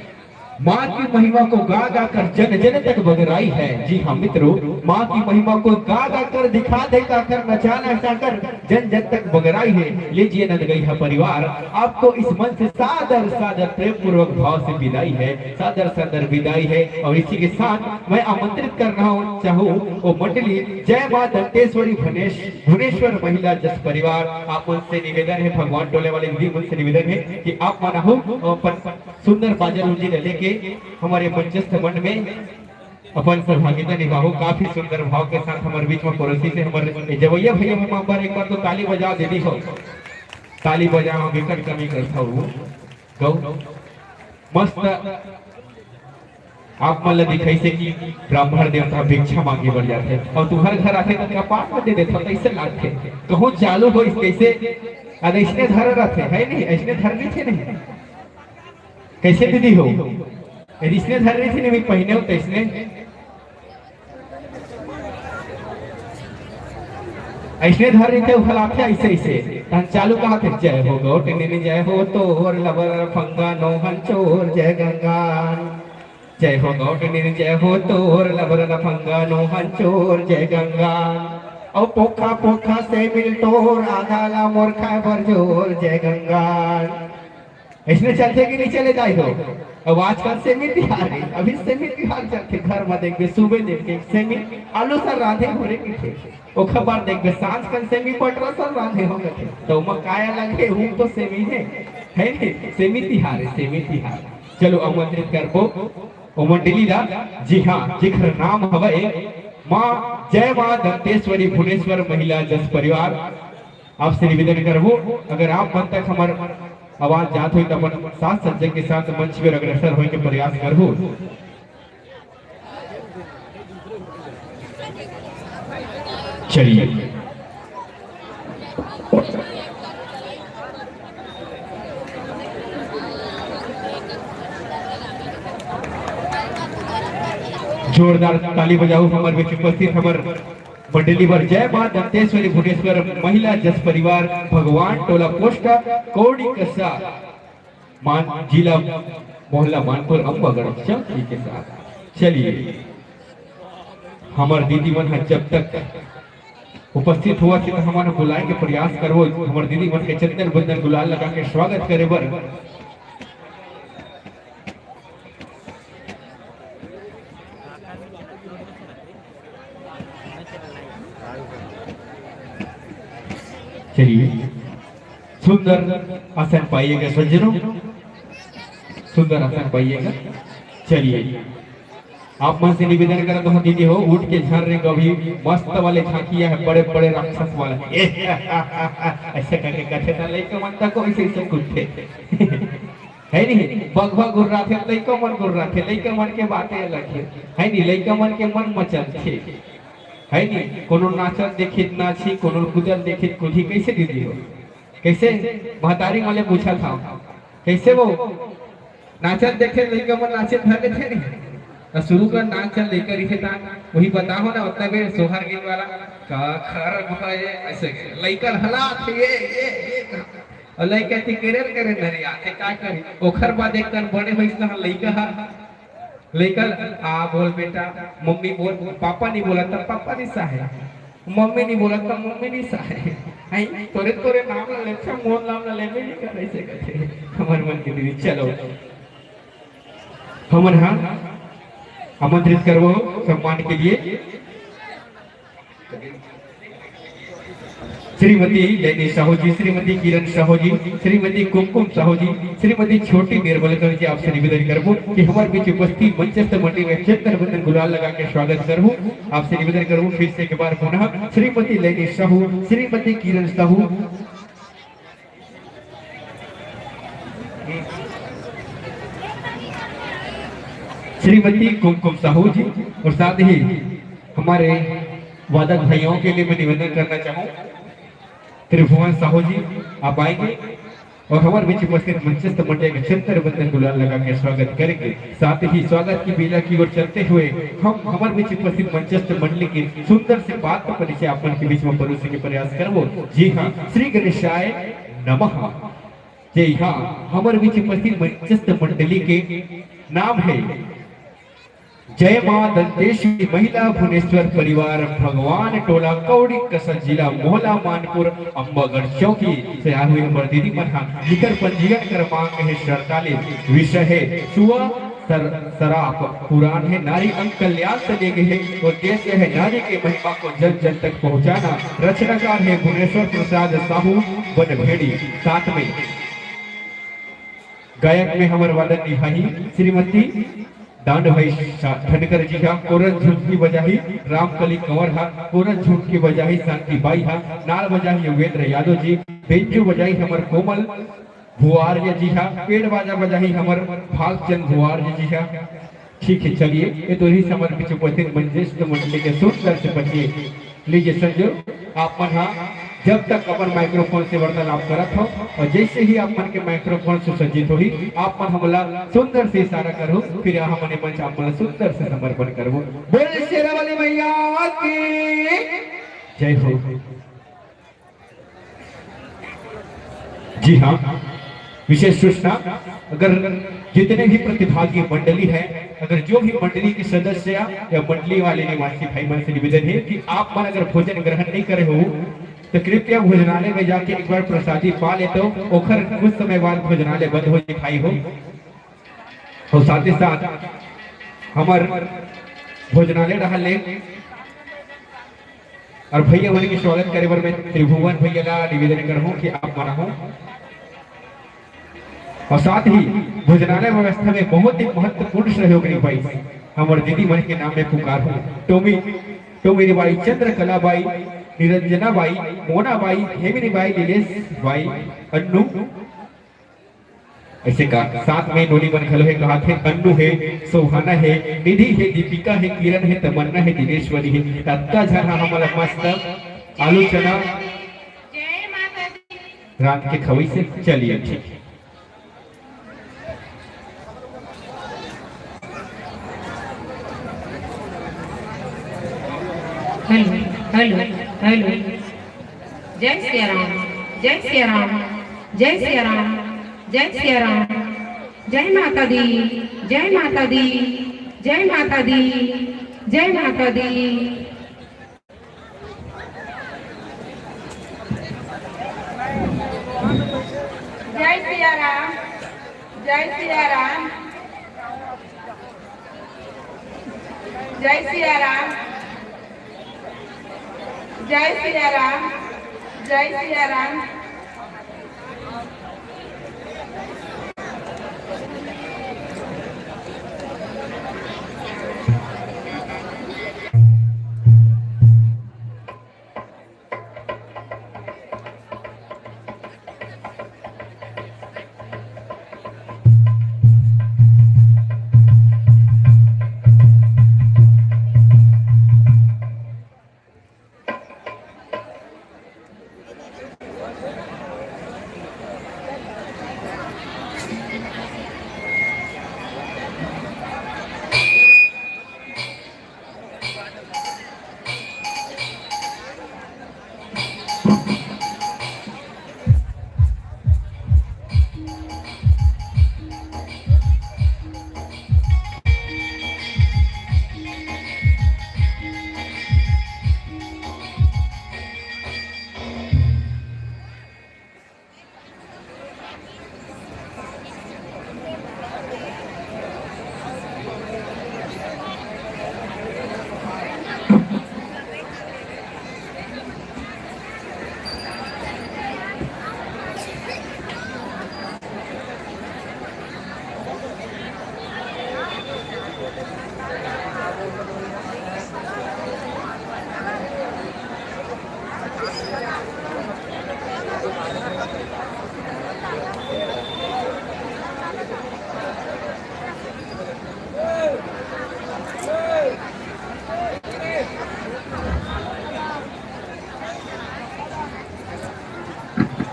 माँ की महिमा को गा गा कर जन जन तक बगराई है। जी हाँ मित्रों, माँ की महिमा को गा गा कर, दिखा दे गा कर, नचा नचा कर जन जन तक बगराई है। लीजिए नंदगैया परिवार, आपको इस मंच से सादर सादर प्रेम पूर्वक भाव से विदाई है, सादर सादर विदाई है। और इसी के साथ मैं आमंत्रित कर रहा हूँ, चाहूँ वो मंडली जय माँ दंतेश्वरी भुनेश-, भुवनेश्वर महिला जस परिवार, आप मन से निवेदन है, भगवान टोला वाले दीदी मन से निवेदन है कि आप मन आहू अपन सुंदर बाजा लुंजी ला लेके हमर मंचस्थ मंच में अपन सहभागिता निभाहू। काफी सुंदर भाव के साथ हमर बीच में परोसी से हमर ए जवैया भैया मन बर एक बार तो ताली बजाओ दीदी हो, ताली बजाओ, बिकट कमी करथव गौ। मस्त आप मन ल दिखाइसे कि ब्राह्मण देवता भिक्षा मांगे बर जाथे अउ तुम्हर घर आथे त कपाट म दे देथे, कइसे लागथे? कहूँ चालू होइस कइसे? अरे अइसने धर रथे, है नहीं? अइसने धर नहीं थे नहीं? कइसे दीदी हो? यदि अइसने धर रही थी नहीं, पहिने हो तइसने। अइसने धर रही थे, उखलाथे अइसे अइसे। तहन चालू कहा थे, जय हो गौट निन, जय हो तोर लबर फंगा नोहन चोर जय गंगा। जय हो गौट निन, जय हो तोर लबर फंगा नोहन चोर जय गंगा। अउ पोखा पोखा से मिल टोर आधा ला मोर खाए बर जोर जय गंगा। अइसने चलथे कि नहीं चले दाई हो? अब आजकल सेमी तिहार हे, अभी सेमी तिहार चलथे, घर म देखबे, सुबह देखबे, सेमी आलू सर रांधे घोरे कथे, ओखर बाद देखबे, सांझ कन सेमी पटरा सर रांधे हो कथे, त ओमा काय अलग हे? हूँ तो सेमी हे, है नहीं? सेमी तिहार हे, सेमी तिहार। चलो आमंत्रित करबो ओ मंडली ला, जी हाँ, जेखर नाम हवय माँ जय माँ दंतेश्वरी भुवनेश्वर महिला जस परिवार। आपसे निवेदन करबो, अगर आप मन तक हमर आवाज जात होय, त अपन साथ सज्जन के साथ मंच पर अग्रसर होय के प्रयास करबो। चलिए, जोरदार ताली बजाओ हमर बीच उपस्थित हमर मंडली बर। जय माँ दंतेश्वरी भुवनेश्वर महिला जस परिवार, भगवान टोला पोस्ट, कौड़ी कस्सा, मान-, जिला मोहल्ला मानपुर, अम्बागढ़ चौकी के साथ। चलिए, हमर दीदी मन ह जब तक उपस्थित होवत हे, त हमन बुलाए के प्रयास करबो। हमर दीदी मन के चंदन बंदन गुलाल लगा के स्वागत करे बर। चलिए, सुंदर आसन पाइएगा सज्जनों, सुंदर आसन पाइएगा। चलिए, आप मन से निवेदन करत हूँ दीदी हो, उठ के झन रे कभी, मस्त वाले झांकिया है, बड़े बड़े राक्षस वाला। अइसे करके कथे त लइका मन तक अइसे अइसे कुदथे। है नहीं? बघवा गुर्राथे, लइका मन गुर्राथे, लइका मन के बातें अलग हे। है नहीं? लइका मन के मन मचलथे। है नहीं? कोनो नाचत देखित नाची, कोनो कूदत देखित कूदी, कइसे दीदी हो? कइसे? महतारी मन ले पूछत हंव। कइसे वो? नाचत देखे लइका मन नाचे धर लेथे नहीं? त शुरू कर नाच चल लइका रहिथे त वही बताहो ना, ओतना बेर सोहर गीत वाला, का खर भये, अइसे लइका हलात हे, ये, ये, ये। अउ लइका ती केरेर केरेर नरियाथे, का करी? ओखर बाद एक कन बड़े होइस तहाँ लइका ह, लइका ल, "आ बोल बेटा, मम्मी बोल, पापा नहीं बोला तब पापा नहीं सहे, मम्मी नहीं बोला तब मम्मी नहीं सहे।" हैं, तोरे, तोरे नाम ला लेथे, मोर नाम ला लेबे नहीं करे, अइसे कथे। हमर मन के दीदी, चलो, हमन हा आमंत्रित करबो सम्मान के लिए। श्रीमती लेनी साहू जी, श्रीमती किरण साहू जी, श्रीमती कुमकुम साहू जी, श्रीमती छोटी निर्मलकर जी, आपसे निवेदन करबो कि हमर बीच उपस्थित मंचस्थ मंडली में चंदन बंदन गुलाल लगा के स्वागत करबो। आपसे निवेदन करबो फिर से एक बार पुनः श्रीमती लेनी साहू, श्रीमती किरण साहू, श्रीमती कुमकुम साहू जी और साथ ही हमारे वादक भाइयों के लिए मैं निवेदन करना चाहूँ, त्रिभुवन साहू जी, आप आएंगे और हमारे बीच उपस्थित मंचस्थ मंडली के चंद्र बंदन गुलाल लगा के स्वागत करेंगे। साथ ही स्वागत की बेला की ओर चलते हुए हम हमारे बीच उपस्थित मंचस्थ मंडली के सुंदर से बात का परिचय आप मन के बीच में परोसे के प्रयास करबो। जी हाँ, श्री गणेशाय नमः। जी हाँ, हमारे बीच उपस्थित मंचस्थ मंडली के नाम है जय माँ दंतेश्वरी महिला भुवनेश्वर परिवार, भगवान टोला, कौड़ी कसा, जिला मोहला मानपुर, अम्बागढ़ चौकी से आए हुए हमर दीदी मन हा। लिखर पंजीयन क्रमांक है सड़तालीस, विषय है सुआ सर, सराप, पुराण है नारी अंग कल्याण से ले गए है, उद्देश्य है नारी के महिमा को जन जन तक पहुँचाना। रचनाकार है भुवनेश्वर प्रसाद साहू बनभेड़ी। साथ में गायक में हमर वादन निभाही श्रीमती डांड भाई शा-, ठनकर जी हा, कोरस झुमकी बजाही रामकली कंवर हा, कोरस झुमकी बजाही शांति बाई हा, नाल बजाही योगेंद्र यादव जी, बेंजो बजाही हमर कोमल भुआर्य जी हा, पेड़ बाजा बजाही हमर भागचंद भुआर्य जी हा। ठीक है, चलिए, ये तो ही समर्पित उपस्थित मंजिष्ठ मंडली के सुंदर से बचिए। लीजिए संजू, आप मन हा जब तक अपन माइक्रोफोन से वार्तालाप करत हो और जैसे ही आप मन के माइक्रोफोन सुसज्जित होही, आप मन हमला सुंदर से इशारा करहु, फिर हमन मंच आप मन सुंदर से समर्पण करबो। बोल शेरा वाली मैया की जय हो। जी हाँ, विशेष सूचना, अगर जितने भी प्रतिभागी मंडली है, अगर जो भी मंडली के सदस्य या मंडली वाले निवासी भाई मन से निवेदन है कि आप मन अगर भोजन ग्रहण नहीं करे हो, तो कृपया भोजनालय में जाके एक बार प्रसादी पा ले, तो ओखर कुछ समय बाद भोजनालय बंद हो जाए भाई हो। और साथ ही साथ हमर भोजनालय रहा ले और भैया मन के स्वागत करे बर मैं त्रिभुवन भैया ला निवेदन करहूं कि आप मन आहू। और साथ ही भोजनालय व्यवस्था में बहुत ही महत्वपूर्ण सहयोग निभाई हमर दीदी मन के नाम में पुकार हूं। टोमी, टोमी बाई, चंद्रकला बाई, निरंजना बाई, मोना बाई, हेमिनी बाई, लीलेश बाई, अन्नू, ऐसे का साथ में नोनी मन घलो हे, कहाथे अन्नू हे, सोहाना हे, निधि हे, दीपिका हे, किरण हे, तमन्ना हे, दिनेश्वरी हे। अतका झन हा हमला मस्त आलू चना रांध के खवई से। चलिए, ठीक है। Hello, hello, hello. जय सिया राम, जय सिया राम, जय सिया राम, जय सिया राम। जय माता दी, जय माता दी, जय माता दी, जय माता दी। जय सिया राम, जय सिया राम, जय सिया राम, जय सिया राम, जय सिया राम।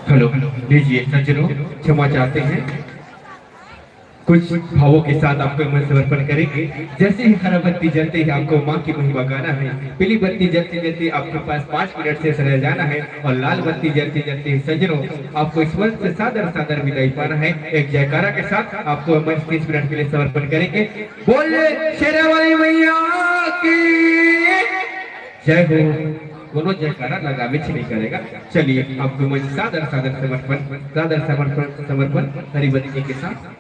हेलो, लीजिए, सज्जनों, क्षमा चाहते हैं। कुछ भावों के साथ आपको मंच समर्पण करेंगे। जैसे ही हरा बत्ती जलते ही आपको माँ की महिमा गाना है। पीली बत्ती जलते जलते आपके पास पाँच मिनट से रह जाना है और लाल बत्ती जलते जलते ही सज्जनों, आपको इस मंच से सादर सादर विदाई पाना है। एक जयकारा के साथ आपको मंच तीस मिनट के लिए समर्पण करेंगे। बोले शेरा वाली मैया की जय हो। कोनो जयकारा लगावे नहीं करेगा। चलिए, आपको मंच सादर सादर समर्पण, सादर समर्पण, समर्पण हरी बत्ती के साथ।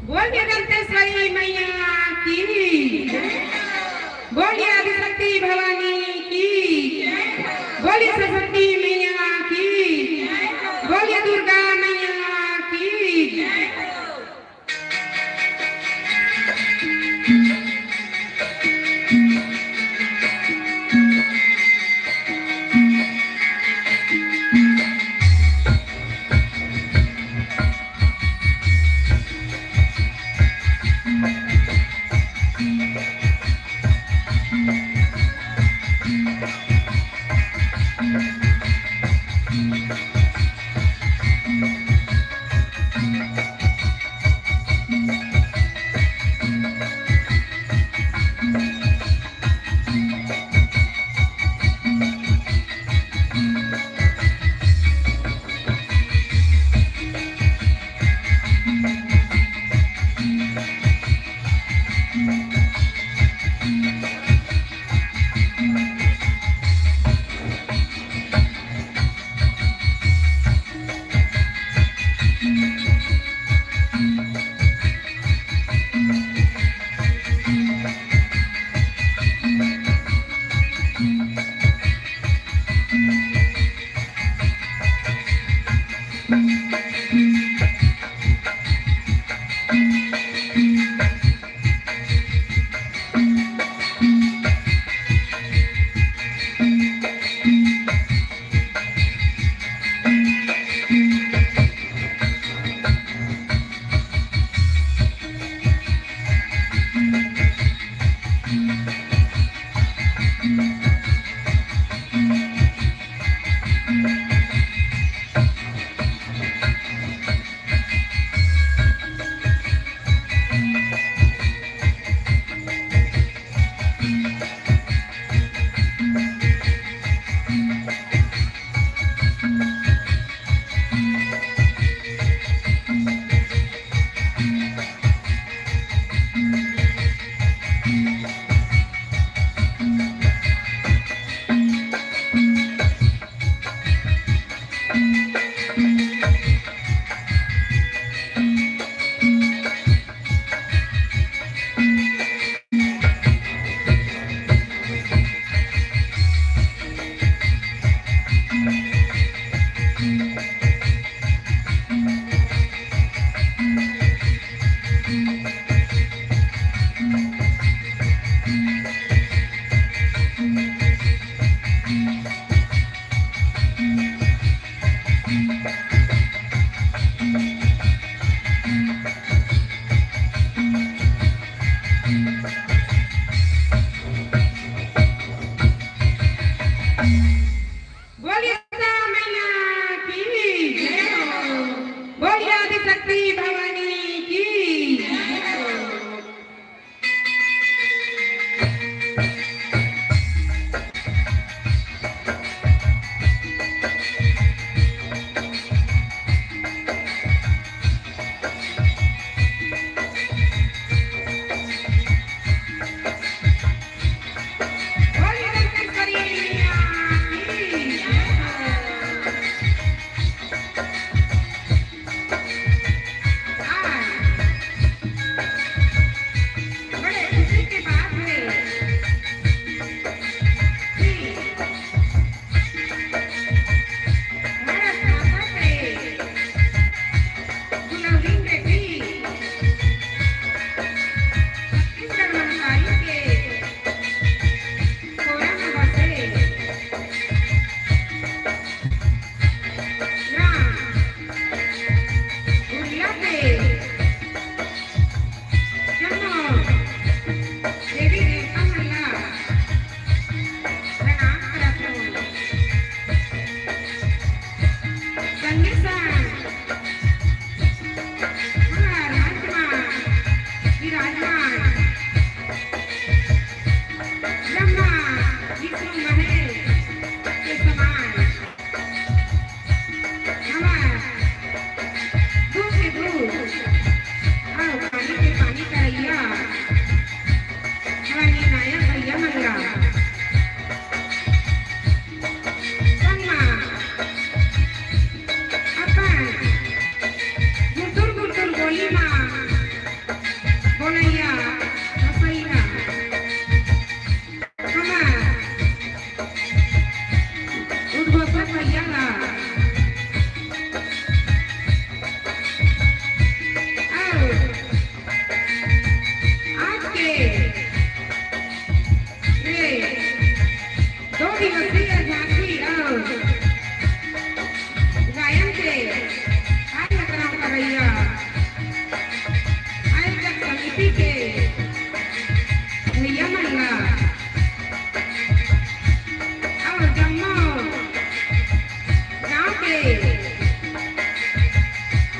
बोल के दंतेश्वरी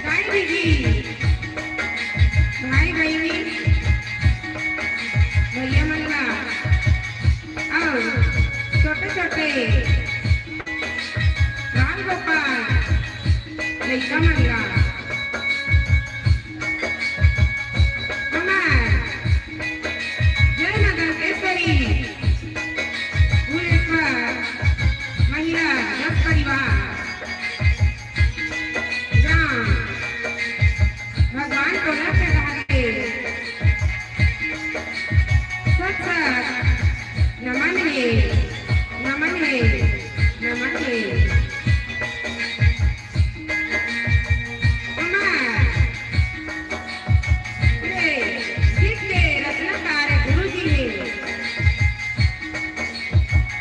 दाई दीदी, भाई बहिनी, भैया मन ला अउ छोटे छोटे बाल गोपाल लइका मन ला हमर जय मां दंतेश्वरी भुवनेश्वर महिला दस परिवार राम भगवान टोला के रहत हे। सत सत नमन हे, नमन हे, नमन हे। हमर ये गीत के रचनाकार गुरु जी हे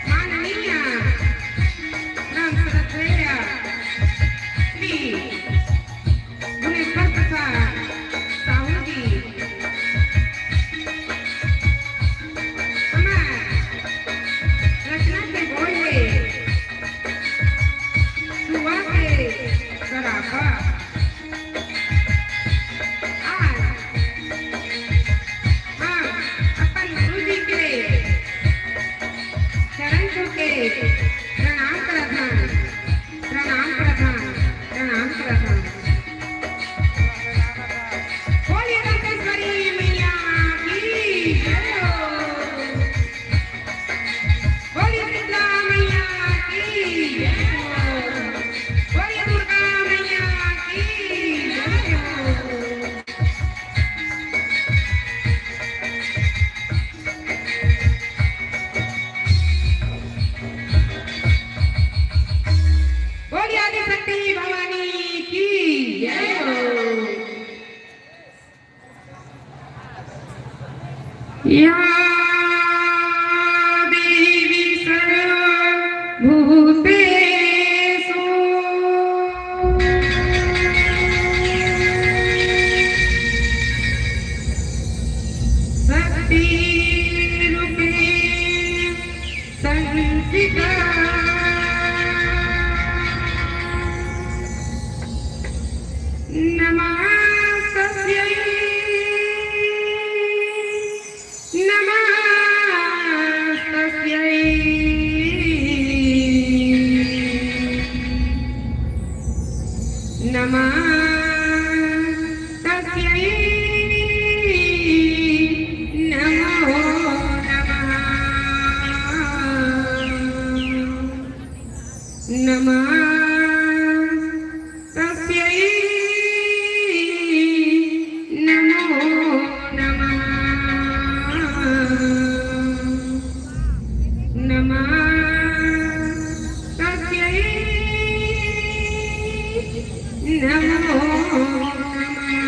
माननीय राम श्रद्धेय श्री भुवनेश्वर प्रसाद साहू जी। हमर रचना के बोल हे सुआ के सरापा। आज हम अपन गुरु जी के चरण छू के प्रणाम करत हन। प्रणाम करत हन, प्रणाम करत हन। बोलिए दंतेश्वरी मैया की जय हो। बोलिए शीतला मैया की जय हो। बोलिए दुर्गा मैया की जय हो। बोलिए आदिशक्ति भवानी की जय हो। या देवी सर्वभूतेषु शक्तिरूपेण संस्थिता। नमस्तस्यै, नमस्तस्यै, नमस्तस्यै, नमो नमः। नमस्तस्यै, नमो नमः। नमस्तस्यै, नमो नमः।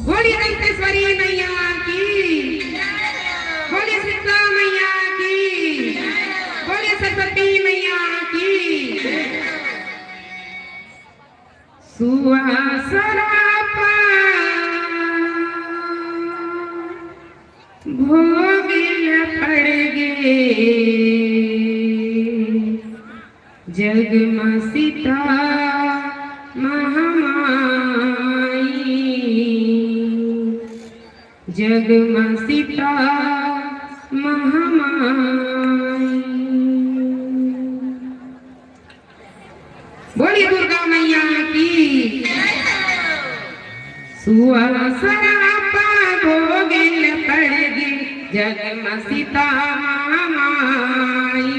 बोलिए दंतेश्वरी मैया की, बोलिए शीतला मैया की, बोलिए सरस्वती मैया की। सुआ सरापा भोग ल पड़ गे, जग म सीता महामाई, जग म सीता महामाई। बोलिए दुर्गा मैया की। सुआ सरापा भोग ल पड़ गे, जग म सीता महामाई।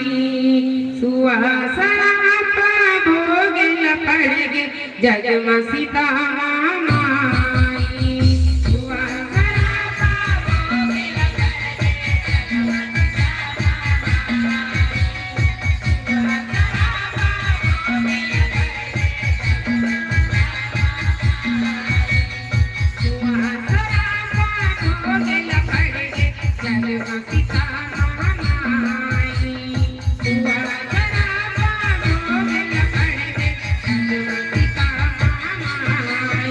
सुआ सरापा भोग ल पड़ गे, जग म सीता महामाई। सुआ सरापा भोग ल पड़ गे, जग म सीता महामाई।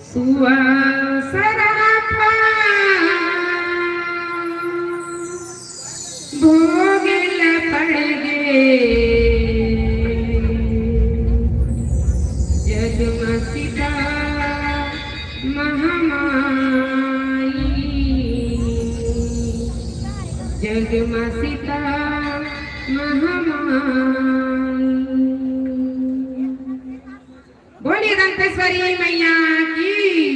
सुआ सरापा भोग ल पड़ गे जग म सीता महामाई, जग म सीता महामाई। बोलिए दंतेश्वरी मैया की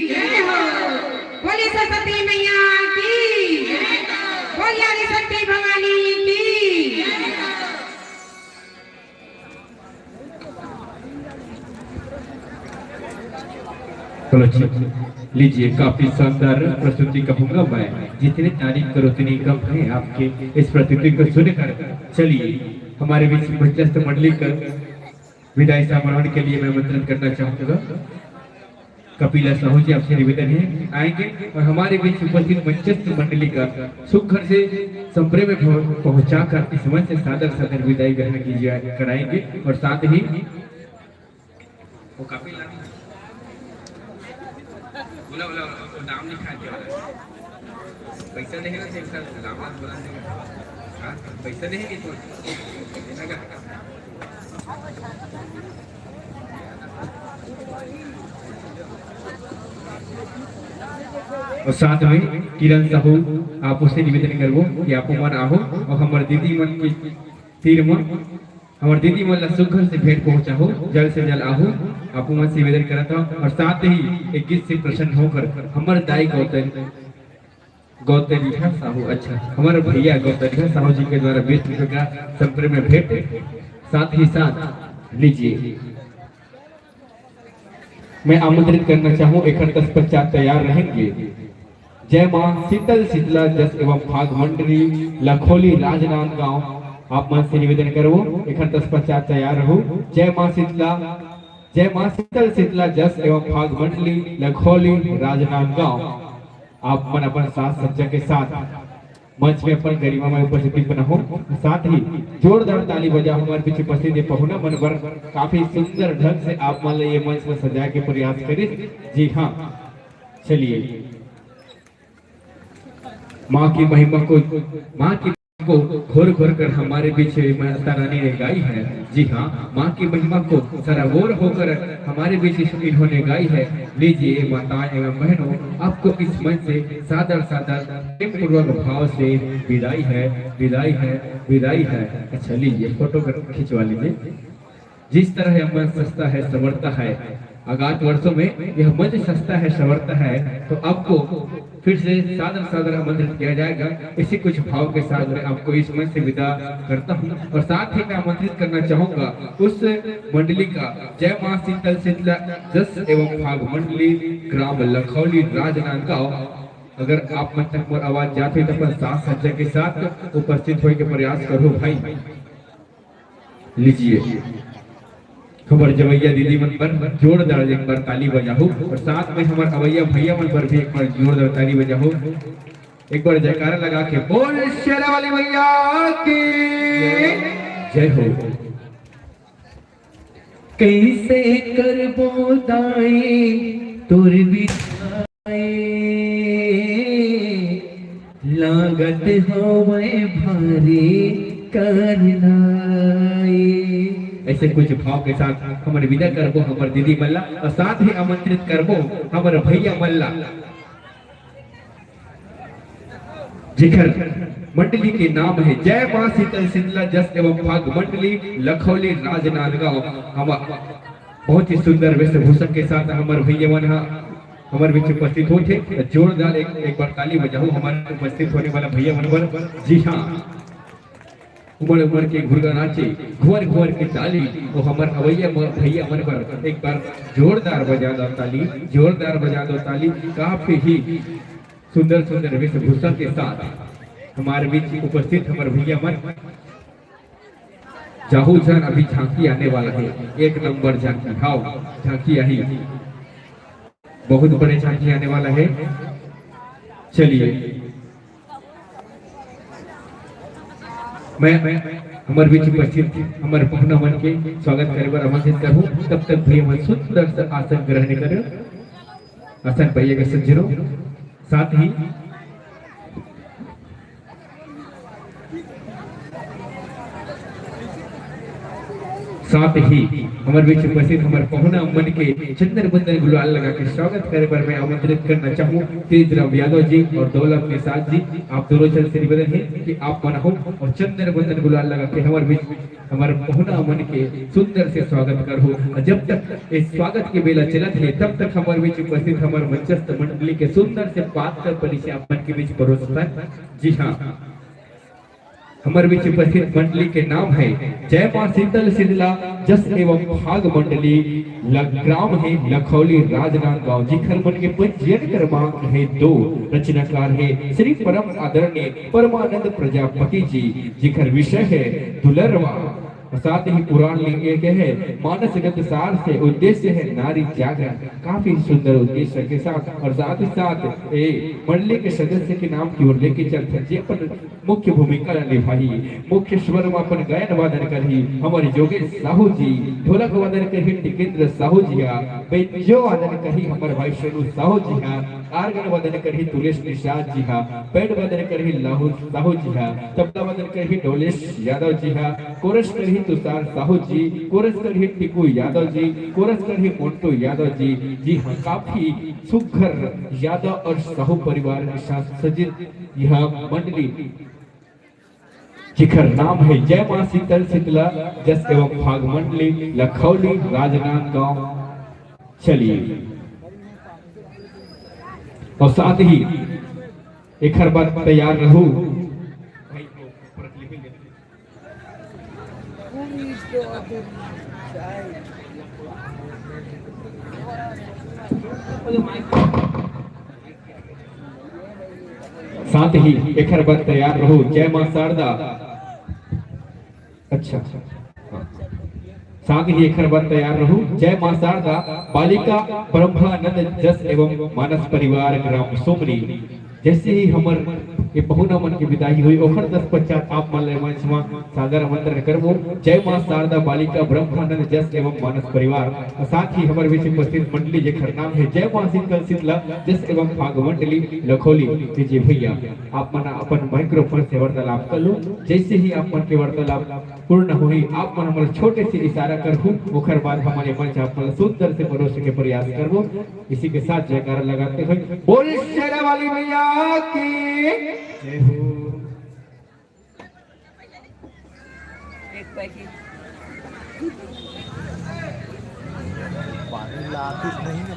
जय हो। बोलिए सरस्वती मैया की जय हो। बोलिए आदिशक्ति भवानी की जय हो। चलो जी, लीजिए, काफी शानदार प्रस्तुति कहूंगा मैं, जितनी तारीफ करो उतनी कम है आपके इस प्रस्तुति को सुनकर। चलिए, हमारे बीच मंचस्थ मंडली का विदाई समारोह के लिए मैं आमंत्रित करना चाहूंगा। कपिला साहू जी, आपसे निवेदन है, आएंगे और हमारे बीच उपस्थित मंचस्थ मंडली का सुखर से संप्रेम में पहुं-, पहुंचाकर इस मंच से सादर सादर विदाई ग्रहण कीजिए, कराएंगे। और साथ ही वो कपिला बोला, बोला, बोला, वो नाम लिखा के वाला। पैसा देहे ना, तो एक साथ नाम मत बोला। हाँ, पैसा देहे कि तो देना का। और साथ में किरण साहू, आप उससे निवेदन करबो कि आप मन आहू और हमर दीदी मन के तीर म हमर दीदी मन ला सुग्घर से भेंट पहुंचाहू, जल्द से जल्द आहू, आपू मन से निवेदन करत हव। और साथ ही एक गीत से प्रसन्न होकर हमर दाई गौतम, गौतरिहा साहू, अच्छा, हमर भैया गौतरिहा साहू जी के द्वारा बीस रुपये का संप्रेम में भेंट, साथ ही साथ लीजिए। मैं आमंत्रित करना चाहूँ, एखर तत्पश्चात तैयार रहेंगे जय माँ शीतल शीतला जस एवं फाग मंडली लखोली राजनांदगांव। आप मन से निवेदन करबो, एखर तत्पश्चात तैयार रहू। जय माँ शीतला, जय माँ शीतल शीतला जस एवं फाग मंडली लखोली राजनांदगांव। आप मन अपन साज सज्जा के साथ मंच में अपन गरिमामय उपस्थिति बनाओ, साथ ही जोरदार ताली बजाओ हमारे पीछे उपस्थित ये पहुना मन बर। काफी सुंदर ढंग से आप मन ये मंच में सजाए के प्रयास करिस। जी हाँ, चलिए, माँ की महिमा को, माँ की को घोर घोर कर हमारे बीच माता रानी ने गाई है। जी हाँ, माँ की महिमा को सराबोर होकर हमारे बीच इन्होंने गाई है। लीजिए माताएं एवं बहनों, आपको इस मंच से सादर सादर प्रेम पूर्वक भाव से विदाई है, विदाई है, विदाई है। अच्छा लीजिए, फोटो कर-, खिंचवा लीजिए। जिस तरह यह मंच सजता है, संवरता है, आगामी वर्षों में यह मंच सजता है, संवरता है, तो आपको फिर से सादर सादर आमंत्रित किया जाएगा। इसी कुछ भाव के साथ मैं आपको इस मंच से विदा करता हूँ और साथ ही मैं आमंत्रित करना चाहूंगा उस मंडली का, जय माँ शीतल शीतला जस एवं फाग मंडली, ग्राम लखौली, राजनांदगांव। अगर आप मन तक मोर आवाज जात होही तो अपन साज सज्जा के साथ उपस्थित होए के प्रयास करो भाई। लीजिए, हमर जवैया दीदी मन बर जोरदार एक बार ताली बजाहू और साथ में हमर अवैया भैया मन बर भी एक बार जोरदार ताली बजाहू। एक बार जयकारा लगा के बोल शेरा वाली मैया की जय हो। कैसे करबो दाई तोर विदाई, लागत हवय भारी करनाई। ऐसे कुछ भाव के साथ हमर विदा करबो हमर दीदी मन ला और साथ ही आमंत्रित करबो हमर भैया मन ला। जेखर मंडली के नाम हे जय माँ शीतल शीतला जस एवं फाग मंडली लखौली राजनांदगांव। हम बहुत ही सुंदर वेशभूषा के साथ हमर भैया मन हा हमर बीच उपस्थित होथे। जोरदार एक, एक बार ताली बजाओ हमर उपस्थित होने वाला भैया मन बर। जी हाँ, उमड़ उमड़ के घुरगा नाचे, घुवर घुवर के ताली। तो हमर अवैया म-, भैया मन बर एक बार जोरदार बजा दो ताली, जोरदार बजा दो ताली। काफी ही सुंदर सुंदर वेशभूषा के साथ हमारे बीच उपस्थित हमर भैया मन। जाहू झन, अभी झांकी आने वाला है, एक नंबर झांकी। हाव, झांकी आही, बहुत बड़े झांकी आने वाला है। चलिए, मैं, मैं हमर बीच उपस्थित हमर पहुना मन के स्वागत करे बर आमंत्रित करहूं। तब तक भैया मन सुंदर से आसन ग्रहण करें, आसन पाइएगा सज्जनों। साथ ही साथ ही हमर बीच उपस्थित हमर पहुना मन के चंदन बंदन गुलाल लगा के स्वागत करे बर मैं आमंत्रित करना चाहूँ तेज राम यादव जी और दौलत निषाद जी। आप दोनों जन से निवेदन है कि आप मन हो और चंदन बंदन गुलाल लगा के हमर बीच हमर पहुना मन के सुंदर से स्वागत करहु। और जब तक इस स्वागत के बेला चलत है, तब तक हमर बीच उपस्थित हमर मंचस्थ मंडली के सुंदर से पात्र परिचय आप मन के बीच परोसथन। जी हाँ, हमर बीच उपस्थित मंडली के नाम है जय माँ शीतल शीतला जस एवं फाग मंडली, ल-, ग्राम है लखौली राजनांदगांव, जिखर मन के पंजीयन क्रमांक है दो, रचनाकार है श्री परम आदरणीय परमानंद प्रजापति जी, जिखर विषय है दुलरवा। और साथ ही पुराण लिंग एक है मानस गत सार से उद्देश्य है नारी जागरण। काफी सुंदर उद्देश्य के साथ और साथ ही साथ ए मंडली के सदस्य के नाम की ओर लेके चलथन, जे अपन मुख्य भूमिका ला निभाही। मुख्य स्वर में अपन गायन वादन करही हमर योगेश साहू जी, ढोलक वादन करही टिकेंद्र साहू जी हा, बेंजो वादन करही हमर भाई सोनू साहू जी हा, आर्गन वादन करही तुलेश निषाद जी हा, पैड वादन करही लाहू साहू जी हा, तबला वादन करही डोलेश यादव जी हा, कोरस करही तुषार साहू जी, कोरस करही टिकू यादव जी, कोरस करही मोंटू यादव जी। जी हाँ, काफी सुघर यादव और साहू परिवार के साथ सज्जित यह मंडली, जिखर नाम है जय माँ शीतल शीतला जस एवं फाग मंडली लखौली राजनांदगांव। चलिए, और साथ ही एखर बर तैयार रहू। साथ ही एखर बर तैयार रहू जय माँ शारदा। अच्छा, हाँ। साथ ही एखर बर तैयार रहू जय माँ शारदा बालिका ब्रह्मानंद जस एवं मानस परिवार ग्राम सोमनी। जैसे ही हमर ये पहुना मन के विदाई हुई, ओखर तत्पश्चात आप मन ले मंच म सादर आमंत्रण करबो। जय माँ शारदा बालिका ब्रह्मानंद जस एवं मानस परिवार, और साथ ही हमर बीच उपस्थित मंडली जेखर नाम है जय माँ शीतल शीतला जस एवं फाग मंडली लखोली। जी भैया, आप मन अपन माइक्रोफोन से वार्तालाप कर लो। जैसे ही आप मन के वार्तालाप पूर्ण होही, आप मन हमर छोटे से इशारा करहू, ओखर बाद हमन ये मंच आप मन सुंदर से परोसे के प्रयास करबो। इसी के साथ जयकारा लगाते हुए बोल शेरा वाली मैया की जय हो। एक पैकेट पानी लातीस नहीं ना।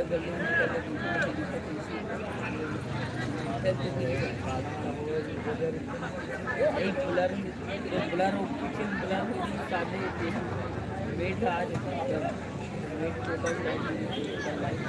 एक बुलर, एक बुलर, सामने वेट आज वेट टोटल लाइफ, लाइफ,